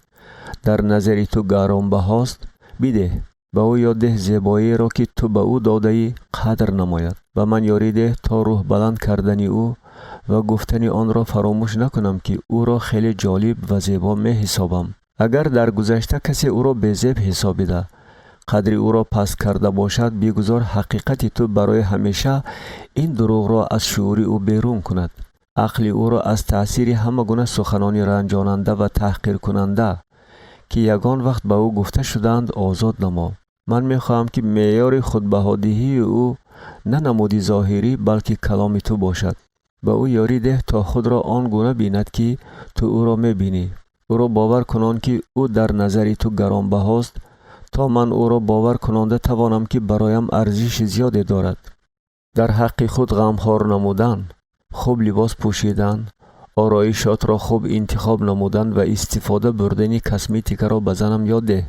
дар назари ту гаронбаҳост, бидеҳ. Ба ӯ ёд деҳ зебоиеро, ки ту ба ӯ додаӣ, қадр намояд. Ба ман ёрӣ деҳ, то рӯҳбаланд кардани ӯ ва гуфтани онро фаромӯш накунам, ки ӯро хеле ҷолиб ва зебо меҳисобам. Агар дар гузашта касе ӯро безеб ҳисобида, қадри ӯро паст карда бошад, бигузор ҳақиқати ту барои ҳамеша ин дурӯғро аз шуъури ӯ берун кунад. Ақли ӯро аз таъсири ҳама гуна суханони ранҷонанда ва таҳқиркунанда, ки ягон вақт ба ӯ гуфта шудаанд, озод намо. Ман мехоҳам, ки меъёри худбаҳодиҳии ӯ на намуди зоҳирӣ, балки каломи ту бошад. Ба ӯ ёрӣ деҳ, то худро он гуна бинад, ки ту ӯро мебинӣ. Ӯро бовар кунон, ки ӯ дар назари ту гаронбаҳост, то ман ӯро бовар кунонда тавонам, ки бароям арзиши зиёде дорад. Дар ҳаққи худ ғамхор намудан, хуб либос пӯшидан, ороишотро хуб интихоб намудан ва истифода бурдани косметикаро ба занам ёд деҳ,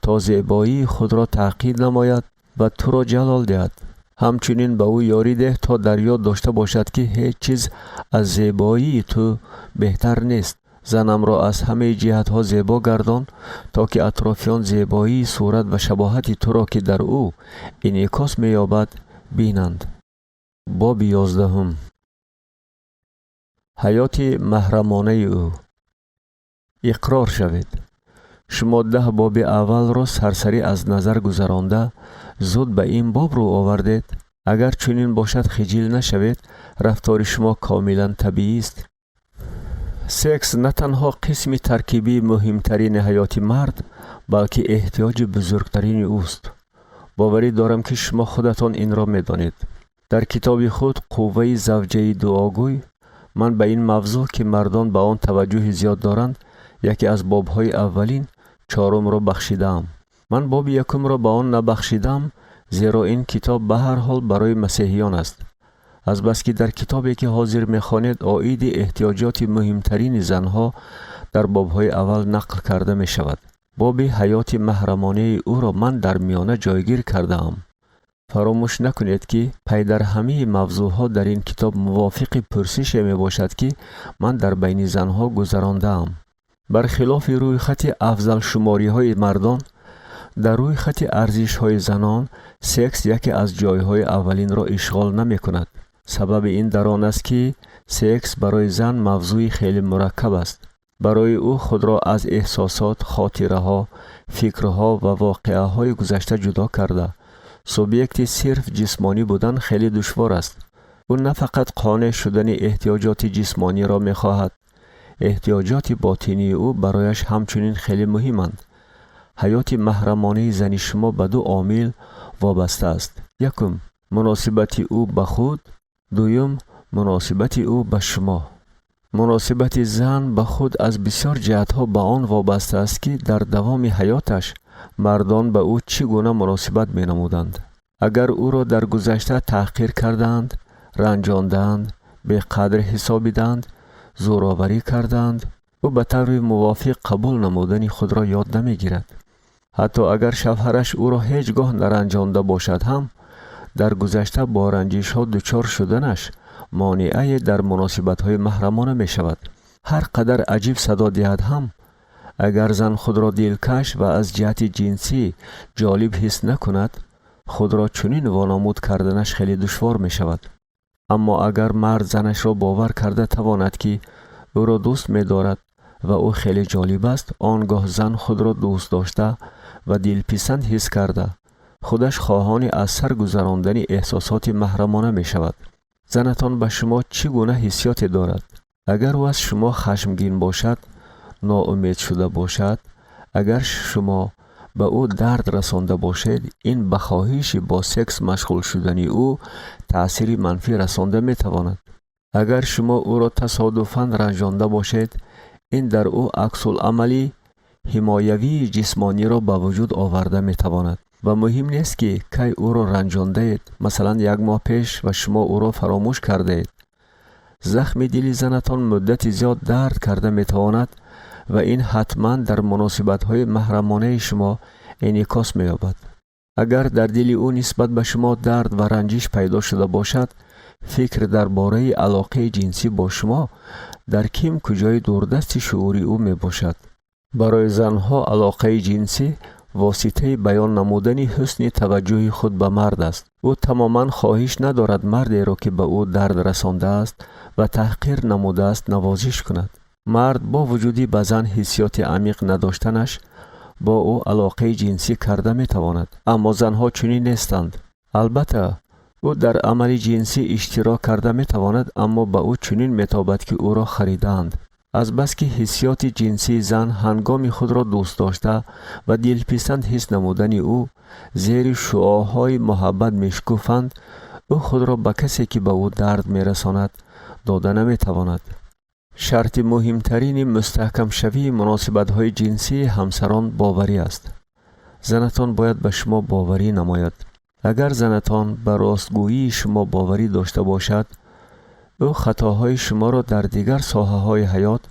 то зебоии худро таъқид намояд ва туро ҷалол диҳад. Ҳамчунин ба ӯ ёрӣ деҳ, то дар ёд дошта бошад, ки ҳеҷ чиз аз зебоии ту беҳтар нест. Занамро аз ҳамаи ҷиҳатҳо зебо гардон, то ки атрофиён зебоии сурат ва шабоҳати туро, ки дар ӯ инъикос меёбад, бинанд. Боби 11. Ҳаёти маҳрамонаи ӯ. Иқрор шавед. Шумо 10 боби аввалро сарсарӣ аз назар гузаронда, зуд ба ин боб рӯ овардед. Агар чунин бошад, хиҷил нашавед, рафтори шумо комилан табиист. Секс на танҳо қисми таркибии муҳимтарини ҳаёти мард, балки эҳтиёҷи бузургтарини ӯст. Боварӣ дорам, ки шумо худатон инро медонед. Дар китоби худ «Қувваи завҷаи дуогӯй» ман ба ин мавзӯъ, ки мардон ба он таваҷҷӯҳи зиёд доранд, яке аз бобҳои аввалин, чорумро бахшидаам. Ман боби якумро ба он набахшидам, зеро ин китоб ба ҳар ҳол барои масеҳиён аст. Азбаски дар китобе, ки ҳозир мехонед, оиди эҳтиёҷоти муҳимтарини занҳо дар бобҳои аввал нақл карда мешавад, боби ҳаёти маҳрамонаи ӯро ман дар миёна ҷойгир кардаам. Фаромӯш накунед, ки пайдарҳамии мавзӯъҳо дар ин китоб мувофиқи пурсише мебошад, ки ман дар байни занҳо гузарондаам. Бархилофи рӯйхати афзалшумориҳои мардон, дар рӯйхати арзишҳои занон секс яке аз ҷойҳои аввалинро ишғол намекунад. Сабаби ин дар он аст, ки секс барои зан мавзӯи хеле мураккаб аст. Барои ӯ худро аз эҳсосот, хотираҳо, фикрҳо ва воқеаҳои гузашта ҷудо карда, субъекти сирф ҷисмонӣ будан хеле душвор аст. Ӯ на фақат қонеъ шудани эҳтиёҷоти ҷисмониро мехоҳад, эҳтиёҷоти ботинии ӯ барояш ҳамчунин хеле муҳиманд. Ҳаёти маҳрамонаи зани шумо ба ду омил вобаста аст: якум, муносибати ӯ ба худ, дуюм, муносибати ӯ ба шумо. Муносибати зан ба худ аз бисёр ҷиҳатҳо ба он вобаста аст, ки дар давоми ҳаёташ мардон ба ӯ чӣ гуна муносибат менамуданд. Агар ӯро дар гузашта таҳқир кардаанд, ранҷондаанд, беқадр ҳисобидаанд, зӯроварӣ кардаанд, ӯ ба таври мувофиқ қабул намудани худро ёд намегирад. Ҳатто агар шавҳараш ӯро ҳеҷ гоҳ наранҷонда бошад ҳам, дар гузашта бо ранҷишҳо дучор шуданаш монеае дар муносибатҳои маҳрамона мешавад. Ҳар қадар аҷиб садо диҳад ҳам, агар зан худро дилкаш ва аз ҷиҳати ҷинсӣ ҷолиб ҳис накунад, худро чунин вонамуд карданаш хеле душвор мешавад. Аммо агар мард занашро бовар карда тавонад, ки ӯро дӯст медорад ва ӯ хеле ҷолиб аст, он гоҳ зан худро дӯстдошта ва дилписанд ҳис карда, худаш хоҳони аз сар гузарондани эҳсосоти маҳрамона мешавад. Занатон ба шумо чӣ гуна ҳиссиёте дорад? Агар ӯ аз шумо хашмгин бошад, ноумед шуда бошад, агар шумо ба ӯ дард расонда бошед, ин ба хоҳиши бо секс машғул шудани ӯ таъсири манфӣ расонда метавонад. Агар шумо ӯро тасодуфан ранҷонда бошед, ин дар ӯ аксуламали ҳимоявии ҷисмониро ба вуҷуд оварда метавонад. Ва муҳим нест, ки кай ӯро ранҷондаед, масалан, як моҳ пеш ва шумо ӯро фаромӯш кардаед. Захми дили занатон муддати зиёд дард карда метавонад ва ин ҳатман дар муносибатҳои маҳрамонаи шумо инъикос меёбад. Агар дар дили ӯ нисбат ба шумо дард ва ранҷиш пайдо шуда бошад, фикр дар бораи алоқаи ҷинсӣ бо шумо дар ким куҷои дурдасти шуъури ӯ мебошад. Барои занҳо алоқаи ҷинсӣ воситаи баён намудани ҳусни таваҷҷӯҳи худ ба мард аст. Ӯ тамоман хоҳиш надорад мардеро, ки ба ӯ дард расондааст ва таҳқир намудааст, навозиш кунад. Мард бо вуҷуди ба зан ҳиссиёти амиқ надоштанаш бо ӯ алоқаи ҷинсӣ карда метавонад, аммо занҳо чунин нестанд. Албатта, ӯ дар амали ҷинсӣ иштирок карда метавонад, аммо ба ӯ чунин метобад, ки ӯро харидаанд. Азбаски ҳиссиёти ҷинсии зан ҳангоми худро дӯстдошта ва дилписанд ҳис намудани ӯ зери шуоъҳои муҳаббат мешукуфанд, ӯ худро ба касе, ки ба ӯ дард мерасонад, дода наметавонад. Шарти муҳимтарини мустаҳкамшавии муносибатҳои ҷинсии ҳамсарон боварӣ аст. Занатон бояд ба шумо боварӣ намояд. Агар занатон ба ростгӯии шумо боварӣ дошта бошад, ӯ хатоҳои шуморо дар дигар соҳаҳои ҳаёт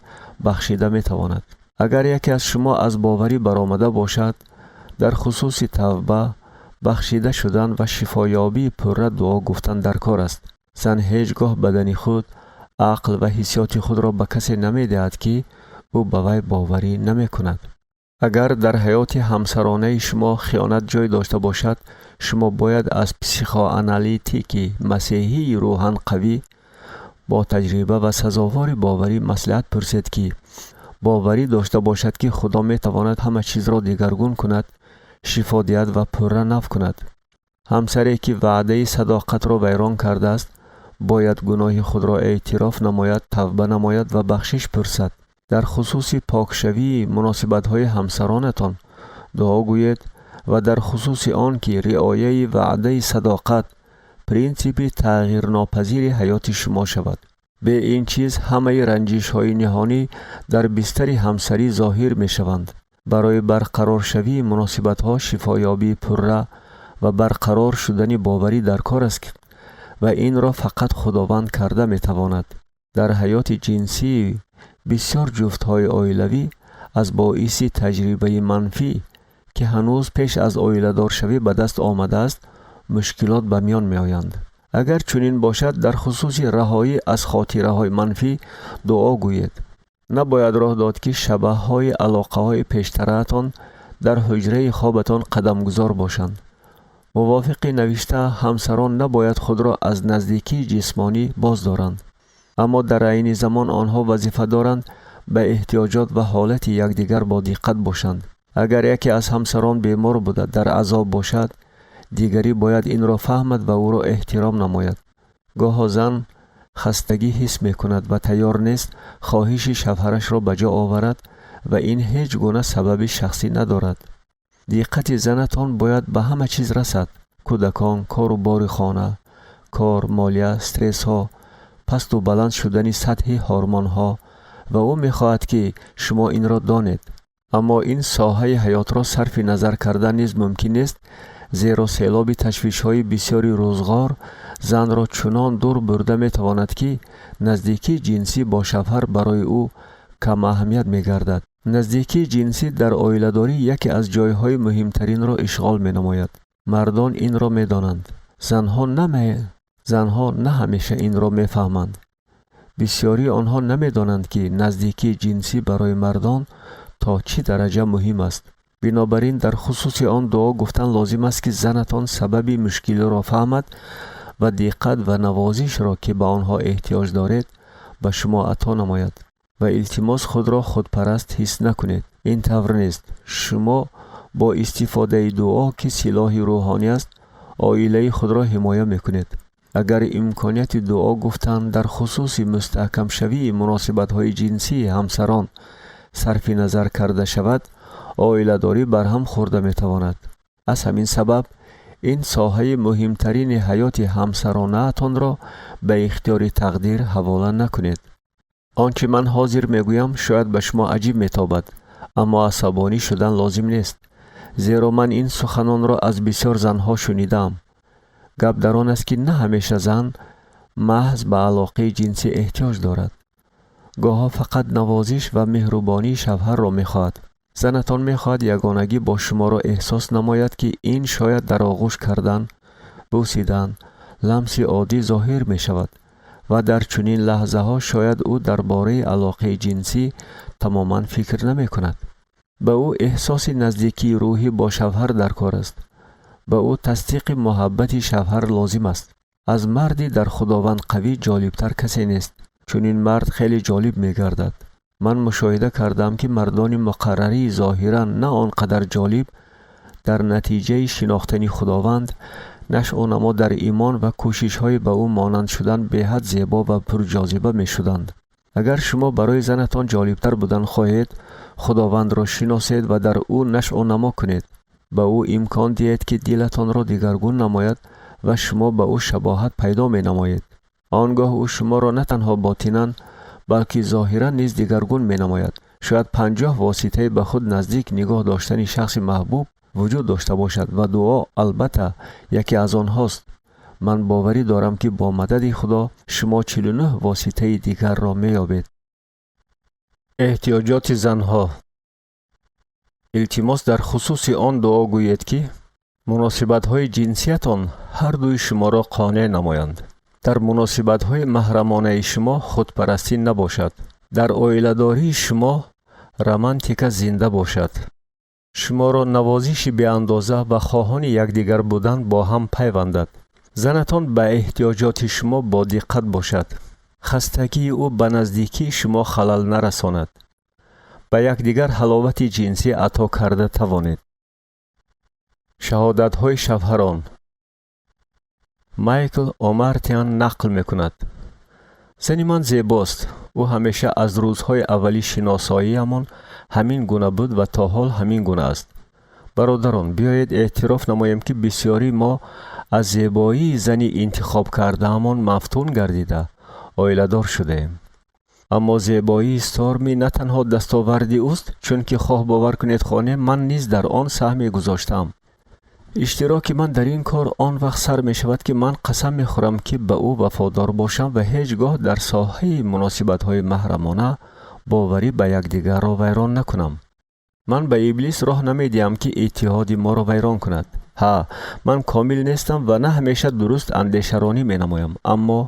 бахшида метавонад. Агар яке аз шумо аз боварӣ баромада бошад, дар хусуси тавба, Бахшида шудан ва шифоёбии пурра дуо гуфтан дар кор аст. Зан ҳеҷ гоҳ бадани худ, ақл ва ҳиссиёти худро ба касе намедиҳад, ки ӯ ба вай боварӣ намекунад. Агар дар ҳаёти ҳамсаронаи шумо хиёнат ҷой дошта бошад, шумо бояд аз психоаналитики масеҳии рӯҳан қавӣ, бо таҷриба ва сазовори боварӣ маслиҳат пурсед, ки боварӣ дошта бошад, ки Худо метавонад ҳама чизро дигаргун кунад, шифо диҳад ва пурра нав кунад. Ҳамсаре, ки ваъдаи садоқатро вайрон кардааст, бояд гуноҳи худро эътироф намояд, тавба намояд ва бахшиш пурсад. Дар хусуси покшавии муносибатҳои ҳамсаронатон дуо гӯед ва дар хусуси он, ки риояи ваъдаи садоқат принсипи тағйирнопазири ҳаёти шумо шавад. Бе ин чиз ҳамаи ранҷишҳои ниҳонӣ дар бистари ҳамсарӣ зоҳир мешаванд. Барои барқароршавии муносибатҳо шифоёбии пурра ва барқарор шудани боварӣ дар кор аст ва инро фақат Худованд карда метавонад. Дар ҳаёти ҷинсии бисёр ҷуфтҳои оилавӣ аз боиси таҷрибаи манфӣ, ки ҳанӯз пеш аз оиладоршавӣ ба даст омадааст, мушкилот ба миён меоянд. Агар чунин бошад, дар хусуси раҳоӣ аз хотираҳои манфӣ дуо гӯед. Набояд роҳ дод, ки шабаҳҳои алоқаҳои пештараатон дар ҳуҷраи хобатон қадамгузор бошанд. Мувофиқи навишта, ҳамсарон набояд худро аз наздикии ҷисмонӣ боз доранд, аммо дар айни замон онҳо вазифа доранд ба эҳтиёҷот ва ҳолати якдигар бодиққат бошанд. Агар яке аз ҳамсарон бемор буда, дар азоб бошад, дигарӣ бояд инро фаҳмад ва ӯро эҳтиром намояд. Гоҳо зан хастагӣ ҳис мекунад ва тайёр нест хоҳиши шавҳарашро ба ҷо оварад ва ин ҳеҷ гуна сабаби шахсӣ надорад. Диққати занатон бояд ба ҳама чиз расад: кӯдакон, кору бори хона, кор, молия, стрессҳо, пасту баланд шудани сатҳи ҳормонҳо, ва ӯ мехоҳад, ки шумо инро донед. Аммо ин соҳаи ҳаётро сарфи назар кардан низ мумкин нест, зеро селоби ташвишҳои бисёри рӯзғор занро чунон дур бурда метавонад, ки наздикии ҷинсӣ бо шавҳар барои ӯ камаҳамият мегардад. Наздикии ҷинсӣ дар оиладорӣ яке аз ҷойҳои муҳимтаринро ишғол менамояд. Мардон инро медонанд, занҳо на ҳамеша инро мефаҳманд. Бисёрии онҳо намедонанд, ки наздикии ҷинсӣ барои мардон то чӣ дараҷа муҳим аст. Бинобар ин дар хусуси он дуо гуфтан лозим аст, ки занатон сабаби мушкилиро фаҳмад ва диққат ва навозишро, ки ба онҳо эҳтиёҷ доред, ба шумо ато намояд. Ва илтимос, худро худпараст ҳис накунед. Ин тавр нест. Шумо бо истифодаи дуо, ки силоҳи рӯҳонӣ аст, оилаи худро ҳимоя мекунед. Агар имконияти дуо гуфтан дар хусуси мустаҳкамшавии муносибатҳои ҷинсии ҳамсарон сарфи назар карда шавад, оиладорӣ барҳам хӯрда метавонад. Аз ҳамин сабаб ин соҳаи муҳимтарини ҳаёти ҳамсаронаатонро ба ихтиёри тақдир ҳавола накунед. Он чӣ ман ҳозир мегӯям, шояд ба шумо аҷиб метобад, аммо асабонӣ шудан лозим нест, зеро ман ин суханонро аз бисёр занҳо шунидаам. Гап дар он аст, ки на ҳамеша зан маҳз ба алоқаи ҷинсӣ эҳтиёҷ дорад. Гоҳҳо фақат навозиш ва меҳрубонии шавҳарро мехоҳад. Занатон мехоҳад ягонагӣ бо шуморо эҳсос намояд, ки ин шояд дар оғӯш кардан, бӯсидан, ламси оддӣ зоҳир мешавад ва дар чунин лаҳзаҳо шояд ӯ дар бораи алоқаи ҷинсӣ тамоман фикр намекунад. Ба ӯ эҳсоси наздикии рӯҳӣ бо шавҳар дар кор аст. Ба ӯ тасдиқи муҳаббати шавҳар лозим аст. Аз марди дар Худованд қавӣ ҷолибтар касе нест. Чунин мард хеле ҷолиб мегардад. Ман мушоҳида кардам, ки мардони муқаррарии зоҳиран на он қадар ҷолиб дар натиҷаи шинохтани Худованд, нашъунамо дар имон ва кӯшишҳои ба ӯ монанд шудан беҳад зебо ва пурҷозиба мешуданд. Агар шумо барои занатон ҷолибтар будан хоҳед, Худовандро шиносед ва дар ӯ нашъунамо кунед. Ба ӯ имкон диҳед, ки дилатонро дигаргун намояд ва шумо ба ӯ шабоҳат пайдо менамоед. Он гоҳ ӯ шуморо на танҳо ботинан, балки зоҳиран низ дигаргун менамояд. Шояд 50 воситаи ба худ наздик нигоҳ доштани шахси маҳбуб вуҷуд дошта бошад ва дуо албатта яке аз онҳост. Ман боварӣ дорам, ки бо мадади Худо шумо 49 воситаи дигарро меёбед. Эҳтиёҷоти занҳо. Илтимос, дар хусуси он дуо гӯед, ки Муносибатҳои ҷинсиятон ҳар дуи шуморо қонеъ намоянд. Дар муносибатҳои маҳрамонаи шумо худпарастӣ набошад. Дар оиладории шумо романтика зинда бошад. Шуморо навозиши беандоза ва хоҳони якдигар будан бо ҳам пайвандад. Занатон ба эҳтиёҷоти шумо бодиққат бошад. Хастагии ӯ ба наздикии шумо халал нарасонад. Ба якдигар ҳаловати ҷинсӣ ато карда тавонед. Шаҳодатҳои шавҳарон. Майкл Омартиан нақл мекунад: зани ман зебост. Ӯ ҳамеша аз рӯзҳои аввали шиносоиямон ҳамин гуна буд ва то ҳол ҳамин гуна аст. Бародарон, биёед эътироф намоем, ки бисёрии мо аз зебоии зани интихоб кардаамон мафтун гардида оиладор шудаем. Аммо зебоии Сторми на танҳо дастоварди ӯст, чунки хоҳ бовар кунед, хоҳ не, ман низ дар он саҳме гузоштаам. Иштироки ман дар ин кор он вақт сар мешавад, ки ман қасам мехӯрам, ки ба ӯ вафодор бошам ва ҳеҷ гоҳ дар соҳаи муносибатҳои маҳрамона боварӣ ба якдигарро вайрон накунам. Ман ба Иблис роҳ намедиҳам, ки иттиҳоди моро вайрон кунад. Ҳа, ман комил нестам ва на ҳамеша дуруст андешаронӣ менамоям, аммо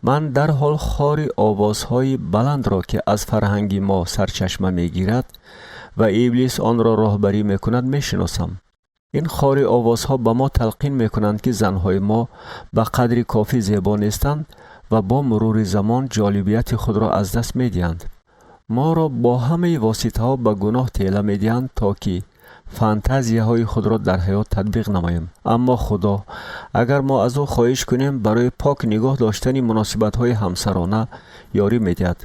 ман дарҳол хори овозҳои баландро, ки аз фарҳанги мо сарчашма мегирад ва Иблис онро роҳбарӣ мекунад, мешиносам. Ин хори овозҳо ба мо талқин мекунанд, ки занҳои мо ба қадри кофӣ зебо нестанд ва бо мурури замон ҷолибияти худро аз даст медиҳанд. Моро бо ҳамаи воситаҳо ба гуноҳ тела медиҳанд, то ки фантазияҳои худро дар ҳаёт татбиқ намоем. Аммо Худо, агар мо аз ӯ хоҳиш кунем, барои пок нигоҳ доштани муносибатҳои ҳамсарона ёрӣ медиҳад.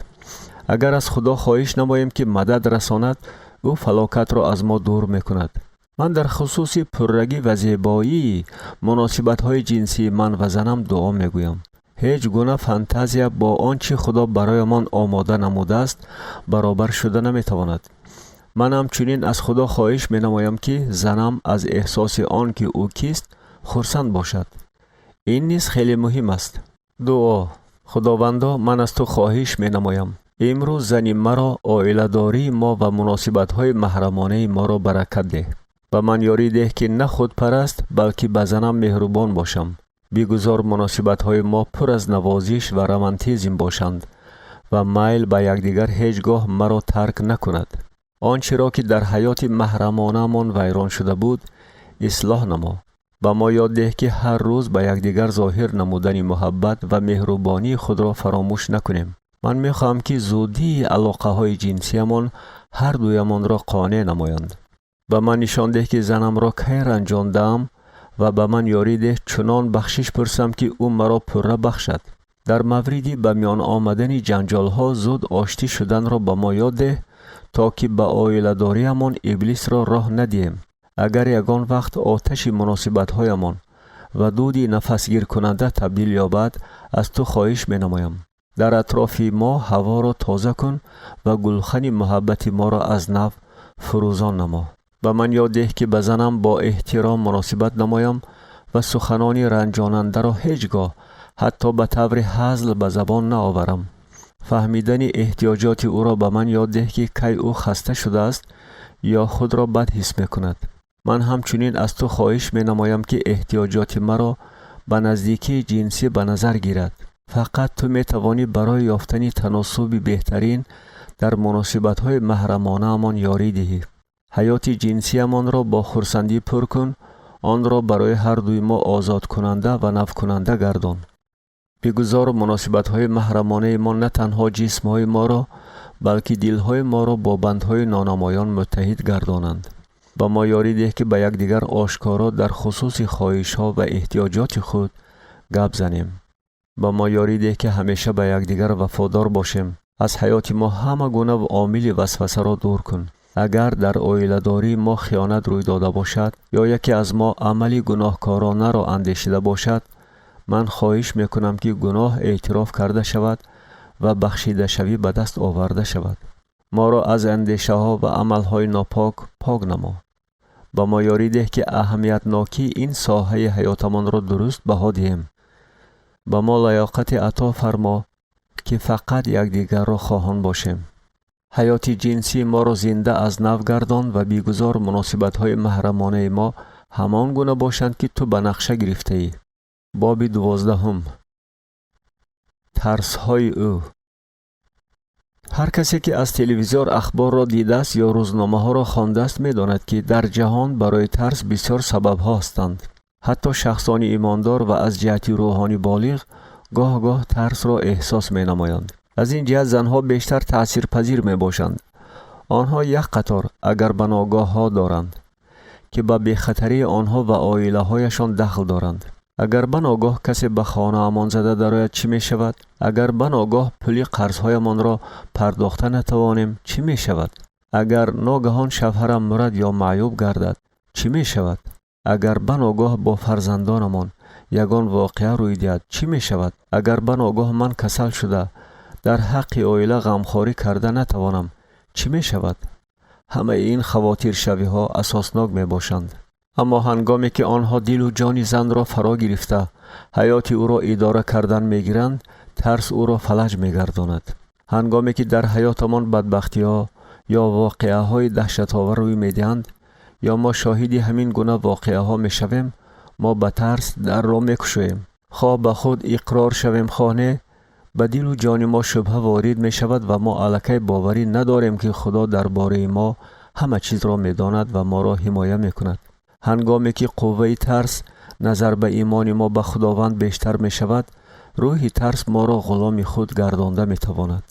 Агар аз Худо хоҳиш намоем, ки мадад расонад, ӯ фалокатро аз мо дур мекунад. Ман дар хусуси пуррагӣ ва зебоии муносибатҳои ҷинсии ман ва занам дуо мегӯям. Ҳеҷ гуна фантазия бо он чӣ Худо бароямон омода намудааст, баробар шуда наметавонад. Ман ҳамчунин аз Худо хоҳиш менамоям, ки занам аз эҳсоси он, ки ӯ кист, хурсанд бошад. Ин низ хеле муҳим аст. Дуо. Худовандо, ман аз ту хоҳиш менамоям, имрӯз зани маро, оиладории мо ва муносибатҳои маҳрамонаи моро баракат деҳ. Ба ман ёрӣ деҳ, ки на худпараст, балки ба занам меҳрубон бошам. Бигузор муносибатҳои мо пур аз навозиш ва романтизм бошанд ва майл ба якдигар ҳеҷ гоҳ маро тарк накунад. Он чиро, ки дар ҳаёти маҳрамонаамон вайрон шуда буд, ислоҳ намо. Ба мо ёд деҳ, ки ҳар рӯз ба якдигар зоҳир намудани муҳаббат ва меҳрубонии худро фаромӯш накунем. Ман мехоҳам, ки зудии алоқаҳои ҷинсиямон ҳар дуямонро қонеъ намоянд. Ба ман нишон деҳ, ки занамро кай ранҷондаам, ва ба ман ёрӣ деҳ чунон бахшиш пурсам, ки ӯ маро пурра бахшад. Дар мавриди ба миён омадани ҷанҷолҳо зуд оштӣ шуданро ба мо ёд деҳ, то ки ба оиладориямон Иблисро роҳ надиҳем. Агар ягон вақт оташи муносибатҳоямон ва дуди нафасгиркунанда табдил ёбад, аз ту хоҳиш менамоям, дар атрофи мо ҳаворо тоза кун ва гулхани муҳаббати моро аз нав фурӯзон намо. Ба ман ёд деҳ, ки ба занам бо эҳтиром муносибат намоям ва суханони ранҷонандаро ҳеҷ гоҳ, ҳатто ба таври ҳазл, ба забон наоварам. Фаҳмидани эҳтиёҷоти ӯро ба ман ёд деҳ, ки кай ӯ хаста шудааст ё худро бад ҳис мекунад. Ман ҳамчунин аз ту хоҳиш менамоям, ки эҳтиёҷоти маро ба наздикии ҷинсӣ ба назар гирад. Фақат ту метавонӣ барои ёфтани таносуби беҳтарин дар муносибатҳои маҳрамонаамон ёрӣ диҳӣ. Ҳаёти ҷинсиямонро бо хурсандӣ пур кун, онро барои ҳардуи мо озодкунанда ва навкунанда гардон. Бигузор муносибатҳои маҳрамонаи мо на танҳо ҷисмҳои моро, балки дилҳои моро бо бандҳои нонамоён муттаҳид гардонанд. Ба мо ёрӣ деҳ, ки ба якдигар ошкоро дар хусуси хоҳишҳо ва эҳтиёҷоти худ гап занем. Ба мо ёрӣ деҳ, ки ҳамеша ба якдигар вафодор бошем. Аз ҳаёти мо ҳама гуна омили васвасаро дур кун. Агар дар оиладории мо хиёнат рӯй дода бошад ё яке аз мо амали гуноҳкоронаро андешида бошад, ман хоҳиш мекунам, ки гуноҳ эътироф карда шавад ва бахшидашавӣ ба даст оварда шавад. Моро аз андешаҳо ва амалҳои нопок пок намо. Ба мо ёрӣ деҳ, ки аҳамиятнокии ин соҳаи ҳаётамонро дуруст баҳо диҳем. Ба мо лаёқати ато фармо, ки фақат якдигарро хоҳон бошем. Ҳаёти ҷинсии моро зинда аз нав гардон ва бигузор муносибатҳои маҳрамонаи мо Ҳамон гуна бошанд, ки ту ба нақша гирифтаӣ. Боби 12. Тарсҳои ӯ. Ҳар касе, ки аз телевизор ахборро дидааст ё рӯзномаҳоро хондааст, медонад, ки дар ҷаҳон барои тарс бисёр сабабҳо ҳастанд. Ҳатто шахсони имондор ва аз ҷиҳати рӯҳонӣ болиғ гоҳ-гоҳ тарсро эҳсос менамоянд. Аз ин ҷиҳат занҳо бештар таъсирпазир мебошанд. Онҳо як қатор агар ба ногоҳҳо доранд, ки ба бехатарии онҳо ва оилаҳояшон дахл доранд. Агар ба ногоҳ касе ба хонаамон зада дарояд, чӣ мешавад? Агар ба ногоҳ пули қарзҳоямонро пардохта натавонем, чӣ мешавад? Агар ногаҳон шавҳарам мурад ё маъюб гардад, чӣ мешавад? Агар ба ногоҳ бо фарзандонамон ягон воқеа рӯй диҳад, чӣ мешавад? Агар ба ногоҳ ман касал шуда, дар ҳаққи оила ғамхорӣ карда натавонам, чӣ мешавад? Ҳамаи ин хавотиршавиҳо асоснок мебошанд. Аммо ҳангоме ки онҳо дилу ҷони занро фаро гирифта, ҳаёти ӯро идора кардан мегиранд, тарс ӯро фалаҷ мегардонад. Ҳангоме ки дар ҳаётамон бадбахтиҳо ё воқеаҳои даҳшатовар рӯй медиҳанд, ё мо шоҳиди ҳамин гуна воқеаҳо мешавем, мо ба тарс дарро мекушоем. Хоҳ ба худ иқрор шавем, хоҳ не, ба дилу ҷони мо шубҳа ворид мешавад ва мо аллакай боварӣ надорем, ки Худо дар бораи мо ҳама чизро медонад ва моро ҳимоя мекунад. Ҳангоме ки қувваи тарс назар ба имони мо ба Худованд бештар мешавад, рӯҳи тарс моро ғуломи худ гардонда метавонад.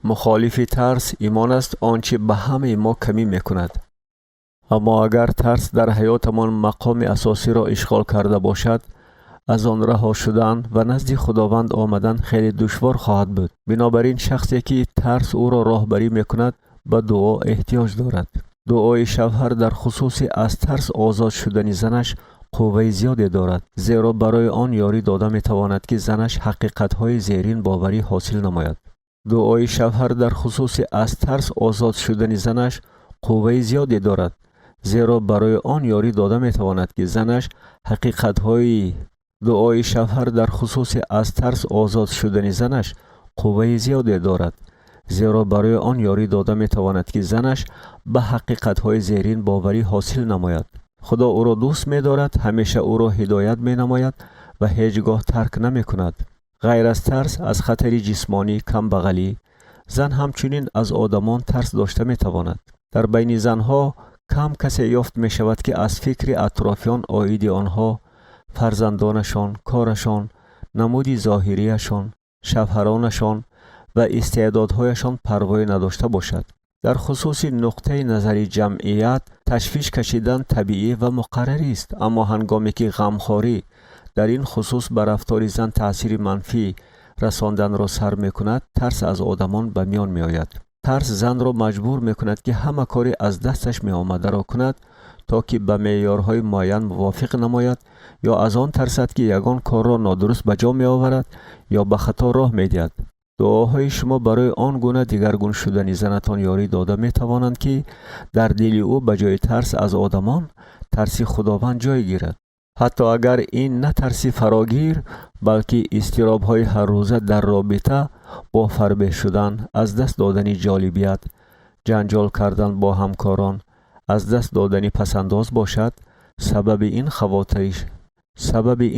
Мухолифи тарс имон аст, он чӣ ба ҳамаи мо камӣ мекунад. Аммо агар тарс дар ҳаётамон мақоми асосиро ишғол карда бошад, аз он раҳо шудан ва назди Худованд омадан хеле душвор хоҳад буд. Бинобар ин шахсе, ки тарс ӯро роҳбарӣ мекунад, ба дуо эҳтиёҷ дорад. Дуои шавҳар дар хусуси аз тарс озод шудани занаш қувваи зиёде дорад, зеро барои он ёрӣ дода метавонад, ки занаш ҳақиқатҳои зерин боварӣ ҳосил намояд. Дуои шавҳар дар хусуси аз тарс озод шудани занаш қувваи зиёде дорад, зеро барои он ёрӣ дода метавонад, ки занаш ҳақиқатҳои Дуои шавҳар дар хусуси аз тарс озод шудани занаш қувваи зиёде дорад, зеро барои он ёрӣ дода метавонад, ки занаш ба ҳақиқатҳои зерин боварӣ ҳосил намояд. Худо ӯро дӯст медорад, ҳамеша ӯро ҳидоят менамояд ва ҳеҷ гоҳ тарк намекунад. Ғайр аз тарс аз хатари ҷисмонӣ, камбағалӣ, зан ҳамчунин аз одамон тарс дошта метавонад. Дар байни занҳо кам касе ёфт мешавад, ки аз фикри атрофиён оиди онҳо, фарзандонашон, корашон, намуди зоҳирияшон, шавҳаронашон ва истеъдодҳояшон парвое надошта бошад. Дар хусуси нуқтаи назари ҷамъият ташвиш кашидан табиӣ ва муқаррарист, аммо ҳангоме ки ғамхорӣ дар ин хусус ба рафтори зан таъсири манфӣ расонданро сар мекунад, тарс аз одамон ба миён меояд. Тарс занро маҷбур мекунад, ки ҳама коре аз дасташ меомадаро кунад, то ки ба меъёрҳои муайян мувофиқ намояд, ё аз он тарсад, ки ягон корро нодуруст ба ҷо меоварад ё ба хато роҳ медиҳад. Дуоҳои шумо барои он гуна дигаргун шудани занатон ёрӣ дода метавонанд, ки дар дили ӯ ба ҷои тарс аз одамон тарси Худованд ҷой гирад. Ҳатто агар ин на тарси фарогир, балки изтиробҳои ҳаррӯза дар робита бо фарбеҳ шудан, аз даст додани ҷолибият, ҷанҷол кардан бо ҳамкорон, аз даст додани пасандоз бошад, сабаби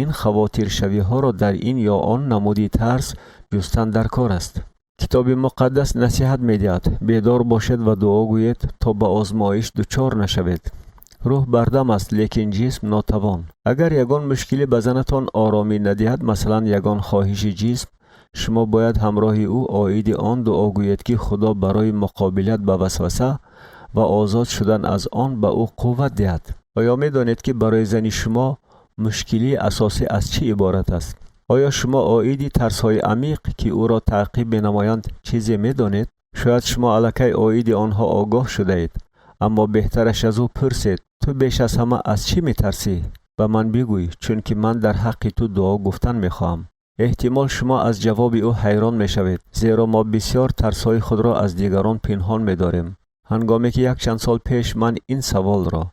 ин хавотиршавиҳоро дар ин ё он намуди тарс ҷустан дар кор аст. Китоби Муқаддас насиҳат медиҳад: «Бедор бошед ва дуо гӯед, то ба озмоиш дучор нашавед. Рӯҳ бардам аст, лекин ҷисм нотавон». Агар ягон мушкилӣ ба занатон оромӣ надиҳад, масалан, ягон хоҳиши ҷисм, шумо бояд ҳамроҳи ӯ оиди он дуо гӯед, ки Худо барои муқобилат ба васваса ва озод шудан аз он ба ӯ қувват диҳад. Оё медонед, ки барои зани шумо мушкилии асосӣ аз чӣ иборат аст? Оё шумо оиди тарсҳои амиқ, ки ӯро таъқиб менамоянд, чизе медонед? Шояд шумо аллакай оиди онҳо огоҳ шудаед, аммо беҳтараш аз ӯ пурсед: «Ту беш аз ҳама аз чӣ метарсӣ? Ба ман бигӯй, чунки ман дар ҳаққи ту дуо гуфтан мехоҳам». Эҳтимол, шумо аз ҷавоби ӯ ҳайрон мешавед, зеро мо бисёр тарсҳои худро аз дигарон пинҳон медорем. Ҳангоме ки якчанд сол пеш ман ин саволро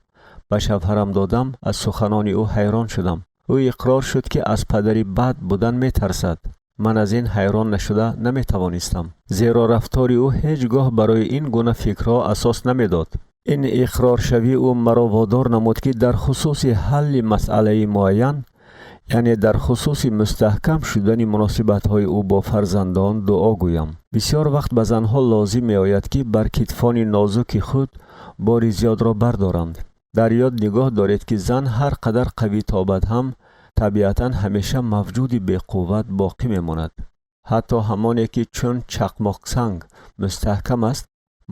ба шавҳарам додам, аз суханони ӯ ҳайрон шудам. Ӯ иқрор шуд, ки аз падари бад будан метарсад. Ман аз ин ҳайрон нашуда наметавонистам, зеро рафтори ӯ ҳеҷ гоҳ барои ин гуна фикрҳо асос намедод. Ин иқроршавии ӯ маро водор намуд, ки дар хусуси ҳалли масъалаи муайян, яъне дар хусуси мустаҳкам шудани муносибатҳои ӯ бо фарзандон дуо гӯям. Бисёр вақт ба занҳо лозим меояд, ки бар китфони нозуки худ бори зиёдро бардоранд. Дар ёд нигоҳ доред, ки зан ҳар қадар қавӣ тобад ҳам, табиатан ҳамеша мавҷуди беқувват боқӣ мемонад. Ҳатто ҳамоне, ки чун чақмоқсанг мустаҳкам аст,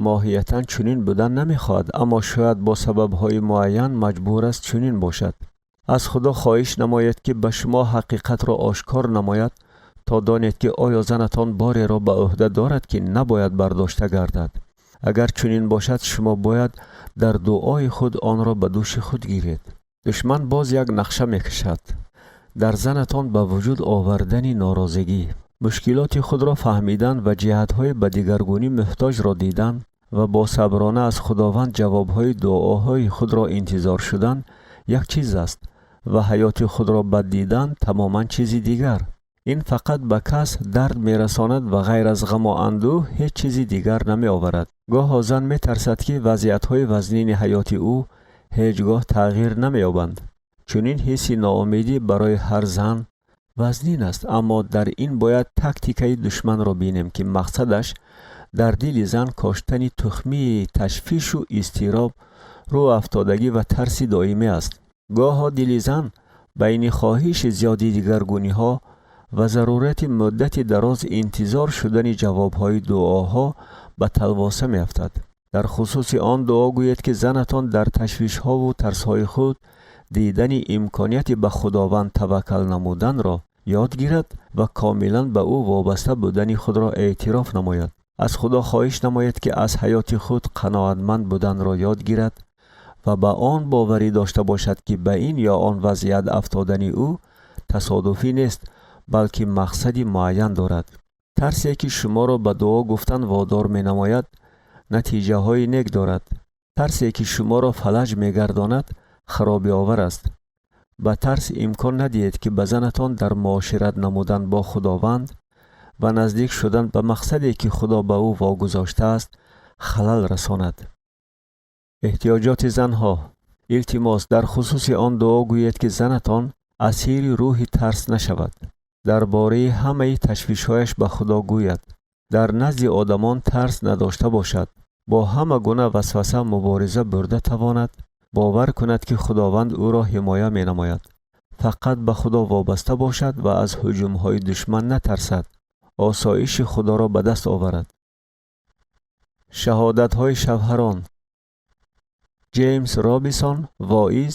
моҳиятан чунин будан намехоҳад, аммо шояд бо сабабҳои муайян маҷбур аст чунин бошад. Аз Худо хоҳиш намоед, ки ба шумо ҳақиқатро ошкор намояд, то донед, ки оё занатон бореро ба ӯҳда дорад, ки набояд бардошта гардад. Агар чунин бошад, шумо бояд дар дуои худ онро ба дӯши худ гиред. Душман боз як нақша мекашад: дар занатон ба вуҷуд овардани норозигӣ. Мушкилоти худро фаҳмидан ва ҷиҳатҳои ба дигаргунӣ муҳтоҷро дидан ва босаброна аз Худованд ҷавобҳои дуоҳои худро интизор шудан як чиз аст ва ҳаёти худро бад дидан тамоман чизи дигар. Ин фақат ба кас дард мерасонад ва ғайр аз ғаму андӯҳ ҳеҷ чизи дигар намеоварад. Гоҳо зан метарсад, ки вазъиятҳои вазнини ҳаёти ӯ ҳеҷ гоҳ тағйир намеёбанд. Чунин ҳисси ноумедӣ барои ҳар зан вазнин аст, аммо дар ин бояд тактикаи душманро бинем, ки мақсадаш дар дили зан коштани тухмии ташвишу изтироб, рӯафтодагӣ ва тарси доимӣ аст. Гоҳо дили зан байни хоҳиши зиёди дигаргуниҳо ва зарурати муддати дароз интизор шудани ҷавобҳои дуоҳо ба талвоса меафтад. Дар хусуси он дуо гӯед, ки занатон дар ташвишҳову тарсҳои худ дидани имконияти ба Худованд таваккал намуданро ёд гирад ва комилан ба ӯ вобаста будани худро эътироф намояд. Аз Худо хоҳиш намоед, ки аз ҳаёти худ қаноатманд буданро ёд гирад ва ба он боварӣ дошта бошад, ки ба ин ё он вазъият афтодани ӯ тасодуфӣ нест, балки мақсади муайян дорад. Тарсе, ки шуморо ба дуо гуфтан водор менамояд, натиҷаҳои нек дорад. Тарсе, ки шуморо фалаҷ мегардонад, харобиовар аст. Ба тарс имкон надиҳед, ки ба занатон дар муошират намудан бо Худованд ва наздик шудан ба мақсаде, ки Худо ба ӯ вогузоштааст, халал расонад. Эҳтиёҷоти занҳо. Илтимос, дар хусуси он дуо гӯед, ки занатон асири рӯҳи тарс нашавад, дар бораи ҳамаи ташвишҳояш ба Худо гӯяд, дар назди одамон тарс надошта бошад, бо ҳама гуна васваса мубориза бурда тавонад, бовар кунад, ки Худованд ӯро ҳимоя менамояд, фақат ба Худо вобаста бошад ва аз ҳуҷумҳои душман натарсад, осоиши Худоро ба даст оварад. Шаҳодатҳои шавҳарон. Ҷеймс Робисон, воиз,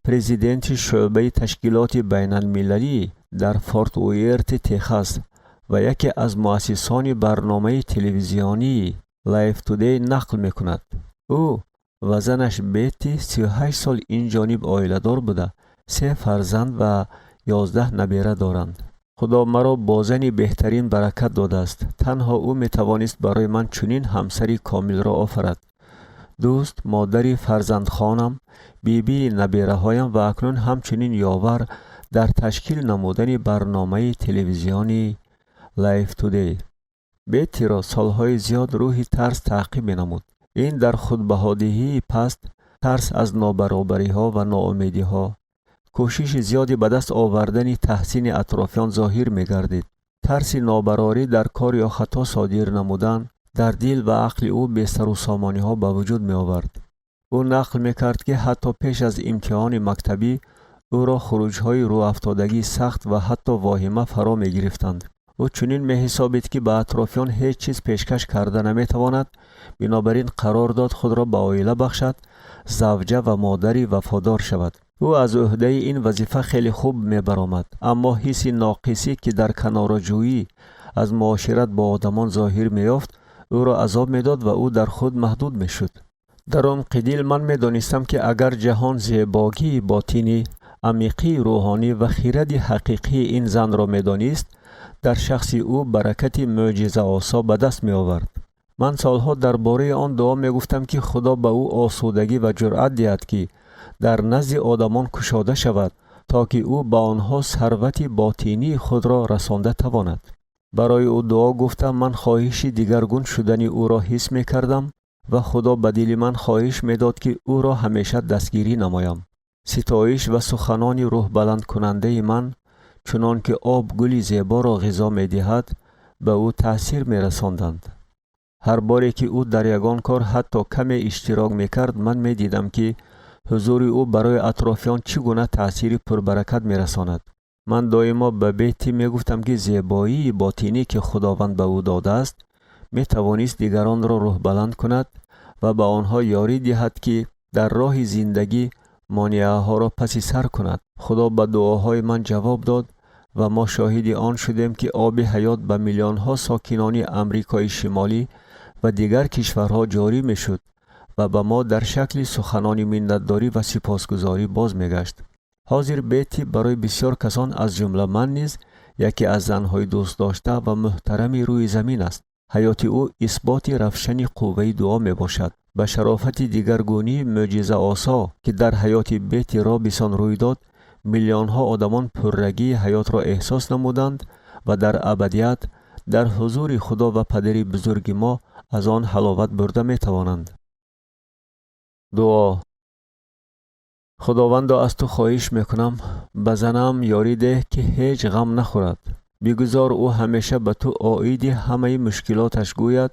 президенти шӯъбаи ташкилоти байналмилалӣ дар Форт Уэрти, Техас, ва яке аз муассисони барномаи телевизионии Life Today, нақл мекунад. Ӯ ва занаш Бетти 38 сол инҷониб оиладор буда, се фарзанд ва 11 набера доранд. «Худо маро бо зани беҳтарин баракат додааст. Танҳо ӯ метавонист барои ман чунин ҳамсари комилро офарад: дӯст, модари фарзандхонам, бибии набераҳоям ва акнун ҳамчунин ёвар дар ташкил намудани барномаи телевизионии Life Today». Беттиро солҳои зиёд рӯҳи тарс таъқиб менамуд. Ин дар худбаҳодиҳии паст, тарс аз нобаробариҳо ва ноумедиҳо, кӯшиши зиёди ба даст овардани таҳсини атрофиён зоҳир мегардид. Тарси нобарорӣ дар кор ё хато содир намудан дар дил ва ақли ӯ бесарусомониҳо ба вуҷуд меовард. Ӯ нақл мекард, ки ҳатто пеш аз имтиҳони мактабӣ ӯро хуруҷҳои рӯафтодагии сахт ва ҳатто воҳима фаро мегирифтанд. Ӯ чунин меҳисобид, ки ба атрофиён ҳеҷ чиз пешкаш карда наметавонад, бинобар ин қарор дод худро ба оила бахшад, завҷа ва модари вафодор шавад. Ӯ аз ӯҳдаи ин вазифа хеле хуб мебаромад, аммо ҳисси ноқисӣ, ки дар канораҷӯӣ аз муошират бо одамон зоҳир меёфт, ӯро азоб медод ва ӯ дар худ маҳдуд мешуд. Дар умқи дил ман медонистам, ки агар ҷаҳон зебогии ботинӣ, амиқии рӯҳонӣ ва хиради ҳақиқии ин занро медонист, дар шахси ӯ баракати мӯъҷизаосо ба даст меовард. Ман солҳо дар бораи он дуо мегуфтам, ки Худо ба ӯ осудагӣ ва ҷуръат диҳад, ки дар назди одамон кушода шавад, то ки ӯ ба онҳо сарвати ботинии худро расонда тавонад. Барои ӯ дуо гуфта, ман хоҳиши дигаргун шудани ӯро ҳис мекардам. Ва Худо ба дили ман хоҳиш медод, ки ӯро ҳамеша дастгирӣ намоям. Ситоиш ва суханони рӯҳбаландкунандаи ман, чунон ки об гули зеборо ғизо медиҳад, ба ӯ таъсир мерасонданд. Ҳар боре ки ӯ дар ягон кор ҳатто каме иштирок мекард, ман медидам, ки ҳузури ӯ барои атрофиён чӣ гуна таъсири пурбаракат мерасонад. Ман доимо ба Бетти мегуфтам, ки зебоии ботинӣ, ки Худованд ба ӯ додааст, метавонист дигаронро рӯҳбаланд кунад ва ба онҳо ёрӣ диҳад, ки дар роҳи зиндагӣ монеаҳоро паси сар кунад. Худо ба дуоҳои ман ҷавоб дод ва мо шоҳиди он шудем, ки оби ҳаёт ба миллионҳо сокинони Амрикои Шимолӣ ва дигар кишварҳо ҷорӣ мешуд ва ба мо дар шакли суханони миннатдорӣ ва сипосгузорӣ боз мегашт. Ҳозир Бетти барои бисёр касон, аз ҷумла ман низ, яке аз занҳои дӯстдошта ва муҳтарами рӯи замин аст. Ҳаёти ӯ исботи равшани қувваи дуо мебошад. Ба шарофати дигаргунии мӯъҷизаосо, ки дар ҳаёти Бетти Робисон рӯй дод, миллионҳо одамон пуррагии ҳаётро эҳсос намуданд ва дар абадият дар ҳузури Худо ва Падари бузурги мо аз он ҳаловат бурда метавонанд. Дуо. Худовандо, аз ту хоҳиш мекунам, ба занам ёрӣ деҳ, ки ҳеҷ ғам нахӯрад. Бигузор ӯ ҳамеша ба ту оиди ҳамаи мушкилоташ гӯяд,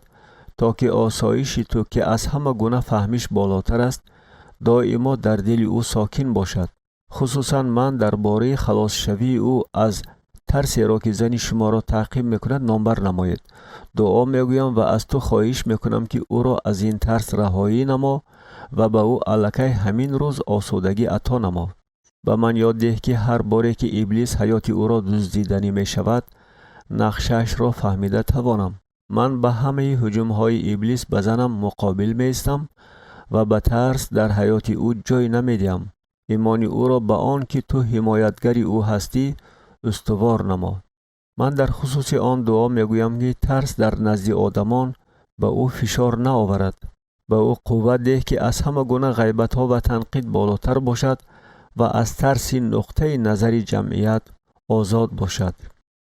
то ки осоиши ту, ки аз ҳама гуна фаҳмиш болотар аст, доимо дар дили ӯ сокин бошад. Хусусан ман дар бораи халосшавии ӯ аз тарсеро, ки зани шуморо таъқиб мекунад, номбар намоед, дуо мегӯям ва аз ту хоҳиш мекунам, ки ӯро аз ин тарс раҳоӣ намо ва ба ӯ аллакай ҳамин рӯз осудагӣ ато намо. Ба ман ёд деҳ, ки ҳар боре ки Иблис ҳаёти ӯро дуздиданӣ мешавад, нақшаашро фаҳмида тавонам. Ман ба ҳамаи ҳуҷумҳои Иблис ба занам муқобил меистам ва ба тарс дар ҳаёти ӯ ҷой намедиҳам. Имони ӯро ба он ки ту ҳимоятгари ӯ ҳастӣ, устувор намо. Ман дар хусуси он дуо мегӯям, ки тарс дар назди одамон ба ӯ фишор наоварад. Ба ӯ қувват деҳ, ки аз ҳама гуна ғайбатҳо ва танқид болотар бошад ва аз тарси нуқтаи назари ҷамъият озод бошад.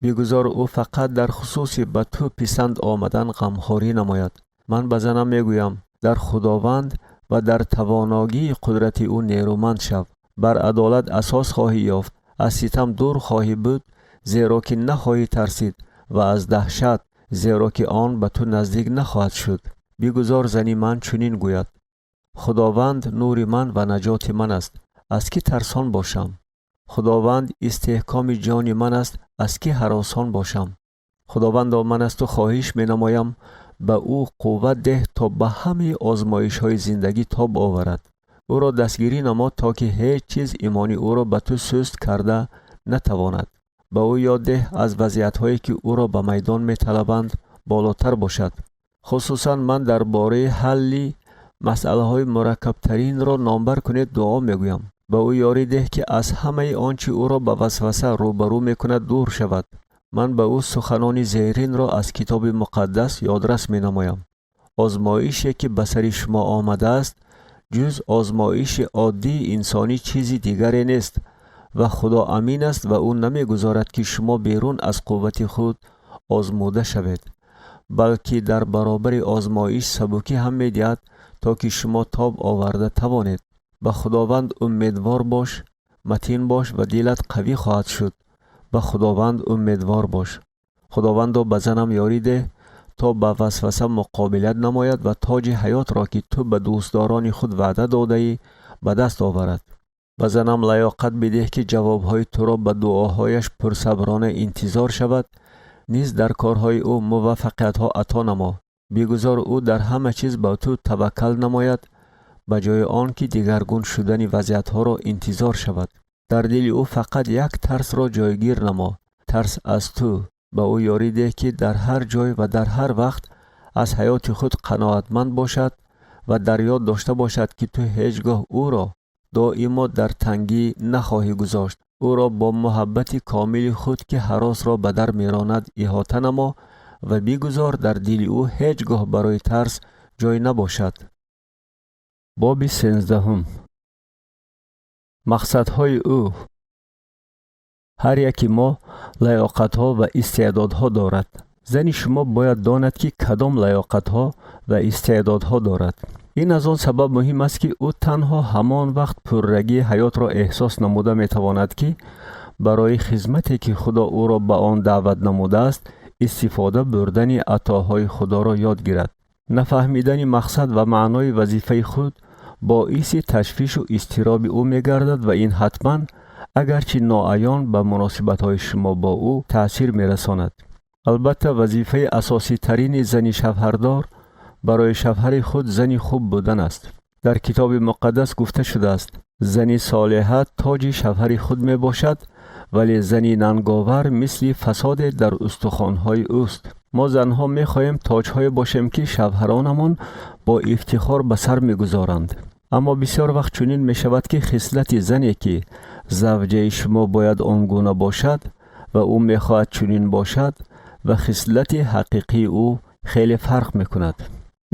Бигузор ӯ фақат дар хусуси ба ту писанд омадан ғамхорӣ намояд. Ман ба занам мегӯям: дар Худованд ва дар тавоногии қудрати ӯ нерӯманд шав. Бар адолат асос хоҳӣ ёфт, аз ситам дур хоҳӣ буд, зеро ки нахоҳӣ тарсид, ва аз даҳшат, зеро ки он ба ту наздик нахоҳад шуд. Бигузор зани ман чунин гӯяд: «Худованд нури ман ва наҷоти ман аст, аз кӣ тарсон бошам? Худованд истеҳкоми ҷони ман аст, аз кӣ ҳаросон бошам?» Худовандо, ман аз ту хоҳиш менамоям, ба ӯ қувват деҳ, то ба ҳамаи озмоишҳои зиндагӣ тоб оварад. Ӯро дастгирӣ намо, то ки ҳеҷ чиз имони ӯро ба ту суст карда натавонад. Ба ӯ ёд деҳ, аз вазъиятҳое, ки ӯро ба майдон металабанд, болотар бошад. Хусусан ман дар бораи ҳалли масъалаҳои мураккабтаринро номбар кунед дуо мегӯям. Ба ӯ ёрӣ деҳ, ки аз ҳамаи он чӣ ӯро ба васваса рӯбарӯ мекунад, дур шавад. Ман ба ӯ суханони зеринро аз Китоби Муқаддас ёдрас менамоям: «Озмоише, ки ба сари шумо омадааст, ҷуз озмоиши оддии инсонӣ чизи дигаре нест ва Худо амин аст ва ӯ намегузорад, ки шумо берун аз қуввати худ озмуда шавед, балки дар баробари озмоиш сабукӣ ҳам медиҳад, то ки шумо тоб оварда тавонед. Ба Худованд умедвор бош, матин бош ва дилат қавӣ хоҳад шуд. Ба Худованд умедвор бош». Худовандо, ба занам ёрӣ деҳ, то ба васваса муқобилат намояд ва тоҷи ҳаётро, ки ту ба дӯстдорони худ ваъда додаӣ, ба даст оварад. Ба занам лаёқат бидеҳ, ки ҷавобҳои туро ба дуоҳояш пурсаброна интизор шавад. Низ дар корҳои ӯ муваффақиятҳо ато намо. Бигузор ӯ дар ҳама чиз ба ту таваккал намояд, ба ҷои он ки дигаргун шудани вазъиятҳоро интизор шавад. Дар дили ӯ фақат як тарсро ҷойгир намо: тарс аз ту. Ба ӯ ёрӣ деҳ, ки дар ҳар ҷой ва дар ҳар вақт аз ҳаёти худ қаноатманд бошад ва дар ёд дошта бошад, ки ту ҳеҷ гоҳ ӯро доимо дар тангӣ нахоҳӣ гузошт. Ӯро бо муҳаббати комили худ, ки ҳаросро ба дар меронад, иҳота намо ва бигузор дар дили ӯ ҳеҷ гоҳ барои тарс ҷой набошад. Боби 13-ум. Мақсадҳои ӯ. Ҳар яки мо лаёқатҳо ва истеъдодҳо дорад. Зани шумо бояд донад, ки кадом лаёқатҳо ва истеъдодҳо дорад. Ин аз он сабаб муҳим аст, ки ӯ танҳо ҳамон вақт пуррагии ҳаётро эҳсос намуда метавонад, ки барои хизмате, ки Худо ӯро ба он даъват намудааст, истифода бурдани атоҳои Худоро ёд гирад. Нафаҳмидани мақсад ва маънои вазифаи худ боиси ташвишу изтироби ӯ мегардад ва ин ҳатман, агарчи ноаён, ба муносибатҳои шумо бо ӯ таъсир мерасонад. Албатта, вазифаи асоситарини зани шавҳардор барои шавҳари худ зани хуб будан аст. Дар Китоби Муқаддас гуфта шудааст: «Зани солиҳа тоҷи шавҳари худ мебошад, вале зани нанговар мисли фасоде дар устухонҳои ӯст». Мо занҳо мехоҳем тоҷҳое бошем, ки шавҳаронамон бо ифтихор ба сар мегузоранд. Аммо бисёр вақт чунин мешавад, ки хислати зане, ки завҷаи шумо бояд он гуна бошад ва ӯ мехоҳад чунин бошад, ва хислати ҳақиқии ӯ хеле фарқ мекунад.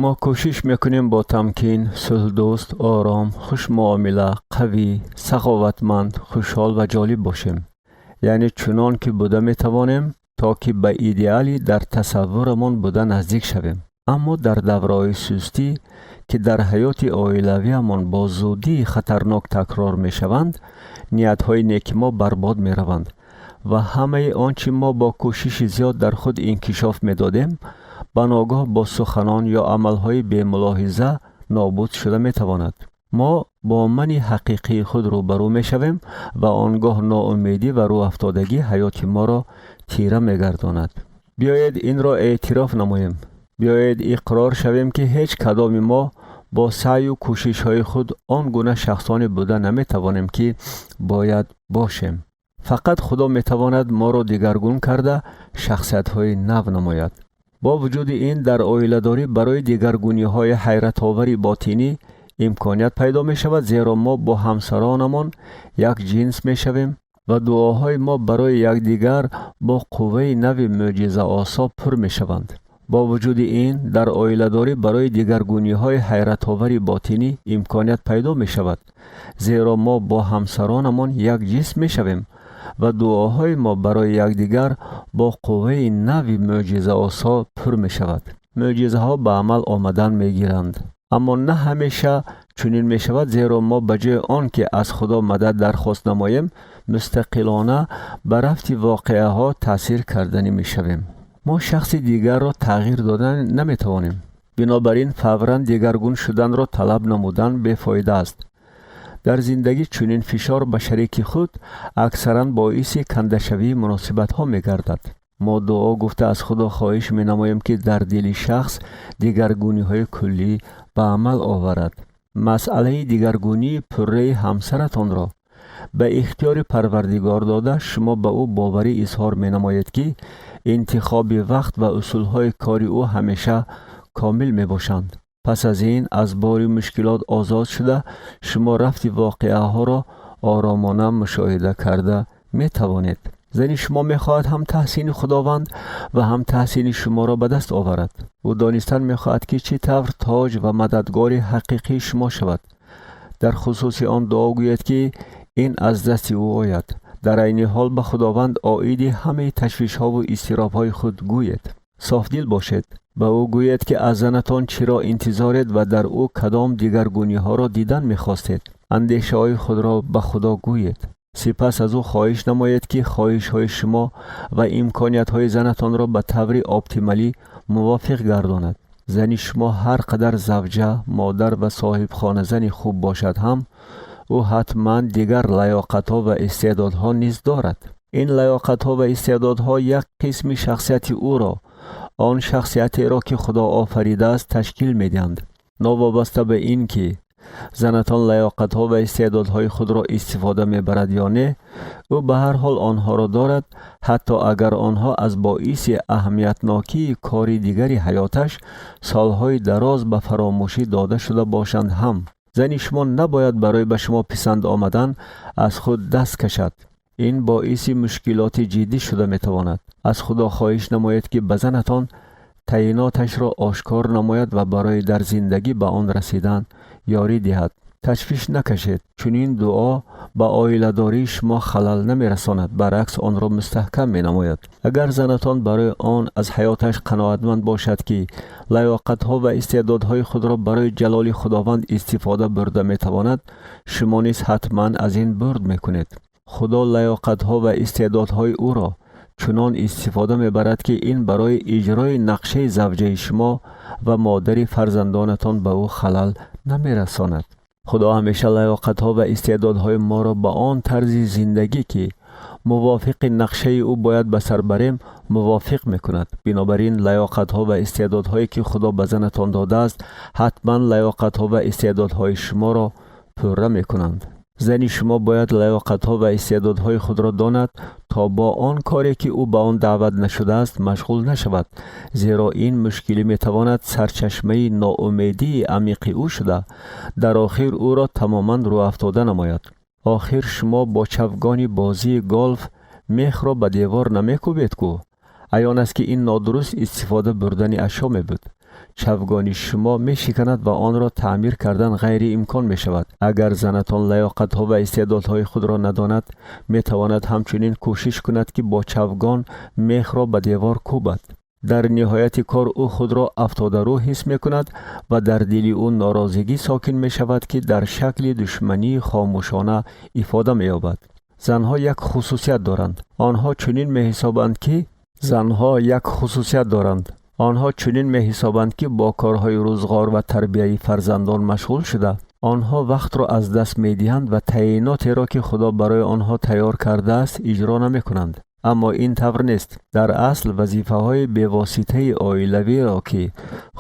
Мо кӯшиш мекунем бо тамкин, сулҳдӯст, ором, хушмуомила, қавӣ, саховатманд, хушҳол ва ҷолиб бошем, яъне чунон ки буда метавонем, то ки ба идеали дар тасаввурамон буда наздик шавем. Аммо дар давраҳои сустӣ, ки дар ҳаёти оилавиамон бо зудии хатарнок такрор мешаванд, ниятҳои неки мо барбод мераванд ва ҳамаи он чӣ мо бо кӯшиши зиёд дар худ инкишоф медодем, ба ногаҳ бо суханон ё амалҳои бемулоҳиза нобуд шуда метавонад. Мо бо мани ҳақиқии худ рӯбарӯ мешавем ва он гоҳ ноумедӣ ва рӯҳафтодагӣ ҳаёти моро тира мегардонад. Биёед инро эътироф намоем. Биёед иқрор шавем, ки ҳеҷ кадоми мо бо саъю кӯшишҳои худ он гуна шахсоне буда наметавонем, ки бояд бошем. Фақат Худо метавонад моро дигаргун карда, шахсиятҳои нав намояд. Бо вуҷуди ин, дар оиладорӣ барои дигаргуниҳои ҳайратовари ботинӣ имконият пайдо мешавад, зеро мо бо ҳамсаронамон як ҷинс мешавем ва дуоҳои мо барои якдигар бо қувваи нави мӯъҷизаосо пур мешаванд. Бо вуҷуди ин, дар оиладорӣ барои дигаргуниҳои ҳайратовари ботинӣ имконият пайдо мешавад, зеро мо бо ҳамсаронамон як ҷисм мешавем ва дуоҳои мо барои якдигар бо қувваи нави мӯъҷизаосо пур мешавад. Мӯъҷизаҳо ба амал омадан мегиранд, аммо на ҳамеша чунин мешавад, зеро мо ба ҷои он ки аз Худо мадад дархост намоем, мустақилона ба рафти воқеаҳо таъсир карданӣ мешавем. Мо шахси дигарро тағйир дода наметавонем, бинобар ин фавран дигаргун шуданро талаб намудан бефоида аст. Дар зиндагӣ чунин фишор ба шарики худ аксаран боиси кандашавии муносибатҳо мегардад. Мо дуо гуфта аз Худо хоҳиш менамоем, ки дар дили шахс дигаргуниҳои куллӣ ба амал оварад. Масъалаи дигаргунии пурраи ҳамсаратонро ба ихтиёри Парвардигор дода, шумо ба ӯ боварӣ изҳор менамоед, ки интихоби вақт ва усулҳои кори ӯ ҳамеша комил мебошанд. Пас аз ин, аз бори мушкилот озод шуда, шумо рафти воқеаҳоро оромона мушоҳида карда метавонед. Зани шумо мехоҳад ҳам таҳсини Худованд ва ҳам таҳсини шуморо ба даст оварад. Ӯ донистан мехоҳад, ки чӣ тавр тоҷ ва мададгори ҳақиқии шумо шавад. Дар хусуси он дуо гӯед, ки ин аз дасти ӯ ояд. Дар айни ҳол ба Худованд оиди ҳамаи ташвишҳову изтиробҳои худ гӯед. Софдил бошед. Ба ӯ гӯед, ки аз занатон чиро интизоред ва дар ӯ кадом дигаргуниҳоро дидан мехостед. Андешаҳои худро ба Худо гӯед. Сипас аз ӯ хоҳиш намоед, ки хоҳишҳои шумо ва имкониятҳои занатонро ба таври оптималӣ мувофиқ гардонад. Зани шумо ҳар қадар завҷа, модар ва соҳибхоназани хуб бошад ҳам, ӯ ҳатман дигар лаёқатҳо ва истеъдодҳо низ дорад. Ин лаёқатҳо ва истеъдодҳо як қисми шахсияти ӯро, он шахсиятеро, ки Худо офаридааст, ташкил медиҳанд. Новобаста ба ин ки занатон лаёқатҳо ва истеъдодҳои худро истифода мебарад ё не, ӯ ба ҳар ҳол онҳоро дорад, ҳатто агар онҳо аз боиси аҳамиятнокии кори дигари ҳаёташ солҳои дароз ба фаромӯшӣ дода шуда бошанд ҳам. Зани шумо набояд барои ба шумо писанд омадан аз худ даст кашад. Ин боиси мушкилоти ҷиддӣ шуда метавонад. Аз Худо хоҳиш намоед, ки ба занатон таъйиноташро ошкор намояд ва барои дар зиндагӣ ба он расидан ёрӣ диҳад. Ташвиш накашед, чунин дуо ба оиладории шумо халал намерасонад, баръакс, онро мустаҳкам менамояд. Агар занатон барои он аз ҳаёташ қаноатманд бошад, ки лаёқатҳо ва истеъдодҳои худро барои ҷалоли Худованд истифода бурда метавонад, шумо низ ҳатман аз ин бурд мекунед. Худо лаёқатҳо ва истеъдодҳои ӯро чунон истифода мебарад, ки ин барои иҷрои нақшаи завҷаи шумо ва модари фарзандонатон ба ӯ халал намерасонад. Худо ҳамеша лаёқатҳо ва истеъдодҳои моро ба он тарзи зиндагӣ, ки мувофиқи нақшаи ӯ бояд ба сар барем, мувофиқ мекунад. Бинобар ин, лаёқатҳо ва истеъдодҳое, ки Худо ба занатон додааст, ҳатман лаёқатҳо ва истеъдодҳои шуморо пурра мекунанд. Зани шумо бояд лаёқатҳо ва истеъдодҳои худро донад, то бо он коре, ки ӯ ба он даъват нашудааст, машғул нашавад, зеро ин мушкилӣ метавонад сарчашмаи ноумедии амиқи ӯ шуда, дар охир ӯро тамоман рӯафтода намояд. Охир шумо бо чавгони бозии голф мехро ба девор намекӯбед ку? Аён аст, ки ин нодуруст истифода бурдани ашё мебуд. Чавгони шумо мешиканад ва онро таъмир кардан ғайриимкон мешавад. Агар занатон лаёқатҳо ва истеъдодҳои худро надонад, метавонад ҳамчунин кӯшиш кунад, ки бо чавгон мехро ба девор кӯбад. Дар ниҳояти кор ӯ худро афтодарӯ ҳис мекунад ва дар дили ӯ норозигӣ сокин мешавад, ки дар шакли душмании хомӯшона ифода меёбад. Занҳо як хусусият доранд. Онҳо чунин меҳисобанд, ки занҳо як хусусият доранд. Онҳо чунин меҳисобанд, ки бо корҳои рӯзғор ва тарбияи фарзандон машғул шуда, онҳо вақтро аз даст медиҳанд ва таъинотеро, ки Худо барои онҳо тайёр кардааст, иҷро намекунанд. Аммо ин тавр нест. Дар асл, вазифаҳои бевоситаи оилавиро, ки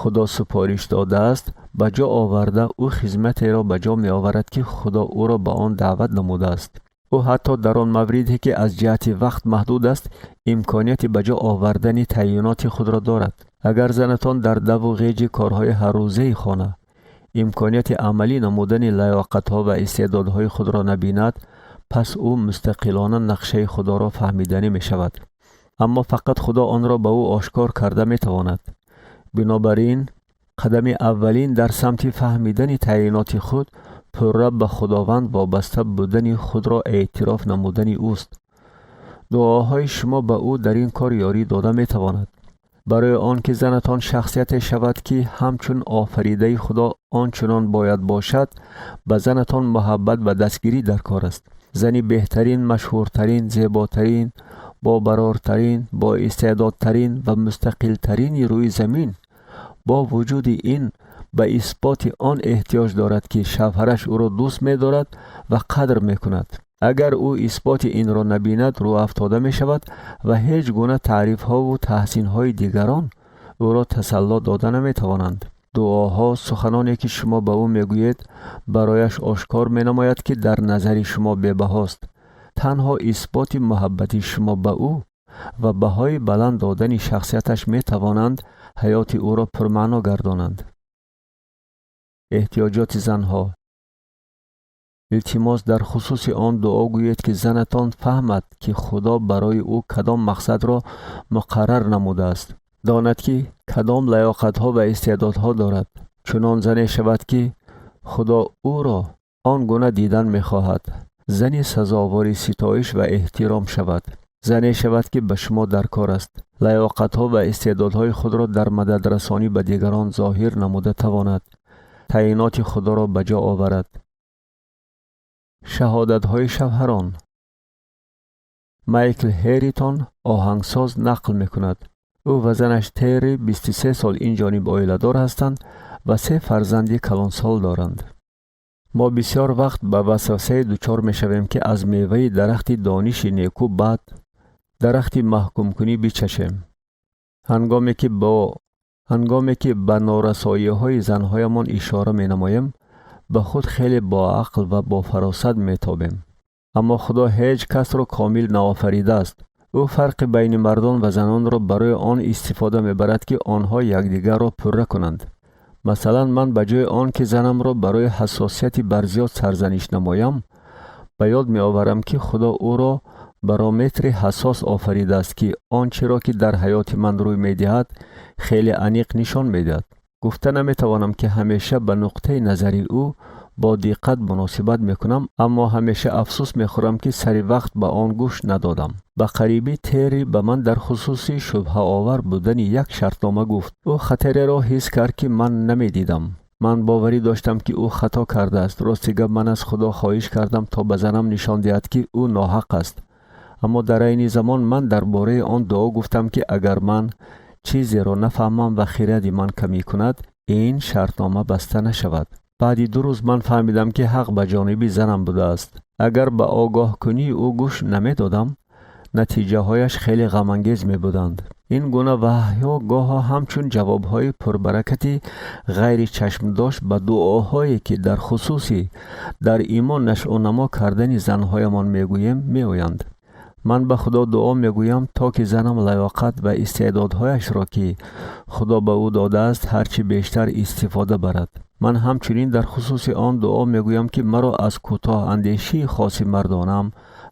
Худо супориш додааст, ба ҷо оварда, ӯ хизматеро ба ҷо меоварад, ки Худо ӯро ба он даъват намудааст. Ӯ ҳатто дар он мавриде, ки аз ҷиҳати вақт маҳдуд аст, имконияти ба ҷо овардани таъйиноти худро дорад. Агар занатон дар даву ғеҷи корҳои ҳаррӯзаи хона имконияти амалӣ намудани лаёқатҳо ва истеъдодҳои худро набинад, пас ӯ мустақилона нақшаи Худоро фаҳмиданӣ мешавад. Аммо фақат Худо онро ба ӯ ошкор карда метавонад. Бинобар ин, қадами аввалин дар самти фаҳмидани таъйиноти худ пурра ба Худованд вобаста будани худро эътироф намудани ӯст. Дуоҳои шумо ба ӯ дар ин кор ёрӣ дода метавонад. Барои он ки занатон шахсияте шавад, ки ҳамчун офаридаи Худо он чунон бояд бошад, ба занатон муҳаббат ва дастгирӣ дар кор аст. Зани беҳтарин, машҳуртарин, зеботарин, бобарортарин, боистеъдодтарин ва мустақилтарини рӯи замин бо вуҷуди ин ба исботи он эҳтиёҷ дорад, ки шавҳараш ӯро дӯст медорад ва қадр мекунад. Агар ӯ исботи инро набинад, рӯафтода мешавад ва ҳеҷ гуна таърифҳову таҳсинҳои дигарон ӯро тасалло дода наметавонанд. Дуоҳо, суханоне, ки шумо ба ӯ мегӯед, барояш ошкор менамояд, ки дар назари шумо бебаҳост. Танҳо исботи муҳаббати шумо ба ӯ ва баҳои баланд додани шахсияташ метавонанд ҳаёти ӯро пурмаъно гардонанд. Эҳтиёҷоти занҳо. Илтимос, дар хусуси он дуо гӯед, ки занатон фаҳмад, ки Худо барои ӯ кадом мақсадро муқаррар намудааст, донад, ки кадом лаёқатҳо ва истеъдодҳо дорад. Чунон зане шавад, ки Худо ӯро он гуна дидан мехоҳад. Зани сазовори ситоиш ва эҳтиром шавад. Зане шавад, ки ба шумо дар кор аст, лаёқатҳо ва истеъдодҳои худро дар мададрасонӣ ба дигарон зоҳир намуда тавонад, таъйиноти Худоро ба ҷо оварад. Шаҳодатҳои шавҳарон. Майкл Ҳеритон, оҳангсоз, нақл мекунад: ӯ ва занаш Терри 23 сол ин ҷониб оиладор ҳастанд ва се фарзанди калонсол доранд. Мо бисёр вақт ба васвасае дучор мешавем, ки аз меваи дарахти дониши неку бад, дарахти маҳкумкунӣ, бичашем. Ҳангоме ки ба норасоиҳои занҳоямон ишора менамоем, ба худ хеле боақл ва бофаросат метобем. Аммо Худо ҳеҷ касро комил наофаридааст. Ӯ фарқи байни мардон ва занонро барои он истифода мебарад, ки онҳо якдигарро пурра кунанд. Масалан, ман ба ҷои он ки занамро барои ҳассосияти барзиёд сарзаниш намоям, ба ёд меоварам, ки Худо ӯро барометри ҳассос офаридааст, ки он чиро, ки дар ҳаёти ман рӯй медиҳад, хеле аниқ нишон медиҳад. Гуфта наметавонам, ки ҳамеша ба нуқтаи назари ӯ бо диққат муносибат мекунам, аммо ҳамеша афсӯс мехӯрам, ки сари вақт ба он гӯш надодам. Ба қарибӣ Терри ба ман дар хусуси шубҳаовар будани як шартнома гуфт. Ӯ хатареро ҳис кард, ки ман намедидам. Ман боварӣ доштам, ки ӯ хато кардааст. Рости гап, ман аз Худо хоҳиш кардам, то ба занам нишон диҳад, ки ӯ ноҳақ аст, аммо дар айни замон ман дар бораи он дуо гуфтам, ки агар ман чизеро нафаҳмам ва хиради ман камӣ кунад, ин шартнома баста нашавад. Баъди 2 рӯз ман фаҳмидам, ки ҳақ ба ҷониби занам будааст. Агар ба огоҳкунии ӯ гӯш намедодам, натиҷаҳояш хеле ғамангез мебуданд. Ин гуна ваҳйҳо гоҳо ҳамчун ҷавобҳои пурбаракати ғайричашмдошт ба дуоҳое, ки дар хусуси дар имон нашъунамо кардани занҳоямон мегӯем, меоянд. Ман ба Худо дуо мегӯям, то ки занам лаёқат ва истеъдодҳояшро, ки Худо ба ӯ додааст, ҳарчи бештар истифода барад. Ман ҳамчунин дар хусуси он дуо мегӯям, ки маро аз кӯтоҳандешии хоси мардонаам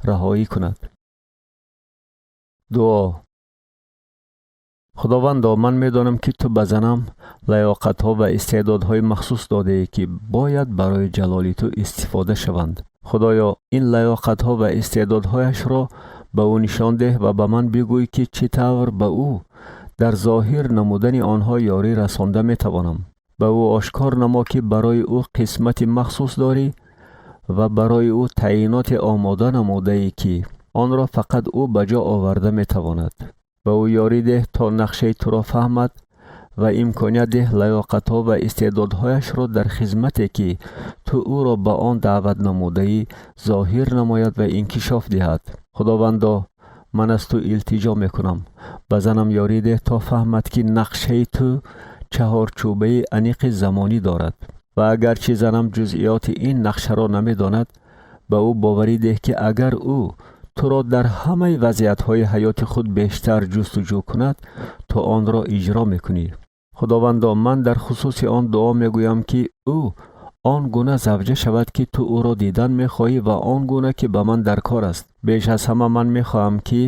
раҳоӣ кунад. Дуо. Худовандо, ман медонам, ки ту ба занам лаёқатҳо ва истеъдодҳои махсус додаӣ, ки бояд барои ҷалоли ту истифода шаванд. Худоё, ин лаёқатҳо ва истеъдодҳояшро ба ӯ нишон деҳ ва ба ман бигӯй, ки чӣ тавр ба ӯ дар зоҳир намудани онҳо ёрӣ расонда метавонам. Ба ӯ ошкор намо, ки барои ӯ қисмати махсус дорӣ ва барои ӯ таъйиноте омода намудаӣ, ки онро фақат ӯ ба ҷо оварда метавонад. Ба ӯ ёрӣ деҳ, то нақшаи туро фаҳмад, ва имконият деҳ лаёқатҳо ва истеъдодҳояшро дар хизмате, ки ту ӯро ба он даъват намудаӣ, зоҳир намояд ва инкишоф диҳад. Худовандо, ман аз ту илтиҷо мекунам: ба занам ёрӣ деҳ, то фаҳмад, ки нақшаи ту чаҳорчӯбаи аниқи замонӣ дорад, ва агарчи занам ҷузъиёти ин нақшаро намедонад, ба ӯ боварӣ деҳ, ки агар ӯ туро дар ҳамаи вазъиятҳои ҳаёти худ бештар ҷустуҷӯ кунад, ту онро иҷро мекунӣ. Худовандо, ман дар хусуси он дуо мегӯям, ки ӯ он гуна завҷа шавад, ки ту ӯро дидан мехоҳӣ, ва он гуна, ки ба ман дар кор аст. Беш аз ҳама ман мехоҳам, ки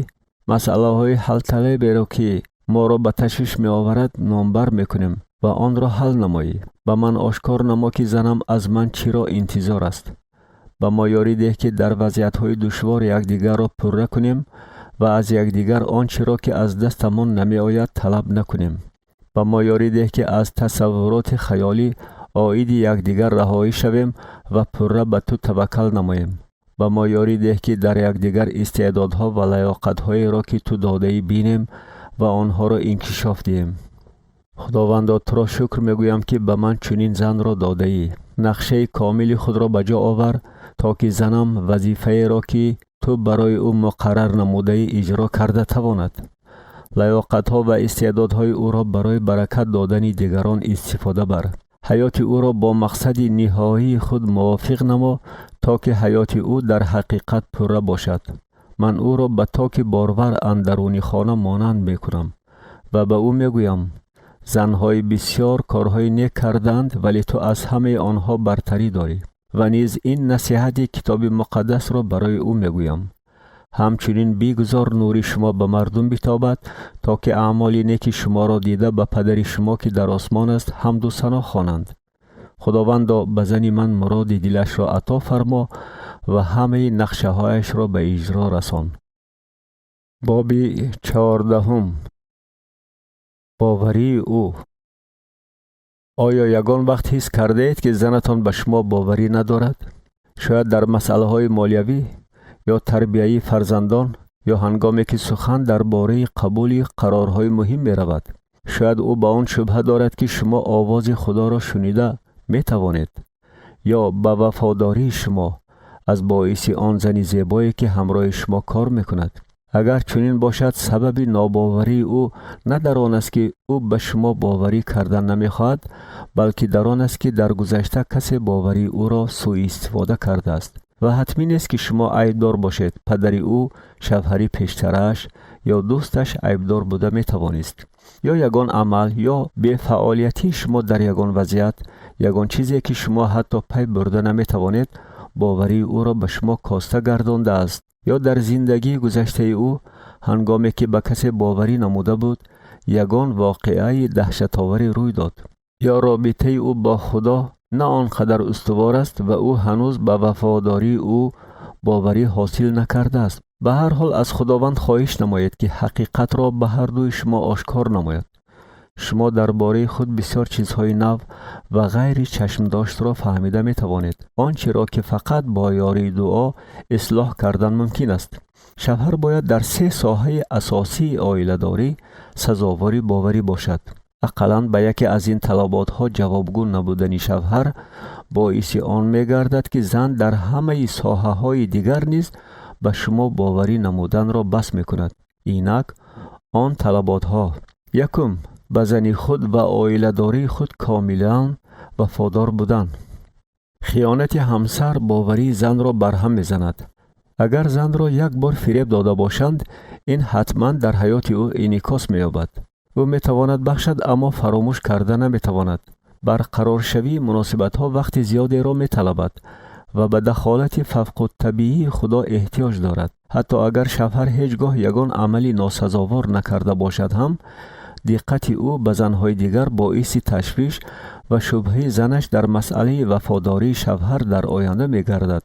масъалаҳои ҳалталаберо, ки моро ба ташвиш меоварад, номбар мекунем ва онро ҳал намоӣ. Ба ман ошкор намо, ки занам аз ман чиро интизор аст. Ба мо ёрӣ деҳ, ки дар вазъиятҳои душвор якдигарро пурра кунем ва аз якдигар он чиро, ки аз дастамон намеояд, талаб накунем. Ба мо ёрӣ деҳ, ки аз тасаввуроти хаёлӣ оиди якдигар раҳоӣ шавем ва пурра ба ту таваккал намоем. Ба мо ёрӣ деҳ, ки дар якдигар истеъдодҳо ва лаёқатҳоеро, ки ту додаӣ, бинем ва онҳоро инкишоф диҳем. Худовандо, туро шукр мегӯям, ки ба ман чунин занро додаӣ. Нақшаи комили худро ба ҷо овар, то ки занам вазифаеро, ки ту барои ӯ муқаррар намудаӣ, иҷро карда тавонад. Лаёқатҳо ва истеъдодҳои ӯро барои баракат додани дигарон истифода бар. Ҳаёти ӯро бо мақсади ниҳоии худ мувофиқ намо, то ки ҳаёти ӯ дар ҳақиқат пурра бошад. Ман ӯро ба токи борвар андаруни хона монанд мекунам ва ба ӯ мегӯям: занҳои бисьёр корҳои нек карданд, вале ту аз ҳамаи онҳо бартарӣ дорӣ. Ва низ ин насиҳати Китоби Муқаддасро барои ӯ мегӯям: ҳамчунин бигузор нури шумо ба мардум битобад, то ки аъмоли неки шуморо дида, ба падари шумо, ки дар осмон аст, ҳамду сано хонанд. Худовандо, ба зани ман муроди дилашро ато фармо ва ҳамаи нақшаҳояшро ба иҷро расон. Боби 14-ум. Боварии ӯ. Оё ягон вақт ҳис кардаед, ки занатон ба шумо боварӣ надорад? Шояд дар масъалаҳои молиявӣ ё тарбияи фарзандон, ё ҳангоме ки сухан дар бораи қабули қарорҳои муҳим меравад. Шояд ӯ ба он шубҳа дорад, ки шумо овози Худоро шунида метавонед, ё ба вафодории шумо аз боиси он зани зебое, ки ҳамроҳи шумо кор мекунад. Агар чунин бошад, сабаби нобоварии ӯ на дар он аст, ки ӯ ба шумо боварӣ кардан намехоҳад, балки дар он аст, ки дар гузашта касе боварии ӯро сӯистифода кардааст. Ва ҳатмӣ нест, ки шумо айбдор бошед. Падари ӯ, шавҳари пештарааш ё дӯсташ айбдор буда метавонист, ё ягон амал ё бефаъолиятии шумо дар ягон вазъият, ягон чизе, ки шумо ҳатто пай бурда наметавонед, боварии ӯро ба шумо коста гардондааст. Ё дар зиндагии гузаштаи ӯ, ҳангоме ки ба касе боварӣ намуда буд, ягон воқеаи даҳшатоваре рӯй дод. Ё робитаи ӯ бо Худо на он қадар устувор аст ва ӯ ҳанӯз ба вафодории ӯ боварӣ ҳосил накардааст. Ба ҳар ҳол, аз Худованд хоҳиш намоед, ки ҳақиқатро ба ҳардуи шумо ошкор намояд. Шумо дар бораи худ бисёр чизҳои нав ва ғайри чашмдоштро фаҳмида метавонед, он чиро ки фақат бо ёрии дуо ислоҳ кардан мумкин аст. Шавҳар бояд дар се соҳаи асосии оиладорӣ сазовори боварӣ бошад. Ақаллан ба яке аз ин талаботҳо ҷавобгӯ набудани шавҳар боиси он мегардад, ки зан дар ҳамаи соҳаҳои дигар низ ба шумо боварӣ намуданро бас мекунад. Инак он талаботҳо: якум, ба зани худ ва оиладории худ комилан вафодор будан. Хиёнати ҳамсар боварии занро барҳам мезанад. Агар занро як бор фиреб дода бошанд, ин ҳатман дар ҳаёти ӯ инъикос меёбад. Ӯ метавонад бахшад, аммо фаромӯш карда наметавонад. Барқароршавии муносибатҳо вақти зиёдеро металабад ва ба дахолати фавқуттабиии Худо эҳтиёҷ дорад. Ҳатто агар шавҳар ҳеҷ гоҳ ягон амали носазовор накарда бошад ҳам, диққати ӯ ба занҳои дигар боиси ташвиш ва шубҳаи занаш дар масъалаи вафодории шавҳар дар оянда мегардад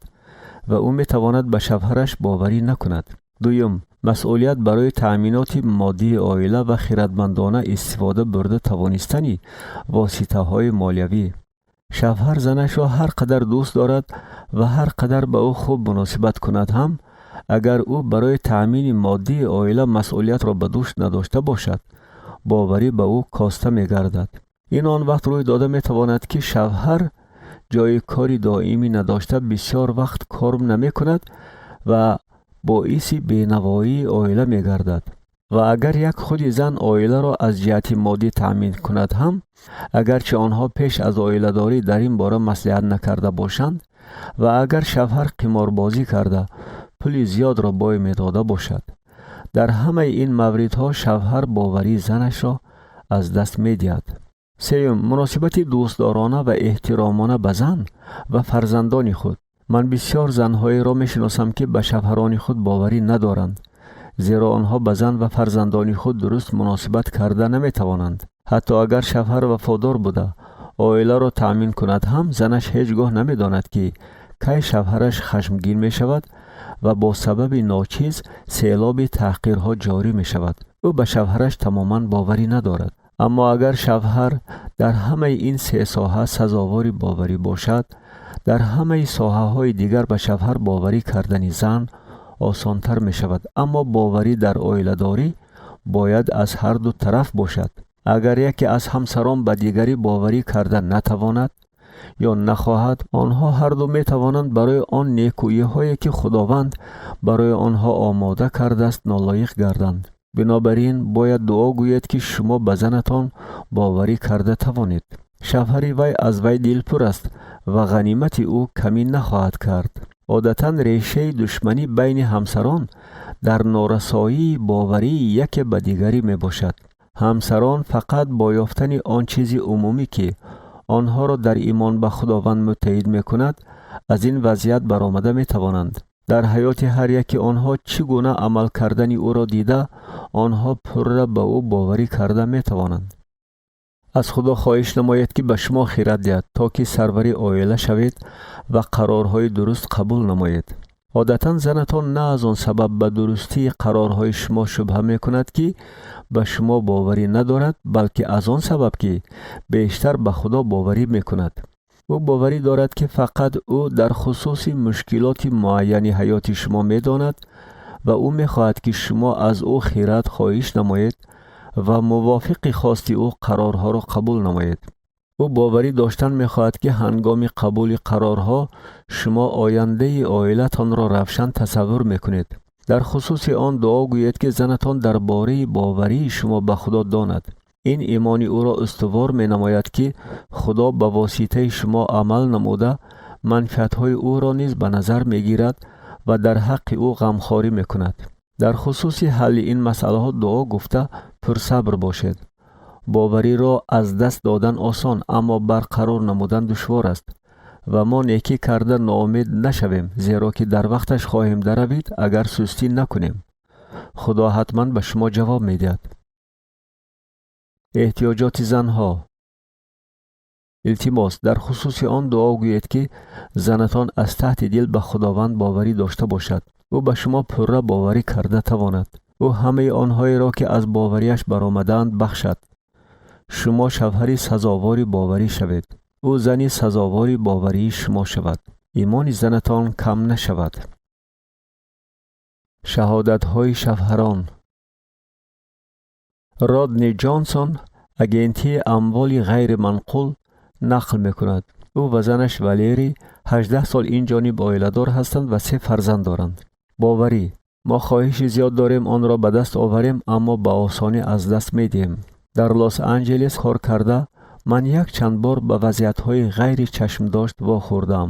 ва ӯ метавонад ба шавҳараш боварӣ накунад. Дуюм, масъулият барои таъминоти моддии оила ва хиратмандона истифода бурда тавонистани воситаҳои молиявӣ. Шавҳар занашро ҳар қадар дӯст дорад ва ҳар қадар ба ӯ хуб муносибат кунад ҳам, агар ӯ барои таъмини моддии оила масъулиятро ба дӯш надошта бошад, боварӣ ба ӯ коста мегардад. Ин он вақт рӯй дода метавонад, ки шавҳар ҷойи кори доимӣ надошта, бисёр вақт кор намекунад ва боиси бенавоии оила мегардад. Ва агар як худи зан оиларо аз ҷиҳати моддӣ таъмин кунад ҳам, агарчи онҳо пеш аз оиладорӣ дар ин бора маслиҳат накарда бошанд, ва агар шавҳар қиморбозӣ карда, пули зиёдро бой медода бошад, дар ҳамаи ин мавридҳо шавҳар боварии занашро аз даст медиҳад. Сеюм, муносибати дӯстдорона ва эҳтиромона ба зан ва фарзандони худ. Ман бисёр занҳоеро мешиносам, ки ба шавҳарони худ боварӣ надоранд, зеро онҳо ба зан ва фарзандони худ дуруст муносибат карда наметавонанд. Ҳатто агар шавҳар вафодор буда, оиларо таъмин кунад ҳам, занаш ҳеҷ гоҳ намедонад, ки кай шавҳараш хашмгин мешавад ва бо сабаби ночиз селоби таҳқирҳо ҷорӣ мешавад. Ӯ ба шавҳараш тамоман боварӣ надорад. Аммо агар шавҳар дар ҳамаи ин се соҳа сазовори боварӣ бошад, дар ҳамаи соҳаҳои дигар ба шавҳар боварӣ кардани зан осонтар мешавад. Аммо боварӣ дар оиладорӣ бояд аз ҳарду тараф бошад. Агар яке аз ҳамсарон ба дигарӣ боварӣ карда натавонад ё нахоҳад, онҳо ҳарду метавонанд барои он некӯиҳое, ки Худованд барои онҳо омода кардааст, нолоиқ гарданд. Бинобар ин бояд дуо гӯед, ки шумо ба занатон боварӣ карда тавонед. Шавҳари вай аз вай дилпур аст ва ғанимати ӯ камӣ нахоҳад кард. Одатан решаи душманӣ байни ҳамсарон дар норасоии боварии яке ба дигарӣ мебошад. Ҳамсарон фақат бо ёфтани он чизи умумӣ, ки онҳоро дар имон ба Худованд муттаҳид мекунад, аз ин вазъият баромада метавонанд. Дар ҳаёти ҳар яки онҳо чӣ гуна амал кардани ӯро дида, онҳо пурра ба ӯ боварӣ карда метавонанд. Аз Худо хоҳиш намоед, ки ба шумо хирад диҳад, то ки сарвари оила шавед ва қарорҳои дуруст қабул намоед. Одатан занатон на аз он сабаб ба дурустии қарорҳои шумо шубҳа мекунад, ки ба шумо боварӣ надорад, балки аз он сабаб, ки бештар ба Худо боварӣ мекунад. Ӯ боварӣ дорад, ки фақат ӯ дар хусуси мушкилоти муайяни ҳаёти шумо медонад ва ӯ мехоҳад, ки шумо аз ӯ хирад хоҳиш намоед ва мувофиқи хости ӯ қарорҳоро қабул намоед. Ӯ боварӣ доштан мехоҳад, ки ҳангоми қабули қарорҳо шумо ояндаи оилатонро равшан тасаввур мекунед. Дар хусуси он дуо гӯед, ки занатон дар бораи боварии шумо ба Худо донад. Ин имони ӯро устувор менамояд, ки Худо ба воситаи шумо амал намуда, манфиатҳои ӯро низ ба назар мегирад ва дар ҳаққи ӯ ғамхорӣ мекунад. Дар хусуси ҳалли ин масъалаҳо дуо гуфта, пурсабр бошед. Бовариро аз даст додан осон, аммо барқарор намудан душвор аст. Ва мо некӣ карда ноумед нашавем, зеро ки дар вақташ хоҳем даравид, агар сустӣ накунем. Худо ҳатман ба шумо ҷавоб медиҳад. Эҳтиёҷоти занҳо. Илтимос, дар хусуси он дуо гӯед, ки занатон аз таҳти дил ба Худованд боварӣ дошта бошад. Ӯ ба шумо пурра боварӣ карда тавонад. Ӯ ҳамаи онҳоеро, ки аз боварияш баромадаанд, бахшад. Шумо шавҳари сазовори боварӣ шавед, ӯ зани сазовори боварии шумо шавад. Имони занатон кам нашавад. Шаҳодатҳои шавҳарон. Родни Ҷонсон, агентии амволи ғайриманқул, нақл мекунад. Ӯ ва занаш Валери 18 сол ин ҷониб оиладор ҳастанд ва се фарзанд доранд. Боварӣ. Мо хоҳиши зиёд дорем онро ба даст оварем, аммо ба осонӣ аз даст медиҳем. Дар Лос Анҷелес кор карда, ман як чанд бор ба вазъиятҳои ғайри чашмдошт вохӯрдаам.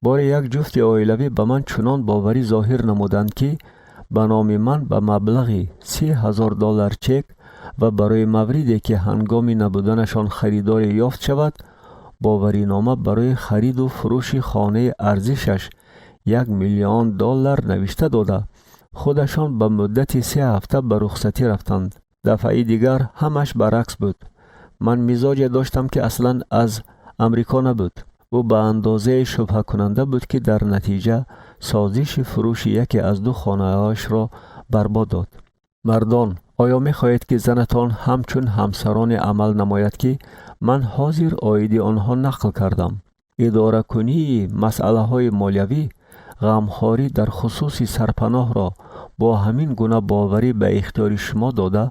Боре як ҷуфти оилавӣ ба ман чунон боварӣ зоҳир намуданд, ки ба номи ман ба маблағи 30 000 доллар чек ва барои мавриде, ки ҳангоми набуданашон харидоре ёфт шавад, боваринома барои хариду фурӯши хонаи арзишаш 1 миллион доллар навишта дода, худашон ба муддати 3 ҳафта ба рухсатӣ рафтанд. Дафъаи дигар ҳамаш баръакс буд. Ман мизоҷе доштам, ки аслан аз Амрико набуд. Ӯ ба андозае шубҳакунанда буд, ки дар натиҷа созиши фурӯши яке аз ду хонаҳояшро барбод дод. Мардон, оё мехоҳед, ки занатон ҳамчун ҳамсароне амал намояд, ки ман ҳозир оиди онҳо нақл кардам? Идоракунии масъалаҳои молиявӣ, ғамхорӣ дар хусуси сарпаноҳро бо ҳамин гуна боварӣ ба ихтиёри шумо дода,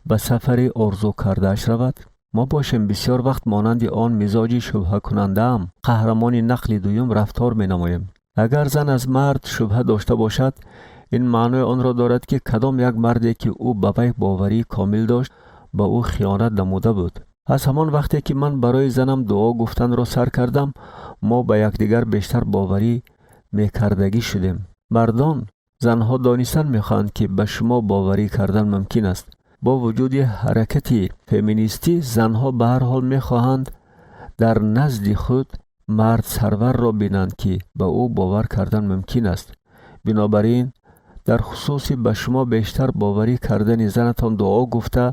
ба сафари орзу кардааш равад? Мо бошем, бисёр вақт монанди он мизоҷи шубҳакунандаам, қаҳрамони нақли дуюм, рафтор менамоем. Агар зан аз мард шубҳа дошта бошад, ин маънои онро дорад, ки кадом як марде, ки ӯ ба вай боварии комил дошт, ба ӯ хиёнат намуда буд. Аз ҳамон вақте ки ман барои занам дуо гуфтанро сар кардам, мо ба якдигар бештар боварӣ мекардагӣ шудем. Мардон, занҳо донистан мехоҳанд, ки ба шумо боварӣ кардан мумкин аст. Бо вуҷуди ҳаракати феминистӣ, занҳо ба ҳар ҳол мехоҳанд дар назди худ мард сарварро бинанд, ки ба ӯ бовар кардан мумкин аст. Бинобар ин, дар хусуси ба шумо бештар боварӣ кардани занатон дуо гуфта,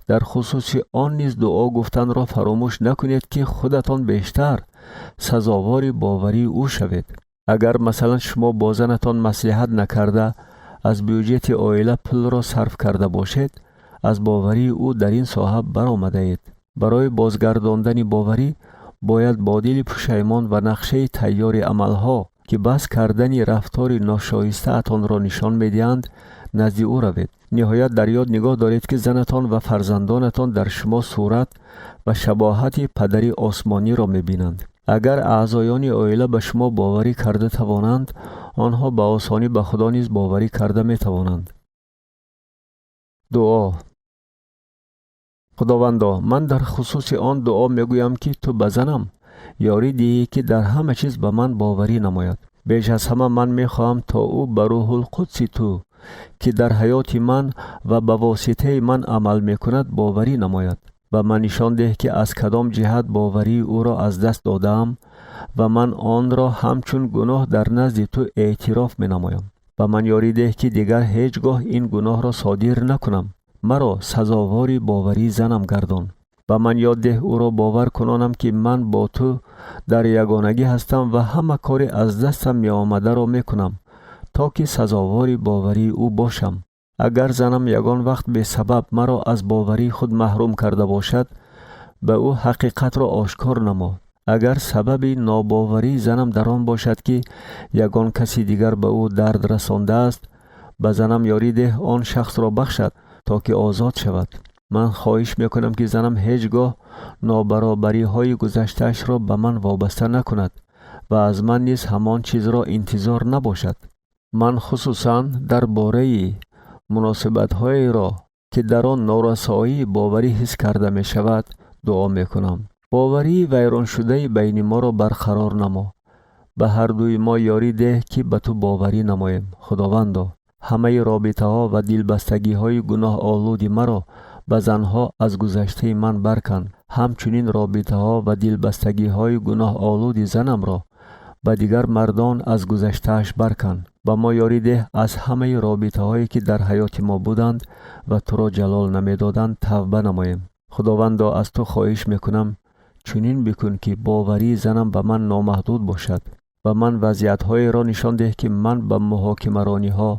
дар хусуси он низ дуо гуфтанро фаромӯш накунед, ки худатон бештар сазовори боварии ӯ шавед. Агар, масалан, шумо бо занатон маслиҳат накарда аз бюҷети оила пулро сарф карда бошед, аз боварии ӯ дар ин соҳа баромадаед. Барои бозгардондани боварӣ бояд бо дили пушаймон ва нақшаи тайёри амалҳо, ки бас кардани рафтори ношоистаатонро нишон медиҳанд, назди ӯ равед. Ниҳоят, дар ёд нигоҳ доред, ки занатон ва фарзандонатон дар шумо сурат ва шабоҳати падари осмониро мебинанд. Агар аъзоёни оила ба шумо боварӣ карда тавонанд, онҳо ба осонӣ ба Худо низ боварӣ карда метавонанд. Дуо. Худовандо, ман дар хусуси он дуо мегӯям, ки ту ба занам ёрӣ диҳӣ, ки дар ҳама чиз ба ман боварӣ намояд. Беш аз ҳама ман мехоҳам, то ӯ ба Рӯҳулқудси ту, ки дар ҳаёти ман ва ба воситаи ман амал мекунад, боварӣ намояд. Ба ман нишон деҳ, ки аз кадом ҷиҳат боварии ӯро аз даст додаам, ва ман онро ҳамчун гуноҳ дар назди ту эътироф менамоям. Ба ман ёрӣ деҳ, ки дигар ҳеҷ гоҳ ин гуноҳро содир накунам. Маро сазовори боварии занам гардон. Ба ман ёд деҳ ӯро бовар кунонам, ки ман бо ту дар ягонагӣ ҳастам ва ҳама коре аз дастам меомадаро мекунам, то ки сазовори боварии ӯ бошам. Агар занам ягон вақт бесабаб маро аз боварии худ маҳрум карда бошад, ба ӯ ҳақиқатро ошкор намо. Агар сабаби нобоварии занам дар он бошад, ки ягон каси дигар ба ӯ дард расондааст, ба занам ёрӣ деҳ он шахсро бахшад, то ки озод шавад. Ман хоҳиш мекунам, ки занам ҳеҷ гоҳ нобаробариҳои гузаштаашро ба ман вобаста накунад ва аз ман низ ҳамон чизро интизор набошад. Ман хусусан дар бораи муносибатҳоеро, ки дар он норасоии боварӣ ҳис карда мешавад, дуо мекунам. Боварии вайроншудаи байни моро барқарор намо. Ба ҳардуи мо ёрӣ деҳ, ки ба ту боварӣ намоем. Худовандо, ҳамаи робитаҳо ва дилбастагиҳои гуноҳолуди маро ба занҳо аз гузаштаи ман баркан. Ҳамчунин робитаҳо ва дилбастагиҳои гуноҳолуди занамро ба дигар мардон аз гузаштааш баркан. Ба мо ёрӣ деҳ аз ҳамаи робитаҳое, ки дар ҳаёти мо буданд ва туро ҷалол намедоданд, тавба намоем. Худовандо, аз ту хоҳиш мекунам. Чунин бикун, ки боварии занам ба ман номаҳдуд бошад. Ба ман вазъиятҳоеро нишон деҳ, ки ман ба муҳокимарониҳо,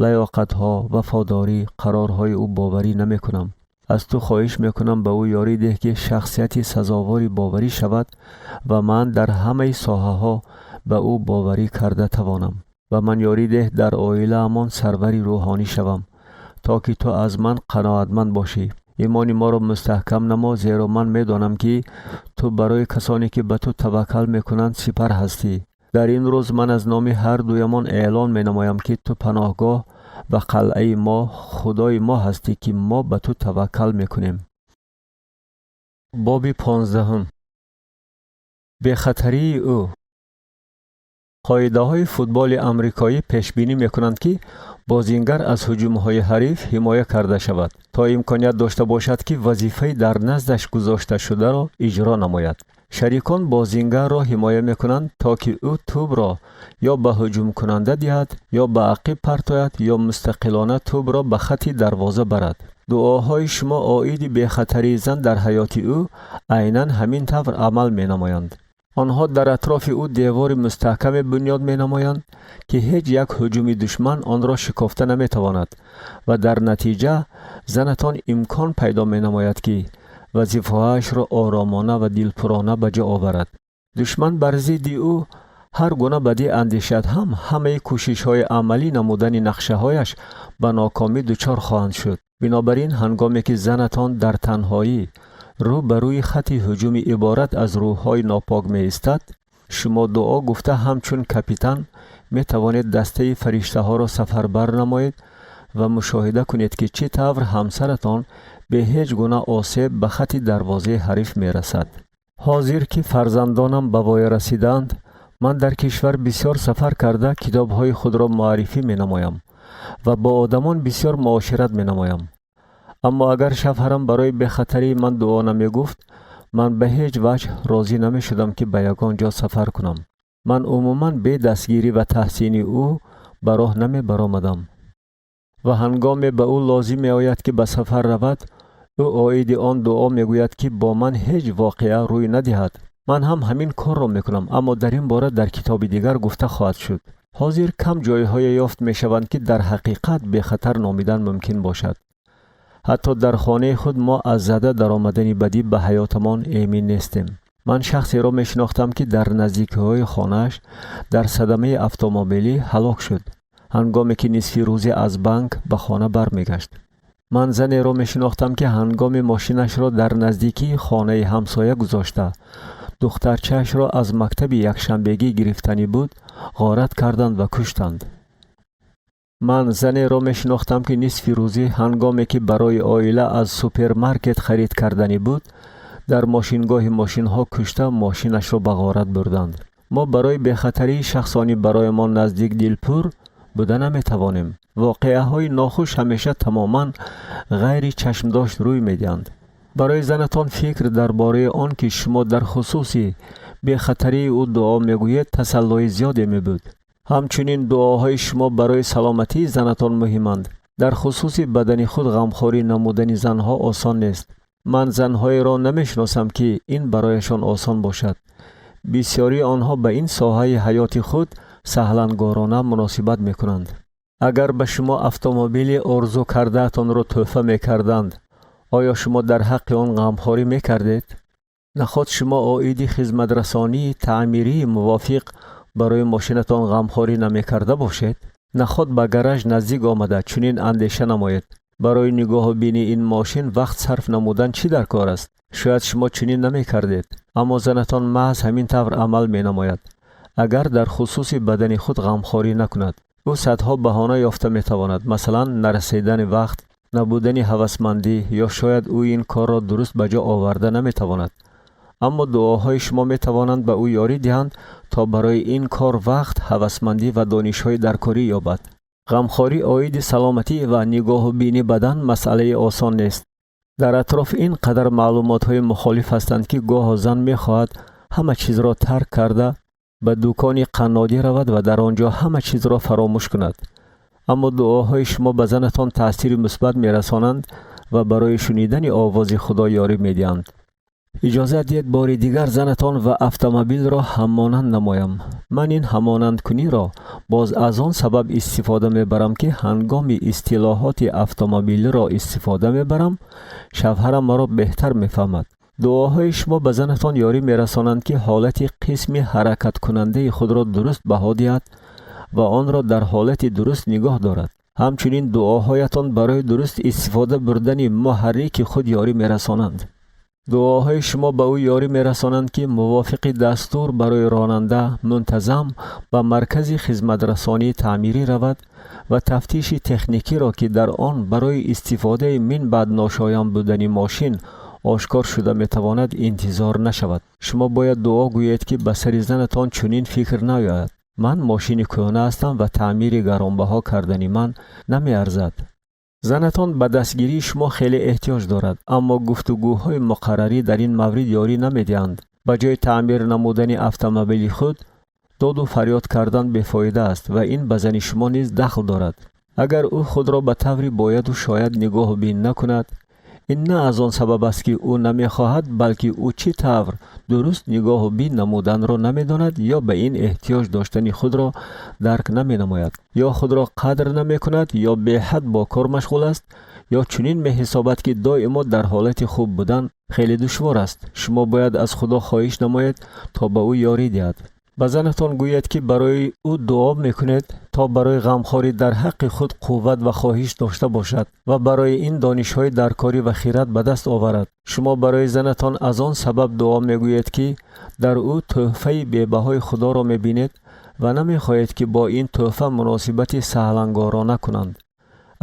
лаёқатҳо, вафодорӣ, қарорҳои ӯ боварӣ намекунам. Аз ту хоҳиш мекунам, ба ӯ ёрӣ деҳ, ки шахсияти сазовори боварӣ шавад ва ман дар ҳамаи соҳаҳо ба ӯ боварӣ карда тавонам. Ба ман ёрӣ деҳ, дар оилаамон сарвари рӯҳонӣ шавам, то ки ту аз ман қаноатманд бошӣ. Имони моро мустаҳкам намо, зеро ман медонам, ки ту барои касоне, ки ба ту таваккал мекунанд, сипар ҳастӣ. Дар ин рӯз ман аз номи ҳар дуямон эълон менамоям, ки ту паноҳгоҳ ва қалъаи мо, Худои мо ҳастӣ, ки мо ба ту таваккал мекунем. Боби 15-ум. Бехатарии ӯ. Қоидаҳои футболи амрикоӣ пешбинӣ мекунанд, ки бозингар аз ҳуҷумҳои ҳариф ҳимоя карда шавад, то имконият дошта бошад, ки вазифаи дар наздаш гузошташударо иҷро намояд. Шарикон бозингарро ҳимоя мекунанд, то ки ӯ тӯбро ё ба ҳуҷумкунанда диҳад, ё ба ақиб партояд, ё мустақилона тӯбро ба хатти дарвоза барад. Дуоҳои шумо оиди бехатарии зан дар ҳаёти ӯ айнан ҳамин тавр амал менамоянд. Онҳо дар атрофи ӯ девори мустаҳкаме бунёд менамоянд, ки ҳеҷ як ҳуҷуми душман онро шикофта наметавонад, ва дар натиҷа занатон имкон пайдо менамояд, ки вазифаҳояшро оромона ва дилпурона ба ҷо оварад. Душман бар зидди ӯ ҳар гуна бадӣ андешад ҳам, ҳамаи кӯшишҳои амалӣ намудани нақшаҳояш ба нокомӣ дучор хоҳанд шуд. Бинобар ин, ҳангоме ки занатон дар танҳоӣ рӯ ба рӯи хатти ҳуҷуми иборат аз рӯҳҳои нопок меистад, шумо дуо гуфта, ҳамчун капитан метавонед дастаи фариштаҳоро сафарбар намоед ва мушоҳида кунед, ки чӣ тавр ҳамсаратон бе ҳеҷ гуна осеб ба хатти дарвозаи ҳариф мерасад. Ҳозир ки фарзандонам ба воя расидаанд, ман дар кишвар бисёр сафар карда, китобҳои худро муаррифӣ менамоям ва бо одамон бисёр муошират менамоям. Аммо агар шавҳарам барои бехатарии ман дуо намегуфт, ман ба ҳеҷ ваҷҳ розӣ намешудам, ки ба ягон ҷо сафар кунам. Ман умуман бе дастгирӣ ва таҳсини ӯ ба роҳ намебаромадам. Ва ҳангоме ба ӯ лозим меояд, ки ба сафар равад, ӯ оиди он дуо мегӯяд, ки бо ман ҳеҷ воқеа рӯй надиҳад. Ман ҳам ҳамин корро мекунам, аммо дар ин бора дар китоби дигар гуфта хоҳад шуд. Ҳозир кам ҷойҳое ёфт мешаванд, ки дар ҳақиқат бехатар номидан мумкин бошад. Ҳатто дар хонаи худ мо аз зада даромадани бадӣ ба ҳаётамон эмин нестем. Ман шахсеро мешинохтам, ки дар наздикиҳои хонааш дар садамаи автомобилӣ ҳалок шуд, ҳангоме ки нисфи рӯзӣ аз банк ба хона бармегашт. Ман занеро мешинохтам, ки ҳангоми мошинашро дар наздикии хонаи ҳамсоя гузошта, духтарчаашро аз мактаби якшанбегӣ гирифтанӣ буд, ғорат карданд ва куштанд. Ман занеро мешинохтам, ки нисфи рӯзӣ, ҳангоме ки барои оила аз супермаркет харид карданӣ буд, дар мошингоҳи мошинҳо кушта, мошинашро ба ғорат бурданд. Мо барои бехатарии шахсони барои мо наздик дилпур буда наметавонем. Воқеаҳои нохуш ҳамеша тамоман ғайри чашмдошт рӯй медиҳанд. Барои занатон фикр дар бораи он, ки шумо дар хусуси бехатарии ӯ дуо мегӯед, тасаллои зиёде мебуд. Ҳамчунин дуоҳои шумо барои саломатии занатон муҳиманд. Дар хусуси бадани худ ғамхорӣ намудани занҳо осон нест. Ман занҳоеро намешиносам, ки ин барояшон осон бошад. Бисёрии онҳо ба ин соҳаи ҳаёти худ саҳлангорона муносибат мекунанд. Агар ба шумо автомобили орзу кардаатонро тӯҳфа мекарданд, оё шумо дар ҳаққи он ғамхорӣ мекардед? Наход шумо оиди хизматрасонии таъмирии мувофиқ барои мошинатон ғамхорӣ намекарда бошед? Наход ба гараж наздик омада, чунин андеша намоед: барои нигоҳубини ин мошин вақт сарф намудан чӣ дар кор аст? Шояд шумо чунин намекардед, аммо занатон маҳз ҳамин тавр амал менамояд, агар дар хусуси бадани худ ғамхорӣ накунад. Ӯ садҳо баҳона ёфта метавонад, масалан, нарасидани вақт, набудани ҳавасмандӣ, ё шояд ӯ ин корро дуруст ба ҷо оварда наметавонад. Аммо дуоҳои шумо метавонанд ба ӯ ёрӣ диҳанд, то барои ин кор вақт, ҳавасмандӣ ва донишҳои даркорӣ ёбад. Ғамхорӣ оиди саломатӣ ва нигоҳубини бадан масъалаи осон нест. Дар атроф ин қадар маълумотҳои мухолиф ҳастанд, ки гоҳо зан мехоҳад ҳама чизро тарк карда, ба дукони қаннодӣ равад ва дар он ҷо ҳама чизро фаромӯш кунад. Аммо дуоҳои шумо ба занатон таъсири мусбат мерасонанд ва барои шунидани овози Худо ёрӣ медиҳанд. Иҷозат диҳед, бори дигар занатон ва автомобилро ҳаммонанд намоям. Ман ин ҳамонандкуниро боз аз он сабаб истифода мебарам, ки ҳангоми истилоҳоти автомобилиро истифода мебарам, шавҳарам маро беҳтар мефаҳмад. Дуоҳои шумо ба занатон ёрӣ мерасонанд, ки ҳолати қисми ҳаракаткунандаи худро дуруст баҳо диҳад ва онро дар ҳолати дуруст нигоҳ дорад. Ҳамчунин дуоҳоятон барои дуруст истифода бурдани муҳаррики худ ёрӣ мерасонанд. Дуоҳои шумо ба ӯ ёрӣ мерасонанд, ки мувофиқи дастур барои ронанда мунтазам ба маркази хизматрасонии таъмирӣ равад ва тафтиши техникиро, ки дар он барои истифодаи минбаъд ношоям будани мошин ошкор шуда метавонад, интизор нашавад. Шумо бояд дуо гӯед, ки ба сари занатон чунин фикр наояд: «Ман мошини кӯҳна ҳастам ва таъмири гаронбаҳо кардани ман намеарзад». Занатон ба дастгирии шумо хеле эҳтиёҷ дорад, аммо гуфтугӯҳои муқаррарӣ дар ин маврид ёрӣ намедиҳанд. Ба ҷои таъмир намудани автомобили худ доду фарёд кардан бефоида аст ва ин ба зани шумо низ дахл дорад. Агар ӯ худро ба таври бояду шояд нигоҳубин накунад, ин на аз он сабаб аст, ки ӯ намехоҳад, балки ӯ чӣ тавр дуруст нигоҳубин намуданро намедонад ё ба ин эҳтиёҷ доштани худро дарк наменамояд, ё худро қадр намекунад, ё беҳад бо кор машғул аст, ё чунин меҳисобад, ки доимо дар ҳолати хуб будан хеле душвор аст. Шумо бояд аз Худо хоҳиш намоед, то ба ӯ ёрӣ диҳад. Ба занатон гӯед, ки барои ӯ дуо мекунед, то барои ғамхорӣ дар ҳаққи худ қувват ва хоҳиш дошта бошад ва барои ин донишҳои даркорӣ ва хирад ба даст оварад. Шумо барои занатон аз он сабаб дуо мегӯед, ки дар ӯ тӯҳфаи бебаҳои Худоро мебинед ва намехоҳед, ки бо ин тӯҳфа муносибати саҳлангорона кунанд.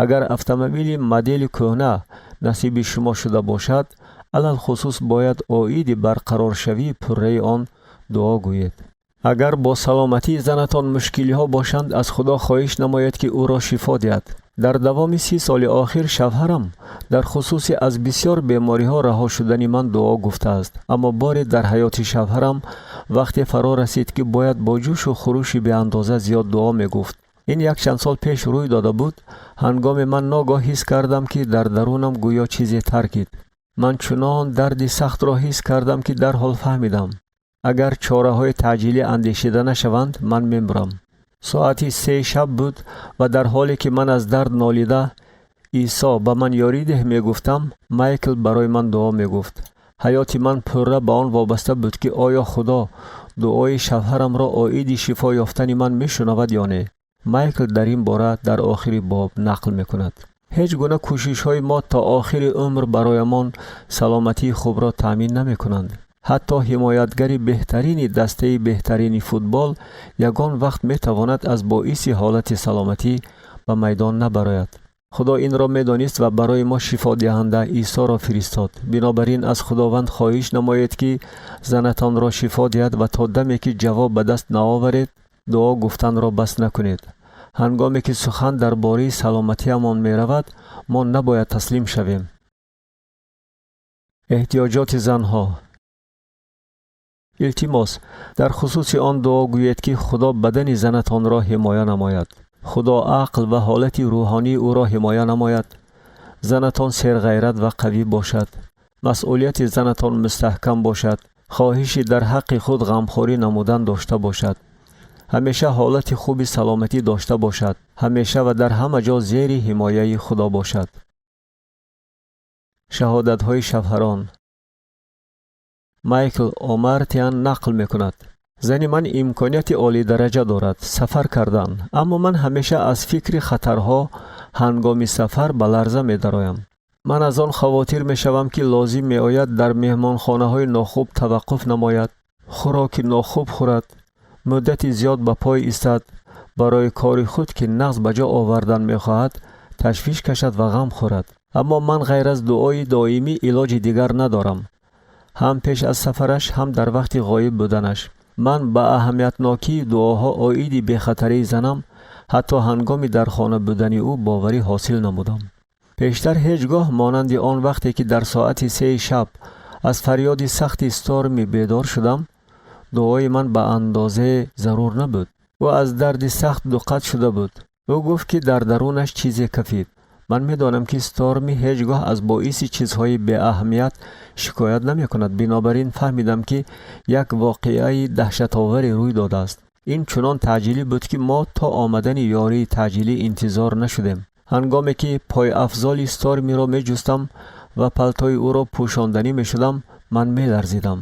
Агар автомобили модели кӯҳна насиби шумо шуда бошад, алалхусус бояд оиди барқароршавии пурраи он дуо гӯед. Агар бо саломатии занатон мушкилиҳо бошанд, аз Худо хоҳиш намоед, ки ӯро шифо диҳад. Дар давоми 30 соли охир шавҳарам дар хусуси аз бисёр бемориҳо раҳо шудани ман дуо гуфтааст, аммо боре дар ҳаёти шавҳарам вақте фаро расид, ки бояд бо ҷӯшу хурӯши беандоза зиёд дуо мегуфт. Ин якчанд сол пеш рӯй дода буд. Ҳангоме ман ногоҳ ҳис кардам, ки дар дарунам гӯё чизе таркид. Ман чунон дарди сахтро ҳис кардам, ки дарҳол фаҳмидам: агар чораҳои таъҷилӣ андешида нашаванд, ман мемурам. Соати 3 шаб буд ва дар ҳоле ки ман аз дард нолида «Исо, ба ман ёрӣ деҳ» мегуфтам, Майкл барои ман дуо мегуфт. Ҳаёти ман пурра ба он вобаста буд, ки оё Худо дуои шавҳарамро оиди шифо ёфтани ман мешунавад ё не. Майкл дар ин бора дар охири боб нақл мекунад. Ҳеҷ гуна кӯшишҳои мо то охири умр бароямон саломатии хубро таъмин намекунанд. Ҳатто ҳимоятгари беҳтарини дастаи беҳтарини футбол ягон вақт метавонад аз боиси ҳолати саломатӣ ба майдон набарояд. Худо инро медонист ва барои мо шифодиҳанда Исоро фиристод. Бинобар ин аз Худованд хоҳиш намоед, ки занатонро шифо диҳад, ва то даме ки ҷавоб ба даст наоваред, дуо гуфтанро бас накунед. Ҳангоме ки сухан дар бораи саломатиамон меравад, мо набояд таслим шавем. Эҳтиёҷоти занҳо. Илтимос, дар хусуси он дуо гӯед, ки Худо бадани занатонро ҳимоя намояд, Худо ақл ва ҳолати рӯҳонии ӯро ҳимоя намояд, занатон серғайрат ва қавӣ бошад, масъулияти занатон мустаҳкам бошад, хоҳиши дар ҳаққи худ ғамхорӣ намудан дошта бошад, ҳамеша ҳолати хуби саломатӣ дошта бошад, ҳамеша ва дар ҳама ҷо зери ҳимояи Худо бошад. Шаҳодатҳои шавҳарон. Майкл Омартиан нақл мекунад: «Зани ман имконияти олидараҷа дорад сафар кардан, аммо ман ҳамеша аз фикри хатарҳо ҳангоми сафар ба ларза медароям. Ман аз он хавотир мешавам, ки лозим меояд дар меҳмонхонаҳои нохуб таваққуф намояд, хӯроки нохуб хӯрад, муддати зиёд ба пой истад, барои кори худ, ки нағз ба ҷо овардан мехоҳад, ташвиш кашад ва ғам хӯрад. Аммо ман ғайр аз дуои доимӣ илоҷи дигар надорам. Ҳам пеш аз сафараш, ҳам дар вақти ғоиб буданаш ман ба аҳамиятнокии дуоҳо оиди бехатарии занам, ҳатто ҳангоми дар хона будани ӯ, боварӣ ҳосил намудам. Пештар ҳеҷ гоҳ монанди он вақте ки дар соати 3 шаб аз фарёди сахти Сторми бедор шудам, дуои ман ба андозае зарур набуд. Ӯ аз дарди сахт дуқат шуда буд. Ӯ гуфт, ки дар дарунаш чизе кафид. Ман медонам, ки Сторми ҳеҷ гоҳ аз боиси чизҳои беаҳамият шикоят намекунад. Бинобар ин фаҳмидам, ки як воқеаи даҳшатоваре рӯй додааст. Ин чунон таъҷилӣ буд, ки мо то омадани ёрии таъҷилӣ интизор нашудем. Ҳангоме ки пойафзоли Стормиро меҷустам ва палтои ӯро пӯшонданӣ мешудам, ман меларзидам.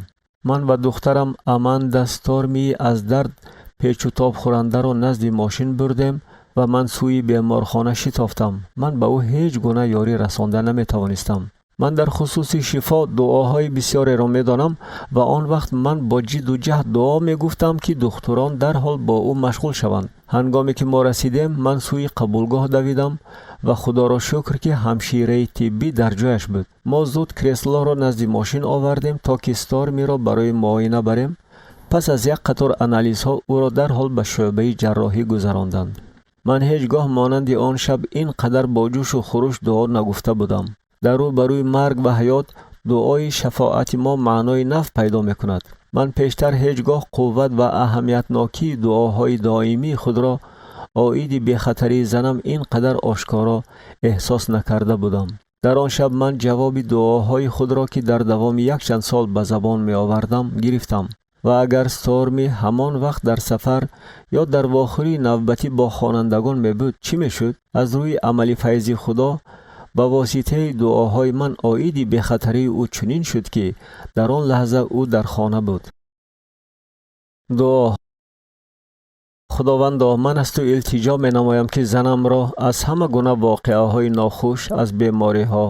Ман ва духтарам Аманда Стормии аз дард печутоб хӯрандаро назди мошин бурдем ва ман сӯи беморхона шитофтам. Ман ба ӯ ҳеҷ гуна ёрӣ расонда наметавонистам. Ман дар хусуси шифо дуоҳои бисёреро медонам ва он вақт ман бо ҷидду ҷаҳд дуо мегуфтам, ки духтурон дарҳол бо ӯ машғул шаванд. Ҳангоме ки мо расидем, ман сӯи қабулгоҳ давидам ва худоро шукр, ки ҳамшираи тиббӣ дар ҷояш буд. Мо зуд креслоро назди мошин овардем, то ки Стормиро барои муоина барем. Пас аз як қатор анализҳо ӯро дарҳол ба шӯъбаи ҷарроҳӣ гузаронданд. Ман ҳеҷ гоҳ монанди он шаб ин қадар бо ҷӯшу хуруш дуо нагуфта будам. Дар рӯ ба рӯи марг ва ҳаёт дуои шафоати мо маънои нав пайдо мекунад. Ман пештар ҳеҷ гоҳ қувват ва аҳамиятнокии дуоҳои доимии худро оиди бехатарии занам ин қадар ошкоро эҳсос накарда будам. Дар он шаб ман ҷавоби дуоҳои худро, ки дар давоми якчанд сол ба забон меовардам, гирифтам. Ва агар Сторми ҳамон вақт дар сафар ё дар вохӯрии навбатӣ бо хонандагон мебуд, чӣ мешуд? Аз рӯи амали файзи Худо ба воситаи дуоҳои ман оиди бехатарии ӯ чунин шуд, ки дар он лаҳза ӯ дар хона буд. Дуо. Худовандо, ман аз ту илтиҷо менамоям, ки занамро аз ҳама гуна воқеаҳои нохуш, аз бемориҳо,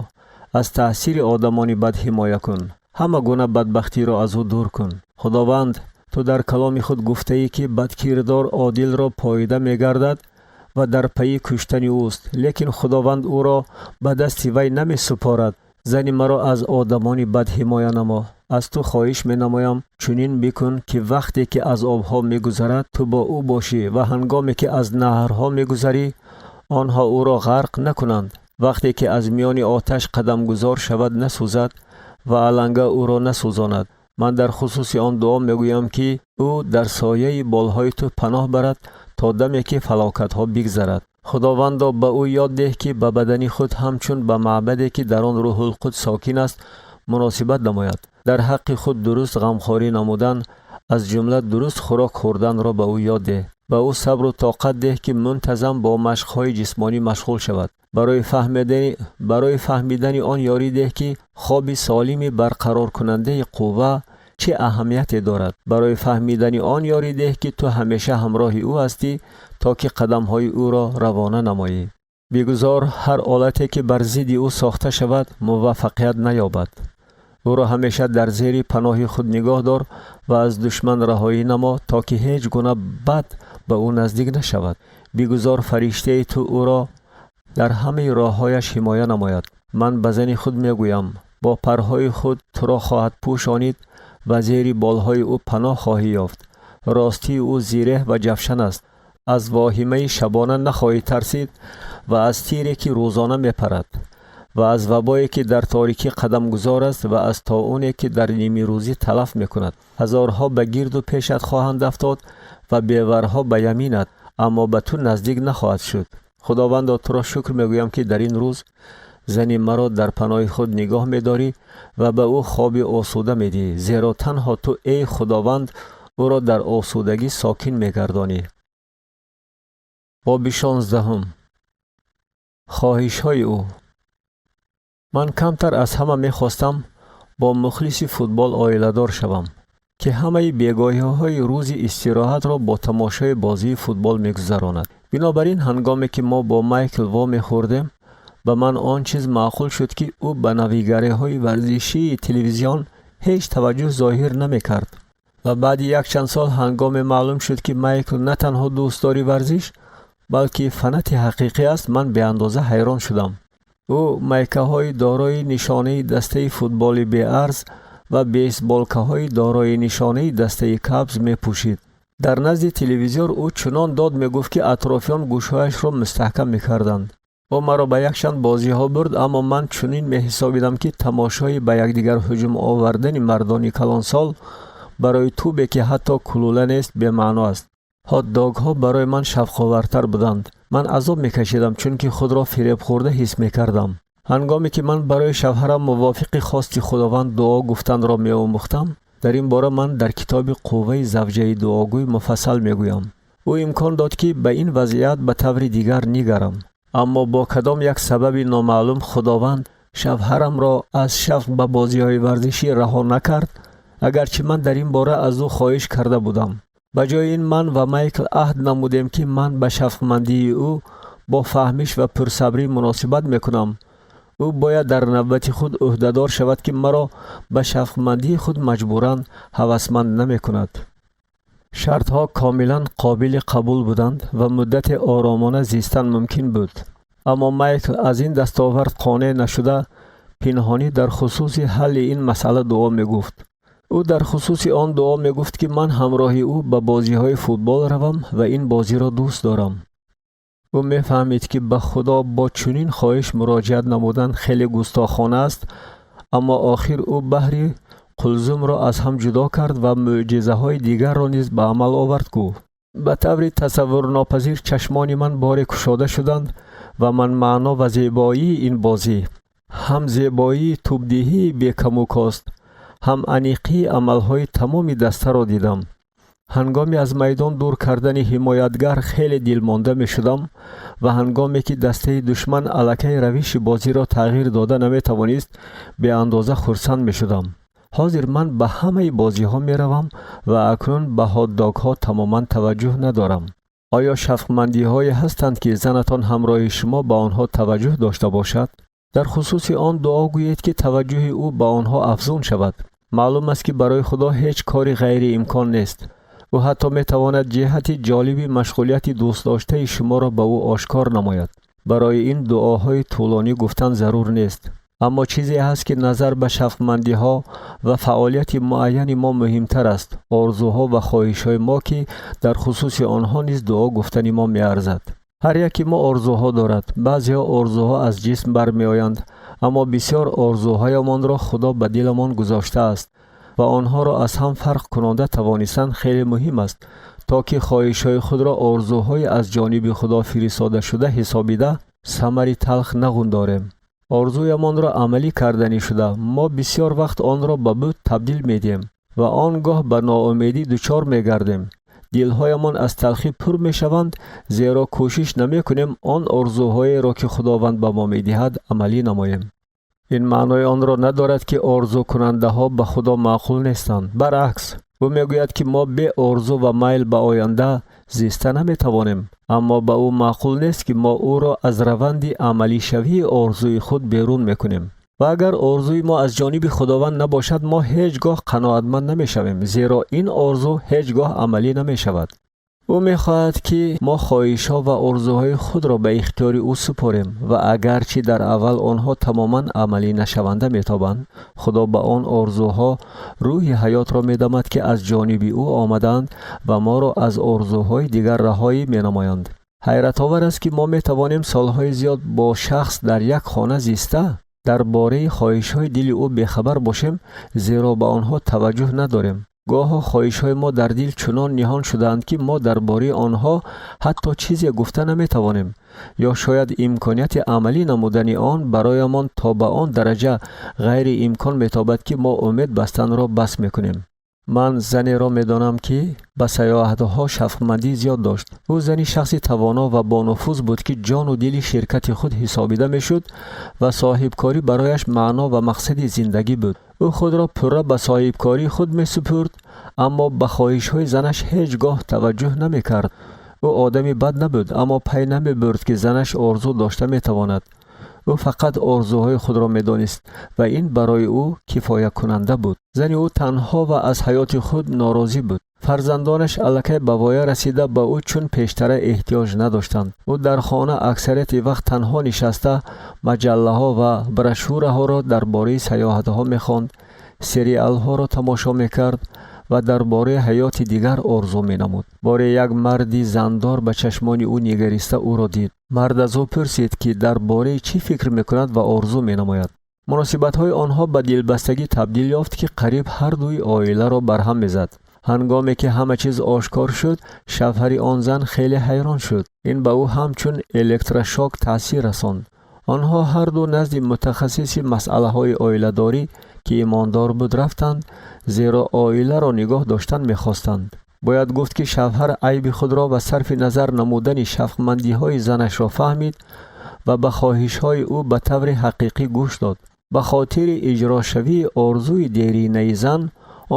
аз таъсири одамони бад ҳимоя кун. Ҳама гуна бадбахтиро аз ӯ дур кун. Худованд, ту дар каломи худ гуфтаӣ, ки бадкирдор одилро поида мегардад ва дар пайи куштани ӯст, лекин Худованд ӯро ба дасти вай намесупорад. Зани маро аз одамони бад ҳимоя намо. Аз ту хоҳиш менамоям, чунин бикун, ки вақте ки аз обҳо мегузарад, ту бо ӯ бошӣ ва ҳангоме ки аз наҳрҳо мегузарӣ, онҳо ӯро ғарқ накунанд. Вақте ки аз миёни оташ қадамгузор шавад, насӯзад ва аланга ӯро насӯзонад. Ман дар хусуси он дуо мегӯям, ки ӯ дар сояи болҳои ту паноҳ барад то даме ки фалокатҳо бигзарад. Худовандо, ба ӯ ёд деҳ, ки ба бадани худ ҳамчун ба маъбаде, ки дар он Рӯҳулқудс сокин аст, муносибат намояд. Дар ҳаққи худ дуруст ғамхорӣ намудан, аз ҷумла дуруст хӯрок хӯрданро ба ӯ ёд деҳ. Ба ӯ сабру тоқат деҳ, ки мунтазам бо машқҳои ҷисмонӣ машғул шавад. Барои фаҳмидани он ёрӣ деҳ, ки хоби солими барқароркунандаи қувва чӣ аҳамияте дорад. Барои фаҳмидани он ёрӣ деҳ, ки ту ҳамеша ҳамроҳи ӯ ҳастӣ, то ки қадамҳои ӯро равона намоӣ. Бигузор ҳар олате, ки бар зидди ӯ сохта шавад, муваффақият наёбад. Ӯро ҳамеша дар зери паноҳи худ нигоҳ дор ва аз душман раҳоӣ намо, то ки ҳеҷ гуна бад ба ӯ наздик нашавад. Бигузор фариштаи ту ӯро дар ҳамаи роҳҳояш ҳимоя намояд. Ман ба зани худ мегӯям: бо парҳои худ туро хоҳад пӯшонид ва зери болҳои ӯ паноҳ хоҳӣ ёфт. Ростии ӯ зиреҳ ва ҷавшан аст. Аз воҳимаи шабона нахоҳӣ тарсид ва аз тире, ки рӯзона мепарад, ва аз вабое, ки дар торикӣ қадамгузор аст, ва аз тоуне, ки дар нимирӯзӣ талаф мекунад. Ҳазорҳо ба гирду пешат хоҳанд афтод ва беварҳо ба яминат, аммо ба ту наздик нахоҳад шуд. Худовандо, туро шукр мегӯям, ки дар ин рӯз зани маро дар паноҳи худ нигоҳ медорӣ ва ба ӯ хоби осуда медиҳӣ, зеро танҳо ту, эй Худованд, ӯро дар осудагӣ сокин мегардонӣ. Боби 16-ум. Хоҳишҳои ӯ. Ман камтар аз ҳама мехостам бо мухлиси футбол оиладор шавам, ки ҳамаи бегоҳиҳои рӯзи истироҳатро бо тамошои бозии футбол мегузаронад. Бинобар ин, ҳангоме ки мо бо Майкл вомехӯрдем, ба ман он чиз маъқул шуд, ки ӯ ба навигариҳои варзишии телевизион ҳеҷ таваҷҷӯҳ зоҳир намекард. Ва баъди якчанд сол, ҳангоме маълум шуд, ки Майкл на танҳо дӯстдори варзиш, балки фанати ҳақиқӣ аст, ман беандоза ҳайрон шудам. Ӯ майкаҳои дорои нишонаи дастаи футболи Беарз ва бейсболкаҳои дорои нишонаи дастаи Кабз мепӯшид. Дар назди телевизор ӯ чунон дод мегуфт, ки атрофиён гӯшҳояшро мустаҳкам мекарданд. Ӯ маро ба якчанд бозиҳо бурд, аммо ман чунин меҳисобидам, ки тамошои ба якдигар ҳуҷум овардани мардони калонсол барои тӯбе, ки ҳатто кулула нест, бемаъно аст. Ҳот-догҳо барои ман шавқовартар буданд. Ман азоб мекашидам, чунки худро фиребхӯрда ҳис мекардам. Ҳангоме ки ман барои шавҳарам мувофиқи хости Худованд дуо гуфтанро меомӯхтам, дар ин бора ман дар китоби «Қувваи завҷаи дуогӯй» муфассал мегӯям, ӯ имкон дод, ки ба ин вазъият ба таври дигар нигарам. Аммо бо кадом як сабаби номаълум Худованд шавҳарамро аз шавқ ба бозиҳои варзишӣ раҳо накард, агарчи ман дар ин бора аз ӯ хоҳиш карда будам. Ба ҷои ин ман ва Майкл аҳд намудем, ки ман ба шавқмандии ӯ бо фаҳмиш ва пурсабрӣ муносибат мекунам. Ӯ бояд дар навбати худ ӯҳдадор шавад, ки маро ба шавқмандии худ маҷбуран ҳавасманд намекунад. Шартҳо комилан қобили қабул буданд ва муддате оромона зистан мумкин буд. Аммо Майкл аз ин дастовард қонеъ нашуда, пинҳонӣ дар хусуси ҳалли ин масъала дуо мегуфт. Ӯ дар хусуси он дуо мегуфт, ки ман ҳамроҳи ӯ ба бозиҳои футбол равам ва ин бозиро дӯст дорам. Ӯ мефаҳмид, ки ба Худо бо чунин хоҳиш муроҷиат намудан хеле густохона аст, аммо охир ӯ баҳри Қулзумро аз ҳам ҷудо кард ва мӯъҷизаҳои дигарро низ ба амал овард. Ку ба таври тасаввурнопазир чашмони ман боре кушода шуданд ва ман маъно ва зебоии ин бозӣ, ҳам зебоии тӯбдиҳии бекаму кост, ҳам аниқии амалҳои тамоми дастаро дидам. Ҳангоми аз майдон дур кардани ҳимоятгар хеле дилмонда мешудам ва ҳангоме ки дастаи душман аллакай равиши бозиро тағйир дода наметавонист, беандоза хурсанд мешудам. Ҳозир ман ба ҳамаи бозиҳо меравам ва акнун ба ҳот-догҳо тамоман таваҷҷӯҳ надорам. Оё шавқмандиҳое ҳастанд, ки занатон ҳамроҳи шумо ба онҳо таваҷҷӯҳ дошта бошад? Дар хусуси он дуо гӯед, ки таваҷҷӯҳи ӯ ба онҳо афзун шавад. Маълум аст, ки барои Худо ҳеҷ кори ғайриимкон нест. Ӯ ҳатто метавонад ҷиҳати ҷолиби машғулияти дӯстдоштаи шуморо ба ӯ ошкор намояд. Барои ин дуоҳои тӯлонӣ гуфтан зарур нест. Аммо чизе ҳаст, ки назар ба шавқмандиҳо ва фаъолияти муайяни мо муҳимтар аст: орзуҳо ва хоҳишҳои мо, ки дар хусуси онҳо низ дуо гуфтани мо меарзад. Ҳар яки мо орзуҳо дорад. Баъзеҳо орзуҳо аз ҷисм бармеоянд, аммо бисёр орзуҳоямонро Худо ба диламон гузоштааст ва онҳоро аз ҳам фарқ кунонда тавонистан хеле муҳим аст, то ки хоҳишҳои худро орзуҳои аз ҷониби Худо фиристодашуда ҳисобида, самари талх нағундорем. Орзуямонро амалӣ карданӣ шуда, мо бисёр вақт онро ба бут табдил медиҳем ва он гоҳ ба ноумедӣ дучор мегардем. Дилҳоямон аз талхӣ пур мешаванд, зеро кӯшиш намекунем он орзуҳоеро, ки Худованд ба мо медиҳад, амалӣ намоем. Ин маънои онро надорад, ки орзукунандаҳо ба Худо маъқул нестанд. Баръакс, ӯ мегӯяд, ки мо бе орзу ва майл ба оянда зиста наметавонем, аммо ба ӯ маъқул нест, ки мо ӯро аз раванди амалишавии орзуи худ берун мекунем. Ва агар орзуи мо аз ҷониби Худованд набошад, мо ҳеҷ гоҳ қаноатманд намешавем, зеро ин орзу ҳеҷ гоҳ амалӣ намешавад. Ӯ мехоҳад, ки мо хоҳишҳо ва орзуҳои худро ба ихтиёри ӯ супорем ва агарчи дар аввал онҳо тамоман амалӣ нашаванда метобанд, Худо ба он орзуҳо рӯҳи ҳаётро медамад, ки аз ҷониби ӯ омадаанд ва моро аз орзуҳои дигар раҳоӣ менамоянд. Ҳайратовар аст, ки мо метавонем солҳои зиёд бо шахс дар як хона зиста, дар бораи хоҳишҳои дили ӯ бехабар бошем, зеро ба онҳо таваҷҷӯҳ надорем. Гоҳо хоҳишҳои мо дар дил чунон ниҳон шудаанд, ки мо дар бораи онҳо ҳатто чизе гуфта наметавонем, ё шояд имконияти амалӣ намудани он бароямон то ба он дараҷа ғайриимкон метобад, ки мо умед бастанро бас мекунем. Ман занеро медонам, ки ба саёҳатҳо шавқмандии зиёд дошт. Ӯ зани шахси тавоно ва бонуфуз буд, ки ҷону дили ширкати худ ҳисобида мешуд ва соҳибкорӣ барояш маъно ва мақсади зиндагӣ буд. Ӯ худро пурра ба соҳибкории худ месупурд, аммо ба хоҳишҳои занаш ҳеҷ гоҳ таваҷҷӯҳ намекард. Ӯ одами бад набуд, аммо пай намебурд, ки занаш орзу дошта метавонад. Ӯ фақат орзуҳои худро медонист ва ин барои ӯ кифоякунанда буд. Зани ӯ танҳо ва аз ҳаёти худ норозӣ буд. Фарзандонаш аллакай ба воя расида, ба ӯ чун пештара эҳтиёҷ надоштанд. Ӯ дар хона аксарияти вақт танҳо нишаста, маҷаллаҳо ва брошюраҳоро дар бораи саёҳатҳо мехонд, сериалҳоро тамошо мекард ва дар бораи ҳаёти дигар орзу менамуд. Боре як марди зандор ба чашмони ӯ нигариста ӯро дид. Мард аз ӯ пурсид, ки дар бораи чӣ фикр мекунад ва орзу менамояд. Муносибатҳои онҳо ба дилбастагӣ табдил ёфт, ки қариб ҳардуи оиларо барҳам мезад. Ҳангоме ки ҳама чиз ошкор шуд, шавҳари он зан хеле ҳайрон шуд. Ин ба ӯ ҳамчун электрошок таъсир расонд. Онҳо ҳарду назди мутахассиси масъалаҳои оиладорӣ, ки имондор буд, рафтанд, зеро оиларо нигоҳ доштан мехостанд. Бояд гуфт, ки шавҳар айби худро ва сарфи назар намудани шавқмандиҳои занашро фаҳмид ва ба хоҳишҳои ӯ ба таври ҳақиқӣ гӯш дод. Ба хотири иҷрошавии орзуи деринаи зан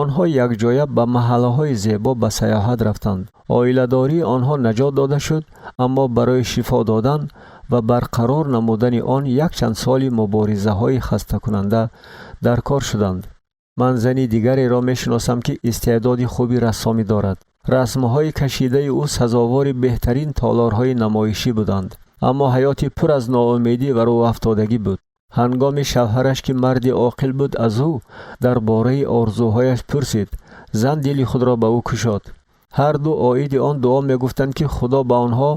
онҳо якҷоя ба маҳаллаҳои зебо ба саёҳат рафтанд. Оиладории онҳо наҷот дода шуд, аммо барои шифо додан ва барқарор намудани он якчанд соли муборизаҳои хастакунанда дар кор шуданд. Ман зани дигареро мешиносам, ки истеъдоди хуби рассомӣ дорад. Расмҳои кашидаи ӯ сазовори беҳтарин толорҳои намоишӣ буданд, аммо ҳаёти пур аз ноумедӣ ва рӯҳафтодагӣ буд. Ҳангоми шавҳараш, ки марди оқил буд, аз ӯ дар бораи орзуҳояш пурсид, зан дили худро ба ӯ кушод. Ҳарду оиди он дуо мегуфтанд, ки Худо ба онҳо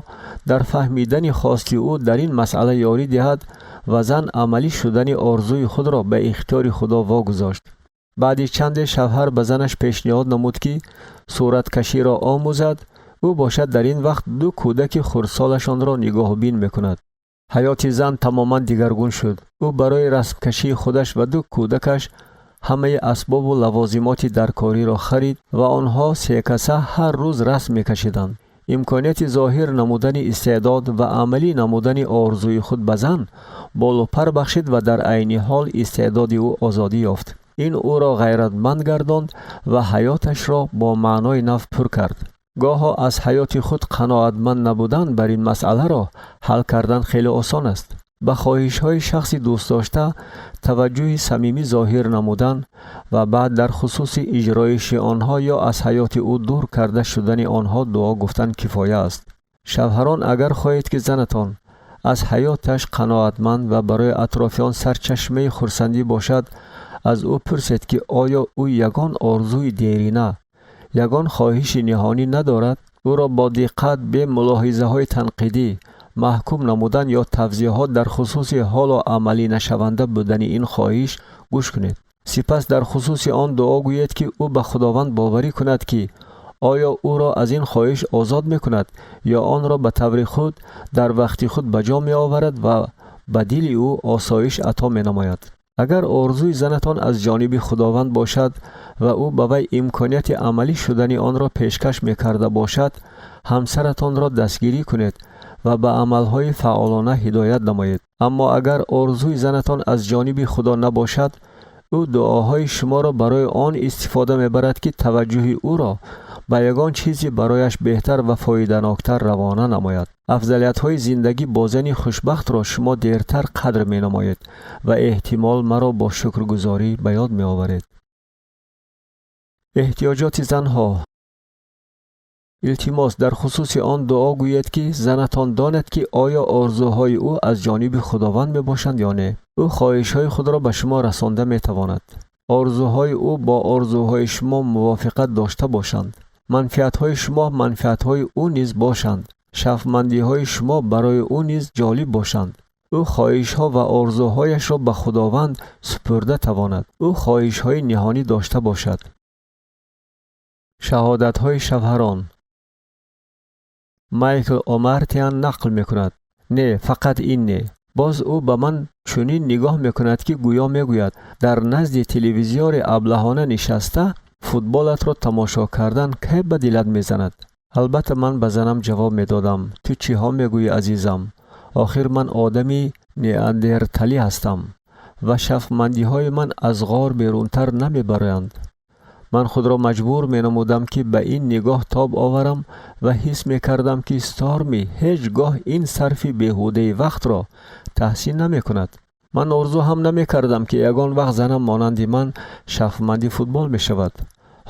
дар фаҳмидани хости ӯ дар ин масъала ёрӣ диҳад, ва зан амалӣ шудани орзуи худро ба ихтиёри Худо вогузошт. Баъди чанде шавҳар ба занаш пешниҳод намуд, ки сураткаширо омӯзад. Ӯ бошад дар ин вақт ду кӯдаки хурдсолашонро нигоҳубин мекунад. Ҳаёти зан тамоман дигаргун шуд. Ӯ барои расмкашии худаш ва ду кӯдакаш ҳамаи асбобу лавозимоти даркориро харид ва онҳо секаса ҳар рӯз расм мекашиданд. Имконияти зоҳир намудани истеъдод ва амалӣ намудани орзуи худ ба зан болупар бахшид ва дар айни ҳол истеъдоди ӯ озодӣ ёфт. Ин ӯро ғайратманд гардонд ва ҳаёташро бо маънои нав пур кард. Гоҳо аз ҳаёти худ қаноатманд набудан бар ин масъаларо ҳал кардан хеле осон аст. Ба хоҳишҳои шахси дӯстдошта таваҷҷӯҳи самимӣ зоҳир намудан ва баъд дар хусуси иҷроиши онҳо ё аз ҳаёти ӯ дур карда шудани онҳо дуо гуфтан кифоя аст. Шавҳарон, агар хоҳед, ки занатон аз ҳаёташ қаноатманд ва барои атрофиён сарчашмаи хурсандӣ бошад, аз ӯ пурсед, ки оё ӯ ягон орзуи дерина, ягон хоҳиши ниҳонӣ надорад. Ӯро бо диққат, бе мулоҳизаҳои танқидӣ, маҳкум намудан ё тавзеҳот дар хусуси ҳоло амалӣ нашаванда будани ин хоҳиш гӯш кунед. Сипас дар хусуси он дуо гӯед, ки ӯ ба Худованд боварӣ кунад, ки оё ӯро аз ин хоҳиш озод мекунад ё онро ба таври худ дар вақти худ ба ҷо меоварад ва ба дили ӯ осоиш ато менамояд. Агар орзуи занатон аз ҷониби Худованд бошад ва ӯ ба вай имконияти амалӣ шудани онро пешкаш мекарда бошад, ҳамсаратонро дастгирӣ кунед ва ба амалҳои фаъолона ҳидоят намоед. Аммо агар орзуи занатон аз ҷониби Худо набошад, ӯ дуоҳои шуморо барои он истифода мебарад, ки таваҷҷӯҳи ӯро ба ягон чизи барояш беҳтар ва фоиданоктар равона намояд. Афзалиятҳои зиндагӣ бо зани хушбахтро шумо дертар қадр менамоед ва эҳтимол маро бо шукргузорӣ ба ёд меоваред. Эҳтиёҷоти занҳо. Илтимос, дар хусуси он дуо гӯед, ки занатон донад, ки оё орзуҳои ӯ аз ҷониби Худованд мебошанд ё не. Ӯ хоҳишҳои худро ба шумо расонда метавонад. Орзуҳои ӯ бо орзуҳои шумо мувофиқат дошта бошанд, манфиатҳои шумо манфиатҳои ӯ низ бошанд, шавқмандиҳои шумо барои ӯ низ ҷолиб бошанд. Ӯ хоҳишҳо ва орзуҳояшро ба Худованд супурда тавонад. Ӯ хоҳишҳои ниҳонӣ дошта бошад. Шаҳодатҳои шавҳарон. Майкл Омартиан нақл мекунад: «Не, фақат ин не. Боз ӯ ба ман чунин нигоҳ мекунад, ки гӯё мегӯяд: дар назди телевизиори аблаҳона нишаста футболатро тамошо кардан кай ба дилат мезанад?» Албатта, ман ба занам ҷавоб медодам: ту чиҳо мегӯӣ, азизам? Охир ман одами неандерталӣ ҳастам ва шавқмандиҳои ман аз ғор берунтар намебароянд. Ман худро маҷбур менамудам, ки ба ин нигоҳ тоб оварам, ва ҳис мекардам, ки Сторми ҳеҷ гоҳ ин сарфи беҳудаи вақтро таҳсин намекунад. Ман орзу ҳам намекардам, ки ягон вақт занам монанди ман шавқманди футбол мешавад.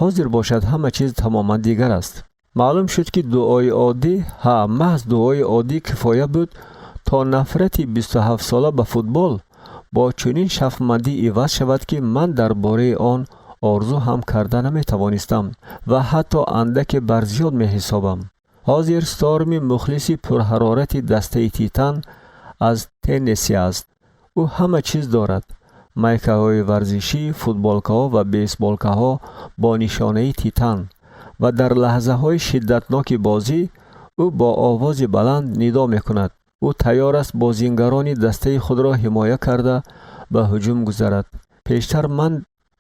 Ҳозир бошад, ҳама чиз тамоман дигар аст. Маълум шуд, ки дуои оддӣ, ҳа, маҳз дуои оддӣ кифоя буд, то нафрати 27-сола ба футбол бо чунин шавқмандӣ иваз шавад, ки ман дар бораи он орзу ҳам карда наметавонистам ва ҳатто андаке барзиёд меҳисобам. Ҳозир Сторми мухлиси пурҳарорати дастаи Титан аз Теннеси аст. Ӯ ҳама чиз дорад: майкаҳои варзишӣ, футболкаҳо ва бейсболкаҳо бо нишонаи Титан. Ва дар лаҳзаҳои шиддатноки бозӣ ӯ бо овози баланд нидо мекунад. Ӯ тайёр аст бозингарони дастаи худро ҳимоя карда, ба ҳуҷум гузарад. Пештар ман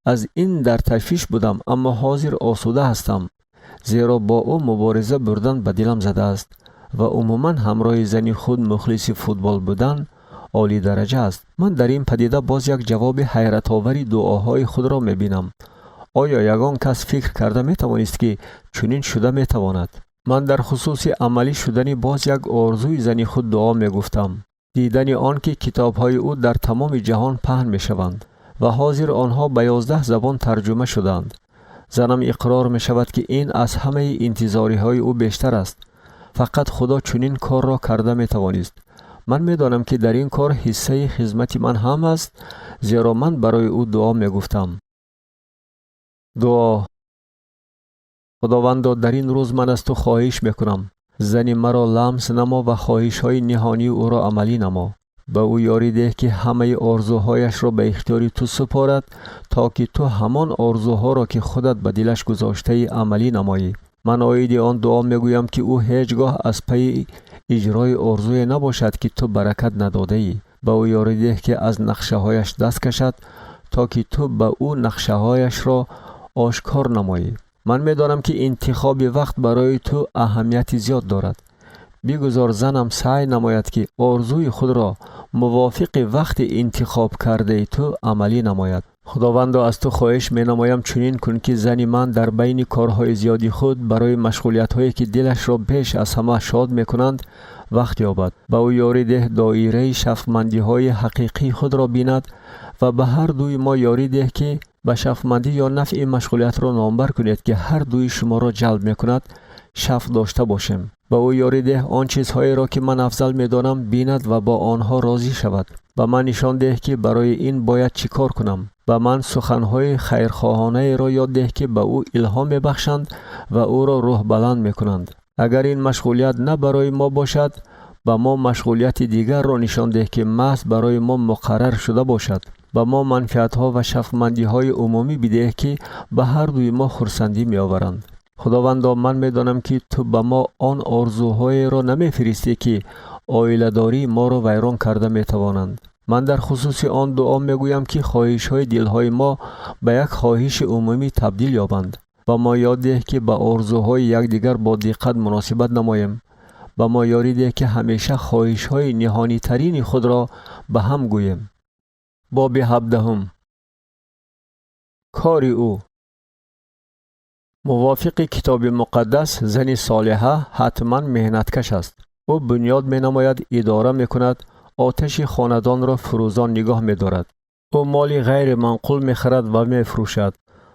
аз ин дар ташвиш будам, аммо ҳозир осуда ҳастам, зеро бо ӯ мубориза бурдан ба дилам задааст. Ва умуман ҳамроҳи зани худ мухлиси футбол будан олидараҷа аст. Ман дар ин падида боз як ҷавоби ҳайратовари дуоҳои худро мебинам. Оё ягон кас фикр карда метавонист, ки чунин шуда метавонад? Ман дар хусуси амалӣ шудани боз як орзуи зани худ дуо мегуфтам: дидани он ки китобҳои ӯ дар тамоми ҷаҳон паҳн мешаванд. Ва ҳозир онҳо ба 11 забон тарҷума шудаанд. Занам иқрор мешавад, ки ин аз ҳамаи интизориҳои ӯ бештар аст. Фақат Худо чунин корро карда метавонист. Ман медонам, ки дар ин кор ҳиссаи хизмати ман ҳам аст, зеро ман барои ӯ дуо мегуфтам. Дуо. Худовандо, дар ин рӯз ман аз ту хоҳиш мекунам: зани маро ламс намо ва хоҳишҳои ниҳонии ӯро амалӣ намо. Ба ӯ ёрӣ деҳ, ки ҳамаи орзуҳояшро ба ихтиёри ту супорад, то ки ту ҳамон орзуҳоро, ки худат ба дилаш гузоштаӣ, амалӣ намоӣ. Ман оиди он дуо мегӯям, ки ӯ ҳеҷ гоҳ аз пайи иҷрои орзуе набошад, ки ту баракат надодаӣ. Ба ӯ ёрӣ деҳ, ки аз нақшаҳояш даст кашад, то ки ту ба ӯ нақшаҳояшро ошкор намоӣ. Ман медонам, ки интихоби вақт барои ту аҳамияти зиёд дорад. Бигузор занам саъй намояд, ки орзуи худро мувофиқи вақти интихобкардаи ту амалӣ намояд. Худовандо, аз ту хоҳиш менамоям: чунин кун, ки зани ман дар байни корҳои зиёди худ барои машғулиятҳое, ки дилашро беш аз ҳама шод мекунанд, вақт ёбад. Ба ӯ ёрӣ деҳ доираи шавқмандиҳои ҳақиқии худро бинад ва ба ҳар дуи мо ёрӣ деҳ, ки ба шавқмандӣ ё нафъи машғулиятро номбар кунед, ки ҳар дуи шуморо ҷалб мекунад, шавқ дошта бошем. Ба ӯ ёрӣ деҳ он чизҳоеро, ки ман афзал медонам, бинад ва бо онҳо розӣ шавад. Ба ман нишон деҳ, ки барои ин бояд чӣ кор кунам. Ба ман суханҳои хайрхоҳонаеро ёд деҳ, ки ба ӯ илҳом мебахшанд ва ӯро рӯҳбаланд мекунанд. Агар ин машғулият на барои мо бошад, ба мо машғулияти дигарро нишон деҳ, ки маҳз барои мо муқаррар шуда бошад. Ба мо манфиатҳо ва шавқмандиҳои умумӣ бидеҳ, ки ба ҳар дуи мо хурсандӣ меоваранд. Худовандо, ман медонам, ки ту ба мо он орзуҳоеро намефиристӣ, ки оиладории моро вайрон карда метавонанд. Ман дар хусуси он дуо мегӯям, ки хоҳишҳои дилҳои мо ба як хоҳиши умумӣ табдил ёбанд. Ба мо ёд деҳ, ки ба орзуҳои якдигар бо диққат муносибат намоем. Ба мо ёрӣ деҳ, ки ҳамеша хоҳишҳои ниҳонитарини худро ба ҳам гӯем. Боби 17-ум. Кори ӯ. Мувофиқи Китоби Муқаддас, зани солиҳа ҳатман меҳнаткаш аст. Ӯ бунёд менамояд, идора мекунад, оташи хонадонро фурӯзон нигоҳ медорад. Ӯ моли ғайриманқул мехарад ва мефурӯшад,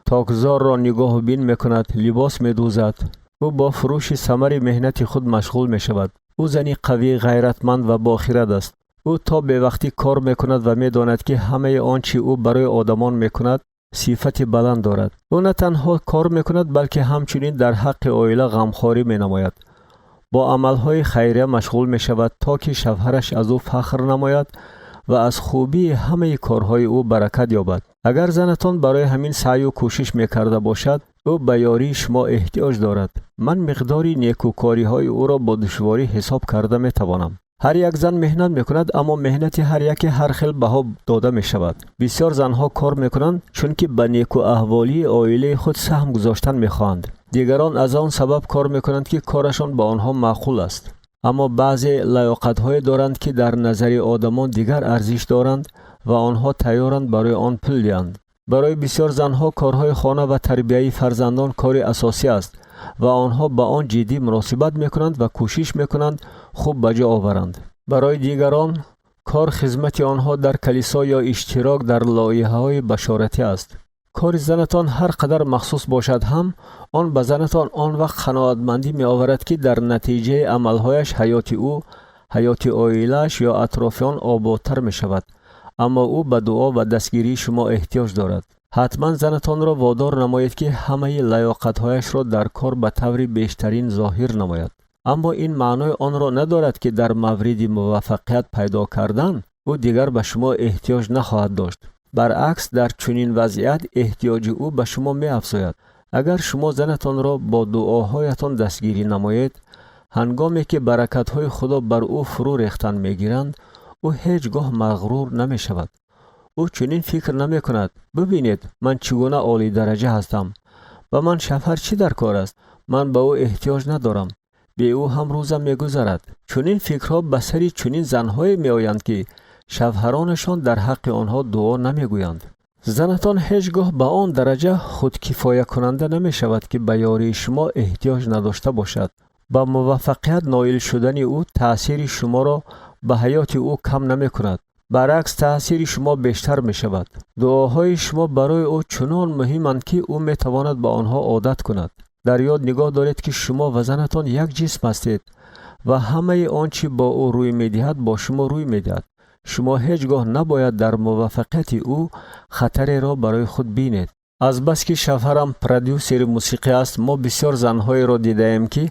токзорро нигоҳубин мекунад, либос медӯзад. Ӯ бо фурӯши самари меҳнати худ машғул мешавад. Ӯ зани қавӣ, ғайратманд ва бохирад аст. Ӯ то бевақтӣ кор мекунад ва медонад, ки ҳамаи он чӣ ӯ барои одамон мекунад, сифати баланд дорад. Ӯ на танҳо кор мекунад, балки ҳамчунин дар ҳаққи оила ғамхорӣ менамояд, бо амалҳои хайрия машғул мешавад, то ки шавҳараш аз ӯ фахр намояд ва аз хубии ҳамаи корҳои ӯ баракат ёбад. Агар занатон барои ҳамин саъю кӯшиш мекарда бошад, ӯ ба ёрии шумо эҳтиёҷ дорад. Ман миқдори некӯкориҳои ӯро бо душворӣ ҳисоб карда метавонам. Ҳар як зан меҳнат мекунад, аммо меҳнати ҳар яке ҳар хел баҳо дода мешавад. Бисёр занҳо кор мекунанд, чунки ба некӯаҳволии оилаи худ саҳм гузоштан мехоҳанд. Дигарон аз он сабаб кор мекунанд, ки корашон ба онҳо маъқул аст. Аммо баъзе лаёқатҳое доранд, ки дар назари одамон дигар арзиш доранд ва онҳо тайёранд барои он пул диҳанд. Барои бисёр занҳо корҳои хона ва тарбияи фарзандон кори асосӣ аст ва онҳо ба он ҷиддӣ муносибат мекунанд ва кӯшиш мекунанд хуб ба ҷо оваранд. Барои дигарон кор хизмати онҳо дар калисо ё иштирок дар лоиҳаҳои башоратӣ аст. Кори занатон ҳар қадар махсус бошад ҳам, он ба занатон он вақт қаноатмандӣ меоварад, ки дар натиҷаи амалҳояш ҳаёти ӯ, ҳаёти оилааш ё атрофиён ободтар мешавад. Аммо ӯ ба дуо ва дастгирии шумо эҳтиёҷ дорад. Ҳатман занатонро водор намоед, ки ҳамаи лаёқатҳояшро дар кор ба таври бештарин зоҳир намояд. Аммо ин маънои онро надорад, ки дар мавриди муваффақият пайдо кардан ӯ дигар ба шумо эҳтиёҷ нахоҳад дошт. Баръакс, дар чунин вазъият эҳтиёҷи ӯ ба шумо меафзояд. Агар шумо занатонро бо дуоҳоятон дастгирӣ намоед, ҳангоме ки баракатҳои Худо бар ӯ фурӯ рехтан мегиранд, ӯ ҳеҷ гоҳ мағрур намешавад. Ӯ чунин фикр намекунад: бибинед, ман чӣ гуна олидараҷа ҳастам, ба ман шавҳар чӣ дар кор аст, ман ба ӯ эҳтиёҷ надорам, бе ӯ ҳам рӯзам мегузарад. Чунин фикрҳо ба сари чунин занҳое меоянд, ки шавҳаронашон дар ҳаққи онҳо дуо намегӯянд. Занатон ҳеҷ гоҳ ба он дараҷа худкифоякунанда намешавад, ки ба ёрии шумо эҳтиёҷ надошта бошад. Ба муваффақият ноил шудани ӯ таъсири шуморо ба ҳаёти ӯ кам намекунад, баръакс, таъсири шумо бештар мешавад. Дуоҳои шумо барои ӯ чунон муҳиманд, ки ӯ метавонад ба онҳо одат кунад. Дар ёд нигоҳ доред, ки шумо ва занатон як ҷисм ҳастед ва ҳамаи он чӣ бо ӯ рӯй медиҳад, бо шумо рӯй медиҳад. Шумо ҳеҷ гоҳ набояд дар муваффақияти ӯ хатареро барои худ бинед. Азбаски шавҳарам продюсери мусиқӣ аст, мо бисёр занҳоеро дидаем, ки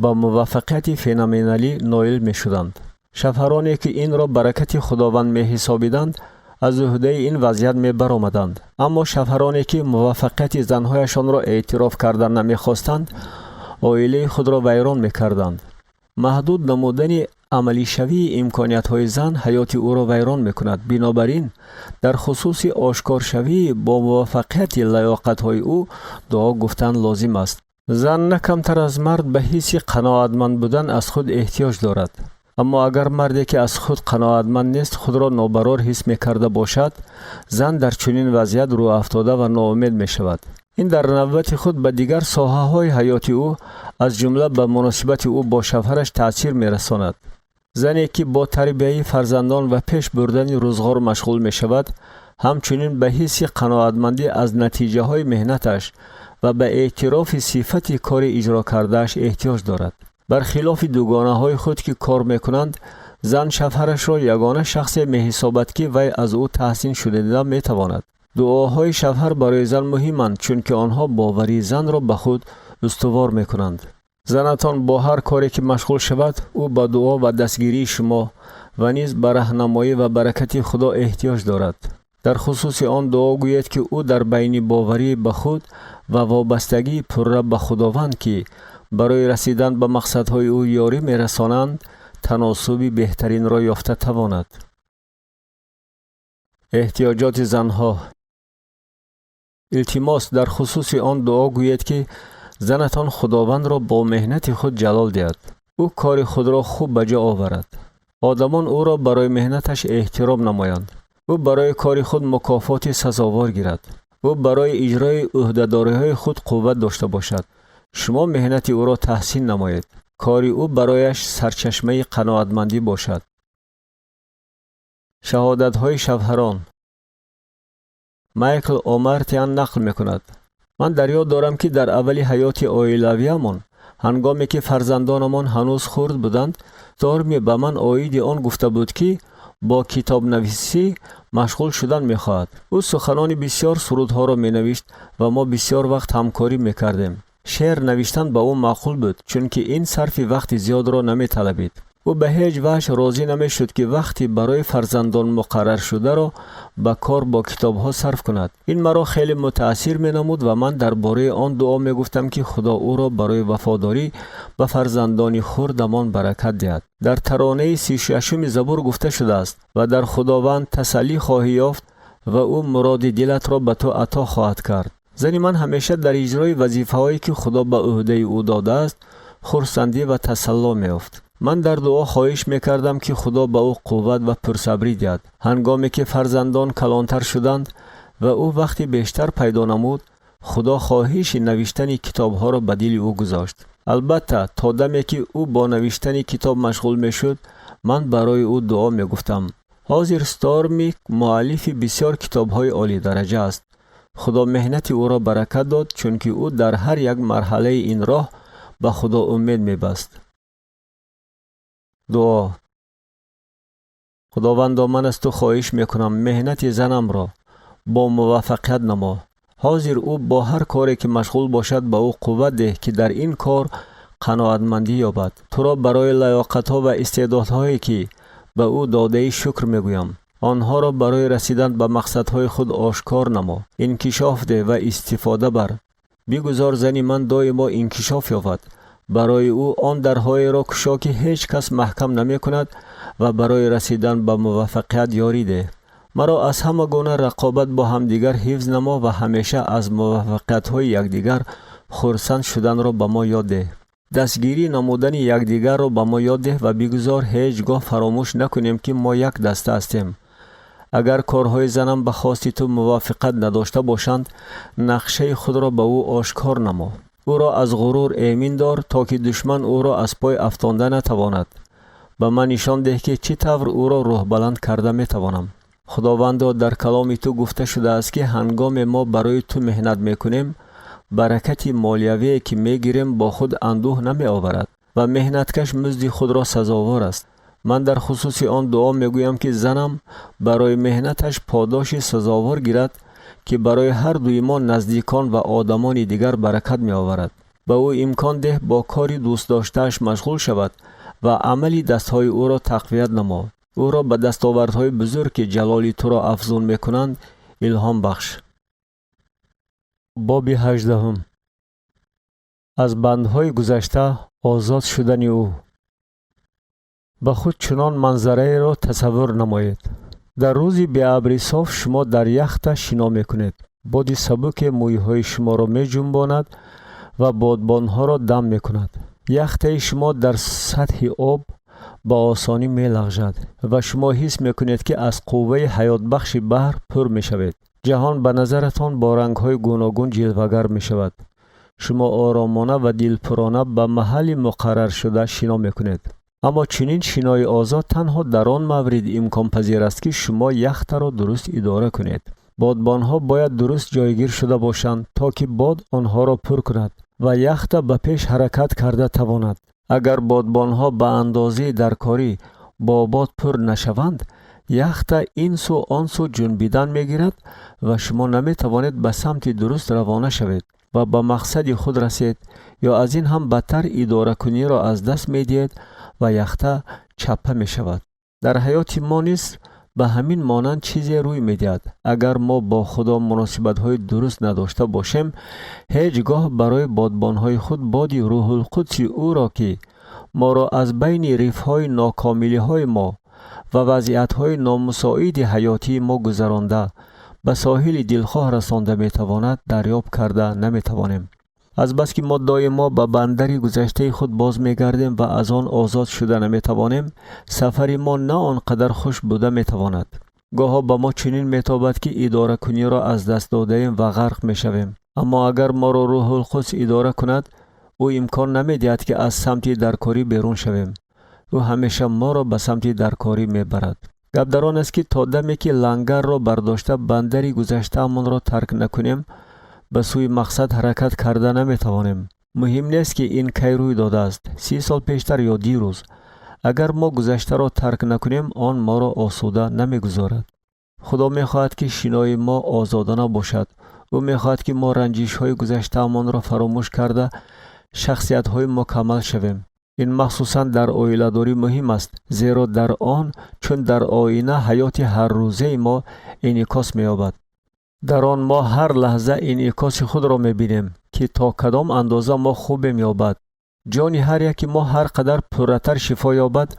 ба муваффақияти феноменалӣ ноил мешуданд. Шавҳароне, ки инро баракати Худованд меҳисобиданд, аз ӯҳдаи ин вазъият мебаромаданд. Аммо шавҳароне, ки муваффақияти занҳояшонро эътироф кардан намехостанд, оилаи худро вайрон мекарданд. Маҳдуд намудани амалишавии имкониятҳои зан ҳаёти ӯро вайрон мекунад. Бинобар ин, дар хусуси ошкоршавии бо муваффақияти лаёқатҳои ӯ дуо гуфтан лозим аст. Зан на камтар аз мард ба ҳисси қаноатманд будан аз худ эҳтиёҷ дорад. Аммо агар марде, ки аз худ қаноатманд нест, худро нобарор ҳис мекарда бошад, зан дар чунин вазъият рӯафтода ва ноумед мешавад. Ин дар навбати худ ба дигар соҳаҳои ҳаёти ӯ, аз ҷумла ба муносибати ӯ бо шавҳараш таъсир мерасонад. Зане, ки бо тарбияи фарзандон ва пеш бурдани рӯзғор машғул мешавад, ҳамчунин ба ҳисси қаноатмандӣ аз натиҷаҳои меҳнаташ ва ба эътирофи сифати кори иҷро кардааш эҳтиёҷ дорад. Бархилофи дугонаҳои худ, ки кор мекунанд, зан шавҳарашро ягона шахсе меҳисобад, ки вай аз ӯ таҳсин шунида метавонад. Дуоҳои шавҳар барои зан муҳиманд, чунки онҳо боварии занро ба худ устувор мекунанд. Занатон бо ҳар коре ки машғул шавад, ӯ ба дуо ва дастгирии шумо ва низ ба раҳнамоӣ ва баракати Худо эҳтиёҷ дорад. Дар хусуси он дуо гӯед, ки ӯ дар байни боварӣ ба худ ва вобастагии пурра ба Худованд, ки барои расидан ба мақсадҳои ӯ ёрӣ мерасонанд, таносуби беҳтаринро ёфта тавонад. Эҳтиёҷоти занҳо. Илтимос, дар хусуси он дуо гӯед, ки занатон Худовандро бо меҳнати худ ҷалол диҳад. Ӯ кори худро хуб ба ҷо оварад, одамон ӯро барои меҳнаташ эҳтиром намоянд, ӯ барои кори худ мукофоти сазовор гирад, ӯ барои иҷрои ӯҳдадориҳои худ қувват дошта бошад. Шумо меҳнати ӯро таҳсин намоед, кори ӯ барояш сарчашмаи қаноатмандӣ бошад. Шаҳодатҳои шавҳарон. Майкл Омартиан нақл мекунад: ман дар ёд дорам, ки дар аввали ҳаёти оилавиамон, ҳангоме ки фарзандонамон ҳанӯз хурд буданд, Сторми ба ман оиди он гуфта буд, ки бо китобнависӣ машғул шудан мехоҳад. Ӯ суханони бисёр сурудҳоро менавишт ва мо бисёр вақт ҳамкорӣ мекардем. Шеър навиштан ба ӯ маъқул буд, чунки ин сарфи вақти зиёдро наметалабид. Ӯ ба ҳеҷ ваҷҳ розӣ намешуд, ки вақти барои фарзандон муқарраршударо ба кор бо китобҳо сарф кунад. Ин маро хеле мутаассир менамуд ва ман дар бораи он дуо мегуфтам, ки Худо ӯро барои вафодорӣ ба фарзандони хурдамон баракат диҳад. Дар таронаи 36-уми Забур гуфта шудааст: ва дар Худованд тасаллӣ хоҳӣ ёфт ва ӯ муроди дилатро ба ту ато хоҳад кард. Зани ман ҳамеша дар иҷрои вазифаҳое, ки Худо ба ӯҳдаи ӯ додааст, хурсандӣ ва тасалло меёфт. Ман дар дуо хоҳиш мекардам, ки Худо ба ӯ қувват ва пурсабрӣ диҳад. Ҳангоме ки фарзандон калонтар шуданд ва ӯ вақти бештар пайдо намуд, Худо хоҳиши навиштани китобҳоро ба дили ӯ гузошт. Албатта, то даме ки ӯ бо навиштани китоб машғул мешуд, ман барои ӯ дуо мегуфтам. Ҳозир Сторми муаллифи бисёр китобҳои олидараҷа аст. Худо меҳнати ӯро баракат дод, чунки ӯ дар ҳар як марҳалаи ин роҳ ба Худо умед мебаст. Дуо. Худовандо, ман аз ту хоҳиш мекунам, меҳнати занамро бо муваффақият намо. Ҳозир ӯ бо ҳар коре ки машғул бошад, ба ӯ қувват деҳ, ки дар ин кор қаноатмандӣ ёбад. Туро барои лаёқатҳо ва истеъдодҳое, ки ба ӯ додаӣ, шукр мегӯям. Онҳоро барои расидан ба мақсадҳои худ ошкор намо, инкишоф деҳ ва истифода бар. Бигузор зани ман доимо инкишоф ёбад. Барои ӯ он дарҳоеро кушо, ки ҳеҷ кас маҳкам намекунад, ва барои расидан ба муваффақият ёрӣ деҳ. Маро аз ҳама гуна рақобат бо ҳамдигар ҳифз намо ва ҳамеша аз муваффақиятҳои якдигар хурсанд шуданро ба мо ёд деҳ. Дастгирӣ намудани якдигарро ба мо ёд деҳ ва бигузор ҳеҷ гоҳ фаромӯш накунем, ки мо як даста ҳастем. Агар корҳои занам ба хости ту мувофиқат надошта бошанд, нақшаи худро ба ӯ ошкор намо. Ӯро аз ғурур эмин дор, то ки душман ӯро аз пой афтонда натавонад. Ба ман нишон деҳ, ки чӣ тавр ӯро рӯҳбаланд карда метавонам. Худовандо, дар каломи ту гуфта шудааст, ки ҳангоме мо барои ту меҳнат мекунем, баракати молиявие, ки мегирем, бо худ андӯҳ намеоварад ва меҳнаткаш музди худро сазовор аст. Ман дар хусуси он дуо мегӯям, ки занам барои меҳнаташ подоши сазовор гирад, ки барои ҳар дуи мо, наздикон ва одамони дигар баракат меоварад. Ба ӯ имкон деҳ бо кори дӯстдоштааш машғул шавад ва амали дастҳои ӯро тақвият намо. Ӯро ба дастовардҳои бузург, ки ҷалоли туро афзун мекунанд, илҳом бахш. Боби 18-ум. Аз бандҳои гузашта озод шудани ӯ. Ба худ чунон манзараеро тасаввур намоед: дар рӯзи беабри соф шумо дар яхта шино мекунед. Боди сабуке мӯйҳои шуморо меҷунбонад ва бодбонҳоро дам мекунад. Яхтаи шумо дар сатҳи об ба осонӣ мелағжад ва шумо ҳис мекунед, ки аз қувваи ҳаётбахши баҳр пур мешавед. Ҷаҳон ба назаратон бо рангҳои гуногун ҷилвагар мешавад. Шумо оромона ва дилпурона ба маҳалли муқарраршуда шино мекунед. Аммо чунин шинои озод танҳо дар он маврид имконпазир аст, ки шумо яхтаро дуруст идора кунед. Бодбонҳо бояд дуруст ҷойгир шуда бошанд, то ки бод онҳоро пур кунад ва яхта ба пеш ҳаракат карда тавонад. Агар бодбонҳо ба андозаи даркорӣ бо бод пур нашаванд, яхта ин сӯ, он сӯ ҷунбидан мегирад ва шумо наметавонед ба самти дуруст равона шавед ва ба мақсади худ расед, ё аз ин ҳам бадтар, идоракуниро аз даст медиҳед ва яхта чаппа мешавад. Дар ҳаёти мо низ ба ҳамин монанд чизе рӯй медиҳад. Агар мо бо Худо муносибатҳои дуруст надошта бошем, ҳеҷ гоҳ барои бодбонҳои худ боди Рӯҳулқудси ӯро, ки моро аз байни рифҳои нокомилиҳои мо ва вазъиятҳои номусоиди ҳаётии мо гузаронда, ба соҳили дилхоҳ расонда метавонад, дарёб карда наметавонем. Азбаски мо доимо ба бандари гузаштаи худ боз мегардем ва аз он озод шуда наметавонем, сафари мо на он қадар хуш буда метавонад. Гоҳо ба мо чунин метобад, ки идоракуниро аз даст додаем ва ғарқ мешавем. Аммо агар моро Рӯҳулқудс идора кунад, ӯ имкон намедиҳад, ки аз самти даркорӣ берун шавем. Ӯ ҳамеша моро ба самти даркорӣ мебарад. Гап дар он аст, ки то даме ки лангарро бардошта, бандари гузаштаамонро тарк накунем, ба сӯи мақсад ҳаракат карда наметавонем. Муҳим нест, ки ин кай рӯй додааст, 30 сол пештар ё дирӯз. Агар мо гузаштаро тарк накунем, он моро осуда намегузорад. Худо мехоҳад, ки шинои мо озодона бошад. Ӯ мехоҳад, ки мо ранҷишҳои гузаштаамонро фаромӯш карда, шахсиятҳои мукаммал шавем. Ин махсусан дар оиладорӣ муҳим аст, зеро дар он чун дар оина ҳаёти ҳаррӯзаи мо инъикос меёбад. Дар он мо ҳар лаҳза инъикоси худро мебинем, ки то кадом андоза мо хубем ё бад. Ҷони ҳар яки мо ҳар қадар пурратар шифо ёбад,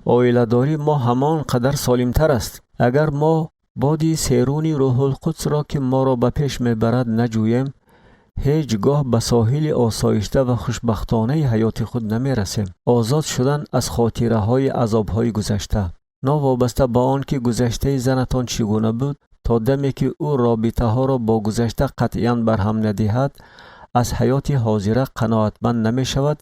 оиладории мо ҳамон қадар солимтар аст. Агар мо боди серуни Рӯҳулқудсро, ки моро ба пеш мебарад, наҷӯем, ҳеҷ гоҳ ба соҳили осоишта ва хушбахтонаи ҳаёти худ намерасем. Озод шудан аз хотираҳои азобҳои гузашта. Новобаста ба он ки гузаштаи занатон чӣ гуна буд, то даме ки ӯ робитаҳоро бо гузашта қатъиян барҳам надиҳад, аз ҳаёти ҳозира қаноатманд намешавад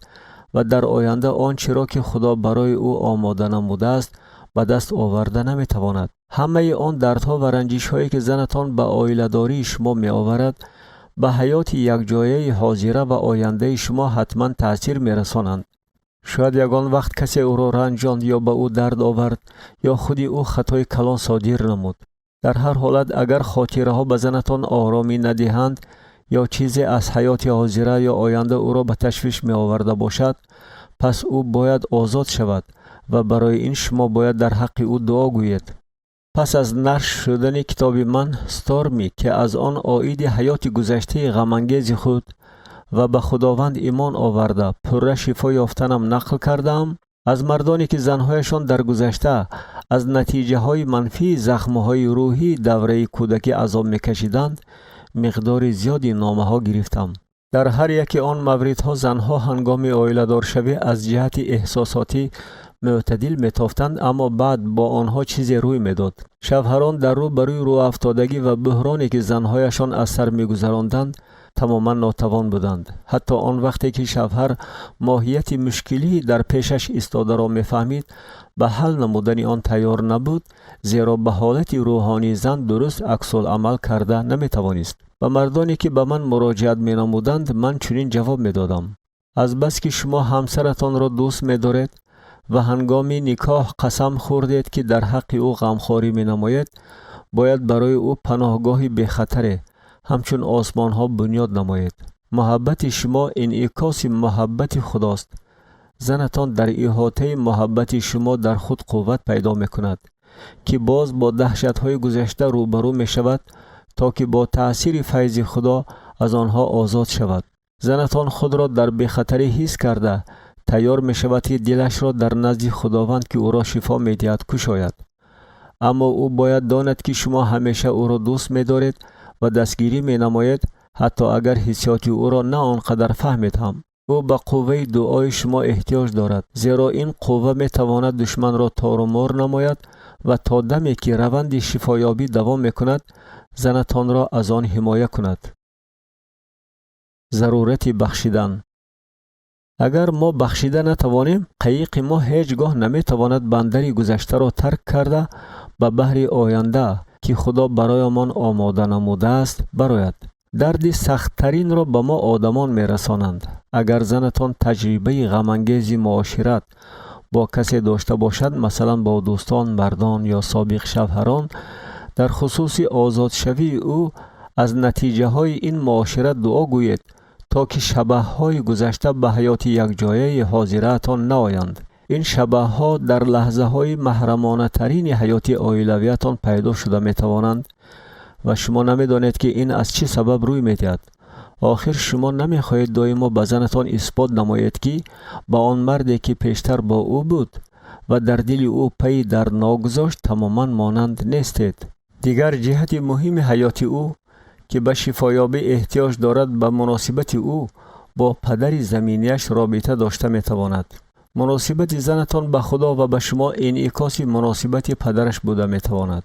ва дар оянда он чиро, ки Худо барои ӯ омода намудааст, ба даст оварда наметавонад. Ҳамаи он дардҳо ва ранҷишҳое, ки занатон ба оиладории шумо меоварад, ба ҳаёти якҷояи ҳозира ва ояндаи шумо ҳатман таъсир мерасонанд. Шояд ягон вақт касе ӯро ранҷонд ё ба ӯ дард овард, ё худи ӯ хатои калон содир намуд. Дар ҳар ҳолат, агар хотираҳо ба занатон оромӣ надиҳанд ё чизе аз ҳаёти ҳозира ё оянда ӯро ба ташвиш меоварда бошад, пас ӯ бояд озод шавад ва барои ин шумо бояд дар ҳаққи ӯ дуо гӯед. Пас аз нашр шудани китоби ман, Сторми, ки аз он оиди ҳаёти гузаштаи ғамангези худ Ва ба Худованд имон оварда, пурра шифо ёфтанам нақл кардаам, аз мардоне, ки занҳояшон дар гузашта аз натиҷаҳои манфии захмҳои рӯҳии давраи кӯдакӣ азоб мекашиданд, миқдори зиёди номаҳо гирифтам. Дар ҳар яке он мавридҳо занҳо ҳангоми оиладоршавӣ аз ҷиҳати эҳсосотӣ мӯътадил метофтанд, аммо баъд бо онҳо чизе рӯй медод. Шавҳарон дар рӯ ба рӯи рӯафтодагӣ ва буҳроне, ки занҳояшон аз сар мегузаронданд, тамоман нотавон буданд. Ҳатто он вақте ки шавҳар моҳияти мушкилии дар пешаш истодаро мефаҳмид, ба ҳал намудани он тайёр набуд, зеро ба ҳолати рӯҳонии зан дуруст аксулъамал карда наметавонист. Ба мардоне, ки ба ман муроҷиат менамуданд, ман чунин ҷавоб медодам: азбаски шумо ҳамсаратонро дӯст медоред ва ҳангоми никоҳ қасам хӯрдед, ки дар ҳаққи ӯ ғамхорӣ менамоед, бояд барои ӯ паноҳгоҳи бехатаре ҳамчун осмонҳо бунёд намоед. Муҳаббати шумо инъикоси муҳаббати Худост. Занатон дар иҳотаи муҳаббати шумо дар худ қувват пайдо мекунад, ки боз бо даҳшатҳои гузашта рӯбарӯ мешавад, то ки бо таъсири файзи Худо аз онҳо озод шавад. Занатон худро дар бехатарӣ ҳис карда, тайёр мешавад, ки дилашро дар назди Худованд, ки ӯро шифо медиҳад, кушояд. Аммо ӯ бояд донад, ки шумо ҳамеша ӯро дӯст медоред ва дастгирӣ менамоед, ҳатто агар ҳиссиёти ӯро на он қадар фаҳмед ҳам. Ӯ ба қувваи дуои шумо эҳтиёҷ дорад, зеро ин қувва метавонад душманро торумор намояд ва то даме, ки раванди шифоёбӣ давом мекунад, занатонро аз он ҳимоя кунад. Зарурати бахшидан. Агар мо бахшида натавонем, қайиқи мо ҳеҷ гоҳ наметавонад бандари гузаштаро тарк карда, ба баҳри оянда, ки Худо бароямон омода намудааст, барояд. Дарди сахттаринро ба мо одамон мерасонанд. Агар занатон таҷрибаи ғамангези муошират бо касе дошта бошад, масалан, бо дӯстон, мардон ё собиқ шавҳарон, дар хусуси озодшавии ӯ аз натиҷаҳои ин муошират дуо гӯед, то ки шабаҳҳои гузашта ба ҳаёти якҷояи ҳозираатон наоянд. Ин шабаҳҳо дар лаҳзаҳои маҳрамонатарини ҳаёти оилавиятон пайдо шуда метавонанд ва шумо намедонед, ки ин аз чӣ сабаб рӯй медиҳад. Охир шумо намехоҳед доимо ба занатон исбот намоед, ки ба он марде, ки пештар бо ӯ буд ва дар дили ӯ пайи дарднок гузошт, тамоман монанд нестед. Дигар ҷиҳати муҳими ҳаёти ӯ, ки ба шифоёбӣ эҳтиёҷ дорад, ба муносибати ӯ бо падари заминияш робита дошта метавонад. Муносибати занатон ба Худо ва ба шумо инъикоси муносибати падараш буда метавонад.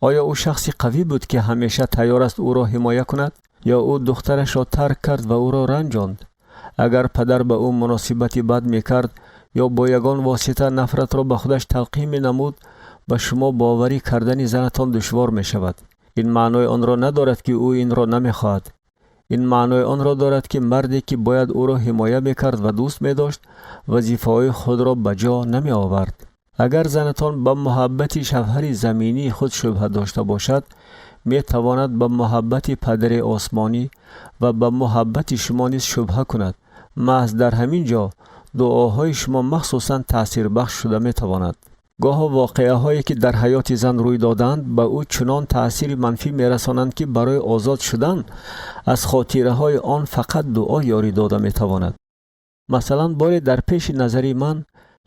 Оё ӯ шахси қавӣ буд, ки ҳамеша тайёр аст ӯро ҳимоя кунад, ё ӯ духтарашро тарк кард ва ӯро ранҷонд? Агар падар ба ӯ муносибати бад мекард ё бо ягон восита нафратро ба худаш талқин менамуд, ба шумо боварӣ кардани занатон душвор мешавад. Ин маънои онро надорад, ки ӯ инро намехоҳад. Ин маънои онро дорад, ки марде, ки бояд ӯро ҳимоя мекард ва дӯст медошт, вазифаҳои худро ба ҷо намеовард. Агар занатон ба муҳаббати шавҳари заминии худ шубҳа дошта бошад, метавонад ба муҳаббати падари осмонӣ ва ба муҳаббати шумо низ шубҳа кунад. Маҳз дар ҳамин ҷо дуоҳои шумо махсусан таъсирбахш шуда метавонад. Гоҳо воқеаҳое, ки дар ҳаёти зан рӯй додаанд, ба ӯ чунон таъсири манфӣ мерасонанд, ки барои озод шудан аз хотираҳои он фақат дуо ёрӣ дода метавонад. Масалан, боре дар пеши назари ман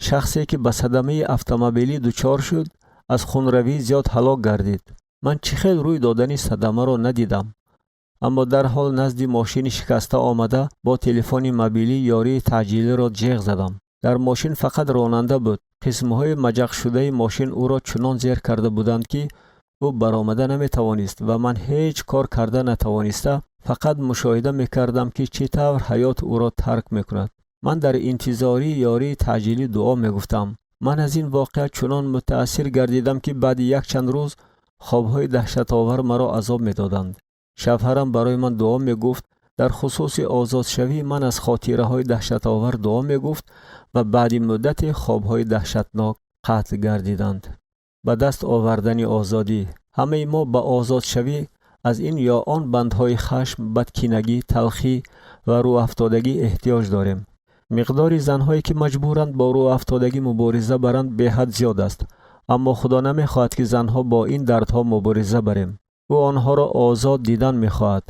шахсе, ки ба садамаи автомобилӣ дучор шуд, аз хунравии зиёд ҳалок гардид. Ман чӣ хел рӯй додани садамаро надидам, аммо дарҳол назди мошини шикаста омада, бо телефони мобилӣ ёрии таъҷилиро ҷеғ задам. Дар мошин фақат ронанда буд. Қисмҳои маҷақшудаи мошин ӯро чунон зер карда буданд, ки ӯ баромада наметавонист, ва ман ҳеҷ кор карда натавониста, фақат мушоҳида мекардам, ки чӣ тавр ҳаёт ӯро тарк мекунад. Ман дар интизории ёрии таъҷилӣ дуо мегуфтам. Ман аз ин воқеа чунон мутаассир гардидам, ки баъди якчанд рӯз хобҳои даҳшатовар маро азоб медоданд. Шавҳарам барои ман дуо мегуфт, дар хусуси озодшавии ман аз хотираҳои даҳшатовар дуо мегуфт ва баъди муддате хобҳои даҳшатнок қатл гардиданд. Ба даст овардани озодӣ. Ҳамаи мо ба озодшавӣ аз ин ё он бандҳои хашм, бадкинагӣ, талхӣ ва рӯафтодагӣ эҳтиёҷ дорем. Миқдори занҳое, ки маҷбуранд бо рӯафтодагӣ мубориза баранд, беҳад зиёд аст. Аммо Худо намехоҳад, ки занҳо бо ин дардҳо мубориза барем. Ӯ онҳоро озод дидан мехоҳад.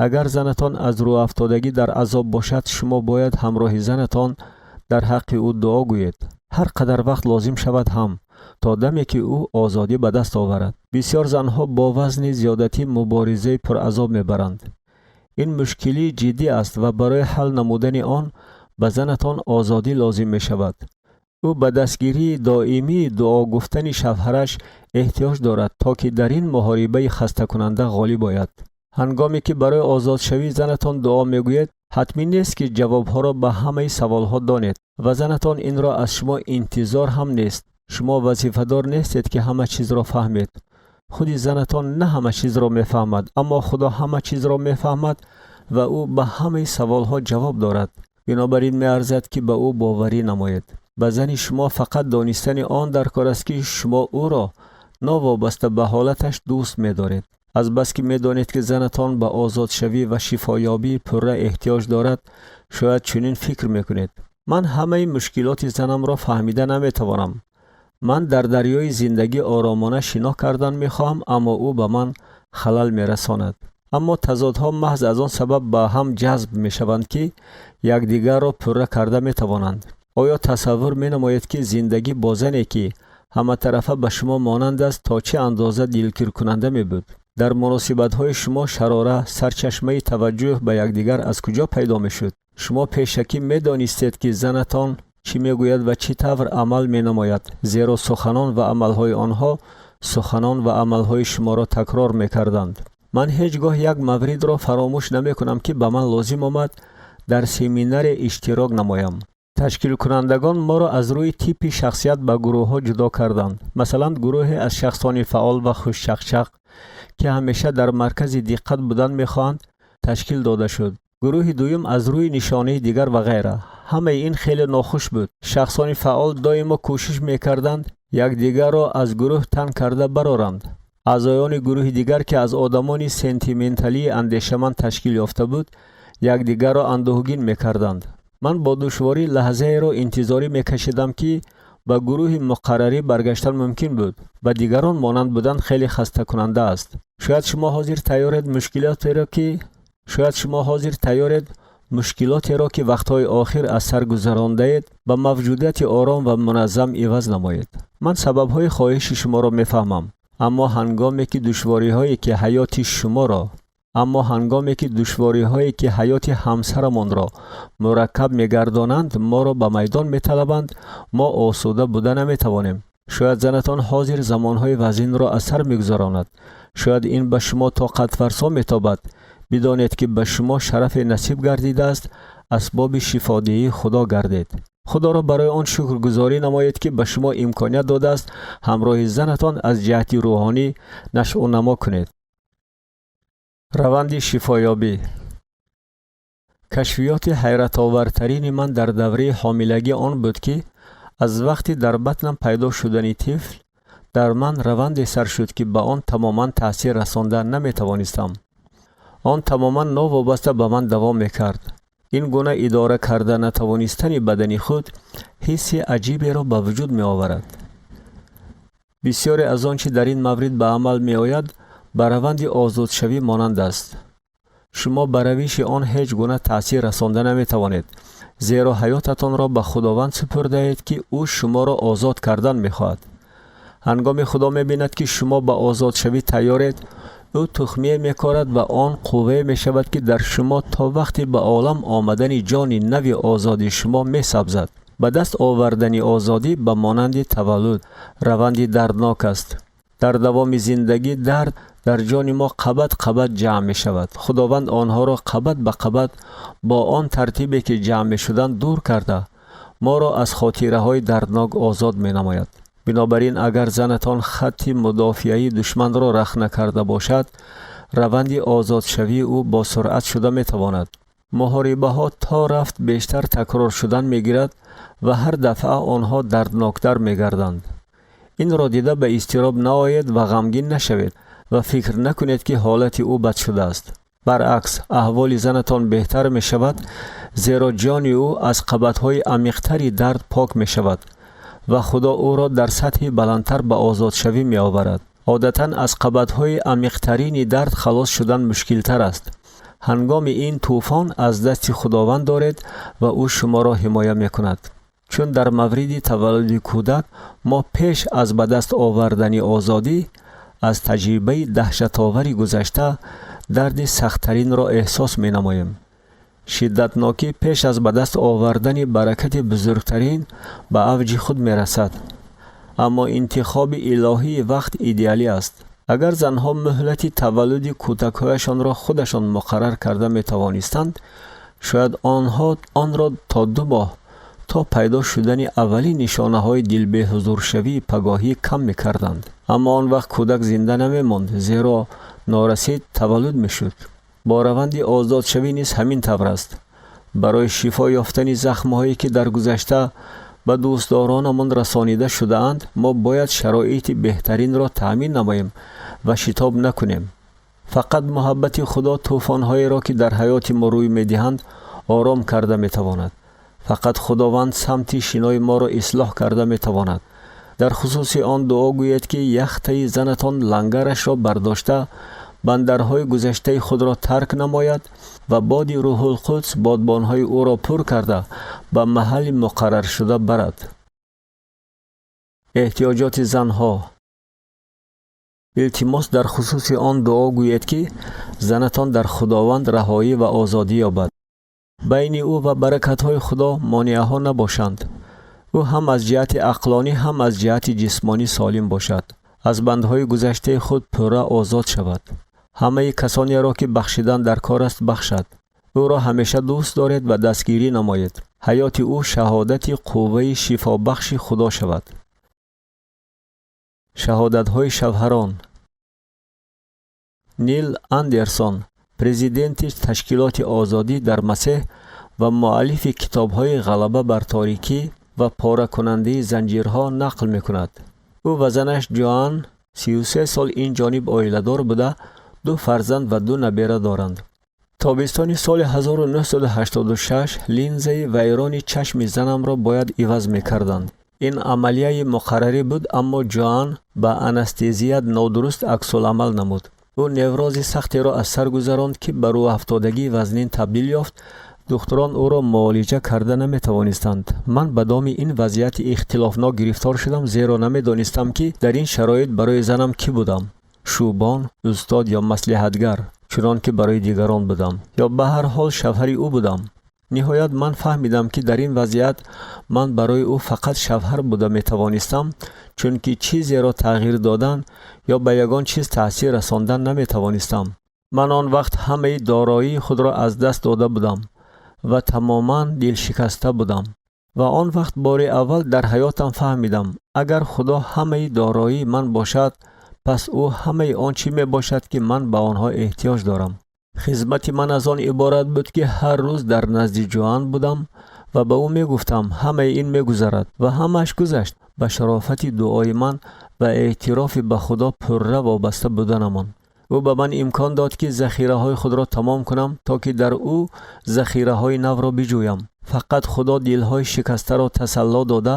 Агар занатон аз рӯафтодагӣ дар азоб бошад, шумо бояд ҳамроҳи занатон дар ҳаққи ӯ дуо гӯед, ҳар қадар вақт лозим шавад ҳам, то даме ки ӯ озодӣ ба даст оварад. Бисёр занҳо бо вазни зиёдатӣ муборизаи пуразоб мебаранд. Ин мушкилии ҷиддӣ аст ва барои ҳал намудани он ба занатон озодӣ лозим мешавад. Ӯ ба дастгирии доимии дуо гуфтани шавҳараш эҳтиёҷ дорад, то ки дар ин муҳорибаи хастакунанда ғолиб ояд. Ҳангоме ки барои озодшавии занатон дуо мегӯед, ҳатмӣ нест, ки ҷавобҳоро ба ҳамаи саволҳо донед ва занатон инро аз шумо интизор ҳам нест. Шумо вазифадор нестед, ки ҳама чизро фаҳмед. Худи занатон на ҳама чизро мефаҳмад, аммо Худо ҳама чизро мефаҳмад ва ӯ ба ҳамаи саволҳо ҷавоб дорад. Бинобар ин меарзад, ки ба ӯ боварӣ намоед. Ба зани шумо фақат донистани он дар кор аст, ки шумо ӯро новобаста ба ҳолаташ дӯст медоред. Азбаски медонед, ки занатон ба озодшавӣ ва шифоёбии пурра эҳтиёҷ дорад, шояд чунин фикр мекунед: «Ман ҳамаи мушкилоти занамро фаҳмида наметавонам. Ман дар дарёи зиндагӣ оромона шино кардан мехоҳам, аммо ӯ ба ман халал мерасонад». Аммо тазодҳо маҳз аз он сабаб ба ҳам ҷазб мешаванд, ки якдигарро пурра карда метавонанд. Оё тасаввур менамоед, ки зиндагӣ бо зане, ки ҳаматарафа ба шумо монанд аст, то чӣ андоза дилгиркунанда мебуд? Дар муносибатҳои шумо шарора, сарчашмаи таваҷҷӯҳ ба якдигар аз куҷо пайдо мешуд? Шумо пешакӣ медонистед, ки занатон чӣ мегӯяд ва чӣ тавр амал менамояд, зеро суханон ва амалҳои онҳо суханон ва амалҳои шуморо такрор мекарданд. Ман ҳеҷ гоҳ як мавридро фаромӯш намекунам, ки ба ман лозим омад дар семинаре иштирок намоям. Ташкилкунандагон моро аз рӯи типи шахсият ба гурӯҳҳо ҷудо карданд. Масалан, гурӯҳе аз шахсони фаъол ва хушчақчақ, ки ҳамеша дар маркази диққат будан мехоҳанд, ташкил дода шуд, гурӯҳи дуюм аз рӯи нишонаи дигар ва ғайра. Ҳамаи ин хеле нохуш буд. Шахсони фаъол доимо кӯшиш мекарданд якдигарро аз гурӯҳ танг карда бароранд. Аъзоёни гурӯҳи дигар, ки аз одамони сентименталии андешаманд ташкил ёфта буд, якдигарро андӯҳгин мекарданд. Ман бо душворӣ лаҳзаеро интизорӣ мекашидам, ки ба гурӯҳи муқаррарӣ баргаштан мумкин буд. Ба дигарон монанд будан хеле хастакунанда аст. Шояд шумо ҳозир тайёред мушкилотеро, ки вақтҳои охир аз сар гузарондаед, ба мавҷудияти ором ва муназзам иваз намоед. Ман сабабҳои хоҳиши шуморо мефаҳмам, аммо ҳангоме ки душвориҳое, ки ҳаёти ҳамсарамонро мураккаб мегардонанд, моро ба майдон металабанд, мо осуда буда наметавонем. Шояд занатон ҳозир замонҳои вазнинро аз сар мегузаронад. Шояд ин ба шумо тоқатфарсо метобад. Бидонед, ки ба шумо шарафе насиб гардидааст: асбоби шифодиҳии Худо гардед. Худоро барои он шукргузорӣ намоед, ки ба шумо имконият додааст ҳамроҳи занатон аз ҷиҳати рӯҳонӣ нашъунамо кунед. Раванди шифоёбӣ. Кашфиёти ҳайратовартарини ман дар давраи ҳомилагӣ он буд, ки аз вақти дар батнам пайдо шудани тифл дар ман раванде сар шуд, ки ба он тамоман таъсир расонда наметавонистам. Он тамоман новобаста ба ман давом мекард. Ин гуна идора карда натавонистани бадани худ ҳисси аҷиберо ба вуҷуд меоварад. Бисёре аз он чӣ дар ин маврид ба амал меояд, ба раванди озодшавӣ монанд аст. Шумо ба равиши он ҳеҷ гуна таъсир расонда наметавонед, зеро ҳаётатонро ба Худованд супурдаед, ки ӯ шуморо озод кардан мехоҳад. Ҳангоме Худо мебинад, ки шумо ба озодшавӣ тайёред, ӯ тухмие мекорад ва он қуввае мешавад, ки дар шумо то вақти ба олам омадани ҷони нави озоди шумо месабзад. Ба даст овардани озодӣ ба монанди таваллуд раванди дарднок аст. Дар давоми зиндагӣ дард дар ҷони мо қабат қабат ҷамъ мешавад. Худованд онҳоро қабат ба қабат бо он тартибе, ки ҷамъ мешуданд, дур карда, моро аз хотираҳои дарднок озод менамояд. Бинобар ин, агар занатон хатти мудофиаи душманро рахна карда бошад, раванди озодшавии ӯ бо суръат шуда метавонад. Муҳорибаҳо то рафт бештар такрор шудан мегирад ва ҳар дафъа онҳо дардноктар мегарданд. Инро дида ба изтироб наоед ва ғамгин нашавед ва фикр накунед, ки ҳолати ӯ бад шудааст. Баръакс, аҳволи занатон беҳтар мешавад, зеро ҷони ӯ аз қабатҳои амиқтари дард пок мешавад ва Худо ӯро дар сатҳи баландтар ба озодшавӣ меоварад. Одатан аз қабатҳои амиқтарини дард халос шудан мушкилтар аст. Ҳангоми ин тӯфон аз дасти Худованд доред ва ӯ шуморо ҳимоя мекунад. Чун дар мавриди таваллуди кӯдак мо пеш аз ба даст овардани озодӣ аз таҷрибаи даҳшатовари гузашта дарди сахттаринро эҳсос менамоем. Шиддатнокӣ пеш аз ба даст овардани баракати бузургтарин ба авҷи худ мерасад. Аммо интихоби илоҳии вақт идеалӣ аст. Агар занҳо муҳлати таваллуди кӯдакҳояшонро худашон муқаррар карда метавонистанд, шояд онҳо онро то 2 моҳ, то пайдо шудани аввалин нишонаҳои дилбеҳузуршавии пагоҳӣ кам мекарданд. Аммо он вақт кӯдак зинда намемонд, зеро норасид таваллуд мешуд. Бо раванди озодшавӣ низ ҳамин тавр аст. Барои шифо ёфтани захмҳое, ки дар гузашта ба дӯстдоронамон расонида шудаанд, мо бояд шароити беҳтаринро таъмин намоем ва шитоб накунем. Фақат муҳаббати Худо тӯфонҳоеро, ки дар ҳаёти мо рӯй медиҳанд, ором карда метавонад. Фақат Худованд самти шинои моро ислоҳ карда метавонад. Дар хусуси он дуо гӯед, ки яхтаи занатон лангарашро бардошта, бандарҳои гузаштаи худро тарк намояд ва боди Рӯҳулқудс бодбонҳои ӯро пур карда, ба маҳалли муқарраршуда барад. Эҳтиёҷоти занҳо. Илтимос, дар хусуси он дуо гӯед, ки занатон дар Худованд раҳоӣ ва озодӣ ёбад, байни ӯ ва баракатҳои Худо монеаҳо набошанд, ӯ ҳам аз ҷиҳати ақлонӣ, ҳам аз ҷиҳати ҷисмонӣ солим бошад, аз бандҳои гузаштаи худ пурра озод шавад, ҳамаи касонеро, ки бахшидан дар кор аст, бахшад. Ӯро ҳамеша дӯст доред ва дастгирӣ намоед. Ҳаёти ӯ шаҳодати қувваи шифобахши Худо шавад. Шаҳодатҳои шавҳарон. Нил Андерсон, президенти ташкилоти «Озодӣ дар Масеҳ» ва муаллифи китобҳои «Ғалаба бар торикӣ» ва «Поракунандаи занҷирҳо», нақл мекунад. Ӯ ва занаш Ҷоан 33 сол ин ҷониб оиладор буда, ду фарзанд ва ду набера доранд. Тобистони соли 1986 линзаи вайрони чашми занамро бояд иваз мекарданд. Ин амалияи муқаррарӣ буд, аммо Ҷоан ба анестезия нодуруст аксуламал намуд. Ӯ неврози сахтеро аз сар гузаронд, ки ба рӯҳафтодагии вазнин табдил ёфт. Духтурон ӯро муолиҷа карда наметавонистанд. Ман ба доми ин вазъияти ихтилофнок гирифтор шудам, зеро намедонистам, ки дар ин шароит барои занам кӣ будам: шӯбон, устод ё маслиҳатгар, чунон ки барои дигарон будам, ё ба ҳар ҳол шавҳари ӯ будам. Ниҳоят ман фаҳмидам, ки дар ин вазъият ман барои ӯ фақат шавҳар буда метавонистам, чунки чизеро тағйир додан ё ба ягон чиз таъсир расондан наметавонистам. Ман он вақт ҳамаи дороии худро аз даст дода будам ва тамоман дилшикаста будам. Ва он вақт бори аввал дар ҳаётам фаҳмидам: агар Худо ҳамаи дороии ман бошад, пас ӯ ҳамаи он чӣ мебошад, ки ман ба онҳо эҳтиёҷ дорам. Хизмати ман аз он иборат буд, ки ҳар рӯз дар назди Ҷоан будам ва ба ӯ мегуфтам: «Ҳамаи ин мегузарад». Ва ҳамааш гузашт, ба шарофати дуои ман ва эътирофи ба Худо пурра вобаста буданамон. Ӯ ба ман имкон дод, ки захираҳои худро тамом кунам, то ки дар ӯ захираҳои навро биҷӯям. Фақат Худо дилҳои шикастаро тасалло дода,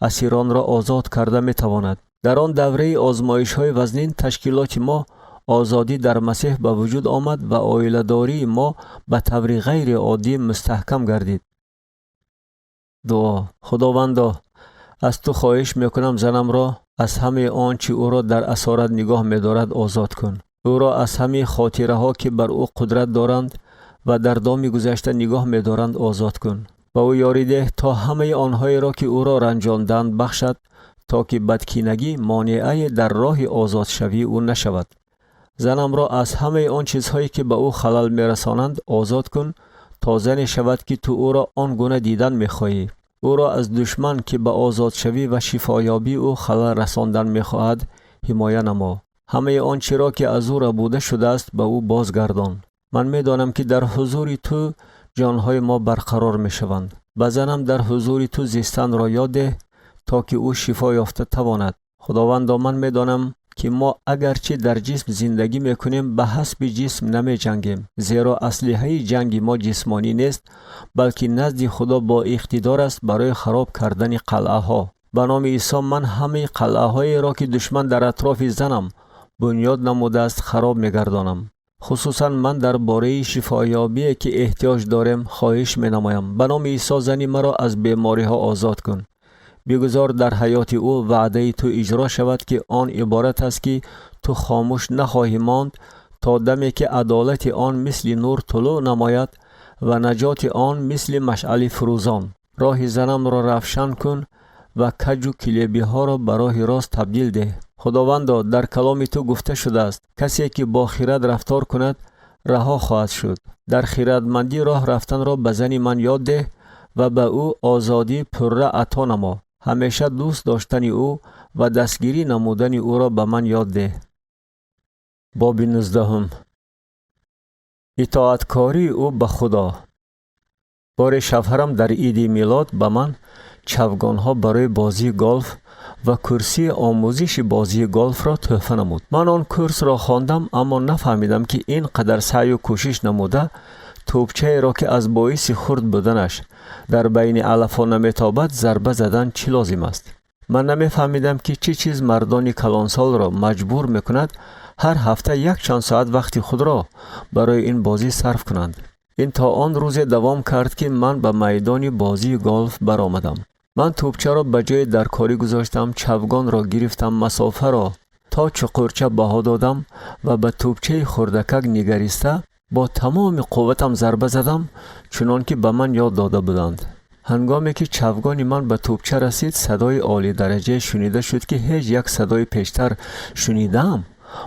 асиронро озод карда метавонад. Дар он давраи озмоишҳои вазнин ташкилоти мо «Озодӣ дар Масеҳ» ба вуҷуд омад ва оиладории мо ба таври ғайриоддӣ мустаҳкам гардид. Дуо. Худовандо, аз ту хоҳиш мекунам, занамро аз ҳамаи он чӣ ӯро дар асорат нигоҳ медорад, озод кун. Ӯро аз ҳамаи хотираҳо, ки бар ӯ қудрат доранд ва дар доми гузашта нигоҳ медоранд, озод кун. Ба ӯ ёрӣ деҳ, то ҳамаи онҳоеро, ки ӯро ранҷонданд, бахшад, то ки бадкинагӣ монеае дар роҳи озодшавии ӯ нашавад. Занамро аз ҳамаи он чизҳое, ки ба ӯ халал мерасонанд, озод кун, то зане шавад, ки ту ӯро он гуна дидан мехоҳӣ. Ӯро аз душман, ки ба озодшавӣ ва шифоёбии ӯ халал расондан мехоҳад, ҳимоя намо. Ҳамаи он чиро, ки аз ӯ рабуда шудааст, ба ӯ бозгардон. Ман медонам, ки дар ҳузури ту ҷонҳои мо барқарор мешаванд. Ба занам дар ҳузури ту зистанро ёд деҳ, то ки ӯ шифо ёфта тавонад. Худовандо, ман медонам, ки мо агарчи дар ҷисм зиндагӣ мекунем, ба ҳасби ҷисм намеҷангем, зеро аслиҳаи ҷанги мо ҷисмонӣ нест, балки назди Худо бо иқтидор аст барои хароб кардани қалъаҳо. Ба номи Исо ман ҳамаи қалъаҳоеро, ки душман дар атрофи занам бунёд намудааст, хароб мегардонам. Хусусан ман дар бораи шифоёбие, ки эҳтиёҷ дорем, хоҳиш менамоям. Ба номи Исо зани маро аз бемориҳо озод кун. Бигузор дар ҳаёти ӯ ваъдаи ту иҷро шавад, ки он иборат аст, ки ту хомӯш нахоҳӣ монд то даме, ки адолати он мисли нур тулӯъ намояд ва наҷоти он мисли машъали фурӯзон. Роҳи занамро равшан кун ва каҷу килебиҳоро ба роҳи рост табдил деҳ. Худовандо, дар каломи ту гуфта шудааст: касе, ки бо хирад рафтор кунад, раҳо хоҳад шуд. Дар хирадмандӣ роҳ рафтанро ба зани ман ёд деҳ ва ба ӯ озодии пурра ато намо. Ҳамеша дӯст доштани ӯ ва дастгирӣ намудани ӯро ба ман ёд деҳ. Боби 19-ум. Итоаткории ӯ ба Худо. Боре шавҳарам дар иди милод ба ман чавгонҳо барои бозии голф ва курсии омӯзиши бозии голфро тӯҳфа намуд. Ман он курсро хондам, аммо нафаҳмидам, ки ин қадар саъю кӯшиш намуда, тӯбчаеро, ки аз боиси хурд буданаш дар байни алафҳо наметобад, зарба задан чӣ лозим аст. Ман намефаҳмидам, ки чӣ чиз мардони калонсолро маҷбур мекунад ҳар ҳафта якчанд соат вақти худро барои ин бозӣ сарф кунанд. Ин то он рӯзе давом кард, ки ман ба майдони бозии голф баромадам. Ман тӯбчаро ба ҷои даркорӣ гузоштам, чавгонро гирифтам, масофаро то чуқурча баҳо додам ва ба тӯбчаи хурдакак нигариста, бо тамоми қувватам зарба задам, чунон ки ба ман ёд дода буданд. Ҳангоме ки чавгони ман ба тӯбча расид, садои олидараҷае шунида шуд, ки ҳеҷ як садои пештар шунидаам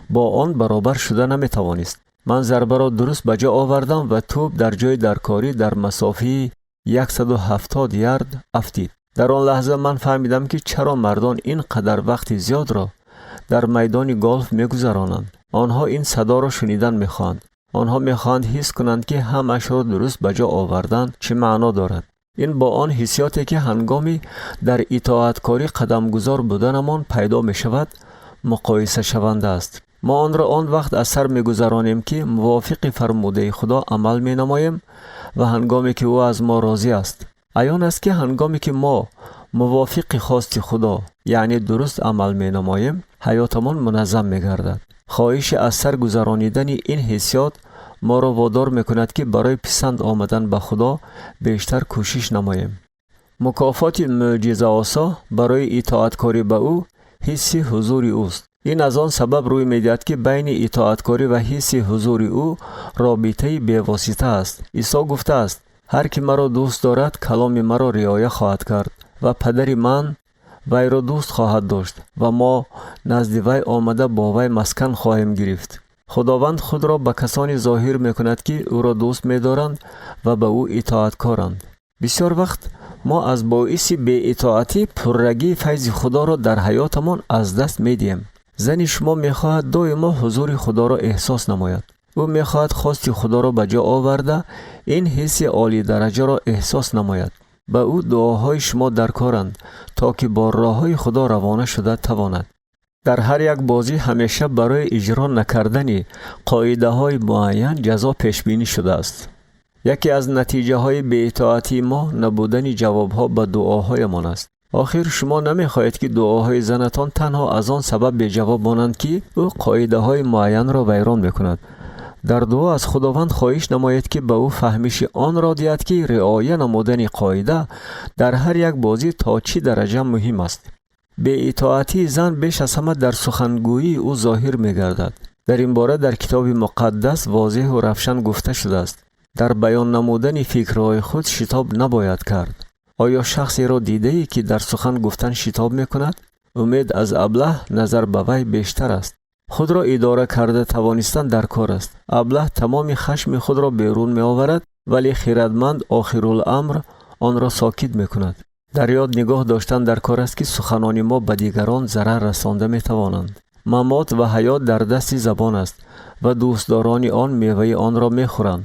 бо он баробар шуда наметавонист. Ман зарбаро дуруст ба ҷо овардам ва тӯб дар ҷои даркорӣ дар масофаи 170 ярд афтид. Дар он лаҳза ман фаҳмидам, ки чаро мардон ин қадар вақти зиёдро дар майдони голф мегузаронанд. Онҳо ин садоро шунидан мехоҳанд. Онҳо мехоҳанд ҳис кунанд, ки ҳамаашро дуруст ба ҷо овардан чӣ маъно дорад. Ин бо он ҳиссиёте, ки ҳангоми дар итоаткорӣ қадамгузор буданамон пайдо мешавад, муқоисашаванда аст. Мо онро он вақт аз сар мегузаронем, ки мувофиқи фармудаи Худо амал менамоем ва ҳангоме ки ӯ аз мо розӣ аст. Аён аст, ки ҳангоме ки мо мувофиқи хости Худо, яъне дуруст амал менамоем, ҳаётамон муназзам мегардад. Хоҳиши аз сар гузаронидани ин ҳиссиёт моро водор мекунад, ки барои писанд омадан ба Худо бештар кӯшиш намоем. Мукофоти мӯъҷизаосо барои итоаткорӣ ба ӯ ҳисси ҳузури ӯст. Ин аз он сабаб рӯй медиҳад, ки байни итоаткорӣ ва ҳисси ҳузури ӯ робитаи бевосита аст. Исо гуфтааст: «Ҳар ки маро дӯст дорад, каломи маро риоя хоҳад кард ва Падари ман вайро дӯст хоҳад дошт ва мо назди вай омада, бо вай маскан хоҳем гирифт». Худованд худро ба касоне зоҳир мекунад, ки ӯро дӯст медоранд ва ба ӯ итоаткоранд. Бисёр вақт мо аз боиси беитоатӣ пуррагии файзи Худоро дар ҳаётамон аз даст медиҳем. Зани шумо мехоҳад доимо ҳузури Худоро эҳсос намояд. Ӯ мехоҳад хости Худоро ба ҷо оварда, ин ҳисси олидараҷаро эҳсос намояд. Ба ӯ дуоҳои шумо даркоранд, то ки бо роҳҳои Худо равона шуда тавонад. Дар ҳар як бозӣ ҳамеша барои иҷро накардани қоидаҳои муайян ҷазо пешбинӣ шудааст. Яке аз натиҷаҳои беитоатии мо набудани ҷавобҳо ба дуоҳоямон аст. Охир шумо намехоҳед, ки дуоҳои занатон танҳо аз он сабаб беҷавоб монанд, ки ӯ қоидаҳои муайянро вайрон мекунад. Дар дуо аз Худованд хоҳиш намоед, ки ба ӯ фаҳмиши онро диҳад, ки риоя намудани қоида дар ҳар як бозӣ то чӣ дараҷа муҳим аст. Беитоатии зан беш аз ҳама дар сухангӯии ӯ зоҳир мегардад. Дар ин бора дар Китоби Муқаддас возеҳу равшан гуфта шудааст: дар баён намудани фикрҳои худ шитоб набояд кард. Оё шахсеро дидаӣ, ки дар сухан гуфтан шитоб мекунад? Умед аз аблаҳ назар ба вай бештар аст. Худро идора карда тавонистан дар кор аст. Аблаҳ тамоми хашми худро берун меоварад, вале хирадманд охируламр онро сокит мекунад. Дар ёд нигоҳ доштан дар кор аст, ки суханони мо ба дигарон зарар расонда метавонанд. Мамот ва ҳаёт дар дасти забон аст ва дӯстдорони он меваи онро мехӯранд.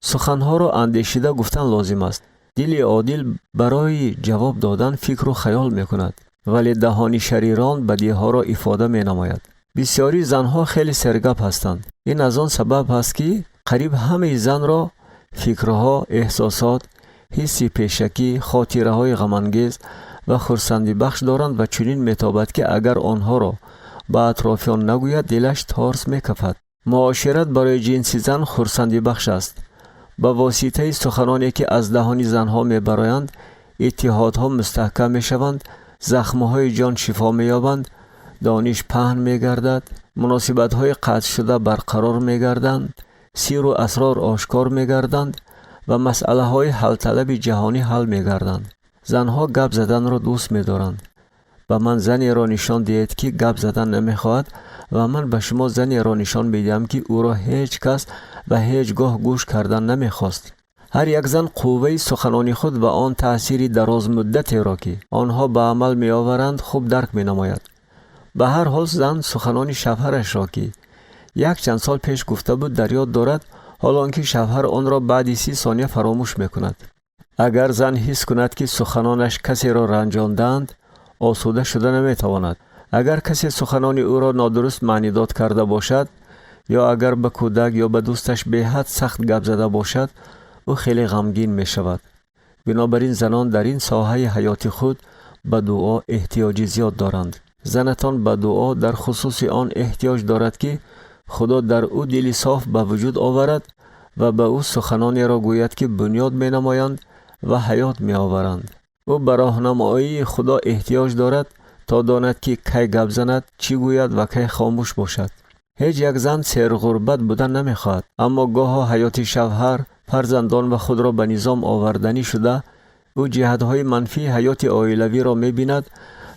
Суханҳоро андешида гуфтан лозим аст. Дили одил барои ҷавоб додан фикру хаёл мекунад, вале даҳони шарирон бадиҳоро ифода менамояд. Бисёри занҳо хеле сергап ҳастанд. Ин аз он сабаб аст, ки қариб ҳамаи занро фикрҳо, эҳсосот, ҳисси пешакӣ, хотираҳои ғамангез ва хурсандибахш доранд ва чунин метобад, ки агар онҳоро ба атрофиён нагӯяд, дилаш торс мекафад. Муошират барои ҷинси зан хурсандибахш аст. Ба воситаи суханоне, ки аз даҳони занҳо мебароянд, иттиҳодҳо мустаҳкам мешаванд, захмҳои ҷон шифо меёбанд, дониш паҳн мегардад, муносибатҳои қатъшуда барқарор мегарданд, сирру асрор ошкор мегарданд ва масъалаҳои ҳалталаби ҷаҳонӣ ҳал мегарданд. Занҳо гап заданро дӯст медоранд. Ба ман занеро нишон диҳед, ки гап задан намехоҳад, ва ман ба шумо занеро нишон медиҳам, ки ӯро ҳеҷ кас ва ҳеҷ гоҳ гӯш кардан намехост. Ҳар як зан қувваи суханони худ ва он таъсири дарозмуддатеро, ки онҳо ба амал меоваранд, хуб дарк менамояд. Ба ҳар ҳол, зан суханони шавҳарашро, ки якчанд сол пеш гуфта буд, дар ёд дорад, ҳол он ки шавҳар онро баъди 30 сония фаромӯш мекунад. Агар зан ҳис кунад, ки суханонаш касеро ранҷондаанд, осуда шуда наметавонад. Агар касе суханони ӯро нодуруст маънидод карда бошад ё агар ба кӯдак ё ба дӯсташ беҳад сахт гап зада бошад, ӯ хеле ғамгин мешавад. Бинобар ин занон дар ин соҳаи ҳаёти худ ба дуо эҳтиёҷи зиёд доранд. Занатон ба дуо дар хусуси он эҳтиёҷ дорад, ки Худо дар ӯ дили соф ба вуҷуд оварад ва ба ӯ суханонеро гӯяд, ки бунёд менамоянд ва ҳаёт меоваранд. Ӯ ба роҳнамоии Худо эҳтиёҷ дорад, то донад, ки кай гап занад, чӣ гӯяд ва кай хомӯш бошад. Ҳеҷ як зан серғурбат будан намехоҳад, аммо гоҳо ҳаёти шавҳар, фарзандон ва худро ба низом оварданӣ шуда, ӯ ҷиҳатҳои манфии ҳаёти оилавиро мебинад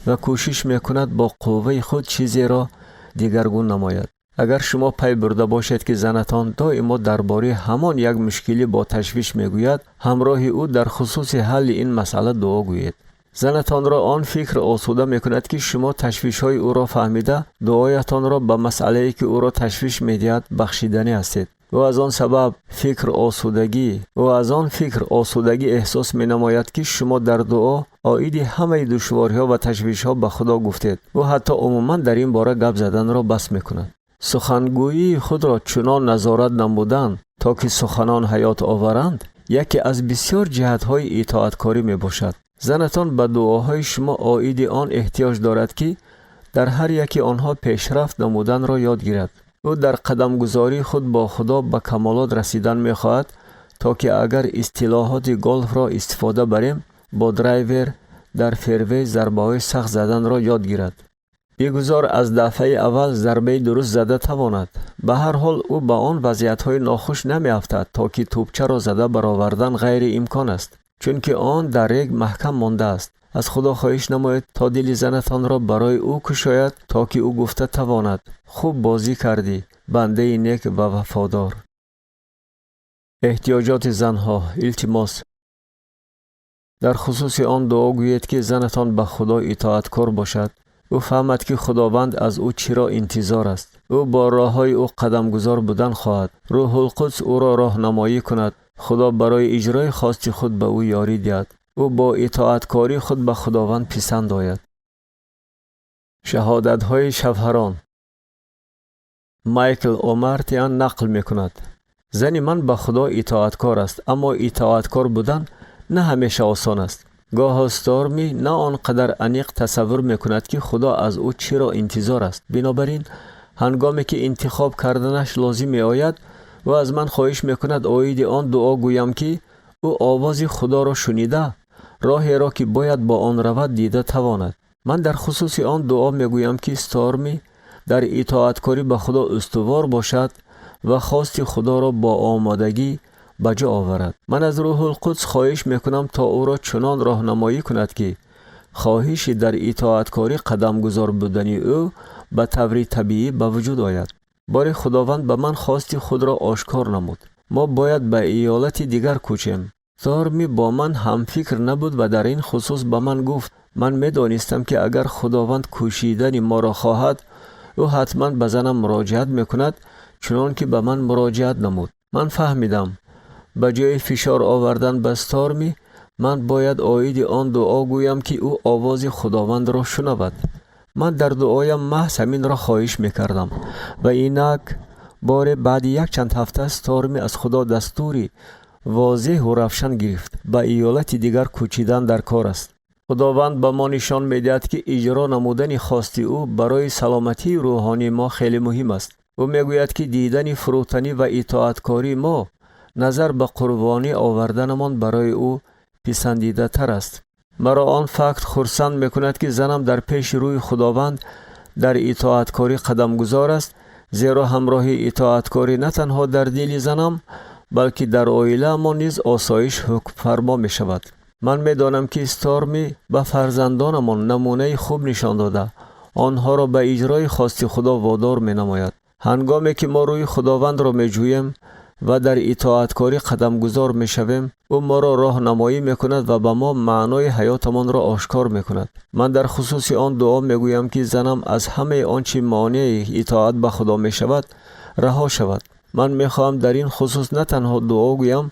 ва кӯшиш мекунад бо қувваи худ чизеро дигаргун намояд. Агар шумо пай бурда бошед, ки занатон доимо дар бораи ҳамон як мушкилӣ бо ташвиш мегӯяд, ҳамроҳи ӯ дар хусуси ҳалли ин масъала дуо гӯед. Занатонро он фикр осуда мекунад, ки шумо ташвишҳои ӯро фаҳмида, дуоятонро ба масъалае, ки ӯро ташвиш медиҳад, бахшиданӣ ҳастед. Ӯ аз он фикр осудагӣ эҳсос менамояд, ки шумо дар дуо оиди ҳамаи душвориҳо ва ташвишҳо ба Худо гуфтед. Ӯ ҳатто умуман дар ин бора гап заданро бас мекунад. Сухангӯии худро чунон назорат намудан, то ки суханон ҳаёт оваранд, яке аз бисёр ҷиҳатҳои итоаткорӣ мебошад. Занатон ба дуоҳои шумо оиди он эҳтиёҷ дорад, ки дар ҳар яки онҳо пешрафт намуданро ёд гирад. Ӯ дар қадамгузории худ бо Худо ба камолот расидан мехоҳад, то ки, агар истилоҳоти голфро истифода барем, бо драйвер дар фервей зарбаҳои сахт заданро ёд гирад. Бигузор аз дафъаи аввал зарбаи дуруст зада тавонад. Ба ҳар ҳол, ӯ ба он вазъиятҳои нохуш намеафтад, то ки тӯбчаро зада баровардан ғайриимкон аст, чунки он дар рег маҳкам мондааст. Аз Худо хоҳиш намоед, то дили занатонро барои ӯ кушояд, то ки ӯ гуфта тавонад: «Хуб бозӣ кардӣ, бандаи нек ва вафодор». Эҳтиёҷоти занҳо. Илтимос, дар хусуси он дуо гӯед, ки занатон ба Худо итоаткор бошад. Ӯ фаҳмад, ки Худованд аз ӯ чиро интизор аст. Ӯ бо роҳҳои ӯ қадамгузор будан хоҳад. Рӯҳулқудс ӯро роҳнамоӣ кунад. Худо барои иҷрои хости худ ба ӯ ёрӣ диҳад. Ӯ бо итоаткории худ ба Худованд писанд ояд. Шаҳодатҳои шавҳарон. Майкл Омартиан нақл мекунад: «Зани ман ба Худо итоаткор аст, аммо итоаткор будан на ҳамеша осон аст. Гоҳо Сторми на он қадар аниқ тасаввур мекунад, ки Худо аз ӯ чиро интизор аст. Бинобар ин, ҳангоме ки интихоб карданаш лозим меояд, ӯ аз ман хоҳиш мекунад оиди он дуо гӯям, ки ӯ овози Худоро шунида, роҳеро, ки бояд бо он равад, дида тавонад. Ман дар хусуси он дуо мегӯям, ки Сторми дар итоаткорӣ ба Худо устувор бошад ва хости Худоро бо омодагӣ ба ҷо оварад. Ман аз Рӯҳулқудс хоҳиш мекунам, то ӯро чунон роҳнамоӣ кунад, ки хоҳиши дар итоаткорӣ қадамгузор будани ӯ ба таври табиӣ ба вуҷуд ояд. Боре Худованд ба ман хости худро ошкор намуд. Мо бояд ба иёлати дигар кӯчем. Сторми бо ман ҳамфикр набуд ва дар ин хусус ба ман гуфт: «Ман медонистам, ки агар Худованд кӯшидани моро хоҳад, ӯ ҳатман ба занам муроҷиат мекунад, чунон ки ба ман муроҷиат намуд». Ман фаҳмидам, ба ҷои фишор овардан ба Сторми, ман бояд оиди он дуо гӯям, ки ӯ овози Худовандро шунавад. Ман дар дуоям маҳз ҳаминро хоҳиш мекардам. Ва инак, боре баъди якчанд ҳафта Сторми аз Худо дастури возеҳу равшан гирифт: ба иёлати дигар кӯчидан дар кор аст. Худованд ба мо нишон медиҳад, ки иҷро намудани хости ӯ барои саломатии рӯҳонии мо хеле муҳим аст. Ӯ мегӯяд, ки дидани фурӯтанӣ ва итоаткории мо назар ба қурбонӣ оварданамон барои ӯ писандидатар аст. Маро он факт хурсанд мекунад, ки занам дар пеши рӯи Худованд дар итоаткорӣ қадамгузор аст, зеро ҳамроҳи итоаткорӣ на танҳо дар дили занам, балки дар оилаамон низ осоиш ҳукмфармо мешавад. Ман медонам, ки Сторми ба фарзандонамон намунаи хуб нишон дода, онҳоро ба иҷрои хости Худо водор менамояд. Ҳангоме ки мо рӯи Худовандро меҷӯем ва дар итоаткорӣ қадамгузор мешавем, ӯ моро роҳнамоӣ мекунад ва ба мо маънои ҳаётамонро ошкор мекунад. Ман дар хусуси он дуо мегӯям, ки занам аз ҳамаи он чи монеи итоат ба Худо мешавад, раҳо шавад. Ман мехоҳам дар ин хусус на танҳо дуо гӯям,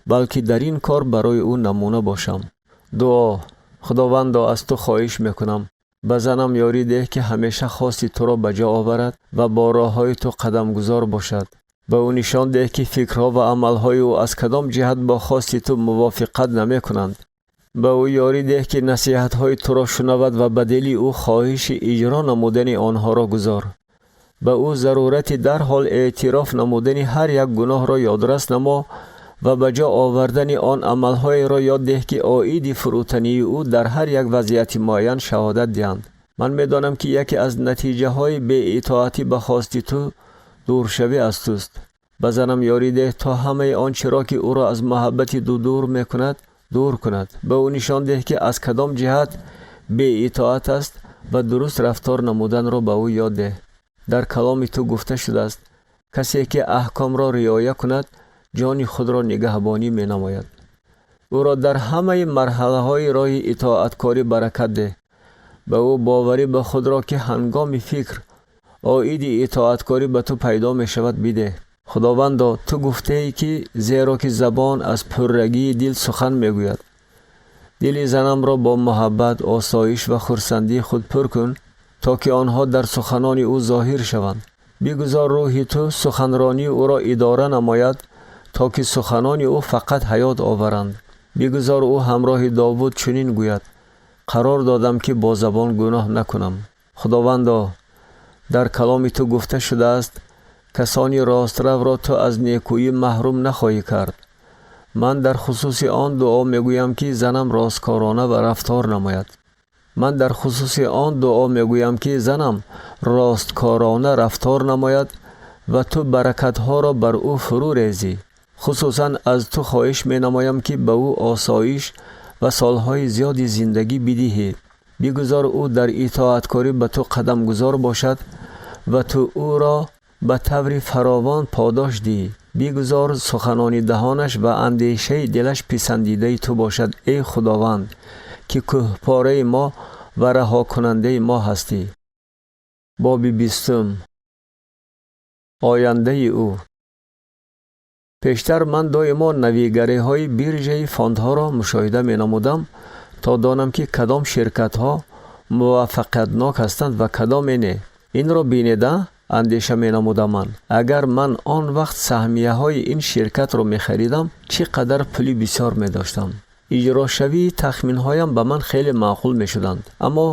балки дар ин кор барои ӯ намуна бошам. Дуо. Худовандо, аз ту хоҳиш мекунам, ба занам ёрӣ деҳ, ки ҳамеша хости туро ба ҷо оварад ва бо роҳҳои ту қадамгузор бошад. Ба ӯ нишон деҳ, ки фикрҳо ва амалҳои ӯ аз кадом ҷиҳат бо хости ту мувофиқат намекунанд. Ба ӯ ёрӣ деҳ, ки насиҳатҳои туро шунавад ва ба дили ӯ хоҳиши иҷро намудани онҳоро гузор. Ба ӯ зарурати дарҳол эътироф намудани ҳар як гуноҳро ёдрас намо ва ба ҷо овардани он амалҳоеро ёд деҳ, ки оиди фурӯтании ӯ дар ҳар як вазъияти муайян шаҳодат диҳанд. Ман медонам, ки яке аз натиҷаҳои беитоатӣ ба хости ту дуршавӣ аз туст. Ба занам ёрӣ деҳ, то ҳамаи он чиро, ки ӯро аз муҳаббати ту дур мекунад, дур кунад. Ба ӯ нишон деҳ, ки аз кадом ҷиҳат беитоат аст ва дуруст рафтор намуданро ба ӯ ёд деҳ. Дар каломи ту гуфта шудааст: касе ки аҳкомро риоя кунад, ҷони худро нигаҳбонӣ менамояд. Ӯро дар ҳамаи марҳалаҳои роҳи итоаткорӣ баракат деҳ. Ба ӯ боварӣ ба худро, ки ҳангоми фикр оиди итоаткорӣ ба ту пайдо мешавад, бидеҳ. Худовандо, ту гуфтаӣ, ки зеро ки забон аз пуррагии дил сухан мегӯяд. Дили занамро бо муҳаббат, осоиш ва хурсандии худ пур кун, то ки онҳо дар суханони ӯ зоҳир шаванд. Бигузор рӯҳи ту суханронии ӯро идора намояд, то ки суханони ӯ фақат ҳаёт оваранд. Бигузор ӯ ҳамроҳи Довуд чунин гӯяд: қарор додам, ки бо забон гуноҳ накунам. Худовандо, дар каломи ту гуфта шудааст: касони ростравро ту аз некӯӣ маҳрум нахоҳӣ кард. Ман дар хусуси он дуо мегӯям, ки занам росткорона ва рафтор намояд. Ман дар хусуси он дуо мегӯям, ки занам росткорона рафтор намояд ва ту баракатҳоро бар ӯ фурӯ резӣ. Хусусан аз ту хоҳиш менамоям, ки ба ӯ осоиш ва солҳои зиёди зиндагӣ бидиҳӣ. Бигузор ӯ дар итоаткорӣ ба ту қадамгузор бошад ва ту ӯро ба таври фаровон подош диҳӣ. Бигузор суханони даҳонаш ва андешаи дилаш писандидаи ту бошад, эй Худованд, ки кӯҳпораи мо ва раҳокунандаи мо ҳастӣ. Боби 20. Ояндаи ӯ. Пештар ман доимо навигариҳои биржаи фондҳоро мушоҳида менамудам, то донам, ки кадом ширкатҳо муваффақиятнок ҳастанд ва кадоме не. Инро бинеда, андеша менамудам ман, агар ман он вақт саҳмияҳои ин ширкатро мехаридам, чӣ қадар пули бисёр медоштам. Иҷрошавии тахминҳоям ба ман хеле маъқул мешуданд, аммо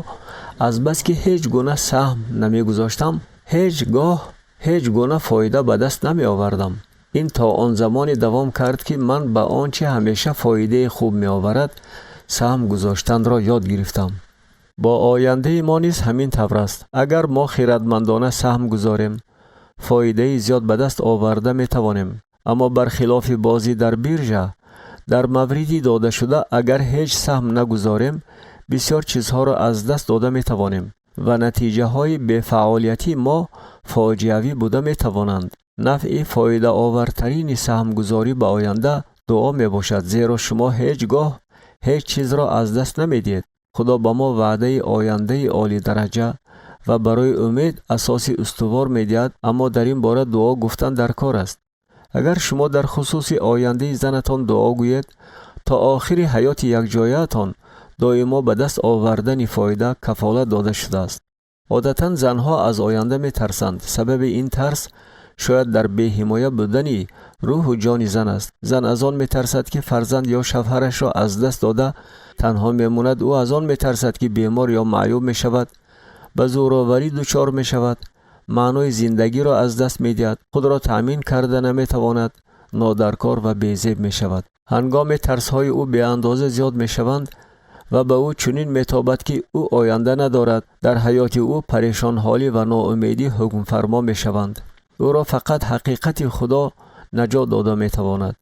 азбаски ҳеҷ гуна саҳм намегузоштам, ҳеҷ гоҳ ҳеҷ гуна фоида ба даст намеовардам. Ин то он замоне давом кард, ки ман ба он чи ҳамеша фоидаи хуб меоварад, саҳм гузоштанро ёд гирифтам. Бо ояндаи мо низ ҳамин тавр аст. Агар мо хиратмандона саҳм гузорем, фоидаи зиёд ба даст оварда метавонем. Аммо бархилофи бозӣ дар биржа, дар мавриди додашуда агар ҳеҷ саҳм нагузорем, бисёр чизҳоро аз даст дода метавонем ва натиҷаҳои бефаъолиятии мо фоҷиавӣ буда метавонанд. Нафъи фоидаовартарини саҳмгузорӣ ба оянда дуо мебошад, зеро шумо ҳеҷ гоҳ ҳеҷ чизро аз даст намедиҳед. Худо ба мо ваъдаи ояндаи олидараҷа ва барои умед асоси устувор медиҳад, аммо дар ин бора дуо гуфтан дар кор аст. Агар шумо дар хусуси ояндаи занатон дуо гӯед, то охири ҳаёти якҷояатон доимо ба даст овардани фоида кафолат дода шудааст. Одатан занҳо аз оянда метарсанд. Сабаби ин тарс шояд дар беҳимоя будани рӯҳу ҷони зан аст. Зан аз он метарсад, ки фарзанд ё шавҳарашро аз даст дода танҳо мемонад. Ӯ аз он метарсад, ки бемор ё маъюб мешавад, ба зӯроварӣ дучор мешавад, Маънои зиндагиро аз даст медиҳад, худро таъмин карда наметавонад, нодаркор ва безеб мешавад. Ҳангоме тарсҳои ӯ беандоза зиёд мешаванд ва ба ӯ чунин метобад, ки ӯ оянда надорад, дар ҳаёти ӯ парешонҳолӣ ва ноумедӣ ҳукмфармо мешаванд. Ӯро фақат ҳақиқати Худо наҷот дода метавонад.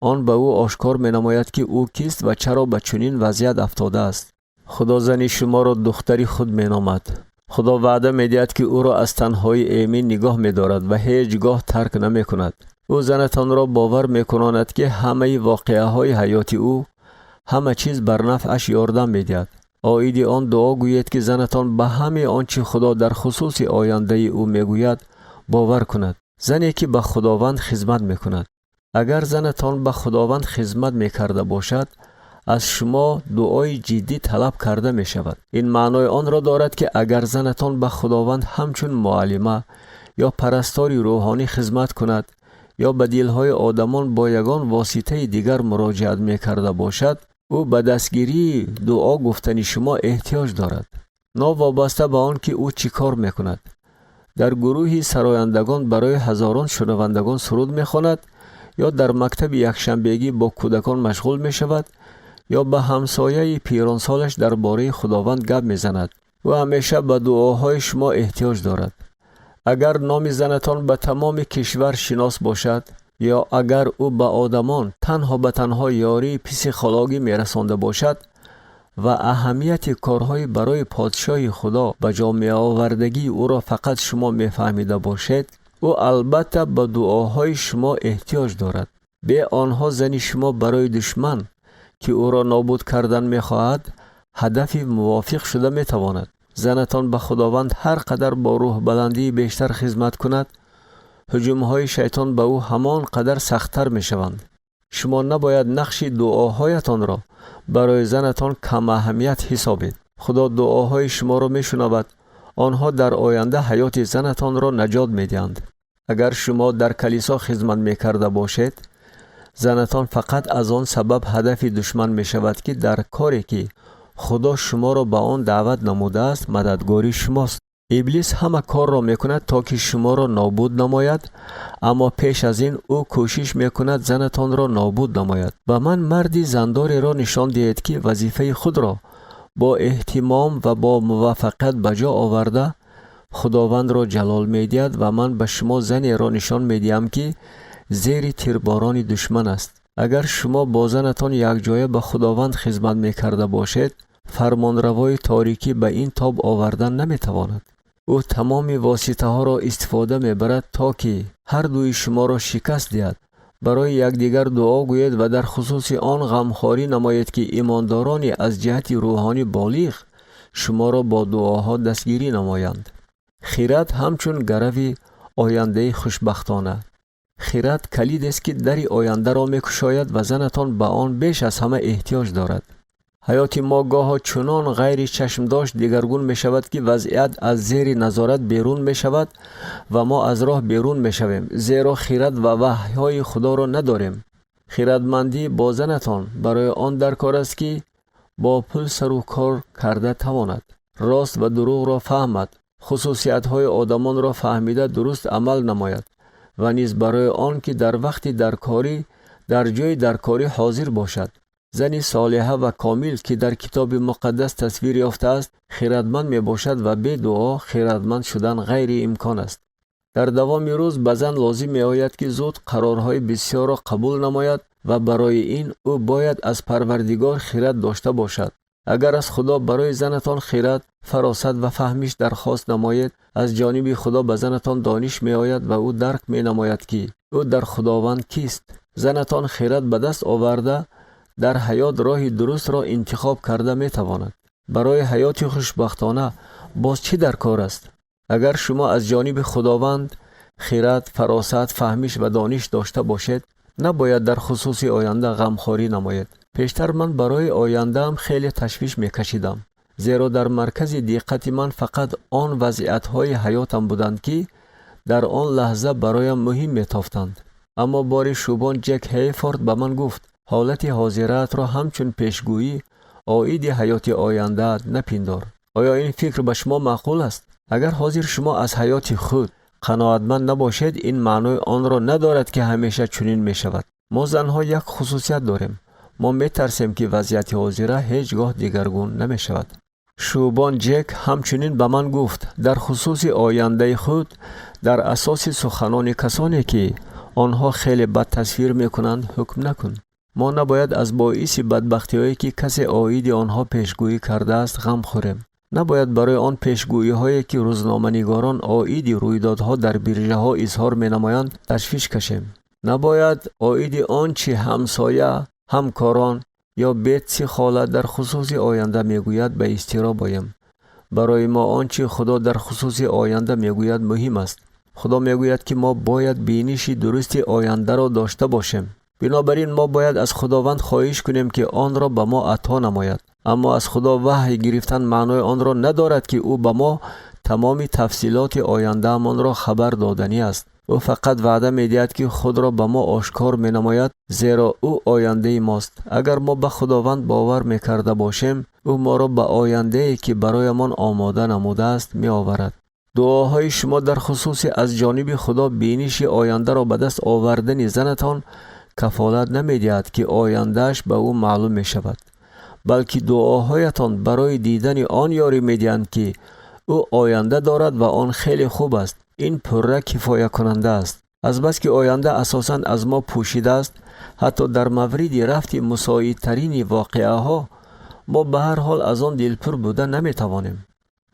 Он ба ӯ ошкор менамояд, ки ӯ кист ва чаро ба чунин вазъият афтодааст. Худо зани шуморо духтари худ меномад. Худо ваъда медиҳад, ки ӯро аз танҳоӣ эмин нигоҳ медорад ва ҳеҷ гоҳ тарк намекунад. Ӯ занатонро бовар мекунонад, ки ҳамаи воқеаҳои ҳаёти ӯ, ҳама чиз бар нафъаш ёрдам медиҳад. Оиди он дуо гӯед, ки занатон ба ҳамаи он чӣ Худо дар хусуси ояндаи ӯ мегӯяд, бовар кунад. Зане, ки ба Худованд хизмат мекунад. Агар занатон ба Худованд хизмат мекарда бошад, аз шумо дуои ҷиддӣ талаб карда мешавад. Ин маънои онро дорад, ки агар занатон ба Худованд ҳамчун муаллима ё парастори рӯҳонӣ хизмат кунад ё ба дилҳои одамон бо ягон воситаи дигар муроҷиат мекарда бошад, ӯ ба дастгирии дуо гуфтани шумо эҳтиёҷ дорад. Новобаста ба он ки ӯ чӣ кор мекунад, дар гурӯҳи сарояндагон барои ҳазорон шунавандагон суруд мехонад ё дар мактаби якшанбегӣ бо кӯдакон машғул мешавад ё ба ҳамсояи пиронсолаш дар бораи Худованд гап мезанад, ӯ ҳамеша ба дуоҳои шумо эҳтиёҷ дорад. Агар номи занатон ба тамоми кишвар шинос бошад ё агар ӯ ба одамон танҳо ба танҳо ёрии психологӣ мерасонда бошад ва аҳамияти корҳои барои подшоҳи Худо ба ҷо меовардагии ӯро фақат шумо мефаҳмида бошед, ӯ албатта ба дуоҳои шумо эҳтиёҷ дорад. Бе онҳо зани шумо барои душман, ки ӯро нобуд кардан мехоҳад, ҳадафи мувофиқ шуда метавонад. Занатон ба Худованд ҳар қадар бо рӯҳбаландии бештар хизмат кунад, ҳуҷумҳои шайтон ба ӯ ҳамон қадар сахттар мешаванд. Шумо набояд нақши дуоҳоятонро барои занатон камаҳамият ҳисобед. Худо дуоҳои шуморо мешунавад. Онҳо дар оянда ҳаёти занатонро наҷот медиҳанд. Агар шумо дар калисо хизмат мекарда бошед, занатон фақат аз он сабаб ҳадафи душман мешавад, ки дар коре, ки Худо шуморо ба он даъват намудааст, мададгори шумост. Иблис ҳама корро мекунад, то ки шуморо нобуд намояд, аммо пеш аз ин ӯ кӯшиш мекунад занатонро нобуд намояд. Ба ман марди зандореро нишон диҳед, ки вазифаи худро бо эҳтимом ва бо муваффақият ба ҷо оварда, Худовандро ҷалол медиҳад, ва ман ба шумо занеро нишон медиҳам, ки зери тирборони душман аст. Агар шумо бо занатон якҷоя ба Худованд хизмат мекарда бошед, фармонравои торикӣ ба ин тоб овардан наметавонад. Ӯ тамоми воситаҳоро истифода мебарад, то ки ҳар дуи шуморо шикаст диҳад. Барои якдигар дуо гӯед ва дар хусуси он ғамхорӣ намоед, ки имондорони аз ҷиҳати рӯҳонӣ болиғ шуморо бо дуоҳо дастгирӣ намоянд. Хирад ҳамчун гарави ояндаи хушбахтона. Хирад калидест, ки дари ояндаро мекушояд ва занатон ба он беш аз ҳама эҳтиёҷ дорад. Ҳаёти мо гоҳо чунон ғайри чашмдошт дигаргун мешавад, ки вазъият аз зери назорат берун мешавад ва мо аз роҳ берун мешавем, зеро хирад ва ваҳйҳои Худоро надорем. Хирадмандӣ бо занатон барои он дар кор аст, ки бо пул сару кор карда тавонад, рост ва дурӯғро фаҳмад, хусусиятҳои одамонро фаҳмида дуруст амал намояд ва низ барои он ки дар вақти даркорӣ дар ҷои даркорӣ ҳозир бошад. Зани солиҳа ва комил, ки дар Китоби Муқаддас тасвир ёфтааст, хирадманд мебошад ва бе дуо хирадманд шудан ғайриимкон аст. Дар давоми рӯз ба зан лозим меояд, ки зуд қарорҳои бисёрро қабул намояд ва барои ин ӯ бояд аз Парвардигор хирад дошта бошад. Агар аз Худо барои занатон хирад, фаросат ва фаҳмиш дархост намоед, аз ҷониби Худо ба занатон дониш меояд ва ӯ дарк менамояд, ки ӯ дар Худованд кист. Занатон хирад ба даст оварда, дар ҳаёт роҳи дурустро интихоб карда метавонад. Барои ҳаёти хушбахтона боз чӣ дар кор аст? Агар шумо аз ҷониби Худованд хирад, фаросат, фаҳмиш ва дониш дошта бошед, набояд дар хусуси оянда ғамхорӣ намоед. Пештар ман барои ояндаам хеле ташвиш мекашидам, зеро дар маркази диққати ман фақат он вазъиятҳои ҳаётам буданд, ки дар он лаҳза бароям муҳим метофтанд. Аммо бори шӯбон Ҷек Ҳейфорд ба ман гуфт: «Ҳолати ҳозираатро ҳамчун пешгӯӣ оиди ҳаёти ояндаат напиндор». Оё ин фикр ба шумо маъқул аст? Агар ҳозир шумо аз ҳаёти худ қаноатманд набошед, ин маънои онро надорад, ки ҳамеша чунин мешавад. Мо занҳо як хусусият дорем: мо метарсем, ки вазъияти ҳозира ҳеҷ гоҳ дигаргун намешавад. Шӯбон Ҷек ҳамчунин ба ман гуфт: дар хусуси ояндаи худ дар асоси суханони касоне, ки онҳо хеле бад тасвир мекунанд, ҳукм накун. Мо набояд аз боиси бадбахтиҳое, ки касе оиди онҳо пешгӯӣ кардааст, ғам хӯрем. Набояд барои он пешгӯиҳое, ки рӯзноманигорон оиди рӯйдодҳо дар биржаҳо изҳор менамоянд, ташвиш кашем. Набояд оиди он чӣ ҳамсоя, ҳамкорон ё Бетси хола дар хусуси оянда мегӯяд, ба изтироб оем. Барои мо он чӣ Худо дар хусуси оянда мегӯяд, муҳим аст. Худо мегӯяд, ки мо бояд биниши дурусти ояндаро дошта бошем. Бинобар ин мо бояд аз Худованд хоҳиш кунем, ки онро ба мо ато намояд. Аммо аз Худо ваҳй гирифтан маънои онро надорад, ки ӯ ба мо тамоми тафсилоти ояндаамонро хабар доданӣ аст. Ӯ фақат ваъда медиҳад, ки худро ба мо ошкор менамояд, зеро ӯ ояндаи мост. Агар мо ба Худованд бовар мекарда бошем, ӯ моро ба ояндае, ки бароямон омода намудааст, меоварад. Дуоҳои шумо дар хусуси аз ҷониби Худо биниши ояндаро ба даст овардани занатон кафолат намедиҳад, ки ояндааш ба ӯ маълум мешавад, балки дуоҳоятон барои дидани он ёрӣ медиҳанд, ки ӯ оянда дорад ва он хеле хуб аст. Ин пурра кифоякунанда аст. Азбаски оянда асосан аз мо пӯшидааст, ҳатто дар мавриди рафти мусоидтарини воқеаҳо мо ба ҳар ҳол аз он дилпур буда наметавонем.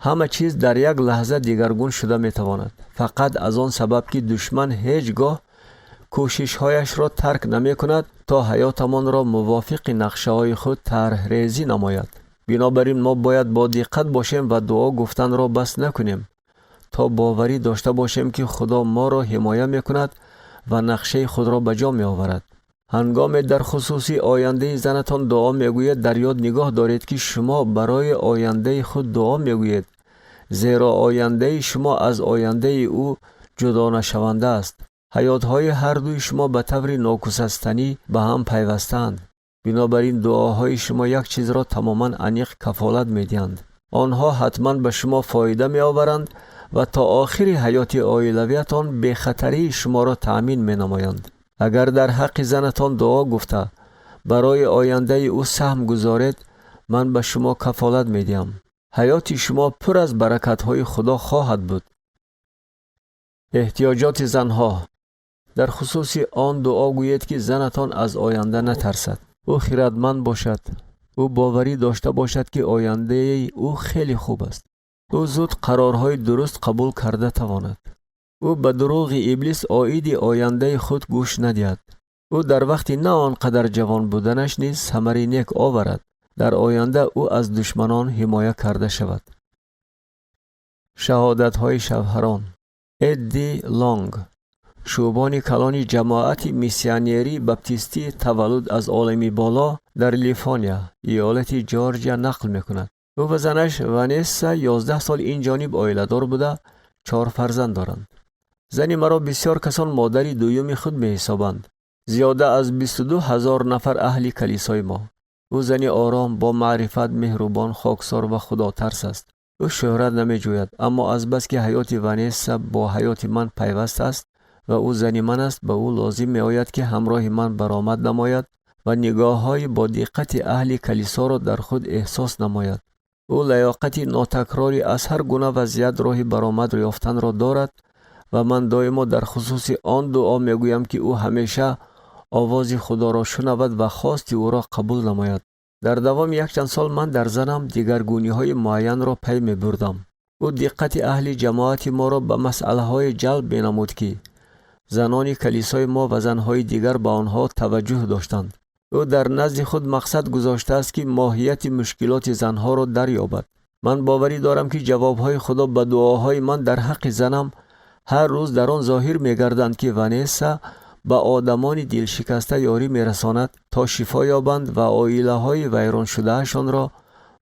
Ҳама чиз дар як лаҳза дигаргун шуда метавонад, фақат аз он сабаб, ки душман ҳеҷ гоҳ кӯшишҳояшро тарк намекунад, то ҳаётамонро мувофиқи нақшаҳои худ тарҳрезӣ намояд. Бинобар ин мо бояд бодиққат бошем ва дуо гуфтанро бас накунем, то боварӣ дошта бошем, ки Худо моро ҳимоя мекунад ва нақшаи худро ба ҷо меоварад. Ҳангоме дар хусуси ояндаи занатон дуо мегӯед, дар ёд нигоҳ доред, ки шумо барои ояндаи худ дуо мегӯед, зеро ояндаи шумо аз ояндаи ӯ ҷудонашаванда аст. Ҳаётҳои ҳардуи шумо ба таври нокусастанӣ ба ҳам пайвастаанд. Бинобар ин дуоҳои шумо як чизро тамоман аниқ кафолат медиҳанд: онҳо ҳатман ба шумо фоида меоваранд ва то охири ҳаёти оилавиятон бехатарии шуморо таъмин менамоянд. Агар дар ҳаққи занатон дуо гуфта, барои ояндаи ӯ саҳм гузоред, ман ба шумо кафолат медиҳам: ҳаёти шумо пур аз баракатҳои Худо хоҳад буд. Эҳтиёҷоти занҳо. Дар хусуси он дуо гӯед, ки занатон аз оянда натарсад, ӯ хирадманд бошад, ӯ боварӣ дошта бошад, ки ояндаи ӯ хеле хуб аст, ӯ зуд қарорҳои дуруст қабул карда тавонад, ӯ ба дурӯғи Иблис оиди ояндаи худ гӯш надиҳад, ӯ дар вақти на он қадар ҷавон буданаш низ самари нек оварад, дар оянда ӯ аз душманон ҳимоя карда шавад. Шаҳодатҳои шавҳарон. Эдди Лонг, шӯбони калони ҷамоати миссионерии баптистӣ «Таваллуд аз олами боло» дар Лифония, иёлати Ҷорҷия, нақл мекунад. Ӯ ва занаш Ванесса 11 сол ин ҷониб оиладор буда, чор фарзанд доранд. Зани маро бисёр касон модари дуюми худ меҳисобанд, зиёда аз 22 000 нафар аҳли калисои мо. Ӯ зани ором, бо маърифат, меҳрубон, хоксор ва худотарс аст. Ӯ шӯҳрат намеҷӯяд, аммо азбаски ҳаёти Ванесса бо ҳаёти ман пайваст аст ва ӯ зани ман аст, ба ӯ лозим меояд, ки ҳамроҳи ман баромад намояд ва нигоҳҳои бодиққати аҳли калисоро дар худ эҳсос намояд. Ӯ лаёқати нотакрори аз ҳар гуна вазъият роҳи баромад ёфтанро дорад ва ман доимо дар хусуси он дуо мегӯям, ки ӯ ҳамеша овози Худоро шунавад ва хости ӯро қабул намояд. Дар давоми якчанд сол ман дар занам дигаргуниҳои муайянро пай мебурдам. Ӯ диққати аҳли ҷамоати моро ба масъалаҳое ҷалб менамуд, ки занони калисои мо ва занҳои дигар ба онҳо таваҷҷӯҳ доштанд. Ӯ дар назди худ мақсад гузоштааст, ки моҳияти мушкилоти занҳоро дарёбад. Ман боварӣ дорам, ки ҷавобҳои Худо ба дуоҳои ман дар ҳаққи занам ҳар рӯз дар он зоҳир мегарданд, ки Ванесса ба одамони дилшикаста ёрӣ мерасонад, то шифо ёбанд ва оилаҳои вайроншудаашонро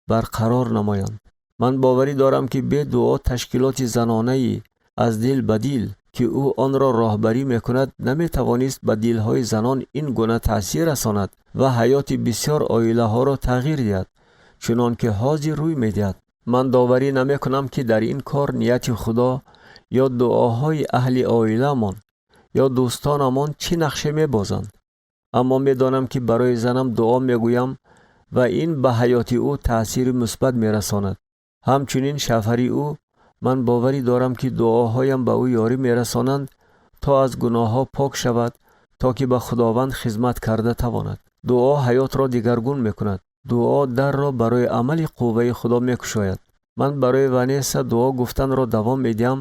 барқарор намоянд. Ман боварӣ дорам, ки бе дуо ташкилоти занонаи «Аз дил ба дил», ки ӯ онро роҳбарӣ мекунад, наметавонист ба дилҳои занон ин гуна таъсир расонад ва ҳаёти бисёр оилаҳоро тағйир диҳад, чунон ки ҳозир рӯй медиҳад. Ман доварӣ намекунам, ки дар ин кор нияти Худо ё дуоҳои аҳли оиламон ё дӯстонамон чӣ нақше мебозанд, аммо медонам, ки барои занам дуо мегӯям ва ин ба ҳаёти ӯ таъсири мусбат мерасонад. Ҳамчунин шавҳари ӯ. Ман боварӣ дорам, ки дуоҳоям ба ӯ ёрӣ мерасонанд, то аз гуноҳҳо пок шавад, то ки ба Худованд хизмат карда тавонад. Дуо ҳаётро дигаргун мекунад. Дуо дарро барои амали қувваи Худо мекушояд. Ман барои Ванесса дуо гуфтанро давом медиҳам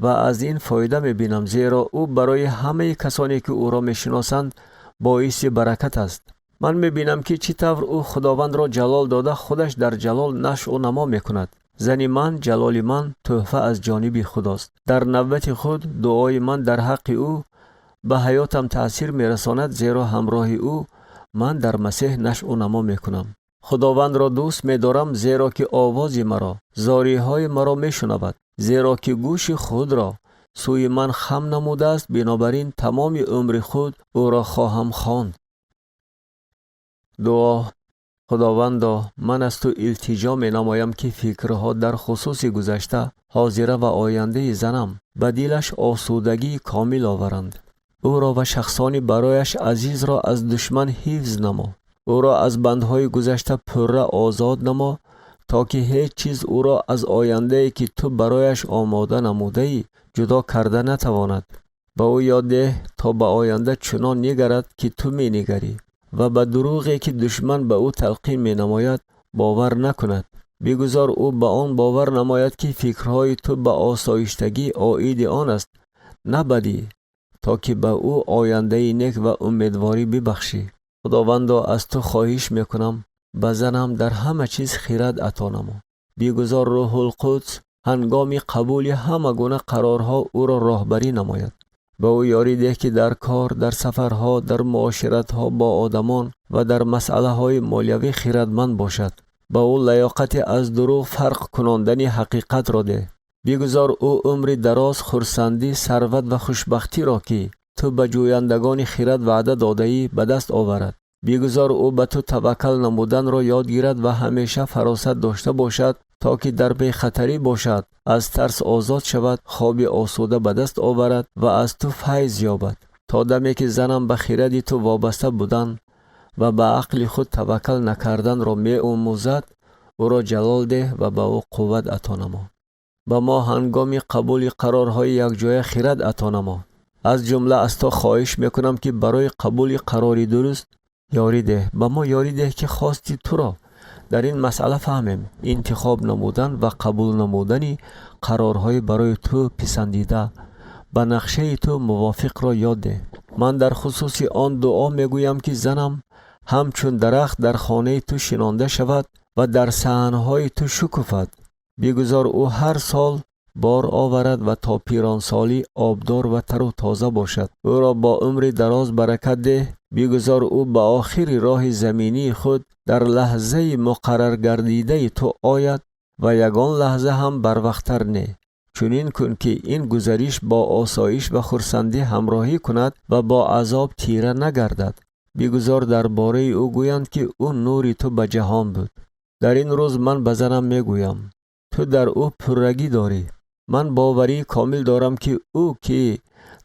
ва аз ин фоида мебинам, зеро ӯ барои ҳамаи касоне, ки ӯро мешиносанд, боиси баракат аст. Ман мебинам, ки чӣ тавр ӯ Худовандро ҷалол дода, худаш дар ҷалол нашъу намо мекунад. Зани ман, ҷалоли ман, тӯҳфа аз ҷониби Худост. Дар навбати худ, дуои ман дар ҳаққи ӯ ба ҳаётам таъсир мерасонад, зеро ҳамроҳи ӯ ман дар Масеҳ нашъу намо мекунам. Худовандро дӯст медорам, зеро ки овози маро, зориҳои маро мешунавад, зеро ки гӯши худро сӯи ман хам намудааст. Бинобар ин тамоми умри худ ӯро хоҳам хонд. Дуо. Худовандо, ман аз ту илтиҷо менамоям, ки фикрҳо дар хусуси гузашта, ҳозира ва ояндаи занам ба дилаш осудагии комил оваранд. Ӯро ва шахсони барояш азизро аз душман ҳифз намо. Ӯро аз бандҳои гузашта пурра озод намо, то ки ҳеҷ чиз ӯро аз ояндае, ки ту барояш омода намудаӣ, ҷудо карда натавонад. Ба ӯ ёд деҳ, то ба оянда чунон нигарад, ки ту менигарӣ, ва ба дурӯғе, ки душман ба ӯ талқин менамояд, бовар накунад. Бигузор ӯ ба он бовар намояд, ки фикрҳои ту ба осоиштагӣ оиди он аст, на бадӣ, то ки ба ӯ ояндаи нек ва умедворӣ бибахшӣ. Худовандо, аз ту хоҳиш мекунам, ба занам дар ҳама чиз хирад ато намо. Бигузор Рӯҳулқудс ҳангоми қабули ҳама гуна қарорҳо ӯро роҳбарӣ намояд. Ба ӯ ёрӣ деҳ, ки дар кор, дар сафарҳо, дар муоширатҳо бо одамон ва дар масъалаҳои молиявӣ хирадманд бошад. Ба ӯ лаёқати аз дурӯғ фарқ кунондани ҳақиқатро деҳ. Бигузор ӯ умри дароз, хурсандӣ, сарват ва хушбахтиро, ки ту ба ҷӯяндагони хирад ваъда додаӣ, ба даст оварад. Бигузор ӯ ба ту таваккал намуданро ёд гирад ва ҳамеша фаросат дошта бошад, то ки дар бехатарӣ бошад, аз тарс озод шавад, хоби осуда ба даст оварад ва аз ту файз ёбад. То даме ки занам ба хиради ту вобаста будан ва ба ақли худ таваккал накарданро меомӯзад, ӯро ҷалол деҳ ва ба ӯ қувват ато намо. Ба мо ҳангоми қабули қарорҳои якҷоя хирад ато намо. Аз ҷумла аз ту хоҳиш мекунам, ки барои қабули қарори дуруст ёрӣ деҳ. Ба мо ёрӣ деҳ, ки хости туро дар ин масъала фаҳмем. Интихоб намудан ва қабул намудани қарорҳои барои ту писандида, ба нақшаи ту мувофиқро ёд деҳ. Ман дар хусуси он дуо мегӯям, ки занам ҳамчун дарахт дар хонаи ту шинонда шавад ва дар саҳнҳои ту шукуфад. Бигузор ӯ ҳар сол бор оварад ва то пиронсолӣ обдор ва тару тоза бошад. Ӯро бо умри дароз баракат деҳ. Бигузор ӯ ба охири роҳи заминии худ дар лаҳзаи муқарраргардидаи ту ояд ва ягон лаҳза ҳам барвақттар не. Чунин кун, ки ин гузариш бо осоиш ва хурсандӣ ҳамроҳӣ кунад ва бо азоб тира нагардад. Бигузор дар бораи ӯ гӯянд, ки ӯ нури ту ба ҷаҳон буд. Дар ин рӯз ман ба занам мегӯям: ту дар ӯ пуррагӣ дорӣ. Ман боварии комил дорам, ки ӯ, ки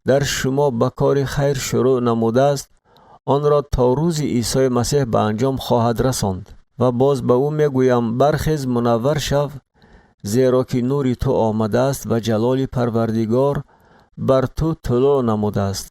дар шумо ба кори хайр шурӯъ намудааст, онро то рӯзи Исои Масеҳ ба анҷом хоҳад расонд. Ва боз ба ӯ мегӯям: бархез, мунаввар шав, зеро ки нури ту омадааст ва ҷалоли Парвардигор бар ту тулӯъ намудааст.